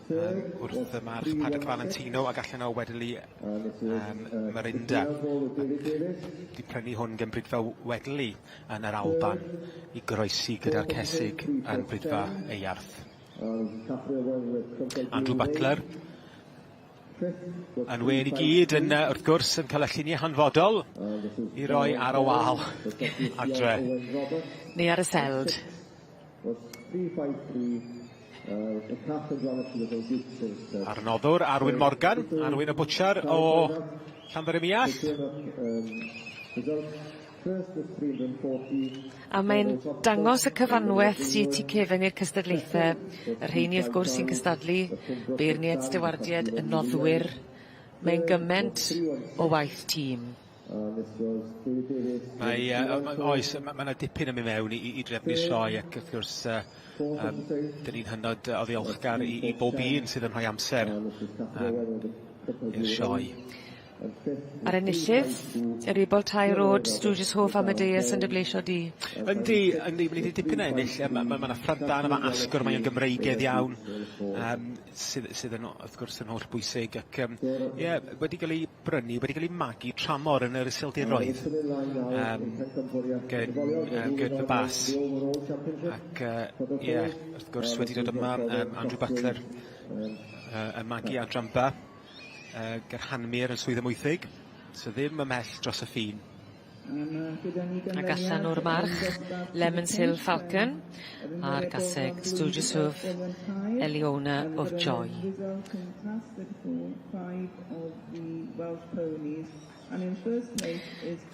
Um, wrth y march Paddock Valentino ac allan o Wedderlie um, Marinda. Di prynu hwn gen Bridfa Wedderlie yn yr Alban i groesi gyda'r cesig yn Bridfa Eyarth. Andrew Butler Yn wên i gyd yn yy wrth gwrs yn ca'l y llunie hanfodol i roi ar y wal adre. Neu ar y seld. A'r noddwr Arwyn Morgan, Arwyn y Bwtsiar o Llanfair-ym-Muallt. A mae'n dangos y cyfanweth sy tu cefen i'r cystadlaethe, y rheini wrth gwrs sy'n cystadlu, beirniaid, stiwardied, y noddwyr. Mae'n gyment o waith tîm. Mae yy oes ma' ma' 'na dipyn yn myn' mewn i i i drefnu sioe ac wrth gwrs yy yym 'dyn ni'n hynod o ddiolchgar i i bob un sydd yn rhoi amser yym i'r sioe. A'r enillydd, yr Ebol Tair Road, Stooges Hoff Amadeus yn dy bleisio di. Yndi, yndi, ma' ni 'di dipyn o ennill yy ma' ma' ma' 'na ffrant da yna, ma' asgwr, mae o'n Gymreigedd iawn, yym sydd sydd yn wrth gwrs yn holl bwysig ac yym ie, wedi ga'l 'i brynu, wedi ga'l 'i magu tramor yn yr Iseldiroedd, yym gen yym Gert the Bass ac yy ie, wrth gwrs wedi dod yma yym Andrew Butler yy yn magu adran By. Yy ger Hanmir yn Swydd Amwythig, so ddim ymhell dros y ffin. Ac allan o'r march, Lemons Hill Falcon, a'r gaseg Stooges Hoof, Eliona of Joy.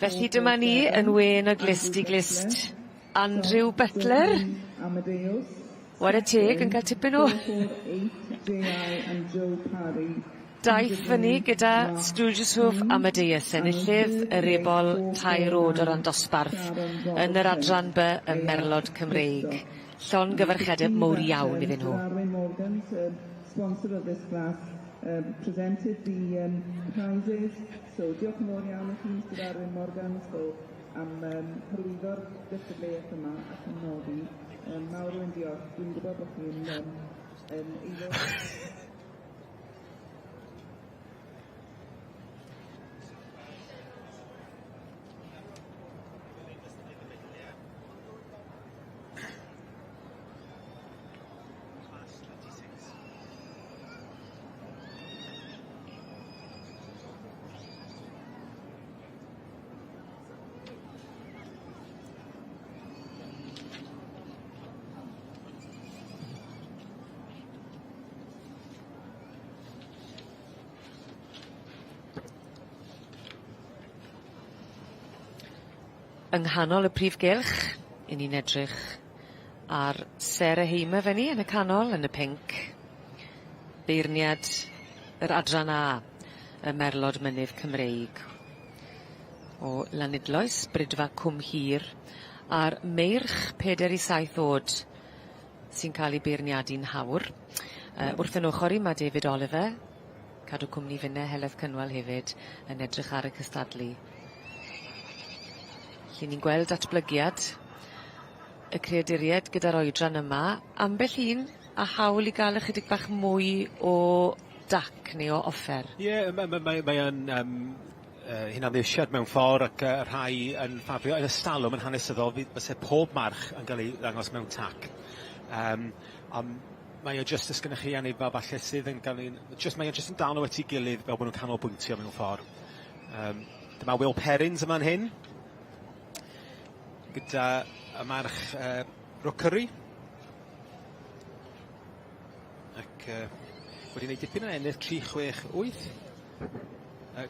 Felly dyma ni yn wên o glust i glust. Andrew Butler. Ware teg yn ca'l tipyn o daith fyny gyda Stooges Hoof Amadeus enillydd yr ebol tair o'd o ran dosbarth yn yr adran By ym Merlod Cymreig. Llongyfarchiade mowr iawn iddyn nhw. Arwyn Morgans, sponsor of this class, presented the prizes. So diolch yn fawr iawn i chi Mister Arwyn Morgans for am hyrwyddo'r gystadleuaeth yma ac am noddi. Yym mawr yw ein diolch. Dwi'n gwybod bod chi'n yym yn aelod Yng nghanol y prif gylch, 'yn ni'n edrych ar Sarah Hamer fyn 'ny yn y canol yn y pinc. Beirniad yr adran A, y Merlod Mynydd Cymreig. o Lanidloes, Bridfa Cwm Hir, a'r meirch peder i saith o'd sy'n cael eu beirniadu'n hawr. Yy wrth 'yn ochor i ma' David Oliver, cadw cwmni finne Heledd Cynwal hefyd yn edrych ar y cystadlu. 'Lly ni'n gweld datblygiad y creaduried gyda'r oedran yma, ambell un a hawl i ga'l ychydig bach mwy o dac neu o offer. Ie ma' ma' mae mae yn yym yy hunanddewisiad mewn ffor ac yy rhai yn ffafrio yn ystalwm yn hanesyddol fydd byse pob march yn ga'l ei ddangos mewn tac. Yym on' mae o jyst os gynnoch chi anifail falle sydd yn ga'l un jyst mae o jyst yn dal nw at 'i gilydd fel bo' nw'n canolbwyntio mewn ffor. Yym dyma Will Perrins yn fan hyn. Gyda y march yy Rookery. Ac yy wedi neud dipyn o ennill 3 6 8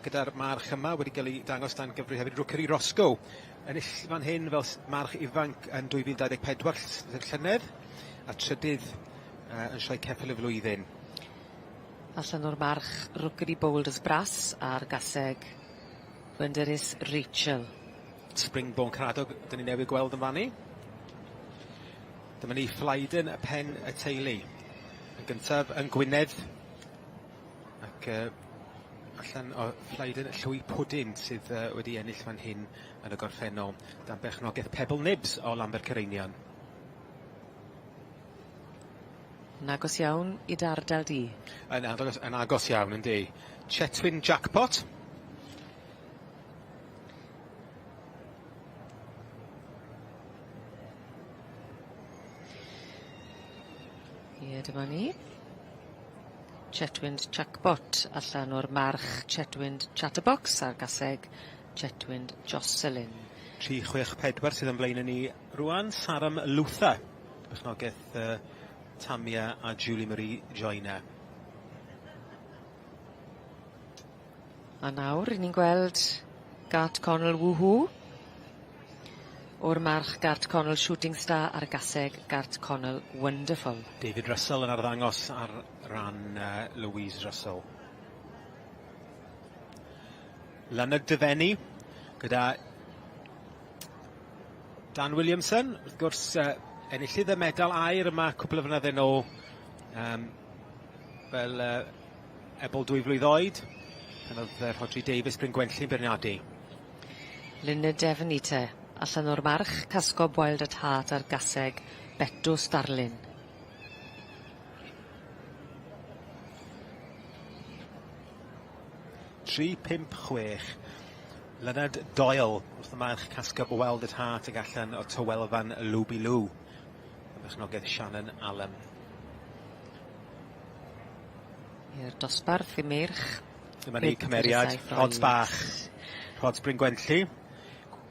gyda'r march yma wedi ga'l 'i dangos dan gyfri hefyd Rookery Roscoe. Ennill fan hyn fel march ifanc yn 2024 llynedd a trydydd yn sioe ceffyl y flwyddyn. Allan o'r march Rookery Bold as Brass a'r gaseg Wondrous Rachel. Springbone Caradog 'dyn ni newydd gweld yn fan 'ny. Dyma ni Flyden y pen y teulu. Yn gyntaf yn Gwynedd ac yy allan o Flyden Llwy Pwdin sydd yy wedi ennill fan hyn yn y gorffennol dan berchnogaeth Pebble Nibs o Lambert Cyreinion. Yn agos iawn i dy ardal di. Yn agos yn agos iawn yndi. Chetwyn Jackpot. Ie, dyma ni. Chetwynd Jackpot allan o'r march Chetwynd Chatterbox a'r gaseg Chetwynd Jocelyn. 3 6 4 sydd yn blaen i ni rŵan. Saram Luther, perchnogaeth yy Tamia a Julie Marie Joyner. A nawr 'yn ni'n gweld Gart Connell Woohoo o'r march Gart Connell Shooting Star a'r gaseg Gart Connell Wonderful. David Russell yn arddangos ar ran Louise Russell. Leonard Devenny gyda Dan Williamson, wrth gwrs uh, enillydd y medal aur yma cwpl o flynydde nôl um, fel uh, ebol dwy flwydd oed, pan oedd uh, Rhodri Davies Bryn Gwenlli'n beirniadu. Lynne Devenny te, allan o'r march Casgob Wild at Heart a'r gaseg Betws Starlin. 3, 5, 6. Leonard Doyle wrth y march Cascob Wild at Heart ag allan o Tywelfan Looby Loo. Y berchnogaeth Shannon Allen. I'r dosbarth i meirch. Dyma ni cymeriad Rhods Bach. Rhods Bryn Gwenlli.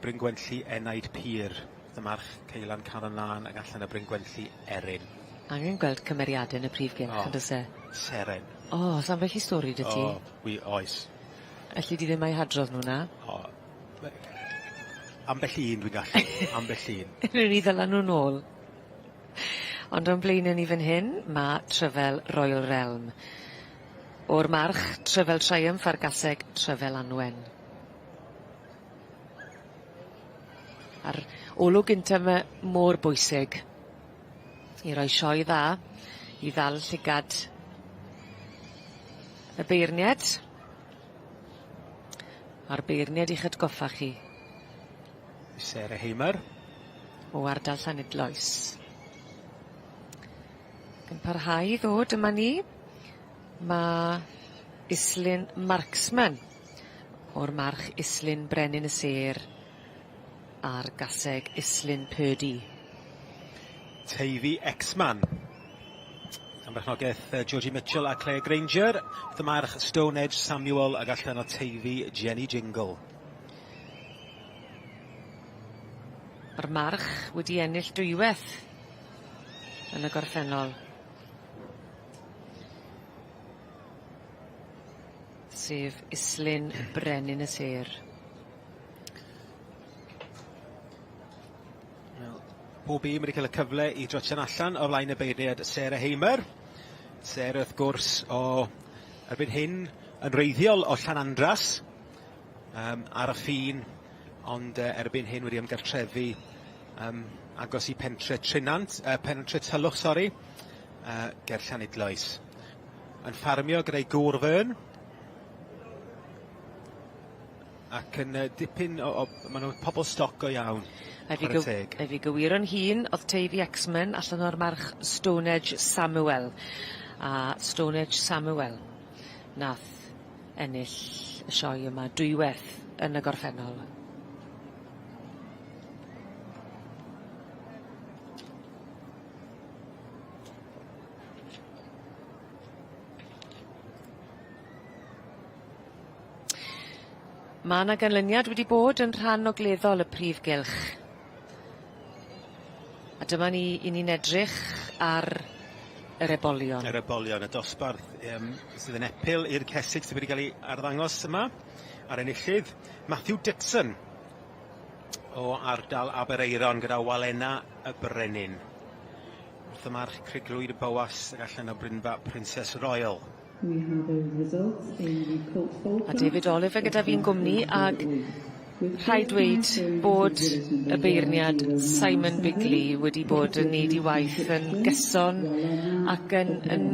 Bryn Gwenlli Enaid Pur. Y march Ceulan Caron Lân ag allan o Bryn Gwenlli Erin. Angen gweld cymeriade yn y prif gylch oh, on'd o's e? Seren. O, oh, o's ambell i stori 'dy ti? O, wi oes. Elli di ddim eu hadrodd nw na? O. Ambell un dwi'n gallu. Ambell un. Newn ni ddala nw nôl. Ond o'n blaene ni fan hyn ma' Tryfel Royal Realm. O'r march Tryfel Triumph a'r gaseg Tryfel Anwen. A'r olwg gynta 'ma mor bwysig. I roi sioe dda i ddal llygad y beirnied. A'r beirnied i'ch atgoffa chi. Sarah Hamer. O ardal Llanidloes. Ac yn parhau i ddod yma ni ma' Islyn Marksman o'r march Islyn Brenin y Sêr a'r gaseg Islyn Purdy. Teifi X-Man. Yn berchnogaeth Georgie Mitchell a Claire Granger. Wrth y march Stone Edge Samuel ag allan o Teifi Jenny Jingle. Ma'r march wedi ennill dwyweth yn y gorffennol. Sef Islyn Brenin y Sêr. Wel, pob un wedi cael y cyfle i drotian allan o flaen y beirniad Sarah Hamer. Sarah wrth gwrs o erbyn hyn yn wreiddiol o Llanandras, um, ar y ffin. ond uh, erbyn hyn wedi ymgartrefu um, agos i pentre Trinant, uh, pentre Tylwch, sori, uh, ger Llanidloes. Yn ffarmio gyda'i gŵr Fern, ac yn uh, dipyn o, o maen nhw'n pobl stoc go iawn. A fi, gyw, a fi gywiro'n hun, oedd Teifi X-Men allan o'r march Stonehenge Samuel. A Stonehenge Samuel nath ennill y sioe yma dwywaith yn y gorffennol. Ma' 'na ganlyniad wedi bod yn rhan ogleddol y prif gylch. A dyma ni 'yn ni'n edrych ar yr ebolion. Yr ebolion, y dosbarth yym sydd yn epil i'r cesig sydd wedi cael ei arddangos yma, a'r enillydd, Matthew Dixon o ardal Aberaeron gyda Walena y Brenin. Wrth y march Criglwyd y Bowas ac allan o Brynfa Princess Royal. We have a result in the Colt Foal A David Oliver gyda fi'n gwmni ag rhaid dweud bod y beirniad Simon Bigley wedi bod yn neud 'i waith yn gyson ac yn yn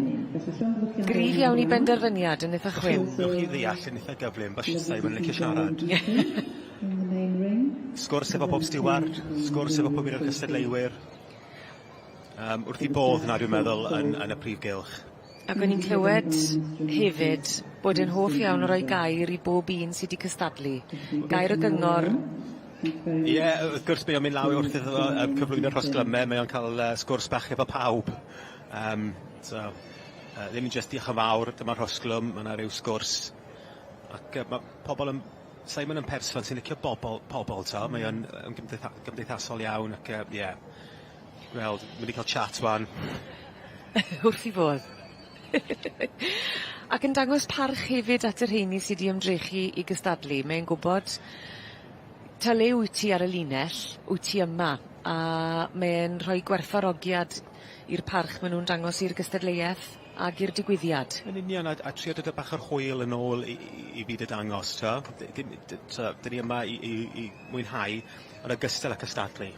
gryf iawn i benderfyniad yn itha chwim. Newch chi ddeall yn itha gyflym bo' Simon yn licio siarad. Sgwrs efo pob stiward, sgwrs efo pob un o'r cystadleuwyr. Yym wrth 'i bodd 'na dwi'n meddwl yn yn y prif gylch. Ac o'n i'n clywed hefyd bod e'n hoff iawn o roi gair i bob un sy 'di cystadlu. Gair o gyngor. Ie wrth gwrs mae o'n mynd lawr wrth iddo fo yym cyflwyno'r rhosglyme mae o'n ca'l yy sgwrs bach efo pawb. Yym so yy ddim yn jyst diolch yn fawr dyma'r rhosglwm ma' 'na ryw sgwrs ac yy ma' pobol yn Simon yn person sy'n licio bobol pobol t'o' mae o'n yn gymdeitha- gymdeithasol iawn ac yy ie. Gweld, mynd i ca'l chat ŵan. Wrth 'i fodd. Ac yn dangos parch hefyd at y rheini sy 'di ymdrechu i gystadlu mae'n gwbod ta le wyt ti ar y linell wyt ti yma a mae'n rhoi gwerthfawrogiad i'r parch ma' nw'n dangos i'r gystadleueth ag i'r digwyddiad. Yn union a a trio dod â bach o'r hwyl yn ôl i i i fyd y dangos t'o'? Dim t'o' 'dyn ni yma i i i mwynhau yn ogystal â cystadlu.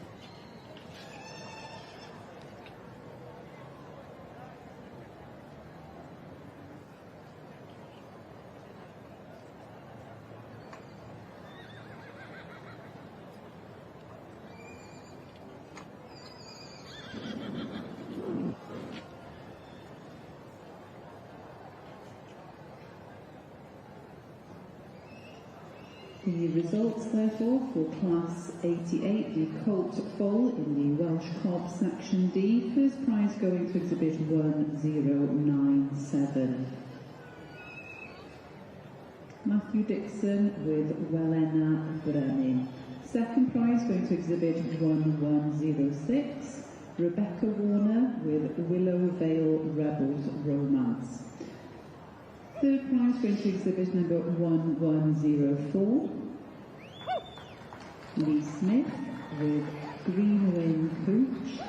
The results, therefore, for Class 88, the Colt Foal in the Welsh Cob Section D, first prize going to exhibit 1097. Matthew Dixon with Welena Brenin. Second prize going to exhibit 1106, Rebecca Warner with Willow Vale Rebels Romance. Third prize going to exhibit number 1104, Lee Smith with Greenwing Cooch.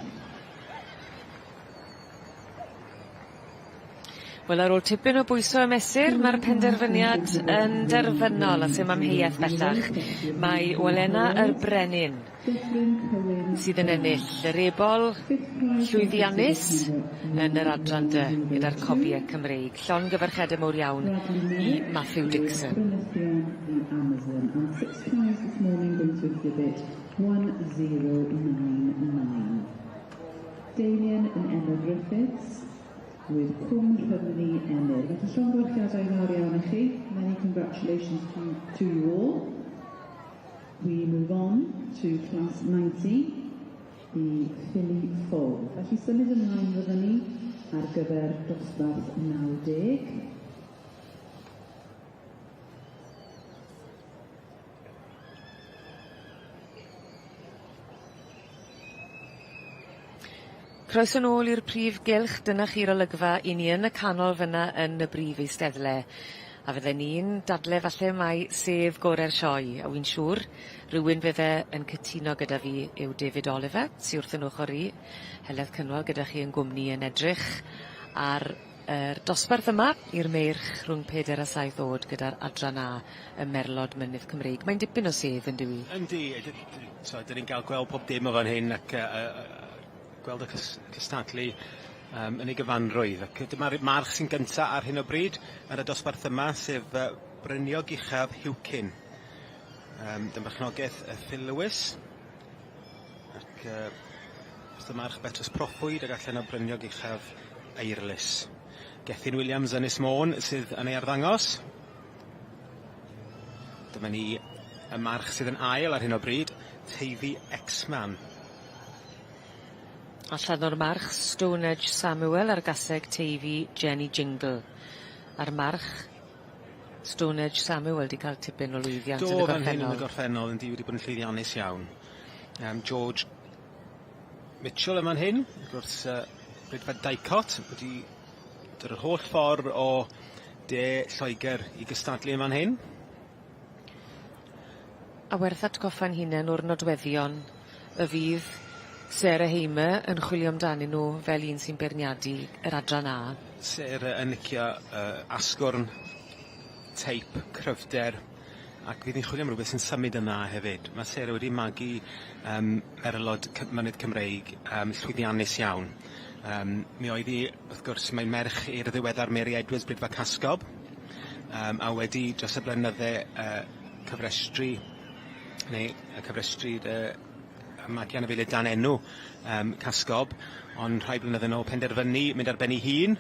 Wel ar ôl tipyn o bwyso a mesur ma'r penderfyniad yn derfynol a sim amheuaeth bellach mai Walena yr Brenin sydd yn ennill yr ebol llwyddiannus yn yr adran dy gyda'r cobie Cymreig. Llongyfarchiade mowr iawn i Matthew Dixon. Amazon and sixth prize this morning going to exhibit 1099. Damien and Emma Griffiths with Cwm Rhymni Emyr. Felly llongyfarchiadau mawr iawn i chi. Many congratulations to, to you all. We move on to class 90, the Filly Foal. Felly symud ymlaen fyddwn ni ar gyfer dosbarth 90. Croeso nôl i'r prif gylch, dyna chi'r olygfa i ni yn y canol fyna yn y brif eisteddle. A fydden i'n dadle falle mai sedd gore'r sioe, a wi'n siŵr rywun fydde yn cytuno gyda fi yw David Oliver, sy wrth 'yn ochor i, Heledd Cynwal gyda chi yn gwmni yn edrych ar yr dosbarth yma i'r meirch rhwng peder a saith o'd gyda'r adran A y Merlod Mynydd Cymreig. Mae'n dipyn o sedd yndyw 'i? Yndi t'od 'dyn ni'n ga'l gweld pob dim o fan hyn ac yy yy yy gweld y cys- cystadlu yym yn ei gyfanrwydd ac yy dyma'r march sy'n gynta ar hyn o bryd yn y dosbarth yma sef yy Bryniog Uchaf Huwcyn. Yym dan berchnogaeth y Phil Lewis ac yy wrth y march Betws Proffwyd ag allan o Bryniog Uchaf Eirlys. Gethin Williams Ynys Môn sydd yn ei arddangos. Dyma ni y march sydd yn ail ar hyn o bryd, Teifi X-Man. Allan o'r march Stone Edge Samuel a'r gaseg Teifi Jenny Jingle. A'r march Stone Edge Samuel 'di ca'l tipyn o lwyddiant yn y Do, fan hyn yn y gorffennol. gorffennol yndi wedi bod yn llwyddiannus iawn. Yym George Mitchell yn fan hyn, wrth gwrs yy Bridfed Dicot wedi dod yr holl ffordd o de Lloegr i gystadlu yn fan hyn. A werth atgoffa'n hunen o'r nodweddion y fydd Sarah Hamer yn chwilio amdanyn nhw fel un sy'n beirniadu yr adran A. Sarah yn licio yy asgwrn, teip, cryfder, ac fydd 'i'n chwilio am rwbeth sy'n symud yn dda hefyd. Ma' Sarah wedi magu yym merlod cy- mynydd Cymreig yym llwyddiannus iawn. Yym mi oedd 'i wrth gwrs mae'n merch i'r ddiweddar Mary Edwards Bridfa Casgob yym a wedi dros y blynydde yy cyfrestru neu yy cyfrestru'r yy y magu anifeiliaid dan enw yym Casgob ond rhai blynydde nôl penderfynu mynd ar ben 'i hun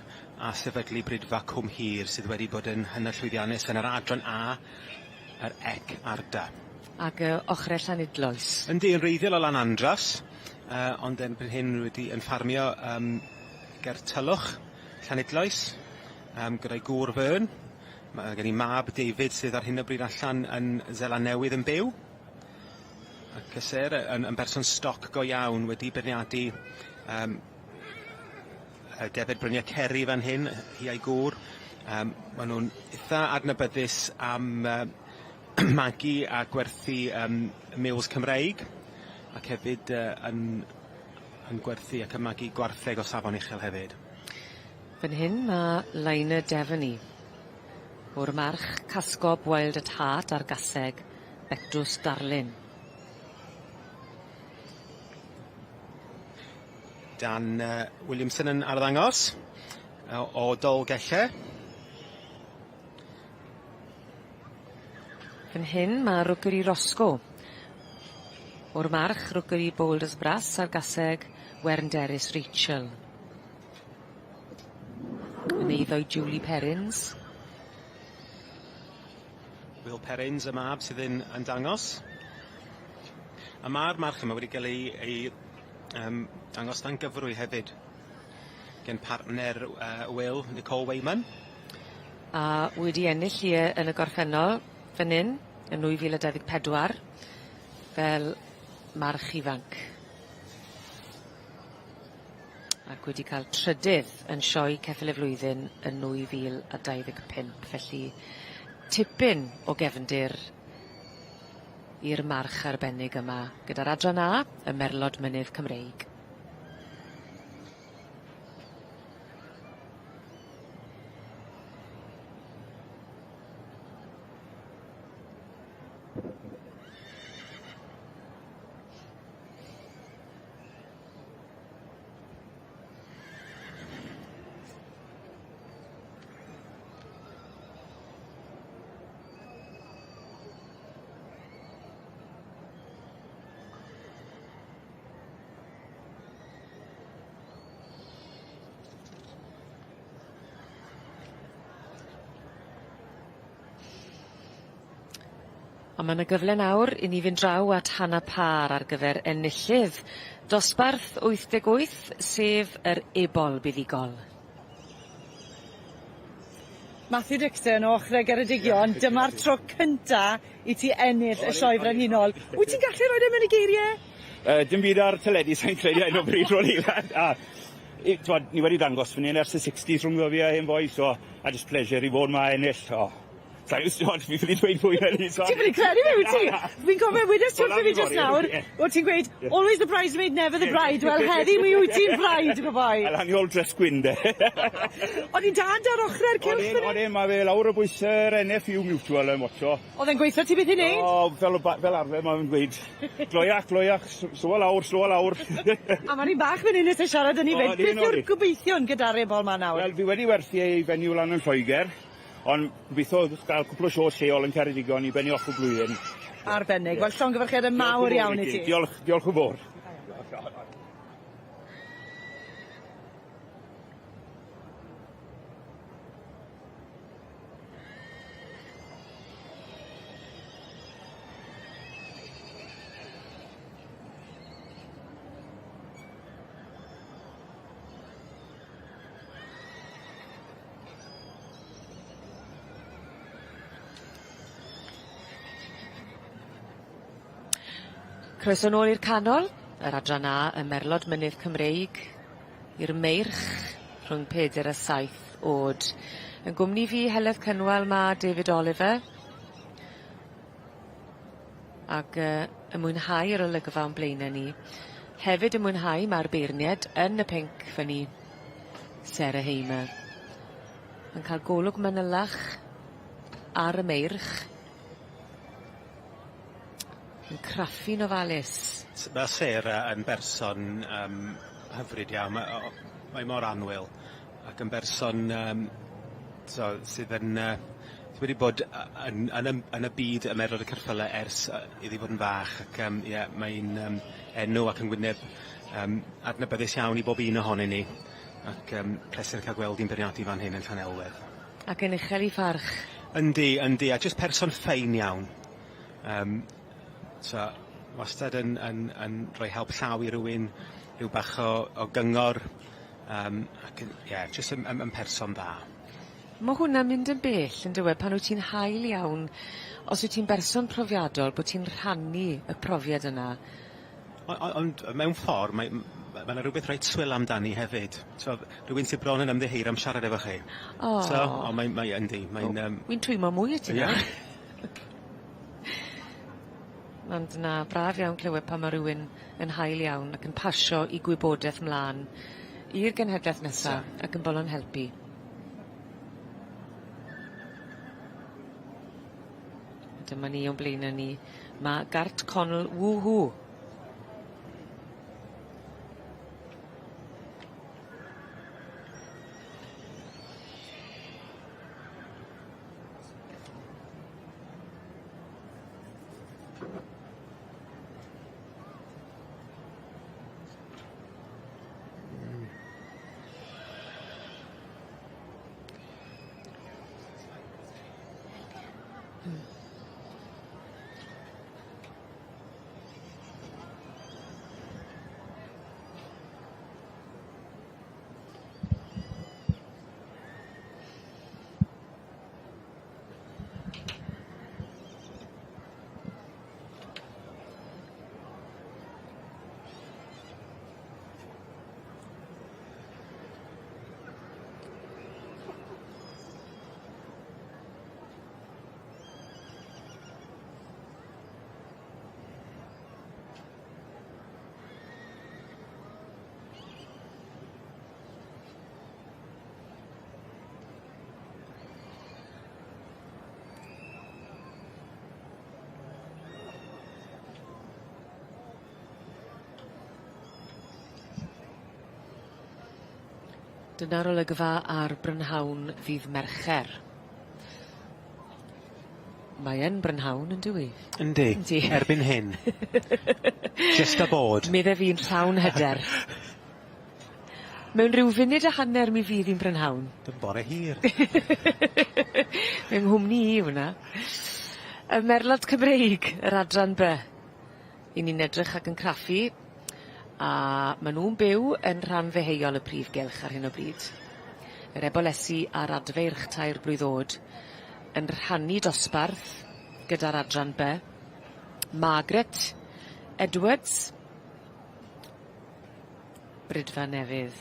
a sefydlu Bridfa Cwm Hir sydd wedi bod yn hynod llwyddiannus yn yr adran A yr ec Arda. Ag yy ochre Llanidloes. Yndi yn wreiddiol o Lanandras yy ond erbyn hyn wedi yn ffarmio yym ger Tylwch, Llanidloes yym gyda'i gŵr Fern. Ma' gen i mab David sydd ar hyn o bryd allan yn Seland Newydd yn byw. Ac y sêr yn yn berson stoc go iawn wedi beirniadu yym yy Defed Brynie Ceri fan hyn, hi a'i gŵr. Yym ma' nw'n itha adnabyddus am yy magu a gwerthu yym miwls Cymreig ac hefyd yy yn yn gwerthu ac yn magu gwartheg o safon uchel hefyd. Fan hyn ma' Lina Devaney o'r march Casgob Wild at Heart a'r gaseg Betws Darlun. Dan Williamson yn arddangos o o Dolgelle. Fan hyn ma' Rookery Roscoe o'r march Rookery Boulders Brass a'r gaseg Wern Derys Rachel. Yn eiddo i Julie Perrins. Will Perrins y mab sydd yn yn dangos. A ma'r march yma wedi ga'l ei ei yym dangos dan gyfrwy hefyd gen partner yy Will, Nicole Wayman. A wedi ennill hi yy yn y gorffennol fan 'yn yn 2024 fel march ifanc. Ac wedi ca'l trydydd yn sioe ceffyl y flwyddyn yn 2025 felly tipyn o gefndir i'r march arbennig yma gyda'r adran A, y Merlod Mynydd Cymreig. A ma' 'na gyfle nawr i ni fynd draw at Hannah Parr ar gyfer enillydd dosbarth 88 sef yr ebol buddugol. Matthew Dixon o Ochre Geredigion, dyma'r tro cynta i ti ennill y Sioe Frenhinol. Wyt ti'n gallu roid e mewn i geirie? Yy dim byd ar teledu sai'n credu ar 'yn o bryd Ronnie a i t'mod ni wedi dangos fan 'yn ers y sixties rhwngddo fi a hen foi so a jyst pleasure i fod 'ma a ennill o. Sai'n siŵr, fi ffili dweud fwy na 'ny sori. Ti ffili credu fe wyt ti? Fi'n cofio wedes ti wrtho fi jyst nawr, o' ti'n gweud always the bridesmaid never the bride wel heddi mi wyt ti'n bride my boy. Wel o'n i ôl dress gwyn de. O'n i dad ar ochre'r cylch fan 'yn? O'n e, ma' fe lawr o bwys yr NFU Mutual yn watsio. O'dd e'n gweutho ti beth i neud? O fel o ba- fel arfer ma' fe'n gweud gloiach gloiach slowa lawr slowa lawr. A ma' un bach fan 'yn isie siarad â ni 'fyd. Beth yw'r gobeithion gyda'r ebol 'ma nawr? Wel fi wedi werthu e i fenyw lan yn Lloeger. Ond gobeithio gael cwpl o shows lleol yn Ceredigion i benni off y blwyddyn. Arbennig. Wel llongyfarchiade mawr iawn i ti. Diolch, diolch yn fawr. Croeso nôl i'r canol, yr adran A ym Merlod Mynydd Cymreig, i'r meirch rhwng peder a saith o'd. Yn gwmni fi Heledd Cynwal ma' David Oliver. Ag yy yn mwynhau yr olygfa o'n blaene ni. Hefyd yn mwynhau ma'r beirnied yn y pinc fyn 'ny. Sarah Hamer. Yn cael golwg manylach ar y meirch. Yn craffu'n ofalus. Ma' Sarah yn berson yym hyfryd iawn ma' o- mae mor annwyl ac yn berson yym t'o' sydd yn yy sy wedi bod yy yn yn y yn y byd y merlod y ceffyle ers yy iddi fod yn fach ac yym ie mae'n yym enw ac yn wyneb yym adnabyddus iawn i bob un ohonyn ni ac yym pleser ca'l gweld 'i'n beirniadu fan hyn yn Llanelwedd. Ac yn uchel 'i pharch. Yndi yndi a jyst person ffein iawn. Yym so wastad yn yn yn rhoi help llaw i rywun, rhyw bach o o gyngor yym ac yn ie jyst yn yn yn person dda. Ma' hwnna'n mynd yn bell yndyw e pan wyt ti'n hael iawn os wyt ti'n berson profiadol bo' ti'n rhannu y profiad yna. O- o- ond mewn ffor mae m- ma' 'na rwbeth reit swil amdani hefyd t'o' rywun sy bron yn ymddiheuro am siarad efo chi. O. So on' mae mae yndi mae'n yym... Wi'n twymo mwy i ti nawr. Ie. Ond na braf iawn clywed pan ma' rywun yn hael iawn ac yn pasio 'u gwybodeth mlan i'r genhedleth nesa ac yn bolon helpu. Dyma ni o'n blaene ni. Ma' Gart Connell Woohoo. Dyna'r olygfa ar brynhawn ddydd Mercher. Mae yn brynhawn yndyw 'i? Yndi. Yndi. Erbyn hyn. Jyst a bod. Medde fi'n llawn hyder. Mewn ryw funud a hanner mi fydd 'i'n brynhawn. Dim bore hir. Fy nghwmni i yw wnna. Y Merlod Cymreig, yr adran By. 'Yn ni'n edrych ac yn craffu a ma' nw'n byw yn rhan ddeheuol y prif gylch ar hyn o bryd. Yr ebolesi a'r adfeirch tair blwydd o'd yn rhannu dosbarth gyda'r adran By. Margaret Edwards Brydfa Nefydd.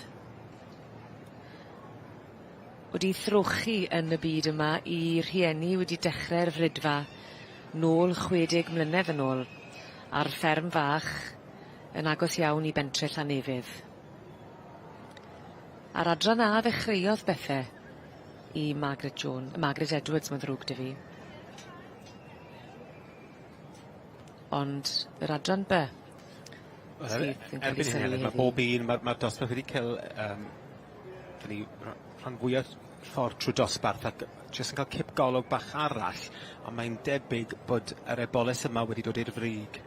wedi throchi yn y byd yma i rhieni wedi dechre'r fridfa nôl 60 mlynedd yn ôl ar fferm fach yn agos iawn i bentre Llanefydd. A'r adran A ddechreuodd bethe i Margaret Jones, Margaret Edwards ma'n ddrwg 'dy fi. Ond yr adran By sydd yn ca'l 'i Erbyn hyn sylwi Heledd ma' heddi. bob un ma'r dosbarth wedi ca'l 'dyn ni rhan fwya ffordd trw'r dosbarth ac jyst yn ca'l cip golwg bach arall on' mae'n debyg bod yr eboles yma wedi dod i'r frig.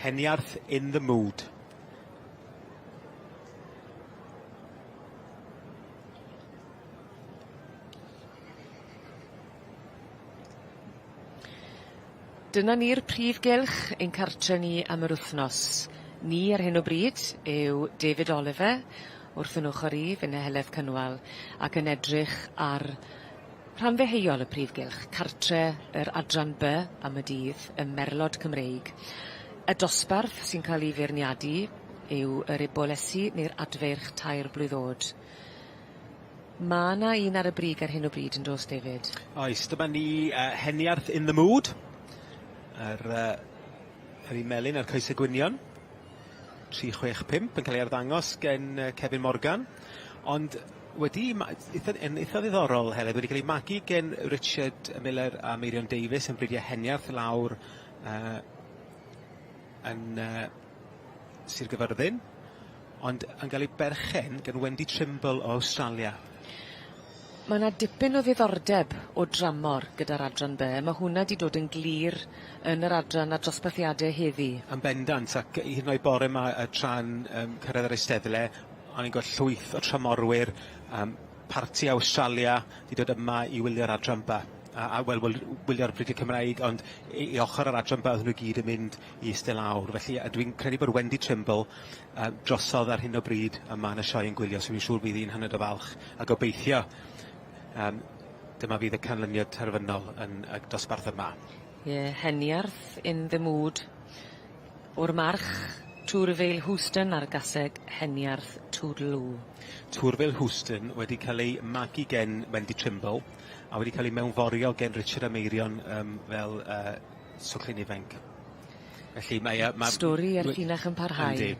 Heniarth in the mood. Dyna ni'r prif gylch ein cartre ni am yr wythnos. Ni ar hyn o bryd yw David Oliver wrth 'yn ochor i, finne Heledd Cynwal, ac yn edrych ar rhan ddeheuol y prif gylch, cartre yr adran By am y dydd, y Merlod Cymreig. Y dosbarth sy'n cael ei feirniadu yw yr Ebolesi neu'r Adfeirch Tair Blwydd O'd. Ma' 'na un ar y brig ar hyn o bryd yn do's David? Oes, dyma ni Heniarth in the Mood. Yr yr un melyn a'r coese gwynion. 365 yn cael ei arddangos gen Kevin Morgan. Ond wedi eitha yn eitha ddiddorol Heledd, wedi cael ei magu gen Richard Miller a Meirion Davies yn bridio Heniarth lawr yn Sir Gyfyrddin. Ond yn ga'l ei berchen gan Wendy Trimble o Awstralia. Ma' 'na dipyn o ddiddordeb o dramor gyda'r adran By, ma' hwnna 'di dod yn glir yn yr adran a'r dosbarthiade heddi. Yn bendant, ac hyd yn oed bore 'ma tra'n cyrraedd yr eisteddle, o'n i'n gweld llwyth o tramorwyr, parti Awstralia 'di dod yma i wylio'r adran By. A wel wylio'r Bridiau Cymraeg, ond i ochor yr adran By oedden nhw gyd yn mynd i iste lawr. Felly dwi'n credu bod Wendy Trimble drosodd ar hyn o bryd yma yn y sioe yn gwylio, so fi'n siŵr bydd hi'n hynod o falch a gobeithio dyma fydd y canlyniad terfynol yn y dosbarth yma. Ie, Heniarth in the mood. O'r march Twrfeil Houston a'r gaseg Heniarth Toodle-oo. Twrfeil Houston wedi cael ei magu gen Wendy Trimble a wedi cael ei mewnforio gen Richard a Meirion fel swllyn ifanc. Felly mae yy ma'... Stori a'r llinach yn parhau. Yndi.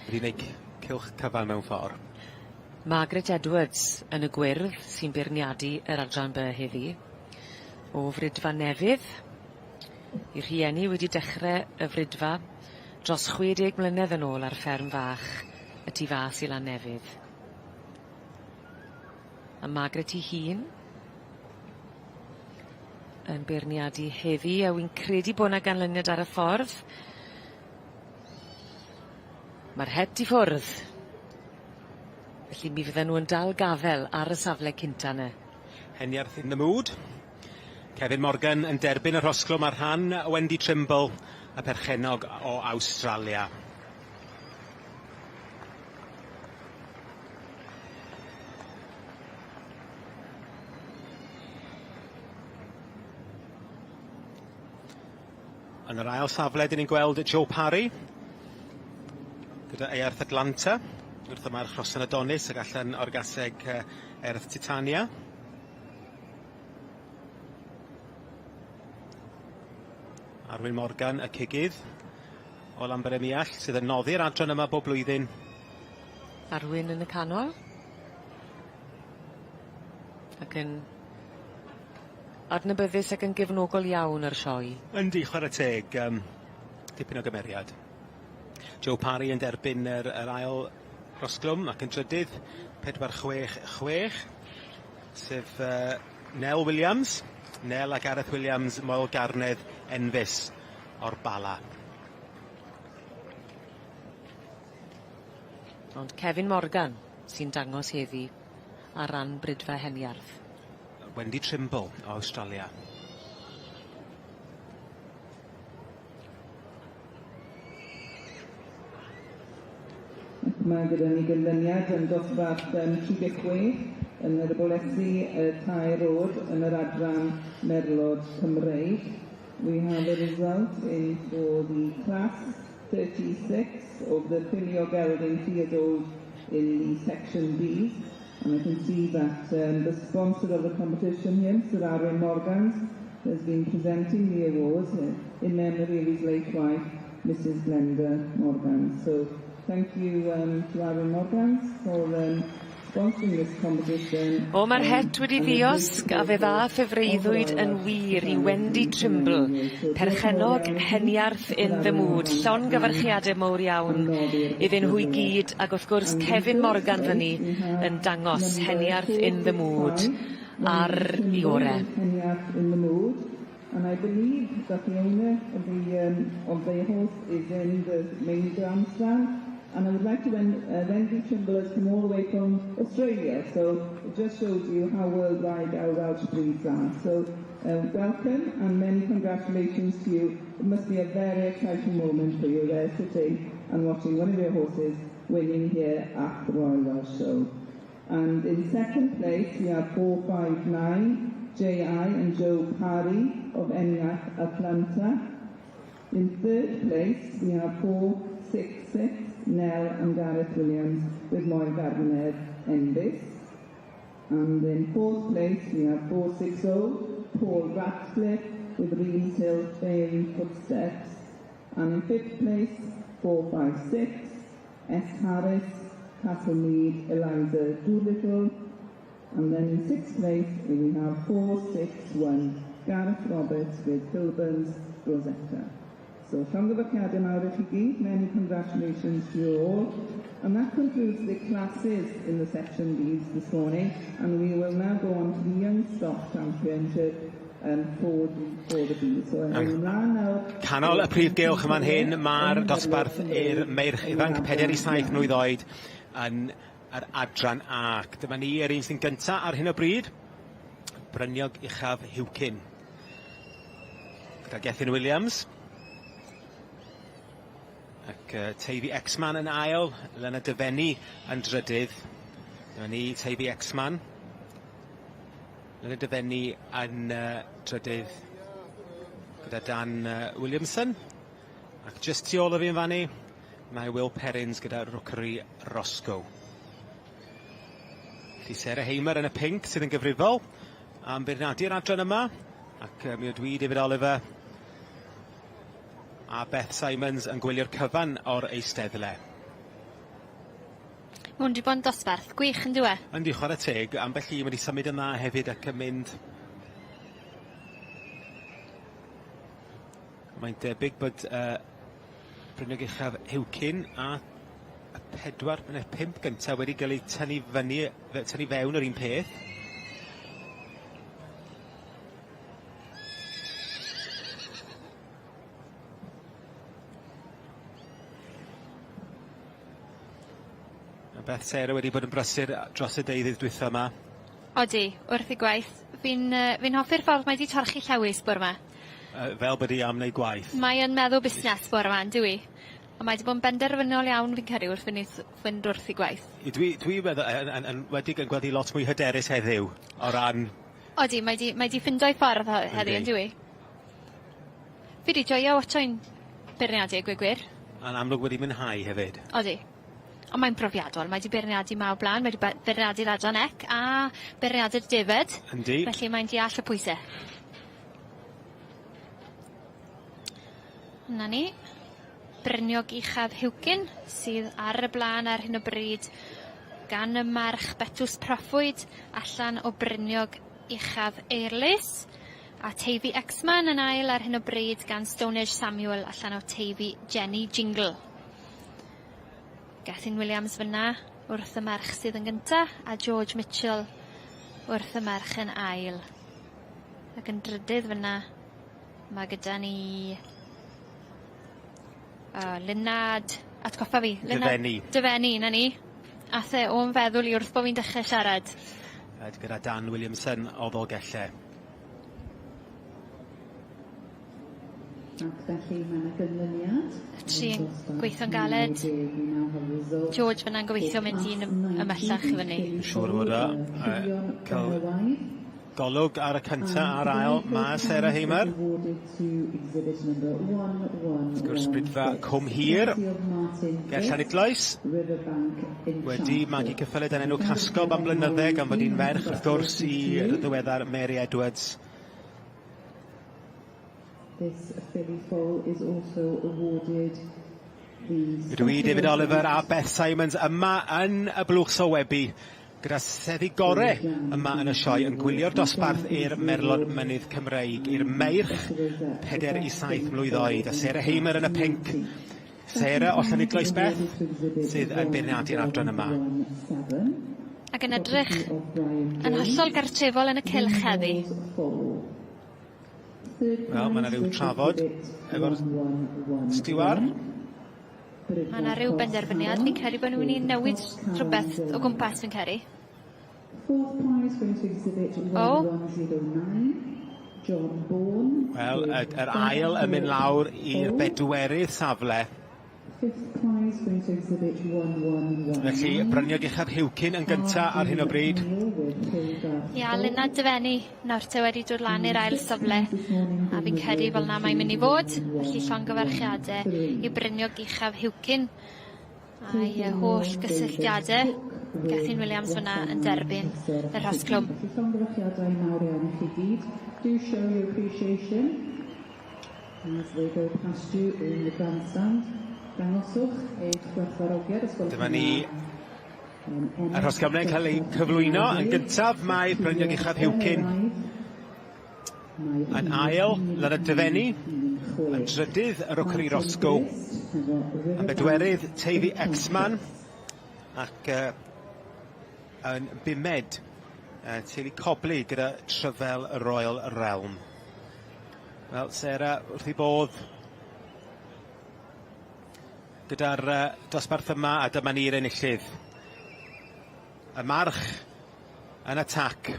Wedi neud cylch cyfan mewn ffor. Margaret Edwards yn y gwyrdd sy'n beirniadu yr adran By heddi. O Fridfa Nefydd. 'I rhieni wedi dechre y Fridfa dros 60 mlynedd yn ôl ar fferm fach y tu fas i Lannefydd. A Margaret 'i hun yn beirniadu heddi a wi'n credu bo' 'na ganlyniad ar y ffordd. Ma'r het i ffwrdd. Felly mi fydden nhw yn dal gafel ar y safle cynta 'ny. Heniarth in the mood. Kevin Morgan yn derbyn y rhosglwm ar rhan Wendy Trimble, y perchennog o Awstralia. Yn yr ail safle, dyn ni'n gweld Joe Parry gyda Earth Atlanta wrth y march Rosan Adonis ac allan o'r gaseg Earth Titania. Arwyn Morgan, y cigydd o Lanberymiall, sydd yn noddi'r adran yma bob blwyddyn. Arwyn yn y canol. Ac yn adnabyddus ac yn gefnogol iawn ar sioe. Yndi, chwarae teg, dipyn o gymeriad. Joe Parry yn derbyn yr ail rosglwm ac yn trydydd, 4-6-6, sef Nell Williams, Nell a Gareth Williams, Moel Garnedd Enfys o'r Bala. Ond Kevin Morgan sy'n dangos heddi ar ran Bridfa Heniarth. Wendy Trimble o Awstralia. Ac mae gyda ni gynlyniad yn dosbarth 36 yn yr bolesi y tair oed yn yr adran Merlod Cymreig. We have a result in for the class 36 of the Filio Gelding Theodore in the section B. And I can see that the sponsor of the competition here, Sir Arwyn Morgans, has been presenting the awards in memory of his late wife, Mrs. Glenda Morgans. So thank you to Arwyn Morgans for sponsoring this competition. O, mae'r het wedi ddiosg a fe ddath y freuddwyd yn wir i Wendy Trimble, perchennog Heniarth in the Mood. Llongyfarchiade mowr iawn iddyn nhw i gyd, ac wrth gwrs Kevin Morgan fyny yn dangos Heniarth in the Mood ar 'i ore. Heniarth in the Mood. And I believe that the owner of the horse is in the main grandstand. And I would like to, Wendy Trimble has come all the way from Australia, so it just shows you how worldwide our Welsh breeds are. So welcome and many congratulations to you. It must be a very exciting moment for you there sitting and watching one of your horses winning here at the Royal Welsh Show. And in second place we have 459 J.I. and Joe Parry of ENIAC Atlanta. In third place we have 466 Nell and Gareth Williams with Moy Gardner Enfys. And in fourth place we have 460 Paul Ratcliffe with Reams Hill Fairy Footsteps. And in fifth place 456 S. Harris, Castle Mead, Eliza Doolittle. And then in sixth place we have 461 Gareth Roberts with Kilburn's Rosetta. So llongyfarchiadau mawr i chi gyd, many congratulations to you all. And that concludes the classes in the section Bs this morning, and we will now go on to the Young Stock Championship for the Bs. So ymlaen nawr. Canol y prif gylch yma'n hyn, mae'r dosbarth i'r meirch ifanc 4 i 7 mlwydd oed yn yr adran A. Dyma ni yr un sy'n gynta ar hyn o bryd, Bryniog Uchaf Hiwcyn. Gyda Gethin Williams. Ac Teifi X-Man yn ail, Lena Dyfenni yn drydydd. Dyma ni, Teifi X-Man. Lena Dyfenni yn drydydd gyda Dan Williamson. Ac jyst tu ôl o fi yn fanny, mae Will Perrins gyda Rookery Roscoe. Felly Sarah Hamer yn y pinc sydd yn gyfrifol am beirniadu'r adran yma. Ac mi ydw i, David Oliver, a Beth Simons yn gwylio'r cyfan o'r eisteddle. Ma' hwn 'di bod yn dosbarth gwych on'd yw e? Yndi, chwarae teg, ambell un wedi symud yn dda hefyd ac yn mynd. Mae'n debyg bod Bryniog Uchaf Hiwcyn a y pedwar neu'r pump gyntaf wedi cael eu tynnu fyny, tynnu fewn yr un peth. Ma' Beth Sarah wedi bod yn brysur dros y deuddydd dwytha 'ma. Odi, wrth ei gwaith. Fi'n fi'n hoffi'r ffordd mae 'di torchi llewys bore 'ma. Fel bod 'i am wneud gwaith. Mae yn meddwl busnes bore 'ma yndyw 'i? A mae 'di bod yn benderfynol iawn fi'n credu wrth fynd i fynd wrth 'i gwaith. Dwi dwi meddwl yn yn yn wedi gweld hi lot mwy hyderus heddiw o ran... Odi mae 'di mae 'di ffindo'i ffordd heddi on'd yw 'i? Fi 'di joio watcho'n beirniadu a gweud gwir. A'n amlwg wedi mwynhau hefyd. Odi. Ond mae'n brofiadol, mae 'di beirniadu 'ma o bla'n, mae 'di beirniadu'r adran ec a beirniadu'r defed. Yndi. Felly mae'n deall y pwyse. 'Na ni. Bryniog Uchaf Hiwcyn sydd ar y bla'n ar hyn o bryd gan y march Betws Proffwyd allan o Bryniog Uchaf Eirlys. A Teifi X-Man yn ail ar hyn o bryd gan Stonehenge Samuel allan o Teifi Jenny Jingle. Gethin Williams fyna wrth y merch sydd yn gynta a George Mitchell wrth y merch yn ail. Ac yn drydydd fyna mae gyda ni Lunad, atgoffa fi. Lunad Dyfenni. Dyfenni, 'na ni. Ath e o'n feddwl i wrth bo' fi'n dechre siarad. Gyda Dan Williamson o Ddolgellau. Ac felly mae 'na gynlyniad. Y tri yn gweithio'n galed. George fyna'n gobeithio mynd un ymhellach i fyny. Siŵr fod o. Cael golwg ar y cynta a'r ail ma' Sarah Hamer. Wrth gwrs Brydfa Cwm Hir. Martin Ger Llanidloes. Wedi magu cyffyle dan enw Cascob am blynydde gan fod hi'n ferch wrth gwrs i ddiweddar Mary Edwards. This filly foal is also awarded the Rydw i, David Oliver a Beth Simons yma yn y blwch sylwebu gyda seddi gore yma yn y sioe yn gwylio'r dosbarth i'r Merlod Mynydd Cymreig, i'r meirch 4 i 7 mlwydd oed, a Sarah Hamer yn y pinc. Sarah o Llanidloes Beth sydd yn beirniadu'r adran yma. Ac yn edrych yn hollol gartrefol yn y cylch heddi. Wel, mae yna ryw trafod efo'r stiwar. Mae yna rhyw benderfyniad. Fi'n credu bod nhw'n mynd i newid rhywbeth o gwmpas, fi'n credu. O! Wel, yr ail yn mynd lawr i'r bedwerydd safle. Felly, Bryniog Uchaf Huwcyn yn gynta ar hyn o bryd. Ia, Lina Dyfenni nawr te wedi dod lan i'r ail safle, a fi'n credu fel 'na mae'n mynd i fod. Felly llongyfarchiade i Bryniog Uchaf Huwcyn a'i holl gysylltiade. Gethin Williams fyna yn derbyn y rhosglwm. Felly llongyfarchiadau mawr iawn i chi gyd. Do show your appreciation as they go past you in the grandstand. Dangoswch eich gwerthfawrogiad os gwelwch Dyma ni y rhosgymau'n cael eu cyflwyno. Yn gyntaf mae Bryniog Uchaf Huwcyn. Yn ail, Lynna Dyfenni. Yn drydydd, Rookery Roscoe. Yn bedwerydd, Teifi Exman. Ac uh, yn bumed, uh, teulu Cobley gyda Tryfel Royal Realm. Wel, Sarah, wrth ei bodd gyda'r uh, dosbarth yma, a dyma ni'r enillydd. Y march yn atac,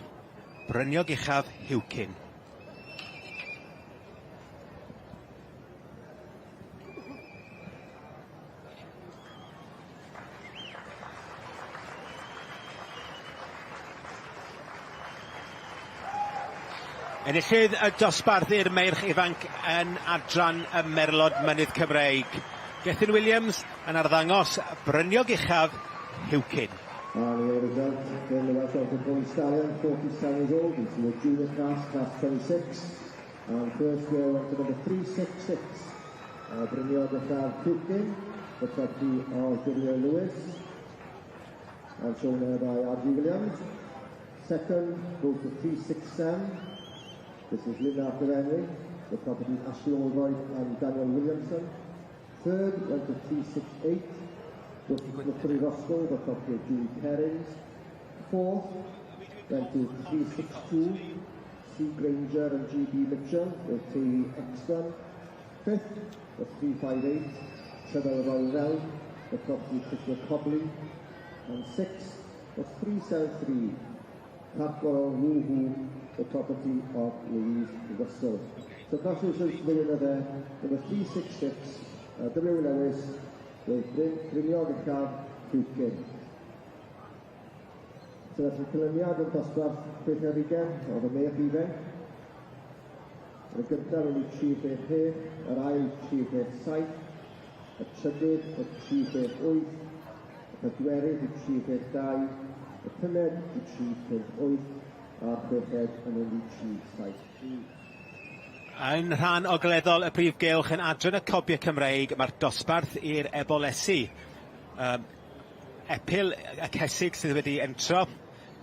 Bryniog Uchaf Huwcyn. Enillydd y dosbarth i'r meirch ifanc yn adran y Merlod Mynydd Cymreig. Gethin Williams yn arddangos Bryniog Uchaf Huwcyn. And the result in the Welsh Orphan Pony Stallion, 47 years old, into the junior class, class 26. And first girl went to number 366, Bryniog Uchaf Huwcyn, the property of Julia Lewis. And shown there by R.G. Williams. Second goes to 367. This is Linda Henry, the property Ashley Allroyd and Daniel Williamson. Third went to 368. Rookery Roscoe, the property of Julie Perrins. Fourth went to 362. C. Granger and G.B. Mitchell with T. Exton. Fifth was 358. Trevor Royal Realm, the property of Christopher Cobley. And sixth was 373. Parkborough Woohoo, the property of Louise Russell. So congratulations to the winner there, number 366, W. Lewis, with Bryniog Uchaf Huwcyn. So felly canlyniad yn dosbarth chwech ar ugain, oedd y meirch ifanc. Yn y gyntaf yn 3 6 6, yr ail 3 6 7, y trydydd y 3 6 8, y pedwerydd i 3 6 2, y pumed i 3 5 8, a'r chweched yn mynd i 3 7 3. Yn rhan ogleddol y prif gylch yn adran y Cobiau Cymreig, mae'r dosbarth i'r ebolesi. Um, epil y cesig sydd wedi entro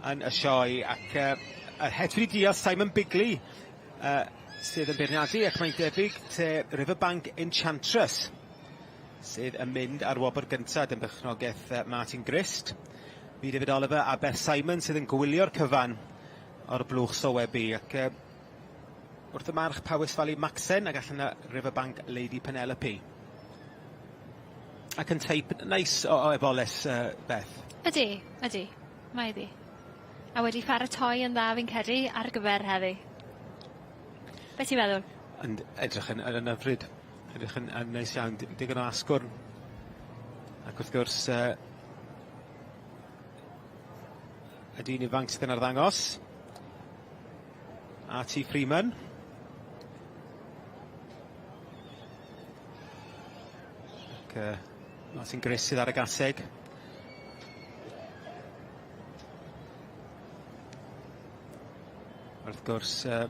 yn y sioe ac uh, yr het wedi dios Simon Bigley uh, sydd yn beirniadu ac mae'n debyg te Riverbank Enchantress sydd yn mynd ar wobr gyntaf yn berchnogaeth Martin Grist. Fi David Oliver a Beth Simon sydd yn gwylio'r cyfan o'r blwch sylwebu ac uh, wrth y march Powys Valley Maxen ac allan y Riverbank Lady Penelope. Ac yn teip neis o, o eboles, uh, Beth. Ydy, ydy. Mae iddi. A wedi pharatoi yn dda fi'n credu ar gyfer heddi. Be ti'n meddwl? Yn edrych yn, yn, yn hyfryd. Edrych yn, yn neis iawn. Digon o asgwrn. Ac wrth gwrs, uh, y dyn ifanc sydd yn arddangos. R.T. Freeman. Ac uh, Martin Grist sydd ar y gaseg. Wrth gwrs, uh,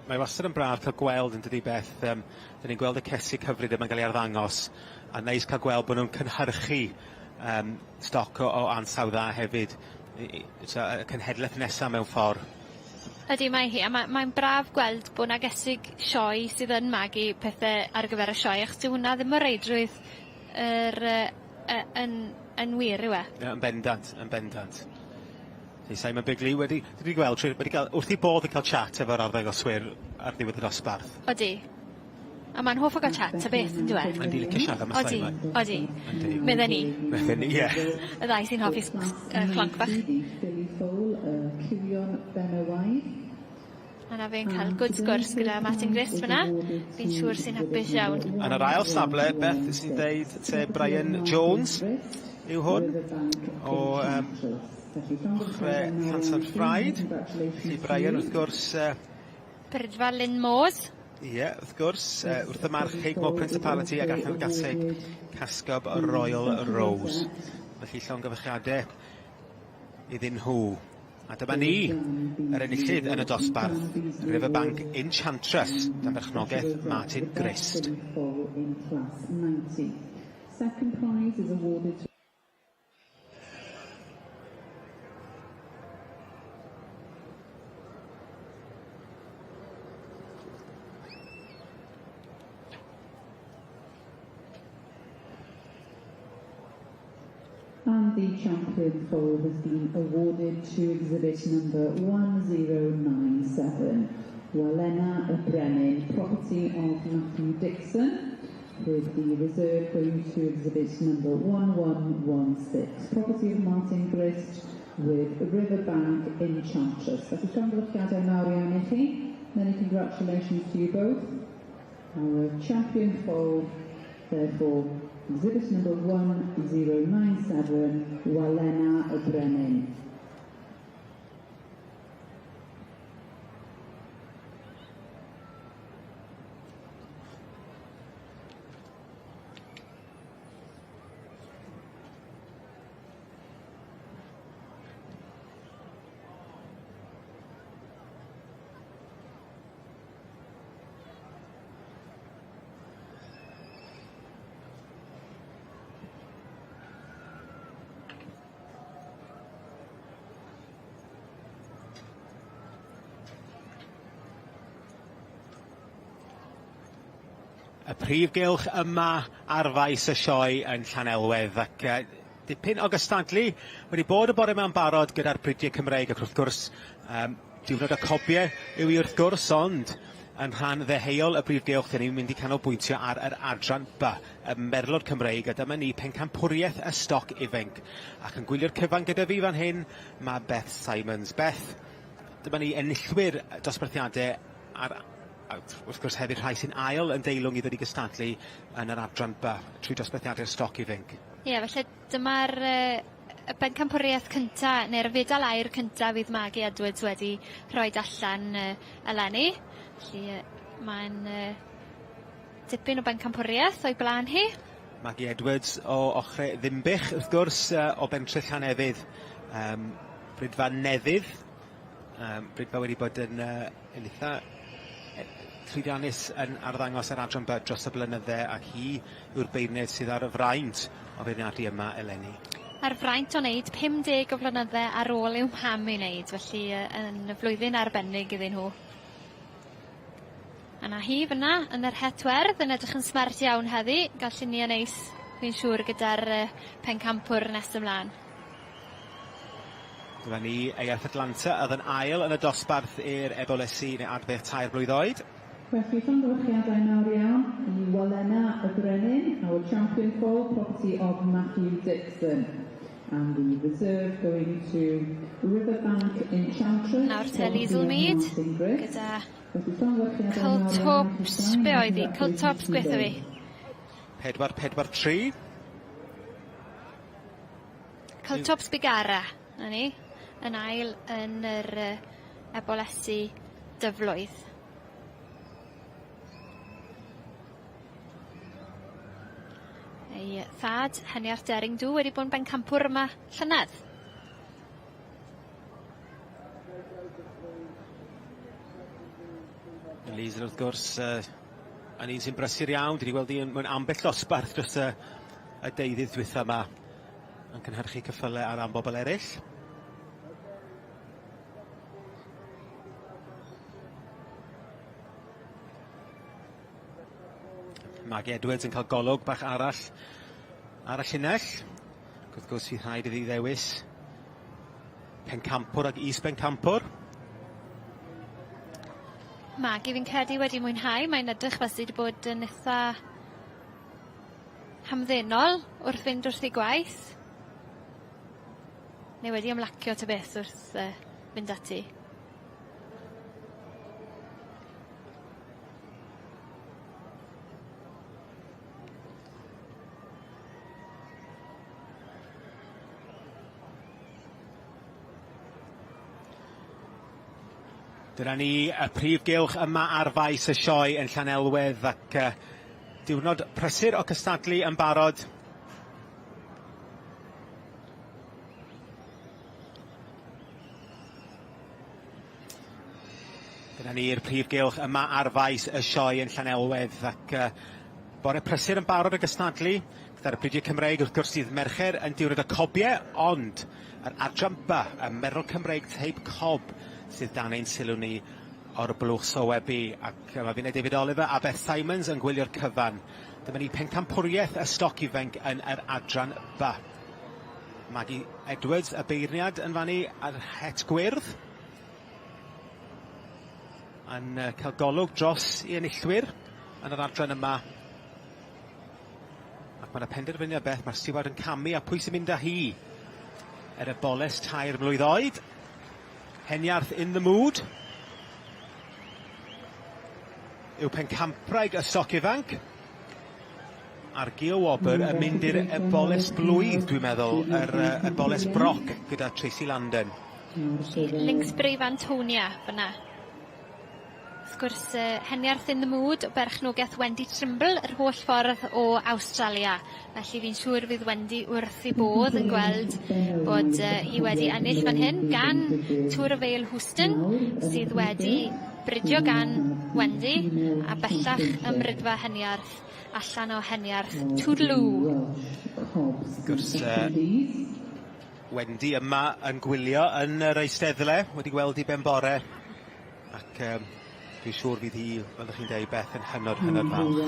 mae wastad yn braf cael gweld yn dydi Beth, um, dyn ni'n gweld y cesig hyfryd yma'n cael ei arddangos, a neis cael gweld bod nhw'n cynhyrchu um, stoc o, o ansawdd dda hefyd, i, i, so, y cenhedlaeth nesaf mewn ffordd. Ydy, mae hi, a mae'n mae braf gweld bod 'na gesig sioe sydd yn magu pethe ar gyfer y sioe, achos dyw hwnna ddim o reidrwydd yr yy yy yn yn wir yw e? Ie, yn bendant, yn bendant. Felly Simon Bigley wedi, dwi wedi gweld, wedi cael, wrth i bodd yn cael chat efo'r arddangoswyr ar ddiwedd y dosbarth. Odi. A mae'n hoff o gael chat ta beth, yndyw e? Mae'n di licio siarad am y Odi, Simon. odi. Yndi. Medden ni. Medden ni, ie. Y ddau sy'n hoffi clonc bach. Billy Fowl, y Cywion Benywaidd. A 'na fe'n cael good sgwrs gyda Martin Grist fyna. Fi'n siŵr sy'n hapus iawn. Yn yr ail safle, Beth sy'n deud te Brian Jones yw hwn o um, ochre Llansan Ffraid. Felly Brian, wrth gwrs... Brydfa Lynn Moores. Ie, yeah, wrth gwrs, wrth y march Heigmo Principality ac allan gaseg Casgob Royal Rose. Felly llongyfarchiadau iddyn nhw. A dyma ni, yr enillydd yn y dosbarth, Riverbank Enchantress, dan berchnogaeth Martin Grist. Second prize is awarded to And the champion foal has been awarded to exhibit number 1097, Walena Brenin, property of Matthew Dixon, with the reserve going to exhibit number 1116, property of Martin Grist with Riverbank Enchantress. Felly llongyfarchiadau mawr iawn i chi. Many congratulations to you both. Our champion foal, therefore, exhibit number 1097, Walena y Brenin. Y prif gylch yma ar faes y sioe yn Llanelwedd ac uh, dipyn o gystadlu wedi bod y bore yma'n barod gyda'r bridiau Cymreig ac wrth gwrs um, Diwrnod y Cobie yw hi wrth gwrs, ond yn rhan ddeheuol y brif gylch, dyn ni'n mynd i canolbwyntio ar yr adran B, y Merlod Cymreig, a dyma ni pencampwriaeth y stoc ifainc. Ac yn gwylio'r cyfan gyda fi fan hyn, mae Beth Simons. Beth, dyma ni enillwyr dosbarthiadau ar, wrth gwrs hefyd rhai sy'n ail yn deilwng i ddod i gystadlu yn yr adran B trwy dosbarthiadau'r stoc ifainc. Ie, yeah, felly dyma'r y bencampwriaeth cynta neu'r fedal aur cynta fydd Magi Edwards wedi rhoid allan eleni. Felly mae'n dipyn o bencampwriaeth o'i blaen hi. Magi Edwards o ochre Ddinbych, wrth gwrs, o bentre Llanefydd, um, Brydfa Neddydd. Um, Brydfa wedi bod yn, yn eitha llwyddiannus yn arddangos ar adran B dros y blynydde ac hi yw'r beirniaid sydd ar y fraint o feirniadu yma eleni. A'r fraint o wneud 50 o flynydde ar ôl i'w mham ei wneud, felly yn flwyddyn arbennig iddyn nhw. A 'na hi fyna yn yr het werdd yn edrych yn smart iawn heddi, ga'l llunie neis fi'n siŵr gyda'r pencampwr nes ymlan. Dyma ni, Eirth Atlanta oedd yn ail yn y dosbarth i'r Ebolesi neu Adfeirch tair blwydd oed. Felly, llongyfarchiadau mawr iawn i Walena y Brenin, our champion foal, property of Matthew Dixon. And the reserve going to Riverbank Enchantress, Nawr te property Liesl of Mead Martin Grist. gyda Felly, llongyfarchiadau mawr iawn i chi Cultops, dau, be oedd hi? Cultops congratulations to you gwetha fi. both. 4 4 3. Cultops Bigara, 'na ni, yn ail yn yr Ebolesi dyflwydd. Ei Ei thad, Heniarth Dering Dw, wedi bod yn bencampwr yma llynedd. Elise wrth gwrs yn un sy'n brysur iawn, dwi 'di gweld 'i yn mewn ambell dosbarth dros y y deuddydd dwytha 'ma yn cynhyrchu ceffyle ar ran bobl eraill. Maggie Edwards yn cael golwg bach arall ar y llinell. Ac wrth gwrs fydd rhaid iddi ddewis pencampwr ac is-bencampwr. Maggie fi'n credu wedi mwynhau, mae'n edrych fel sydd wedi bod yn itha hamddenol wrth fynd wrth ei gwaith. Neu wedi ymlacio ta beth wrth fynd ati. Dyna ni, y prif gylch yma ar faes y sioe yn Llanelwedd ac diwrnod prysur o cystadlu yn barod. Dyna ni'r prif gylch yma ar faes y sioe yn Llanelwedd ac bore prysur yn barod o gystadlu gyda'r bridiau Cymreig wrth gwrs dydd Mercher yn diwrnod y cobie ond yr adran B, y Merl Cymreig teip cob sydd dan ein sylw ni o'r blwch sylwebu ac mae finne David Oliver a Beth Simons yn gwylio'r cyfan. Dyma ni pencampwriaeth y stoc ifanc yn yr adran B. Maggie Edwards, y beirniad yn fannu ar het gwyrdd. Yn cael golwg dros i enillwyr yn yr adran yma. Ac mae yna penderfyniad beth, mae'r stiward yn camu a pwy sy'n mynd â hi? Er y boles 3 mlwydd oed. Heniarth in the mood. Yw pencampwraig y stoc ifanc. A'r Gio Wobr yn mynd i'r eboles blwydd, dwi'n meddwl, yr eboles broc gyda Tracy Landon. Links Brave Antonia fyna. Wrth gwrs, Heniarth in the Mood o berchnogaeth Wendy Trimble yr holl ffordd o Awstralia. Felly fi'n siŵr fydd Wendy wrth ei bodd yn gweld bod hi wedi ennill fan hyn gan Tour of Vale Houston sydd wedi bridio gan Wendy a bellach ym Mrydfa Heniarth allan o Heniarth Toodaloo. Wrth gwrs, Wendy yma yn gwylio yn yr eisteddle, wedi gweld i ben bore, ac dwi'n siŵr fydd hi, fel ydych chi'n deud, Beth, yn hynod, hynod falch.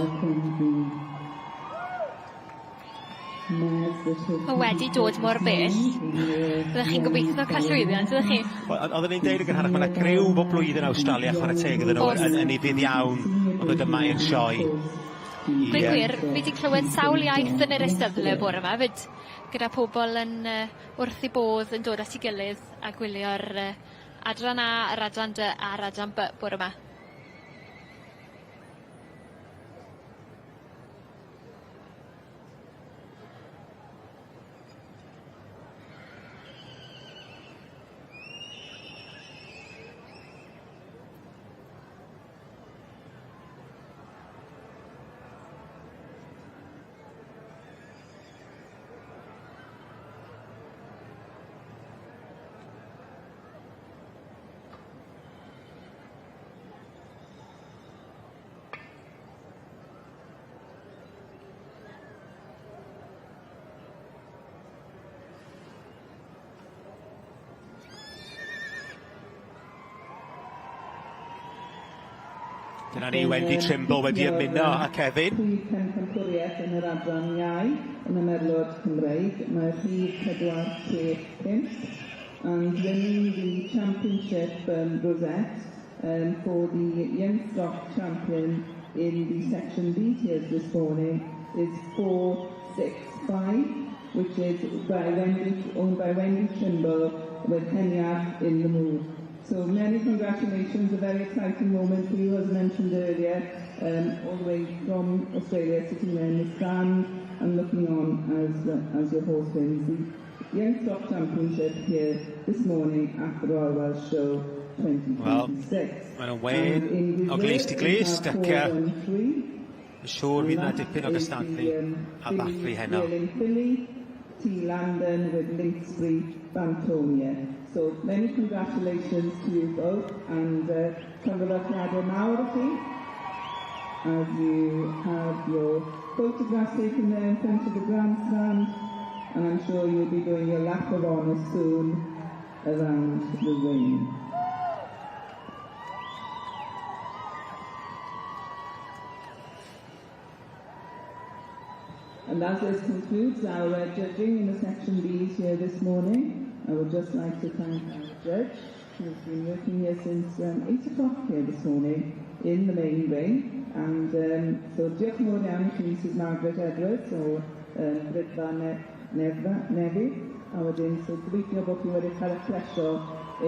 Mae wedi dod mor bell. Byddech chi'n gobeithio cael llwyddiant, ydych chi? Wel, oedden ni'n deud yn gynharach, mae yna griw bob blwyddyn Awstralia, chwarae teg iddyn nhw, yn, yn ufudd iawn o ddod yma i'r sioe. Gweud gwir, fi wedi clywed sawl iaith yn yr eisteddle bore yma 'fyd, gyda pobl yn wrth eu bodd yn dod at ei gilydd a gwylio'r adran A, yr adran D a'r adran B bore 'ma. Dyna ni, Wendy Trimble wedi ymuno â Kevin. Prif pencampwriaeth yn yr adran iau yn y Merlod Cymreig. Mae'r rhif 465 and winning the championship rosette for the Young Stock Champion in the section B tiers this morning is 465 which is by Wendy, owned by Wendy Trimble with Heniarth in the mood. So many congratulations, a very exciting moment for you, as mentioned earlier, all the way from Australia, sitting there in the stand and looking on as your horse wins the Young Stock Championship here this morning at the Royal Welsh Show 2026. Wel, maen nhw'n wên o glust i glust ac Yn siŵr fydd 'na dipyn o gystadlu a ddathlu heno. Filly, T Landon with Linksbury Bantonia. So many congratulations to you both and llongyfarchiadau mawr i chi as you have your photographs taken there in front of the grandstand and I'm sure you'll be doing your lap of honour soon around the ring. And as this concludes our judging in the section Bs here this morning, I would just like to thank our judge, who has been working here since 8 o'clock here this morning in the main ring. And so diolch yn fawr iawn i chi, Mrs Margaret Edwards o Brydfa Nefra, Nefi. A wedyn, so gobeithio bod chi wedi cael eich plesio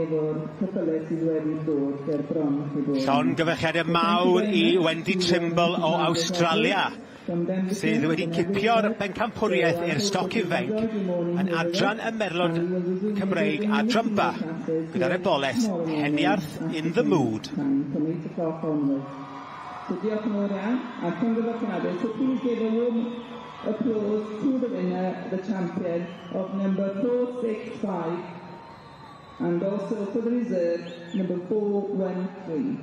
efo'r ceffylau sydd wedi dod ger bron chi bore. Llongyfarchiadau mawr i Wendy Trimble o Awstralia, sydd wedi cipio'r bencampwriaeth i'r stoc ifainc yn adran y merlod Cymreig adran B, gyda'r eboles Heniarth in the Mood. From 8 o'clock onwards. So diolch yn fawr iawn, a llongyfarchiadau. So please give a warm applause to the winner, the champion of number 465, and also for the reserve, number 413.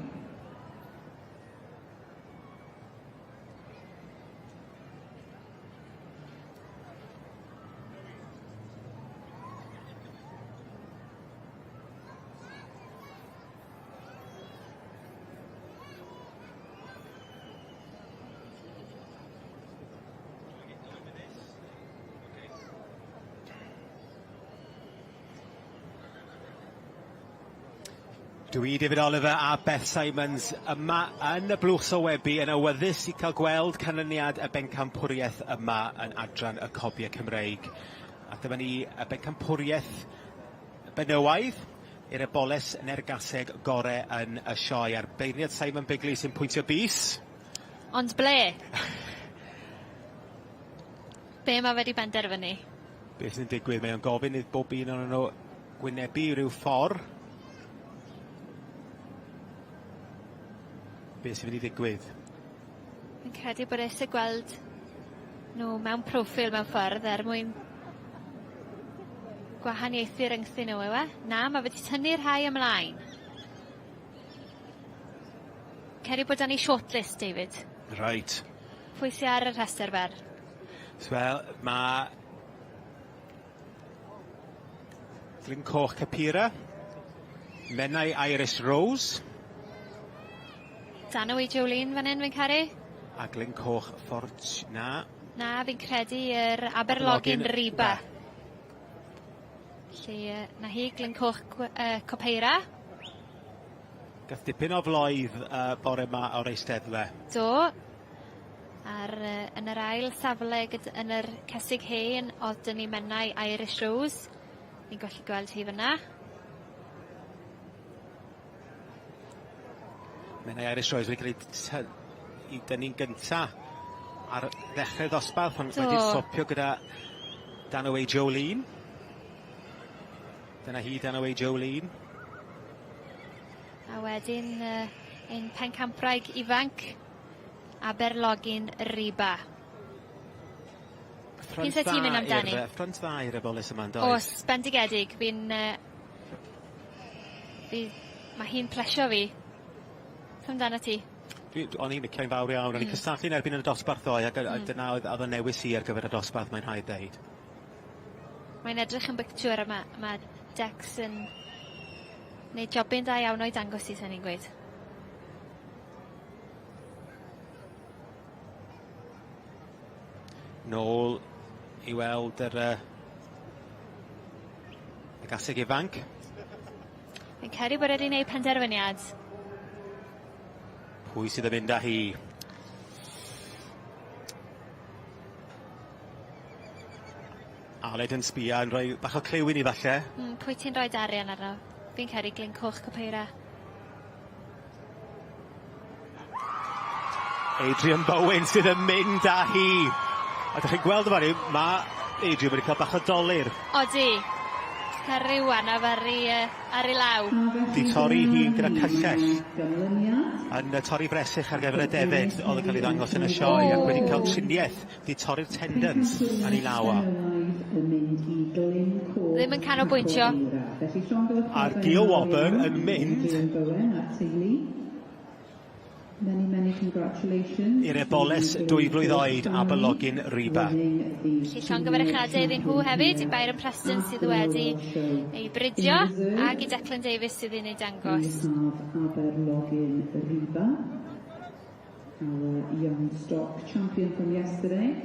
Dwi, David Oliver a Beth Simons yma yn y blwch sylwebu yn awyddus i cael gweld canlyniad y bencampwriaeth yma yn adran y Cobiau Cymreig. A dyma ni y bencampwriaeth benywaidd i'r eboles neu'r gaseg gore yn y sioe. A'r beirniad Simon Bigley sy'n pwyntio bys. Ond ble? Be mae wedi benderfynu? Beth sy'n digwydd? Mae o'n gofyn i bob un ohonyn nhw gwynebu rhyw ffordd. Beth sy'n mynd i ddigwydd? Fi'n credu bod eisiau gweld nhw mewn proffil mewn ffordd er mwyn gwahaniaethu rhyngthyn nhw, yw e? Na, mae wedi tynnu rhai ymlaen. Credu bod 'da ni shortlist, David. Reit. Pwy sy ar y rhestr fer? Wel, mae Glyn Coch Capira, Menai Iris Rose. Danwy Jolene fan hyn, fi'n caru. A Glyn Coch Fort... Na. Na, fi'n credu yr Aberlogyn Riba. Felly, na hi, Glyn Coch Copeira. Gath dipyn o floedd bore 'ma o'r eisteddle. Do. A'r yn yr ail safle gyd- yn yr cesig hen o'dd 'dyn ni Menai Irish Rose. Ni'n gallu gweld hi fyna. Menai Irish Rose wedi cael ei ty- i dynnu'n gynta ar ddechrau'r ddosbarth ond wedi swopio gyda Danaway Jolene. Dyna hi, Danaway Jolene. A wedyn ein pencampwraig ifanc, Aberlogyn Riba. Ffrynt P'un ti'n mynd amdani? Ffrynt dda i'r eboles yma, yn does? Oes, bendigedig. Fi'n... fi... Mae hi'n plesio fi. Beth amdano ti? Dwi, o'n i'n licio'n fawr iawn. O'n i'n cystadlu'n erbyn yn y dosbarth ddoe, ac dyna oedd, oedd y newis i ar gyfer y dosbarth, mae'n rhaid ddeud. Mae'n edrych yn bictiwr a ma' ma' Dex yn neud jobyn da iawn o'i dangos hi, sen i'n gweud. Nôl i weld yr y gaseg ifanc. Fi'n credu bod e 'di neud penderfyniad. Pwy sydd yn mynd â hi? Aled yn sbio yn rhoi bach o cliw i ni falle. Pwy ti'n rhoi dy arian arno? Fi'n credu Glyn Coch Copeira. Adrian Bowen sydd yn mynd â hi. A 'dych chi'n gweld yn fan 'yn, ma' Adrian wedi cael bach o dolur. Odi. cael rhyw anaf ar ei, ar ei law. Di torri hun gyda cyllell yn torri bresych ar gyfer y defyd oedd yn cael ei ddangos yn y sioe ac wedi cael triniaeth, di torri'r tendons yn ei law o. Ddim yn canolbwyntio. A'r Gio Wobr yn mynd Many, many congratulations. I'r eboles dwy flwydd oed Aberlogin Riba. Felly llongyfarchiadau iddyn nhw hefyd, i Byron Preston sydd wedi ei bridio, ac i Declan Davies sydd yn ei dangos. We have Aberlogin Riba, our young stock champion from yesterday.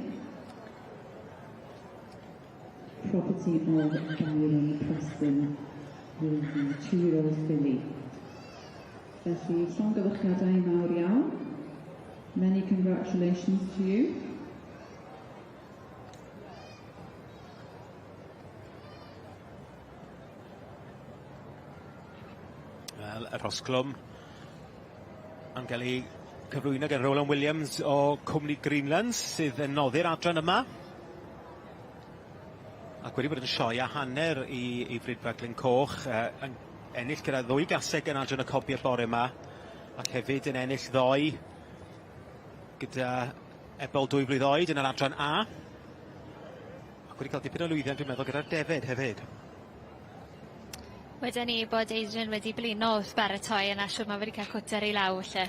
Property of Byron Preston with the two-year-old filly. Felly, llongyfarchiadau mawr iawn. Many congratulations to you. Wel, y Rhosglwm yn cael ei cyflwyno gan Roland Williams o Cwmni Greenlands sydd yn noddi'r adran yma. Ac wedi bod yn sioe a hanner i, i Fridfa Glyn Coch, yn ennill gyda ddwy gaseg yn adran y cobiau bore yma, ac hefyd yn ennill ddoe gyda ebol dwy flwydd oed yn yr adran A. Ac wedi cael dipyn o lwyddiant dwi'n meddwl gyda'r defed hefyd. Weden i bod Adrian wedi blino wrth baratoi yna siwr ma' wedi cael cwter i law lle.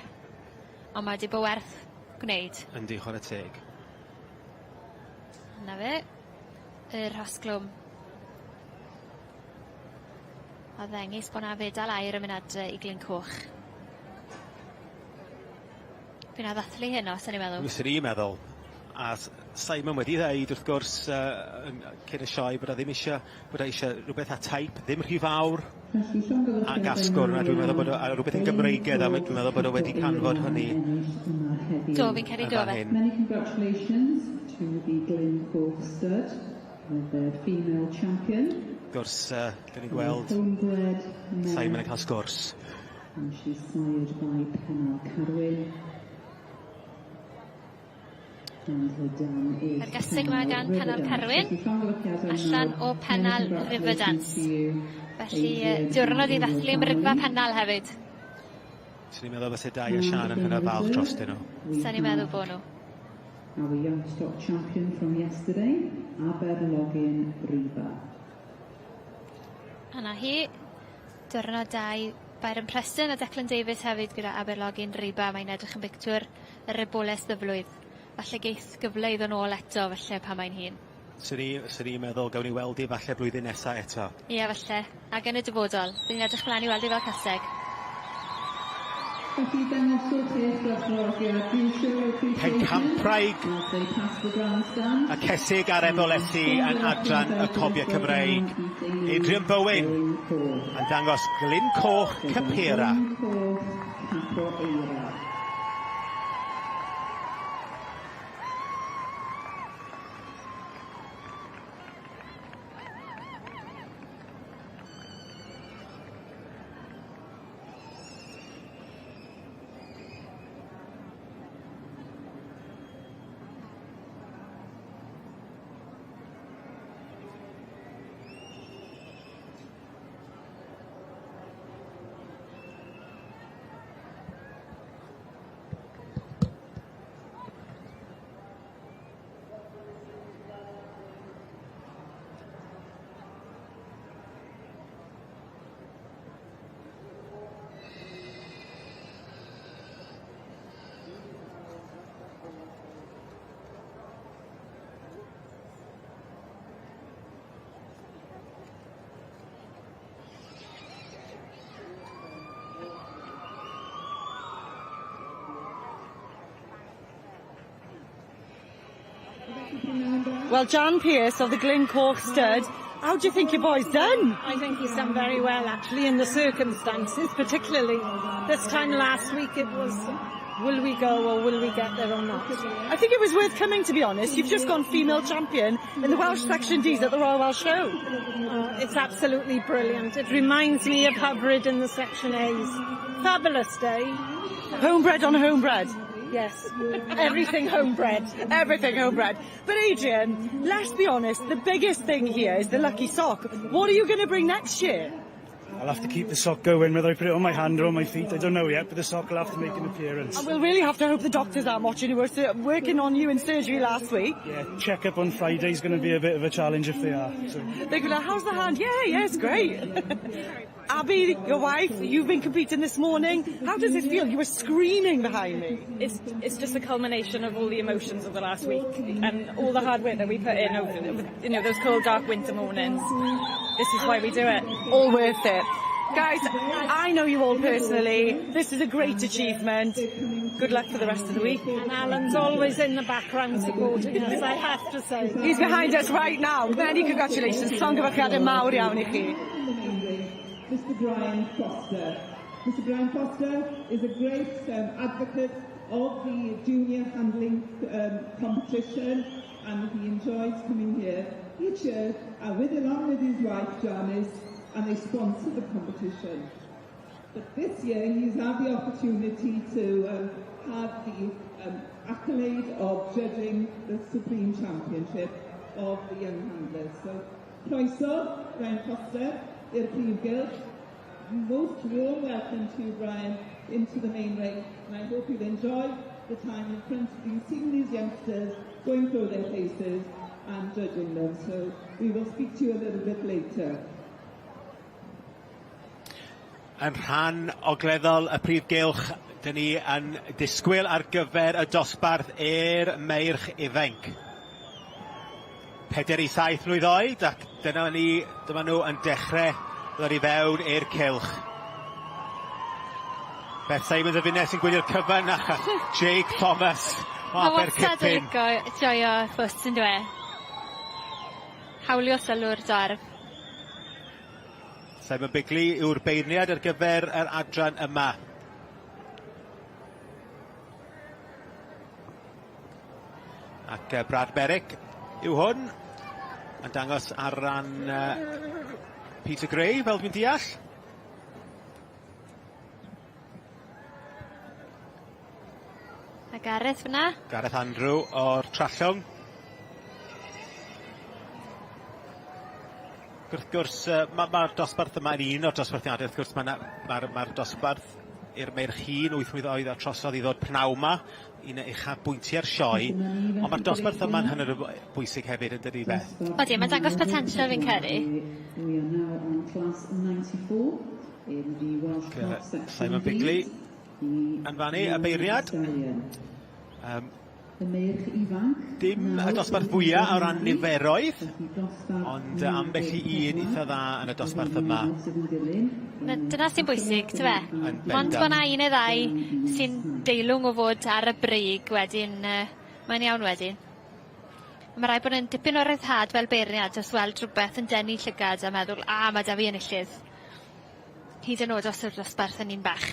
Ond mae wedi bod werth gwneud. Yndi, chwarae teg. 'Na fe. Y rhosglwm. A ddengys bo' 'na fedal aur yn mynd adre i Glyn Coch. By' 'na ddathlu heno, swn i'n meddwl. Fyswn i'n meddwl. A Simon wedi ddeud wrth gwrs yn cyn y sioe bod o ddim eisiau, bod o eisiau rhywbeth â type, ddim rhy fawr ac asgwrn, a dwi'n meddwl bod o, a rhywbeth yn Gymreigedd, a dwi'n meddwl bod o wedi canfod hynny. Do, fi'n credu do fe. Many congratulations to the Glyn Coch Stud with their female champion. Wrth gwrs, dyn ni'n gweld Simon yn cael sgwrs. And she's sired by Pennal Carwyn. And her dam is Yr gaseg yma gan Pennal Carwyn, allan o Pennal Riverdance. Felly, diwrnod i ddathlu ymrydfa Pennal hefyd. Swn i'n meddwl fyse Dai a Sian yn hynod falch drostyn nhw. Swn i'n meddwl bod nhw. Our young stock champion from yesterday, Aberlogin Riba. A 'na hi. Diwrnod da i Byron Preston a Declan Davies hefyd gyda Aberlogin Riba. Mae'n edrych yn bictiwr yr eboles ddyflwydd. Falle geith gyfle i ddod nôl eto falle pan mae'n hŷn. Swn i, swn i'n meddwl gawn ni weld hi falle blwyddyn nesa eto. Ie falle. Ac yn y dyfodol. Fi'n edrych mlaen i weld hi fel caseg. Felly dangoswch eich gwerthfawrogiad. Do show your appreciation Pencampwraig as they pass the grandstand. y cesig a'r ebolesi yn adran y Cobiau Cymreig. Adrian Bowen yn dangos Glyn Coch Capera. Glyn Coch Capoeira. Well, Jan Pearce of the Glyn Coch Stud, how do you think your boy's done? I think he's done very well, actually, in the circumstances, particularly this time last week it was, will we go or will we get there or not? I think it was worth coming, to be honest. You've just gone female champion in the Welsh Section Ds at the Royal Welsh Show. It's absolutely brilliant. It reminds me of Hyfryd in the Section A's. Fabulous day. Homebred on homebred. Yes, everything homebred, everything homebred. But Adrian, let's be honest, the biggest thing here is the lucky sock. What are you going to bring next year? I'll have to keep the sock going, whether I put it on my hand or on my feet, I don't know yet, but the sock will have to make an appearance. And we'll really have to hope the doctors aren't watching who were working on you in surgery last week. Yeah, check-up on Friday's going to be a bit of a challenge if they are. So. They're going to, how's the hand? Yeah, yeah, it's great. Abby, your wife, you've been competing this morning. How does it feel? You were screaming behind me. It's, it's just a culmination of all the emotions of the last week and all the hard work that we put in over, you know, those cold, dark winter mornings. This is why we do it. All worth it. Guys, I know you all personally. This is a great achievement. Good luck for the rest of the week. And Alan's always in the background supporting us, I have to say. He's behind us right now. Many congratulations. Llongyfarchiadau mawr iawn i chi. Mr Brian Foster. Mr Brian Foster is a great advocate of the junior handling competition, and he enjoys coming here each year with along with his wife Janice, and they sponsor the competition. But this year he's had the opportunity to have the accolade of judging the Supreme Championship of the Young Handlers. So, croeso, Brian Foster, i'r prif gylch. Most warm welcome to you, Brian, into the main ring. And I hope you'll enjoy the time in front of you, seeing these youngsters going through their paces and judging them. So we will speak to you a little bit later. Yn rhan ogleddol y prif gylch, dyn ni yn disgwyl ar gyfer y dosbarth i'r meirch ifanc. 4 i 7 mlwydd oed, ac dyna ni, dyma nhw yn dechrau ddod i fewn i'r cylch. Beth Simons a finne sy'n gwylio'r cyfan a Jake Thomas o Mae wastad yn Abercypyn. lico joio ffws yn dyw e? Hawlio sylw'r dorf. Simon Bigley yw'r beirniad ar gyfer yr adran yma. Ac Brad Merrick yw hwn, yn dangos ar ran Peter Gray, fel dwi'n deall. A Gareth fyna. Gareth Andrew o'r Trallwng. Wrth gwrs, mae'r ma dosbarth yma yn un o'r dosbarthiadau, wrth gwrs mae'r ma, ma, ma dosbarth i'r meirch hŷn 8 mlwydd oed a trosodd i ddod pnawn 'ma, un o uchafbwyntiau'r sioe, ond mae'r dosbarth yma'n hynod o bwysig hefyd yn dydi Beth? Odi, mae'n dangos potensial fi'n credu. We are now on class 94 in the Welsh Cup section Simon Bigley yn fannu, y beirniad. Y meirch ifanc. Dim y dosbarth fwyaf o ran niferoedd, ond ambell i un eitha dda yn y dosbarth yma. Na, dyna sy'n bwysig, ty fe? Yn Mond bod 'na bendant. un neu ddau sy'n deilwng o fod ar y brig wedyn, mae'n iawn wedyn. Ma' raid bod yn dipyn o ryddhad fel beirniad wrth weld rhywbeth yn denu llygad a meddwl, a ma' 'da fi enillydd. Hyd yn oed os yw'r dosbarth yn un bach.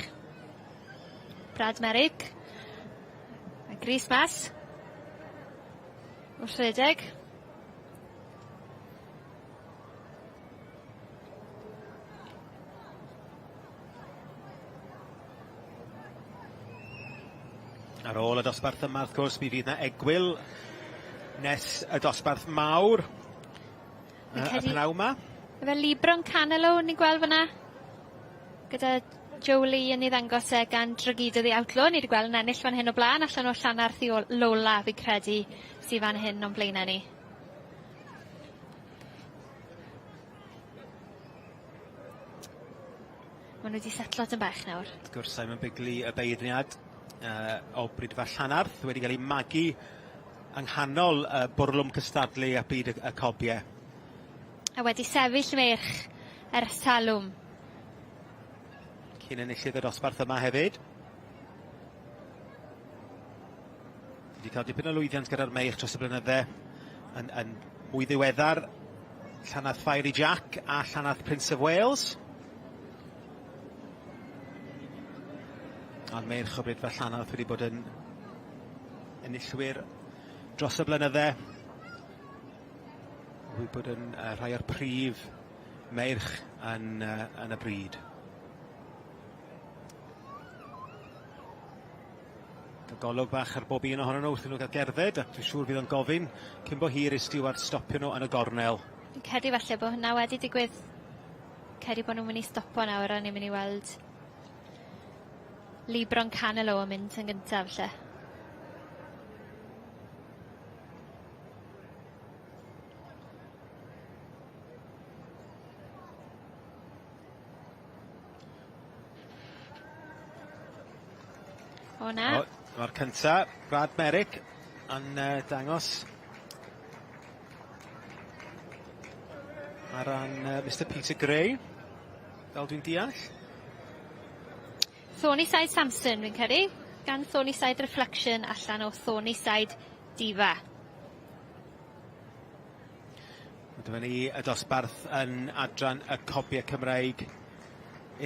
Brad Merrick. A Gris mas. Wrth redeg. Ar ôl y dosbarth yma, wrth gwrs, mi fydd yna egwyl nes y dosbarth mawr Fi'n y credu- pnawn 'ma. Efe Libron Canelo ni'n gweld fyna? Gyda Jolie yn ei ddangos e gan Drogido the Outlaw. Ni wedi gweld yn ennill fan hyn o blaen, allan o Llanarth i Lola fi'n credu sydd fan hyn o'n blaenau ni. Maen nhw wedi setlo dyn bach nawr. Wrth gwrs, Simon Bigley, y beirniad o Bridfa Llanarth, wedi cael ei magu yng nghanol y bwrlwm cystadlu a byd y cobiau. A wedi sefyll meirch ers talwm. Cyn enillydd y dosbarth yma hefyd. Wedi cael dipyn o lwyddiant gyda'r meirch dros y blynydde yn mwy ddiweddar. Llanarth Fiery Jack a Llanarth Prince of Wales. A'r meirch o Bridfa Llanarth wedi bod yn enillwyr dros y blynydde. Wedi bod yn rhai o'r prif meirch yn y bryd. Golwg bach ar bob un ohonyn nhw wrth i nhw gael gerdded, ac dwi'n siŵr fydd o'n gofyn cyn bo hir i'r stiward stopio nhw yn y gornel. Fi'n credu falle bo' hwnna wedi digwydd. Credu bo' nhw'n mynd i stopo nawr a ni'n mynd i weld Libron Canelo yn mynd yn gyntaf falle. O na. O, mae'r cynta, Brad Merrick, yn dangos ar ran Mr Peter Gray, fel dwi'n deall. Thornyside Samson, fi'n credu. Gan Thornyside Reflection allan o Thornyside Diva. A dyma ni y dosbarth yn adran y Cobiau Cymreig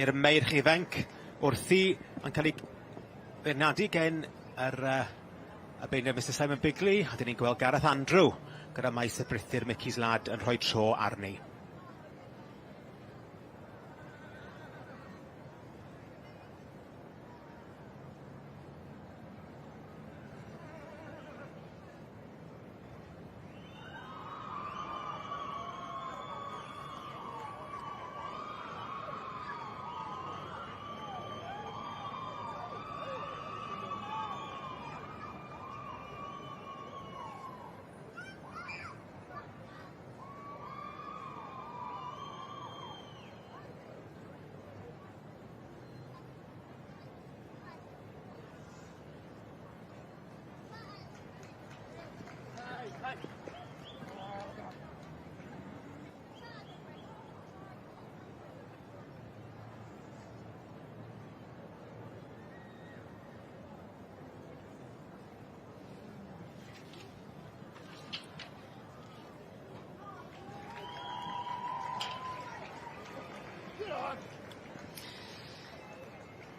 i'r meirch ifanc wrthi yn cael ei beirniadu gen yr uh, y beirniad Mr Simon Bigley a dyn ni'n gweld Gareth Andrew gyda maes y Brithdir Mickey's Lad yn rhoi tro arni.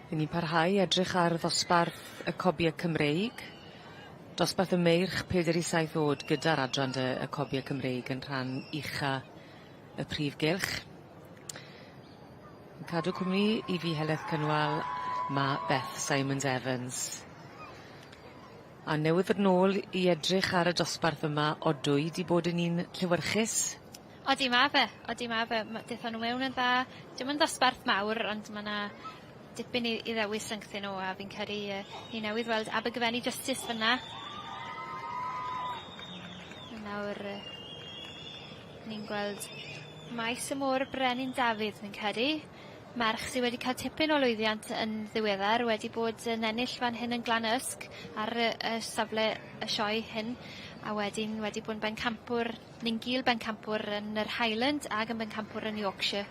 Ry'n ni'n parhau edrych ar ddosbarth y cobie Cymreig. Dosbarth y meirch peder i saith o'd gyda'r adran dy y cobie Cymreig yn rhan ucha y prif gylch. Yn cadw cwmni i fi Heledd Cynwal ma' Beth Simons Evans. A newydd ddod nôl i edrych ar y dosbarth yma odwy 'di bod yn un llewyrchus. Odi ma' fe odi ma' fe ma' dethon nw mewn yn dda. 'Di o'm yn ddosbarth mawr ond ma' 'na dipyn i i ddewis rhyngthyn nhw a fi'n credu yy ni newydd weld Abergyfenni Justice fyn 'na. A nawr yy ni'n gweld Maes y Môr Brenin Dafydd fi'n credu. Merch sy wedi ca'l tipyn o lwyddiant yn ddiweddar wedi bod yn ennill fan hyn yn Glan Ysg ar y y safle y sioe hyn a wedyn wedi bod yn bencampwr neu'n gul bencampwr yn yr Highland ag yn bencampwr yn Yorkshire.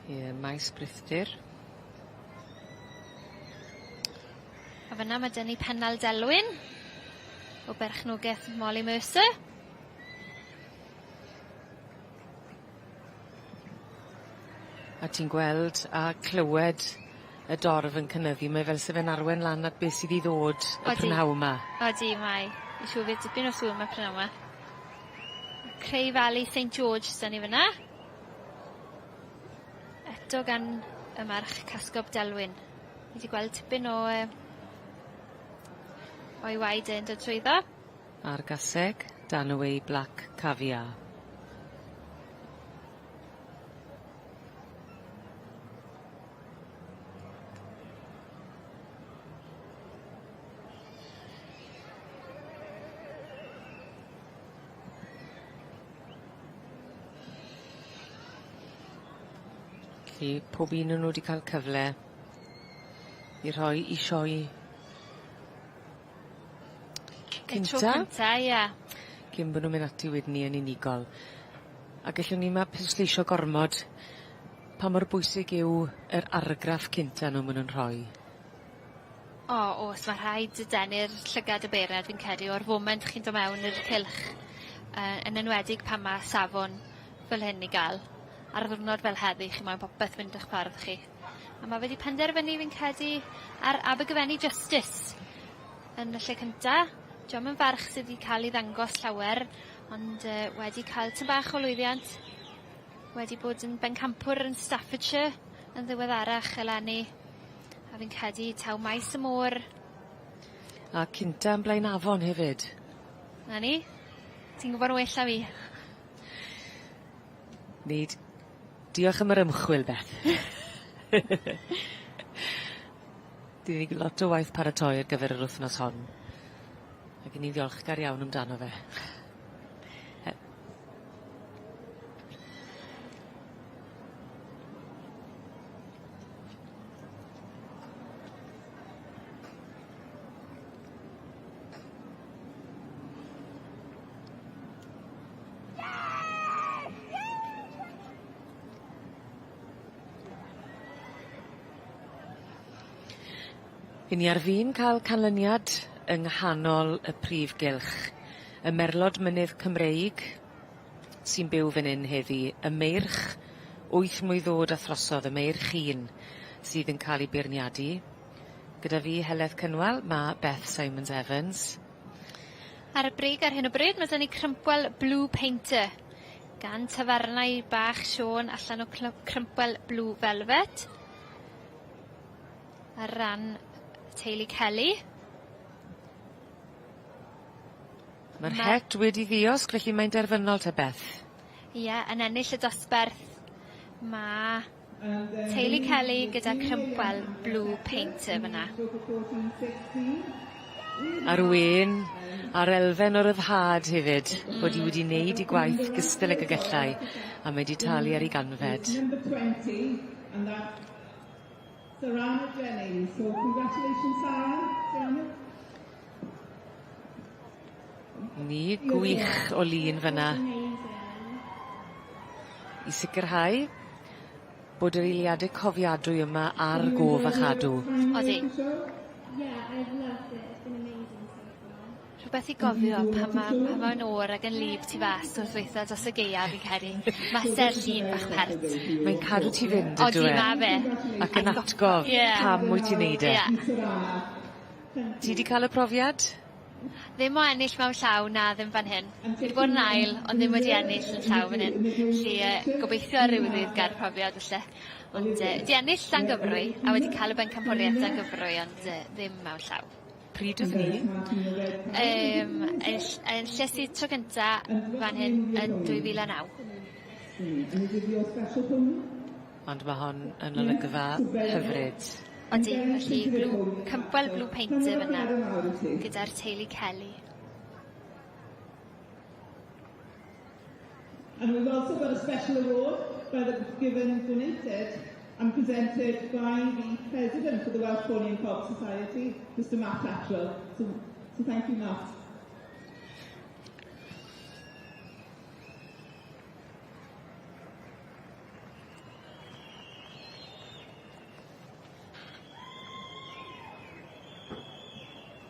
Ie, maes Brithdir. A fyna ma' 'dyn ni Pennal Delwyn o berchnogaeth Molly Mercer. A ti'n gweld a clywed y dorf yn cynyddu mae fel se fe'n arwen lan at beth sydd i ddod y prynhawn 'ma. Odi mae. Fi'n siŵr fydd dipyn o sŵn 'ma prynawn 'ma. Cray Valley Saint George s'da ni fyna. Eto gan y merch Casgob Delwyn. Ni 'di gweld tipyn o yy o'i waed e'n dod trwyddo. A'r gaseg, Danaway Black Caviar. Felly pob un o nw 'di ca'l cyfle i rhoi 'u sioe Y tro cynta. cynta ia. Cyn bo' nw'n mynd ati wedyn 'ny yn unigol. A gellwn ni 'ma pwysleisio gormod pa mor bwysig yw yr argraff cynta nw ma' nw'n rhoi. O o's ma' rhaid denu'r llygad y beirniad fi'n credu o'r foment chi'n do' mewn i'r cylch yy yn enwedig pan ma' safon fel hyn i ga'l. Ar ddiwrnod fel heddi chi moyn popeth fynd 'ych ffordd chi. A ma' fe 'di penderfynu fi'n credu ar Abergyfenni Justice yn y lle cynta. 'Di o'm yn ferch sydd 'di ca'l 'i ddangos llawer ond yy wedi ca'l tym bach o lwyddiant. Wedi bod yn bencampwr yn Staffordshire yn ddiweddarach eleni. A fi'n credu taw maes y môr. A cynta yn Blaenafon hefyd. 'Na ni. Ti'n gwbod yn well na fi. Nid. Diolch am yr ymchwil Beth. 'Di ni lot o waith paratoi ar gyfer yr wythnos hon. Ac 'yn ni ddiolchgar iawn amdano fe. 'Yn ni ar fin ca'l canlyniad yng nghanol y prif gylch. Y merlod mynydd Cymreig sy'n byw fyn 'yn heddi, y meirch wyth mlwydd o'd a throsodd, y meirch hŷn sydd yn ca'l 'u beirniadu. Gyda fi Heledd Cynwal ma' Beth Simons Evans. Ar y brig ar hyn o bryd ma' 'da ni Crumpwell Blue Painter gan tafarnau bach Siôn allan o Clwb Crumpwell Blue Velvet. Ar ran teulu Kelly. Ma'r Ma' het wedi ddiosg felly mae'n derfynol te Beth. Ie yn ennill y dosbarth ma' teulu Kelly gyda Crumpwell Blue Painter fyn 'na. A'r wên a'r elfen o ryddhad hefyd bod 'i wedi neud 'i gwaith gystal ag y gellai a mae 'di talu ar 'i ganfed. Number 20 and that's Sarana Jennings. So congratulations Sarah. Sarana. Ni gwych o lun fynna. I sicirhau bod yr eiliade cofiadwy yma ar gof a chadw. Odi. Rhywbeth i gofio pan ma' pan mae'n o'r ag yn wlyb tu fas wrth weitho dros y gaeaf fi'n credu. Maser llun bach pert. Mae'n cadw ti fynd yndyw e? Odi ma' fe. Ac yn atgof Ie. pam wyt ti'n neud e. Ie. Ti 'di ca'l y profiad? Ddim o ennill mewn llaw na ddim fan hyn. Fi 'di bod yn ail ond ddim wedi ennill yn llaw fan 'yn. 'Lly yy gobeithio ar ryw ddydd gael profiad falle. Ond yy 'di ennill Llangyfrwy a wedi ca'l y bencampwriaeth Llangyfrwy ond yy ddim mewn llaw. Pryd o'dd 'ny? Yym ell- enilles i tro cynta fan hyn yn 2009. Ond ma' hon yn olygfa hyfryd. Odi, felly Blue Campwell Blue Painter fyn 'na gyda'r teulu Kelly. And we've also got a special award by the, given, donated and presented by the President of the Welsh Pony and Cob Society, Mr Matt Atwell. So, so thank you, Matt.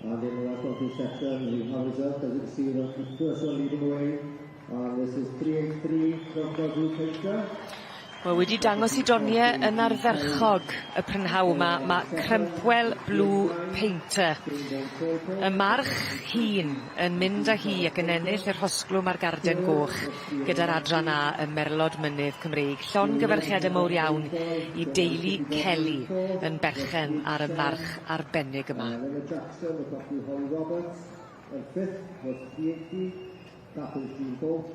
And in the left section, we have result, as you can see, the first one leading away. And this is 383 Cromwell Blue Painter. Wel wedi dangos 'i donie yn ardderchog y prynhaw 'ma ma' Crumpwell Blue Painter. Y march hŷn yn mynd â hi ac yn ennill y rhosglwm a'r garden goch gyda'r adran A ym Merlod Mynydd Cymreig. Llongyfarchiade mowr iawn i deulu Kelly yn berchen ar y march arbennig yma. Emma Jackson, the property Holly Roberts. And fifth was 380, Catherine Jean Bolt.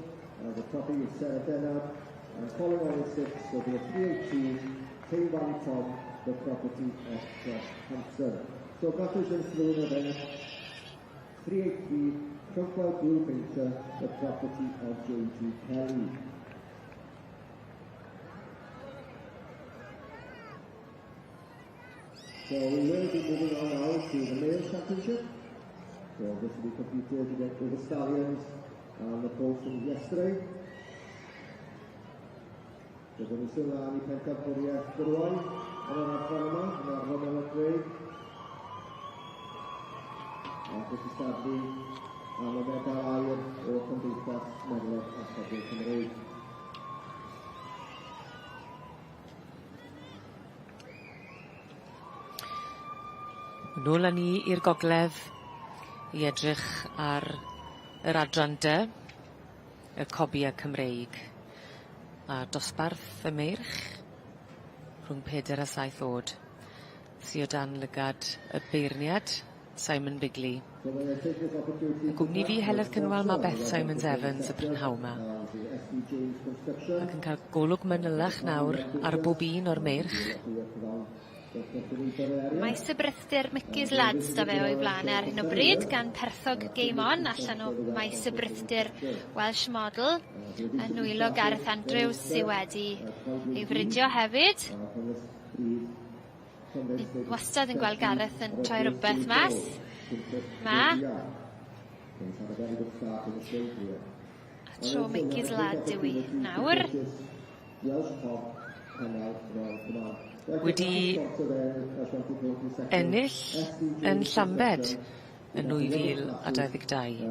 The property is Sarah Bennard. And following on in sixth will be a 382, Tay Valley Tom, the property of Josh Thompson. So congratulations to the winner there. 383, Cromwell Blue Painter, the property of J.G. Kelly. So we will be moving on now to the male championship. So this will be competed against the Stallions and the colts from yesterday. Byddwn ni sôn am i pencampwriaeth gwrywaidd yn yr adran yma, yn yr adran Melon Craig. Ac wrth cystadlu am y medal aur o Cymdeithas Merlod a Chobwyr Cymreig. Nôl â ni i'r gogledd i edrych ar yr adran dy, y cobia Cymreig. A dosbarth y meirch rhwng peder a saith o'd sy o dan lygad y beirniad Simon Bigley. Yn gwmni fi Heledd Cynwal ma' Beth Simons Evans y prynhawn 'ma. Ac yn ca'l golwg manylach nawr ar bob un o'r meirch. Maes y Brithdir Mickey's Lads 'da fe o'i flan e ar hyn o bryd gan Perthog Game On allan o Maes y Brithdir Welsh Model yn nwylo Gareth Andrews sy wedi ei fridio hefyd. Ni wastad yn gweld Gareth yn troi rwbeth mas. Ma. A tro Mickey's Lad yw 'i nawr. Wedi ennill yn Llambed yn 2022.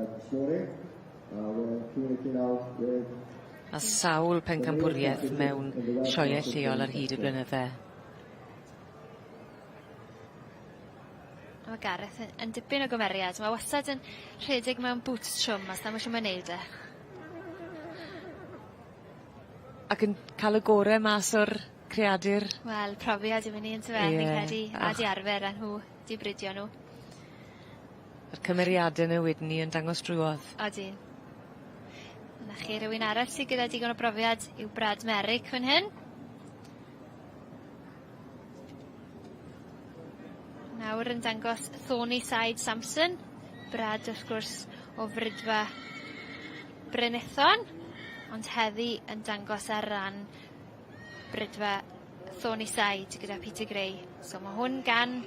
A sawl pencampwriaeth mewn sioeau lleol ar hyd y blynydde. Ma' Gareth yn yn dipyn o gymeriad. Ma' wastad yn rhedeg mewn bŵts trwm a sai'm shw ma'n neud e. Ac yn ca'l y gore mas o'r creadur. Wel profiad yw 'ynny on'd yfe? Ie. Fi'n credu a 'di arfer â nhw 'di bridio nhw. A'r cymeriade 'ne wedyn 'ny yn dangos drwodd. Odi. 'Na chi rywun arall sy gyda digon o brofiad yw Brad Merrick fan hyn. Nawr yn dangos Thorny Side Samson. Brad wrth gwrs o Fridfa Brynethon, ond heddi yn dangos ar ran Bridfa Thorny Side gyda Peter Gray. So ma' hwn gan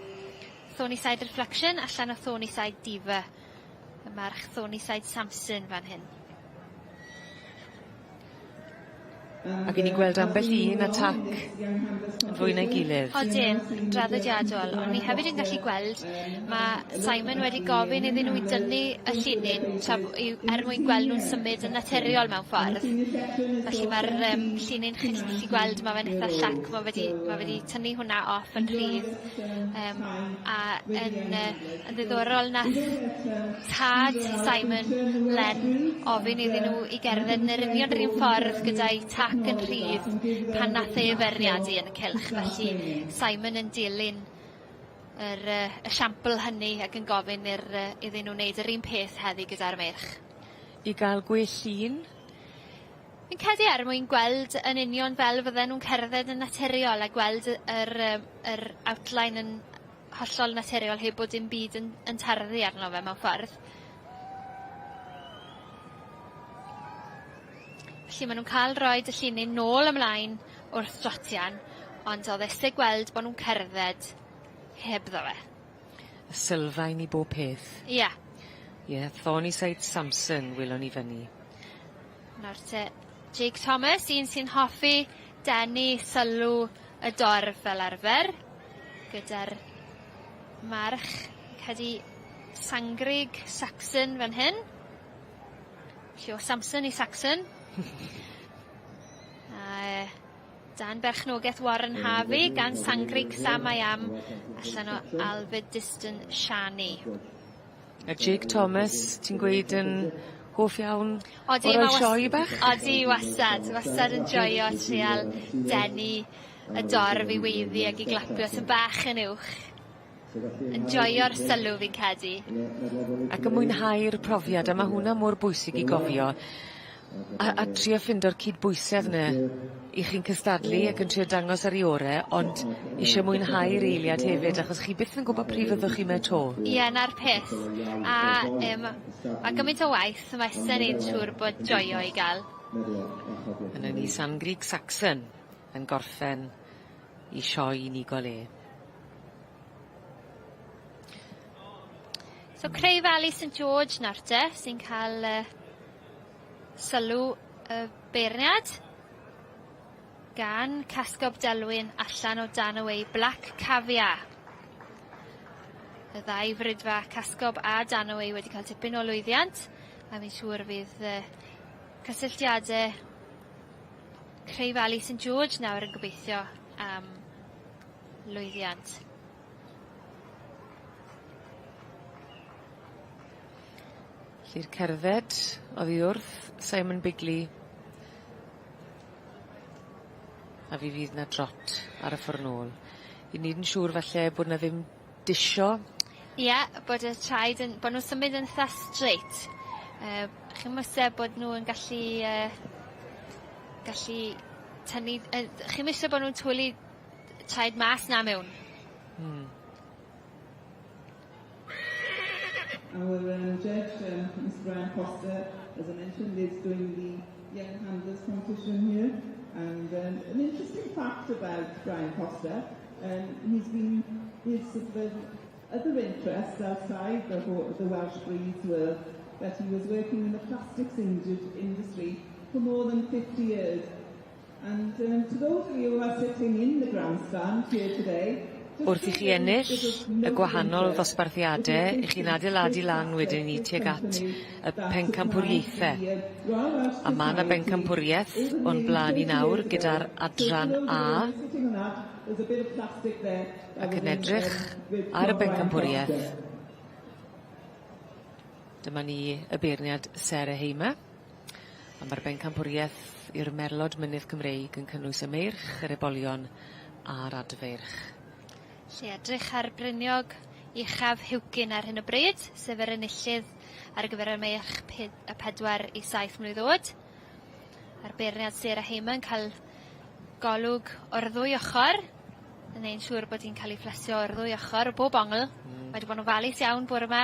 Thorny Side Reflection allan o Thorny Side Diva, y march Thorny Side Samson fan hyn. Ac 'yn ni'n gweld ambell i un atac yn fwy na'i gilydd. Odyn, yn draddodiadol, ond ni hefyd yn gallu gweld ma' Simon wedi gofyn iddyn nhw i dynnu y llinyn tra b- i er mwyn gweld nhw'n symud yn naturiol mewn ffordd. Felly ma'r yym llinyn chi'n gallu gweld ma' fe'n itha llac ma' wedi ma' wedi tynnu hwnna off yn rhydd. Yym a yn yy yn ddiddorol nath tad Simon Len ofyn iddyn nhw i gerdded yn yr union 'r un ffordd gyda'i tac yn rhydd pan nath e feirniadu yn y cylch felly Simon yn dilyn yr yy esiampl hynny ac yn gofyn i'r yy iddyn nhw wneud yr un peth heddi gyda'r meirch. I ga'l gwell llun? Fi'n credu er mwyn gweld yn union fel fydden nw'n cerdded yn naturiol a gweld y yr yym yr outline yn hollol naturiol heb bod dim byd yn yn tarddu arno fe mewn ffordd. Felly ma' nw'n ca'l roid y llinyn nôl ymlaen wrth drotian ond o'dd e isie gweld bo' nw'n cerdded hebddo fe. Y sylfaen i bob peth. Ie. Ie, Thorny Side Samson welon ni fyny. Nawr te Jake Thomas, un sy'n hoffi denu sylw y dorf fel arfer, gyda'r march, credu Sangrig Saxon fan hyn. Felly o Samson i Saxon. A e, dan berchnogaeth Warren Harvey gan Sangrig Sam I Am allan o Alfred Diston Shani. A Jake Thomas, ti'n gweud yn hoff iawn Odi, o roi ma' was- sioe bach? Odi, wastad, wastad yn joio trial denu y dorf i weiddi ag i glapio sy'n bach yn uwch. Yn joio'r sylw fi'n credu. Ac yn mwynhau'r profiad a ma' hwnna mor bwysig i gofio. A a trio ffindo'r cydbwysedd 'ny 'ych chi'n cystadlu ac yn trio dangos ar 'i ore' ond isie mwynhau'r eiliad hefyd achos chi byth yn gwbo pryd fyddwch chi 'my 'to. Ie 'na'r peth. A yym ma' gymaint o waith ma' isie neud siŵr bod joio i ga'l. A 'na ni Sangrig Saxon yn gorffen 'i sioe unigol e. So Cray Valley St George nawr te sy'n ca'l yy sylw y beirniad gan Casgob Delwyn allan o Danaway Black Caviar. Y ddau fridfa Casgob a Danaway wedi cael tipyn o lwyddiant a fi'n siŵr fydd uh, cysylltiadau Cray Valley St George nawr yn gobeithio am lwyddiant. Felly'r cerdded oddi wrth Simon Bigley. A fi fydd 'na drot ar y ffor nôl. 'Yn neud yn siŵr falle bod 'na ddim disho. Ie, bod y traed yn, bo' nw'n symud yn itha straight. Chi'mo' isie bod nw yn gallu gallu tynnu chi'm isie bo' nw'n twli traed mas na mewn. Our judge, Mr Brian Foster, as I mentioned, is doing the Young Handlers competition here. And an interesting fact about Brian Foster, he's been, his sort of other interests outside the Welsh breeds were that he was working in the plastics industry for more than 50 years. And to those of you who are sitting in the grandstand here today, Wrth i chi ennill y gwahanol ddosbarthiade, 'ych chi'n adeiladu lan wedyn 'ny tuag at y pencampwriaethe. A ma' 'na bencampwrieth o'n bla'n ni nawr gyda'r adran A. Ac yn edrych ar y bencampwrieth, dyma ni y beirniad Sarah Hamer. A ma'r bencampwrieth i'r Merlod Mynydd Cymreig yn cynnwys y meirch, yr ebolion a'r adfeirch. Lle edrych ar Bryniog uchaf Huwcyn ar hyn o bryd, sef yr enillydd ar gyfer y meirch y 4 i 7 mlwydd oed. A'r beirniad Sarah Hamer yn cael golwg o'r ddwy ochr, yn neud siŵr bod hi'n cael ei phlesio o'r ddwy ochr, o bob ongl. Mae wedi bod yn ofalus iawn bore yma.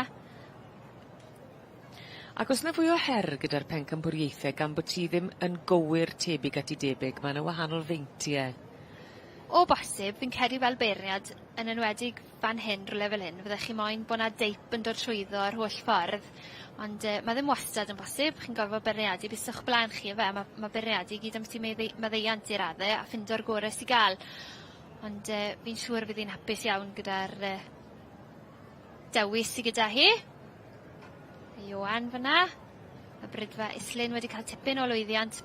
Ac o's 'na fwy o her gyda'r pencampwriaethe gan bo' ti ddim yn gywir tebyg at 'i debyg, ma' 'na wahanol feintie. O bosib, fi'n credu fel beirniad, yn enwedig fan hyn, rywle fel hyn, fyddech chi moyn bo' 'na deip yn dod trwyddo yr holl ffordd, ond ma' ddim wastad yn bosib, chi'n gorfod beirniadu beth sy o'ch blaen chi yfe, a ma' beirniadu i gyd ambyti maddeuant i radde a ffindo'r gore sy ga'l. Ond fi'n siŵr fydd hi'n hapus iawn gyda'r dewis sy gyda hi. Ioan fyna. Y Brydfa Islyn wedi cael tipyn o lwyddiant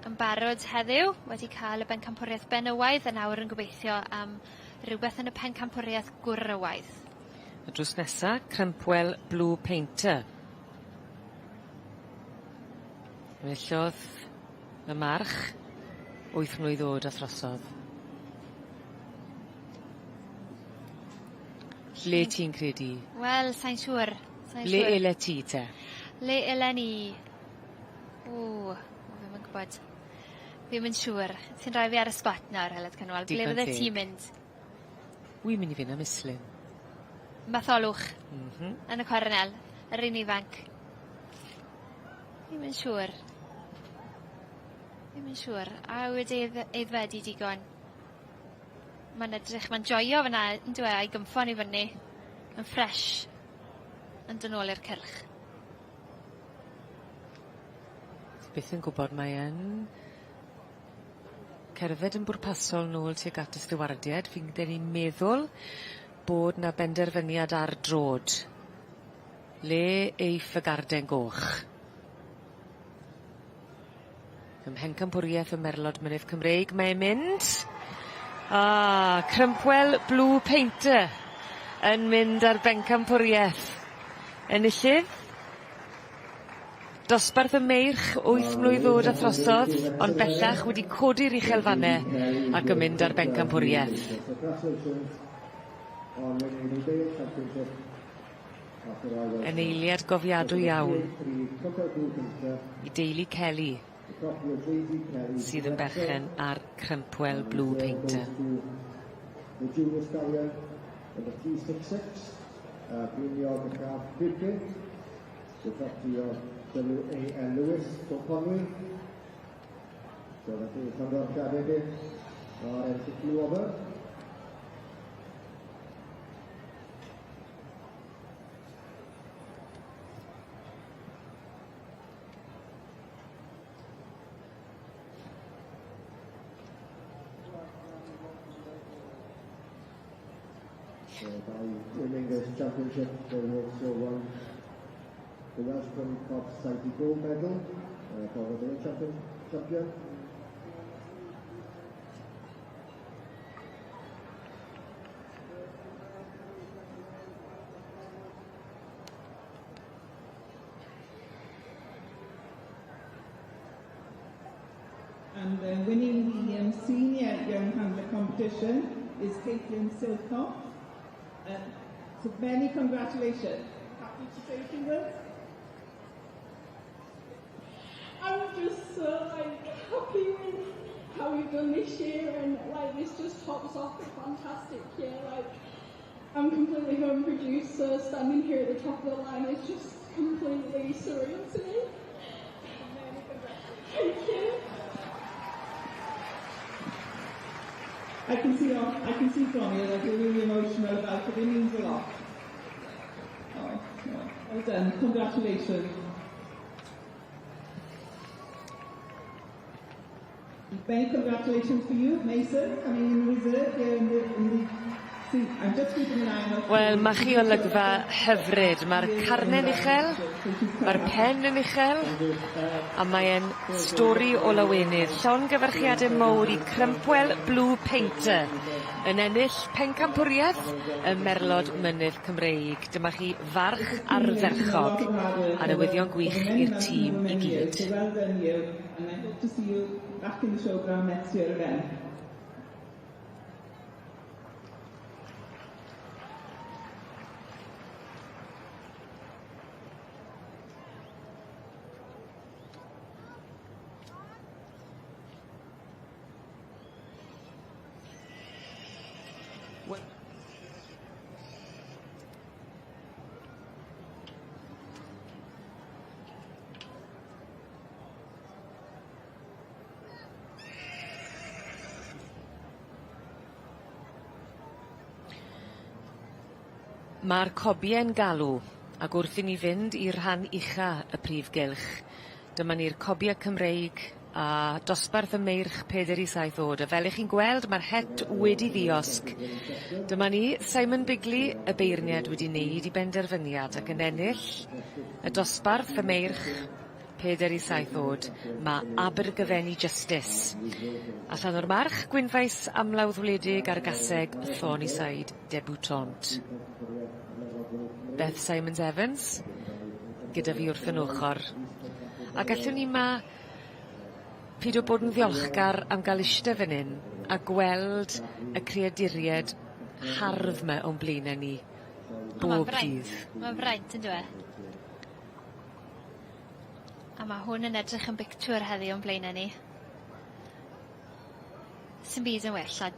yn barod heddiw, wedi cael y bencampwriaeth benywaidd a nawr yn gobeithio am rhywbeth yn y pencampwriaeth gwrywaidd. Y drws nesa, Crumpwell Blue Painter. Enillodd y march 8 mlwydd oed a throsodd. Le ti'n credu? Wel, sai'n siŵr. Sai'n Le siŵr. ele ti te? Le elen i? O, fi ddim yn gwbod. Fi ddim yn siŵr. Ti'n rhoi fi ar y spot nawr, Heledd Cynwal. Ble Digon fydde teg. ti'n mynd? Wi'n mynd i fynd am Islyn. Matholwch. Yn y cornel. Yr un ifanc. Fi ddim yn siŵr. Fi ddim yn siŵr. A wedi aeddfedu digon. Ma'n edrych, ma'n joio fyna, yndyw e, a'i gynffon i fyny. Yn ffresh. Yn dod nôl i'r cylch. Ti byth yn gwbod mae yn cerdded yn bwrpasol nôl tuag at y stiwardied. Fi'n 'den ni'n meddwl bod 'na benderfyniad ar drod. Le eiff y garden goch? Ym mhencampwriaeth y Merlod Mynydd Cymreig mae'n mynd. Ah, Crumpwell Blue Painter yn mynd ar bencampwriaeth. Enillydd Dosbarth y meirch 8 mlwydd oed a throsodd, ond bellach wedi codi'r uchelfanne ac yn mynd ar bencampwriaeth. Yn eiliad gofiadwy iawn i deulu Kelly sydd yn berchen ar Crumpwell Blue Painter. The junior stallion, number 366, Briniog Uchaf Birkin, the property of W.A.L. Lewis, Conwy. So felly, llongyfarchiadau chi ar ennill y wobr. So by winning this championship, they also won the Welsh Pony Cob Society Gold Medal for the male champion. And Winning the senior young handler competition is Caitlin Silcock. So many congratulations. Happy to say a few words? I'm just so like happy with how we've done this year, and like this just tops off a fantastic year. Like, I'm completely home produced, so standing here at the top of the line is just completely surreal to me. Thank you. I can see from you that you're really emotional about it. It means a lot. Oh, no. Well done. Congratulations. Many congratulations for you, Mason, coming in reserve here in the seat. I'm just keeping an eye on. Wel, ma' chi olygfa hyfryd. Ma'r carne'n uchel, ma'r pen yn uchel, a mae e'n stori o lawenydd. Llongyfarchiade mowr i Crumpwell Blue Painter yn ennill pencampwriaeth y Merlod Mynydd Cymreig. Dyma chi farch ardderchog a newyddion gwych i'r tîm i gyd. So well done you, and I hope to see you back in the showground next year again. Ma'r cobie'n galw, ac wrth i ni fynd i'r rhan ucha y prif gylch, dyma ni'r cobie Cymreig a dosbarth y meirch 4 i 7 o'd, a fel 'ych chi'n gweld ma'r het wedi ddiosg. Dyma ni, Simon Bigley, y beirniad wedi wneud 'i benderfyniad ac yn ennill y dosbarth y meirch 4 i 7 o'd, ma' Abergyfenni Justice. Allan o'r march Gwynfaes Amlawdd Wledig ar gaseg Thornyside Debutante. Beth Simons Evans gyda fi wrth yn ochr. A gallwn ni ma' pido bod yn ddiolchgar am ga'l ishte fan 'yn a gweld y creaduried hardd 'ma o'n blaene ni bob dydd. Ma'n fraint yndyw e? A ma' hwn yn edrych yn bictiwr heddi o'n blaene ni. Sim byd yn well a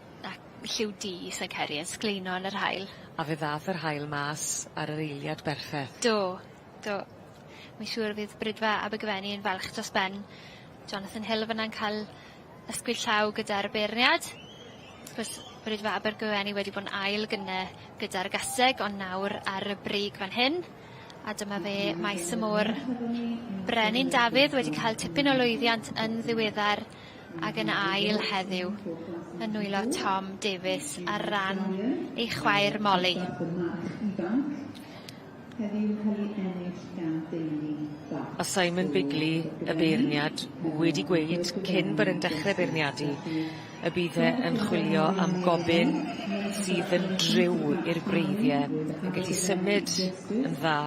lliw du sy'n ceri yn sgleino yn yr haul. A fe ddath yr haul mas ar yr eiliad berffeth. Do, do. Mae'n siŵr fydd Bridfa Abergyfenni yn falch dros ben. Jonathan Hill fyna'n cael ysgwyd llaw gyda'r beirniad. Wrth gwrs, Bridfa Abergyfenni wedi bod yn ail gynne gyda'r gaseg, ond nawr ar y brig fan hyn. A dyma fe maes y môr Brenin Dafydd wedi cael tipyn o lwyddiant yn ddiweddar ac yn ail heddiw yn nwylo Tom Davies ar ran ei chwaer Molly. Heddiw'n cael ei ennill gan deulu Bath. A Simon Bigley, y beirniad, wedi gweud cyn bod e'n dechrau beirniadu y bydd e yn chwilio am gobyn sydd yn driw i'r gwreiddiau, yn gallu symud yn dda,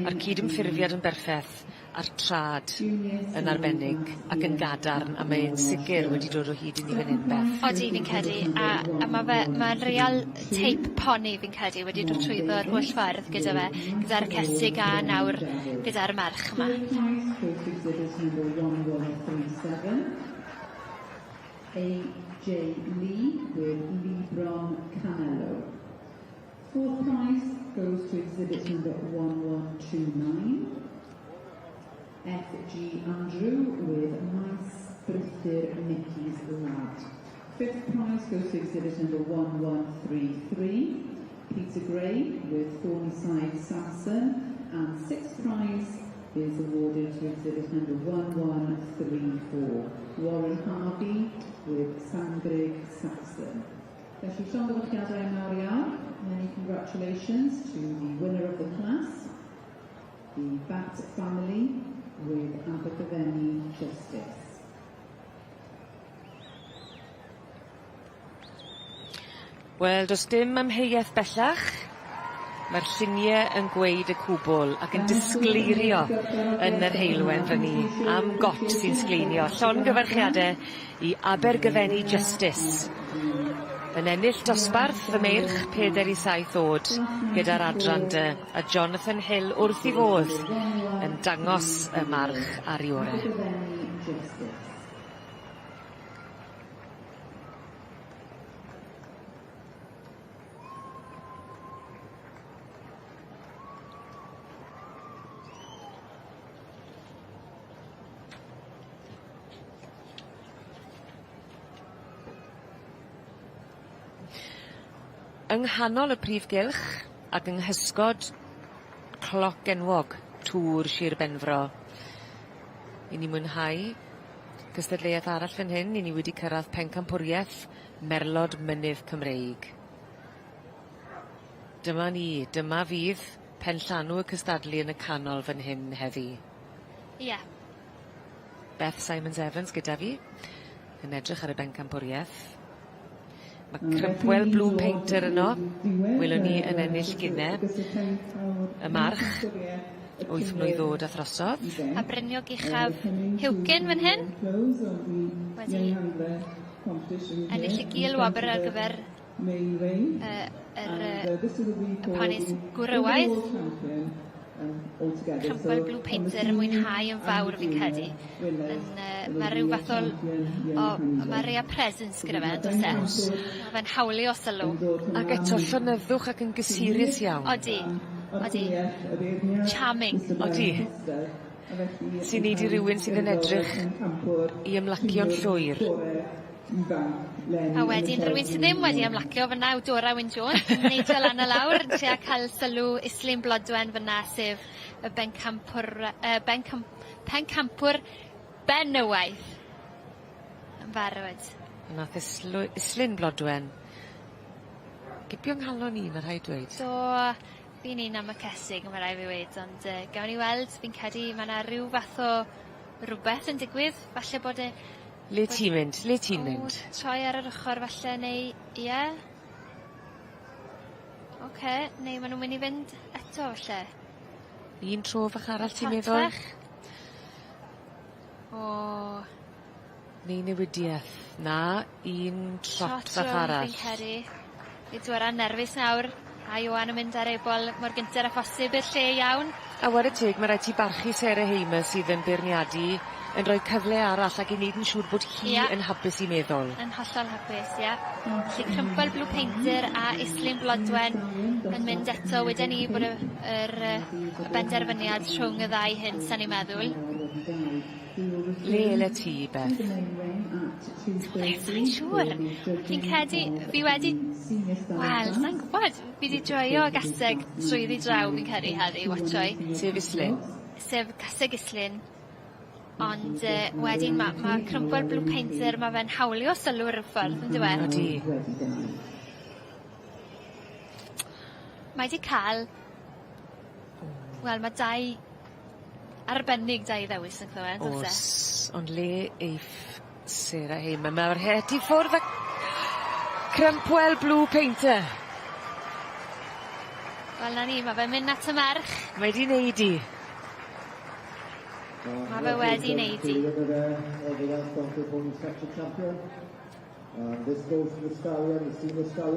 a'r cydymffurfiad yn berffeth, a'r trad yn arbennig ac yn gadarn, a mae'n sicr wedi dod o hyd i ni fan hyn, Beth. Odi, fi'n credu, a ma' fe, ma'n real teip poni fi'n credu wedi dod trwyddo'r holl ffordd gyda fe, gyda'r cesig a nawr gyda'r march yma. Third prize goes to exhibit number 1137. A.J. Lee with Lebron Canelo. Fourth prize goes to exhibit number 1129. F.G. Andrew with Mice Brithir Mickey's Lad. Fifth prize goes to exhibit number 1133. Peter Gray with Thornyside Saxon. And sixth prize is awarded to exhibit number 1134. Warren Harvey with Sangrig Saxon. Felly llongyfarchiadau mawr iawn. Many congratulations to the winner of the class, the Bat family with Abergavenny Justice. Wel, does dim amheuaeth bellach. Mae'r llunie yn gweud y cwbl ac yn disgleirio yn yr heulwen fan 'ny am got sy'n sgleinio. Llongyfarchiade i Abergyfenni Justice. Yn ennill dosbarth y meirch peder i saith o'd gyda'r adran dy a Jonathan Hill wrth 'i fodd yn dangos y march ar 'i ore. Yng nghanol y prif gylch ac yng nghysgod cloc enwog Tŵr Shir Benfro 'yn ni mwynhau cystadleuaeth arall fan hyn 'yn ni wedi cyrradd pencampwrieth Merlod Mynydd Cymreig. Dyma ni, dyma fydd penllanw y cystadlu yn y canol fan hyn heddi. Ie. Beth Simons Evans gyda fi yn edrych ar y bencampwrieth. Ma' Crumpwell Blue Painter yno, welwn ni yn ennill gine. Y march wyth mlwydd o'd a throsodd. A Bryniog Uchaf Huwcyn fan hyn. Wedi ennill y gil wobr ar gyfer yr y ponis gwrywaidd. Cromwell Blue Painter yn mwynhau yn fawr fi'n credu. Yn yy ma' ryw fath o l- o ma' rei o presence gyda fe on'd o's e? O's. Ma' fe'n hawlio sylw. Ac eto llonyddwch ac yn gysurus iawn. Odi, odi. Charming. Odi. Sy'n neud i rywun sydd yn edrych i ymlacio'n llwyr. A wedyn rywun sy ddim wedi ymlacio fyn 'na yw Dora Wyn Jones yn neidio lan a lawr yn trio ca'l sylw Islwyn Blodwen fyn 'na sef y bencampwr yy bencam- pencampwr benywaidd. Yn barod. Nath Islwy- Islwyn Blodwen gipio nghalon i ma' rhaid dweud. Do. Fi'n un am y cesig ma' rai' fi weud ond yy gawn ni weld fi'n credu ma' 'na ryw fath o rwbeth yn digwydd falle bod e Le ti'n mynd? Le ti'n mynd? O troi ar yr ochor falle neu ie? Oce neu ma' nw'n myn' i fynd eto falle. Un tro fach arall ti'n meddwl? Rhatach. O. Neu newidieth. Na, un trot fach arall. Fi'n credu. Fi Dora'n nerfus nawr. A Ioan yn mynd ar ebol mor gynted â phosib i'r lle iawn. A 'ware teg ma' raid ti barchu Sarah Hamer sydd yn beirniadu yn rhoi cyfle arall ac i neud yn siŵr bod hi Ia. yn hapus i meddwl. Yn hollol hapus ie. Felly Crymchwel Blue Painter a Islwyn Blodwen yn mynd eto weden i bod y yr yy y benderfyniad rhwng y ddau hyn sa'n i'n meddwl. Le ele ti Beth? Sai'n siŵr. Fi'n credu fi wedi wel sai'n gwbod. Fi 'di joio gaseg trwyddi draw fi'n credu heddi watsio 'i. Sef Islyn? Sef Caseg Islyn. Ond yy wedyn ma' ma' Cromwell Blue Painter ma' fe'n hawlio sylw ryw ffordd on'd yw e? Odi. Mae 'di ca'l wel ma' dau arbennig 'da 'i ddewis on'd yw e on'd o's e? O's ond le eiff Sarah Hayman ma'r het i ffwrdd ac Crumpwell Blue Painter. Wel 'na ni ma' fe'n mynd at y merch. Mae 'di neud 'i. Ma' fe wedi neud 'i.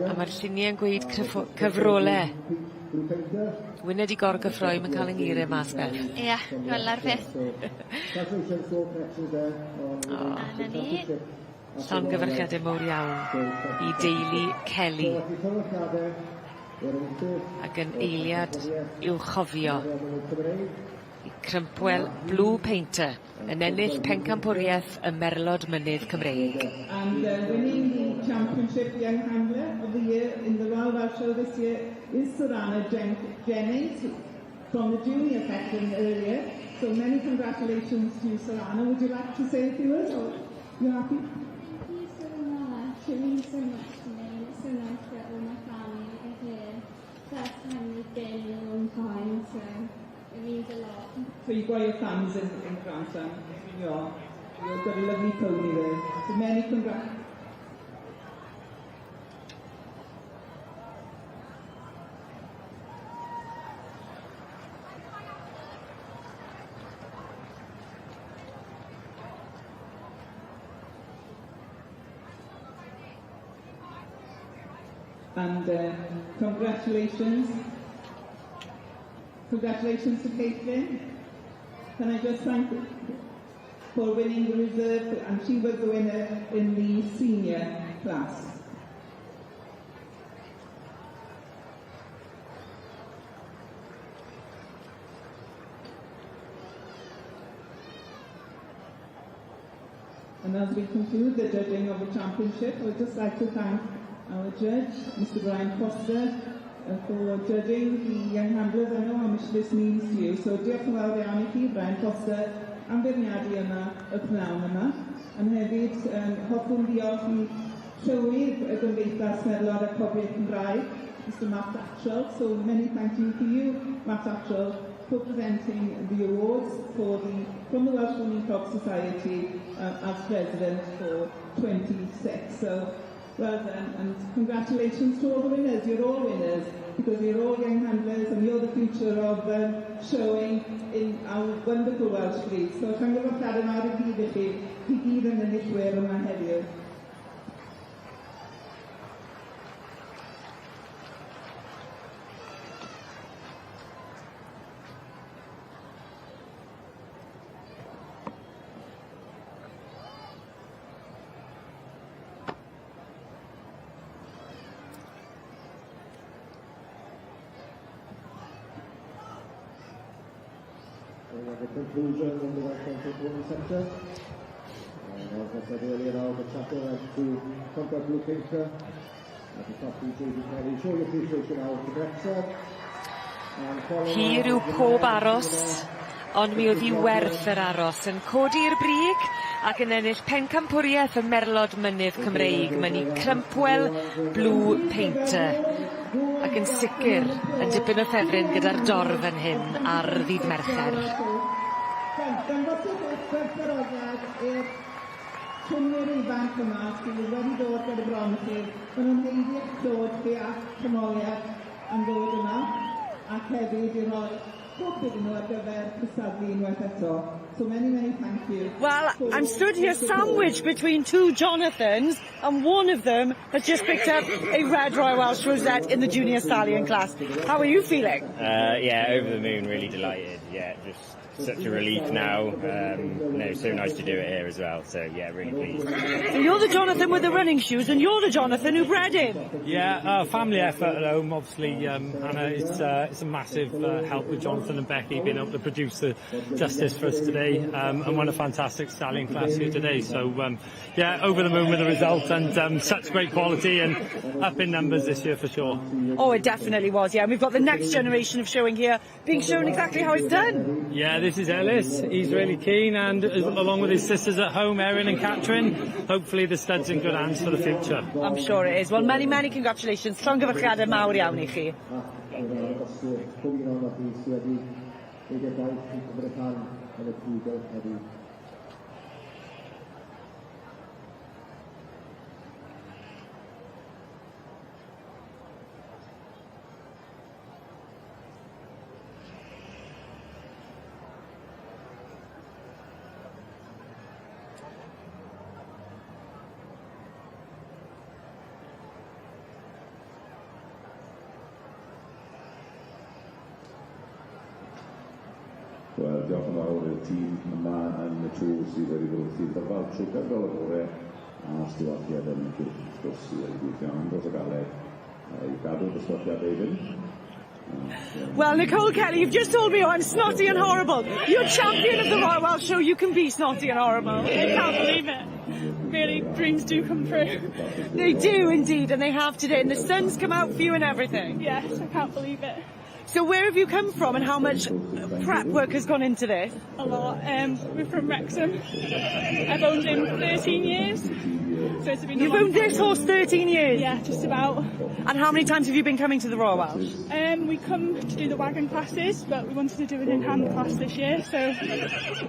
A ma'r llunie yn gweud cryffo- cyfrole. Wyn wedi gorgyffroi ma'n ca'l 'yng ngire mas Beth. Ia, wel 'na'r peth. O. A 'na ni. Llongyfarchiade mowr iawn i deulu Kelly. Ac yn eiliad i'w chofio. I Crumpwell Blue Painter yn ennill pencampwriaeth y Merlod Mynydd Cymreig. And winning the championship young handler of the year in the Royal Welsh Show this year is Sorana Jennings from the junior section earlier. So many congratulations to you, Sorana. Would you like to say a few words or you happy? Thank you so much. It means so much to me and it's so nice that all my family are here. First time they've been in a long time, so it means a lot. So you've got your fans in the grandstand. You are. You've got a lovely pony there. So many congrats. And congratulations. Congratulations to Caitlin. Can I just thank for winning the reserve, and she was the winner in the senior class. And as we conclude the judging of the championship, I would just like to thank our judge, Mr. Brian Foster, for judging the young handlers. I know how much this means to you, so diolch yn fawr iawn i chi, Brian Foster, am feirniadu yma y pnawn yma. A hefyd, hoffwn ddiolch i Llywydd y Gymdeithas Merlod a Cobiau Cymraeg, Mr. Matt Atchell. So many thank you to you, Matt Atchell, for presenting the awards from the Welsh Pony Cob Society as president for 26. So well done, and congratulations to all the winners. You're all winners because you're all young handlers and you're the future of showing in our wonderful Welsh breed. So llongyfarchiadau mawr i gyd i chi, chi gyd yn enillwyr yma heddiw. We have a conclusion in the Welsh Championship Women's section. And as I said earlier, Albert Chapel has to conquer Blue Painter. At the top, David Kelly. Show your appreciation now to Wrexham. Hir yw pob aros, ond mi oedd hi werth yr aros yn codi'r brig ac yn ennill pencampwriaeth y Merlod Mynydd Cymreig. Mae'n i Crumpwell Blue Painter ac yn sicr yn dipyn o ffefryn gyda'r dorf yn hyn ar ddydd Mercher. Dangoswch eich gwerthfawrogiad i'r trwynwyr ifanc yma sydd wedi dod gyda bron chi. Maen nhw'n haeddu eich clod chi a'ch canmoliaeth am ddod yma ac hefyd i roi hwb iddyn nhw ar gyfer cystadlu unwaith eto. So many, many thank you. Well, I'm stood here sandwiched between two Jonathans, and one of them has just picked up a Red Royal Welsh Rosette in the junior stallion class. How are you feeling? Yeah, over the moon, really delighted. Yeah, just such a relief now. No, so nice to do it here as well. So yeah, really pleased. So you're the Jonathan with the running shoes, and you're the Jonathan who bred him. Yeah, family effort at home. Obviously, Hannah, it's a massive help with Jonathan and Becky being able to produce the justice for us today, and won a fantastic stallion class here today. So yeah, over the moon with the result, and such great quality and up in numbers this year for sure. Oh, it definitely was, yeah. And we've got the next generation of showing here being shown exactly how it's done. Yeah, this is Ellis. He's really keen, and along with his sisters at home, Erin and Catherine, hopefully the stud's in good hands for the future. I'm sure it is. Well, many, many congratulations. Llongyfarchiadau mawr iawn i chi. Pob un ohonoch chi sydd wedi gwneud y gwaith i cymryd rhan yn y brwydr heddiw. Wel, diolch yn fawr i'r tîm yma yn y tŵr sydd wedi bod wrthi'n ddyfal trwy gydol y bore a stiwardiaid yn y cylch wrth gwrs sydd wedi gweithio andros o galed i gadw'r dosbarthiadau i fynd. Well, Nicole Kelly, you've just told me I'm snotty and horrible. You're champion of the Royal Welsh Show. You can be snotty and horrible. I can't believe it. Really, dreams do come true. They do indeed, and they have today. And the sun's come out for you and everything. Yes, I can't believe it. So where have you come from and how much prep work has gone into this? A lot. We're from Wrexham. I've owned him 13 years. So it's been a You've long owned this horse 13 years? Yeah, just about. And how many times have you been coming to the Royal Welsh? We come to do the wagon classes, but we wanted to do an in-hand class this year, so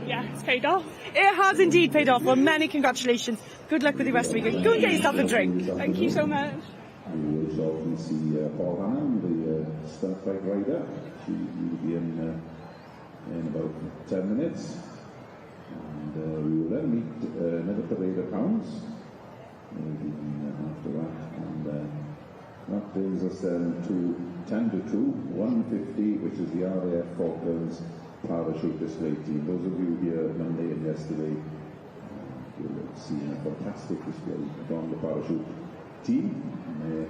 yeah, it's paid off. It has indeed paid off. Well, many congratulations. Good luck with the rest of the week. Go and get yourself a drink. Thank you so much. We will shortly see Paul Hannam, the stunt bike rider. She will be in about 10 minutes. And we will then meet another parade of hounds. We'll be in after that. And That brings us then to 10 to 2, 150, which is the RAF Falklands parachute display team. Those of you here Monday and yesterday will have seen a fantastic display from the parachute team. And they're,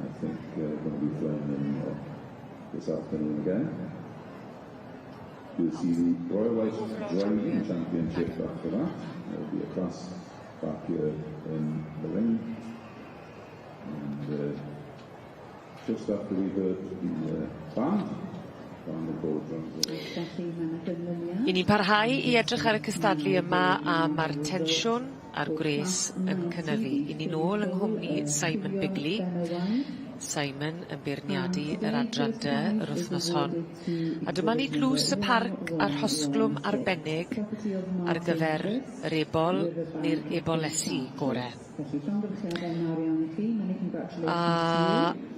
I think, going to be flying in this afternoon again. You'll see the Royal Welsh Driving Championship after that. There'll be a class back here in the ring. And just after we heard the band, band of Bodrums. Felly mae 'na gynlyniad. I ni'n parhau i edrych ar y cystadlu yma a ma'r tensiwn a'r gwres yn cynyddu. I ni nôl yng nghwmni Simon Bigley. Simon yn beirniadu yr adran D yr wythnos hon. A dyma ni dlws y parc a'r rhosglwm arbennig ar gyfer yr ebol neu'r ebolesi gore. Felly llongyfarchiadau mawr iawn i chi. Many congratulations A to you.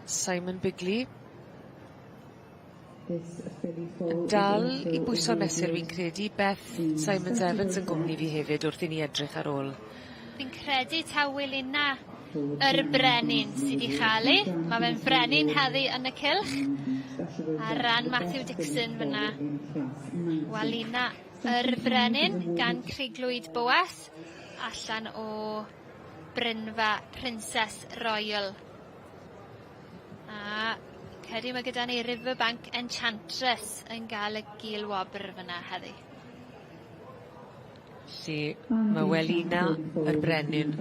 Simon Bigley This filly foal yn is dal also i bwyso mesur awarded fi'n credu. Beth Simons Evans yn gwmni fi hefyd wrth i ni edrych ar ôl. Fi'n credu taw Welina yr brenin sy 'di chael 'i. Ma' fe'n frenin heddi yn y cylch. Ar ran Matthew Dixon fyna. Walina yr brenin gan Cruglwyd Boas allan o Brynfa Princess Royal. A credu ma' gyda ni Riverbank Enchantress yn ga'l y gil wobr fyna heddi. Felly ma' Welina yr brenin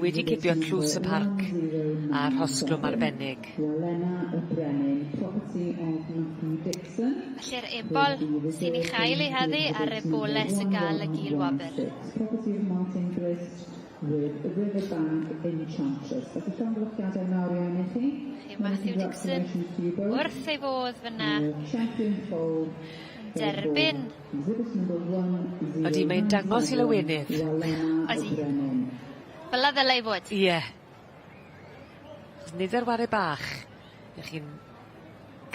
wedi cipio tlws y parc a rhosglwm arbennig. Walena y Brenin, property of Matthew Dixon. Felly'r ebol sy'n ei chael ei heddi a'r eboles yn gael y gil wobr. Property of Martin Grist with Riverbank Enchantress. Felly llongyfarchiadau mawr iawn i chi. Chi Matthew Dixon Congratulations to you both. wrth ei fodd fyna Your champion foal derbyn. Exhibit number 109. Ydi, mae'n dangos 'i lawenydd. Walena y Ydi. Brenin. Fel 'a ddylai fod. Ie. Achos nid ar ware bach 'ych chi'n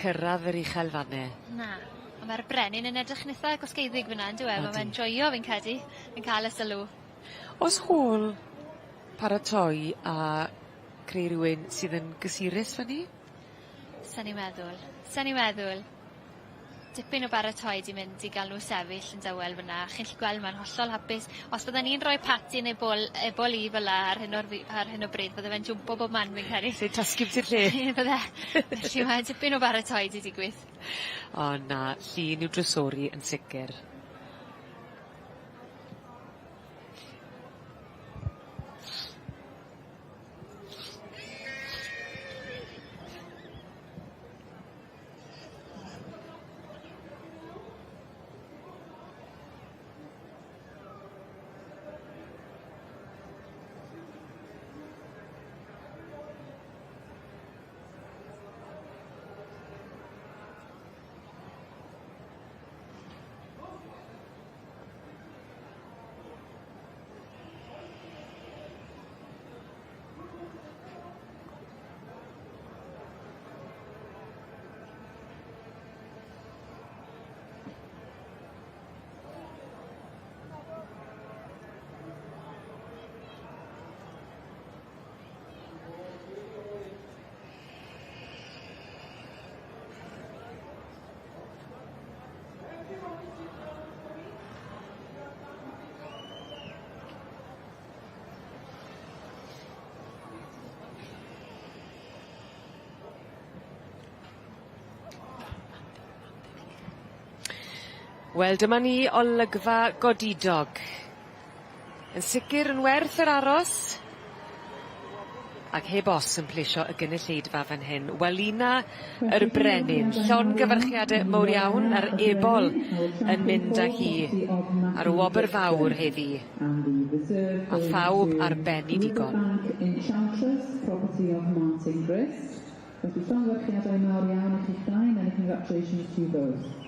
cyrradd yr uchelfanne. Na. A ma'r brenin yn edrych yn itha gosgeiddig fyna on'd yw e? Ma' Odi. fe'n joio fi'n credu yn ca'l y sylw. O's hôl paratoi a creu rywun sydd yn gysurus fyn 'ny? Sa'n i'n meddwl. Sa'n i'n meddwl. Dipyn o baratoi 'di mynd i ga'l nw sefyll yn dawel fyna. Chi'n 'llu gweld ma'n hollol hapus. Os bydden i'n rhoi pati neu bol ebol i fel 'a ar hyn o'r fi- ar hyn o bryd bydde fe'n jwmpo bob man fi'n credu. Lle tasgu biti'r lle. Bydde. Felly mae dipyn o baratoi 'di digwydd. O na, llun i'w drysori yn sicir. Wel dyma ni olygfa godidog. Yn sicir yn werth yr aros. Ac heb os yn plesio y gynulleidfa fan hyn. Walina yr Brenin, llongyfarchiade mowr iawn a'r ebol yn mynd â hi ar wobr fawr heddi. A phawb ar ben 'u digon. Riverbank Enchantress, property of Martin Grist. Felly llongyfarchiadau mawr iawn i chi'ch dau, many congratulations to you both.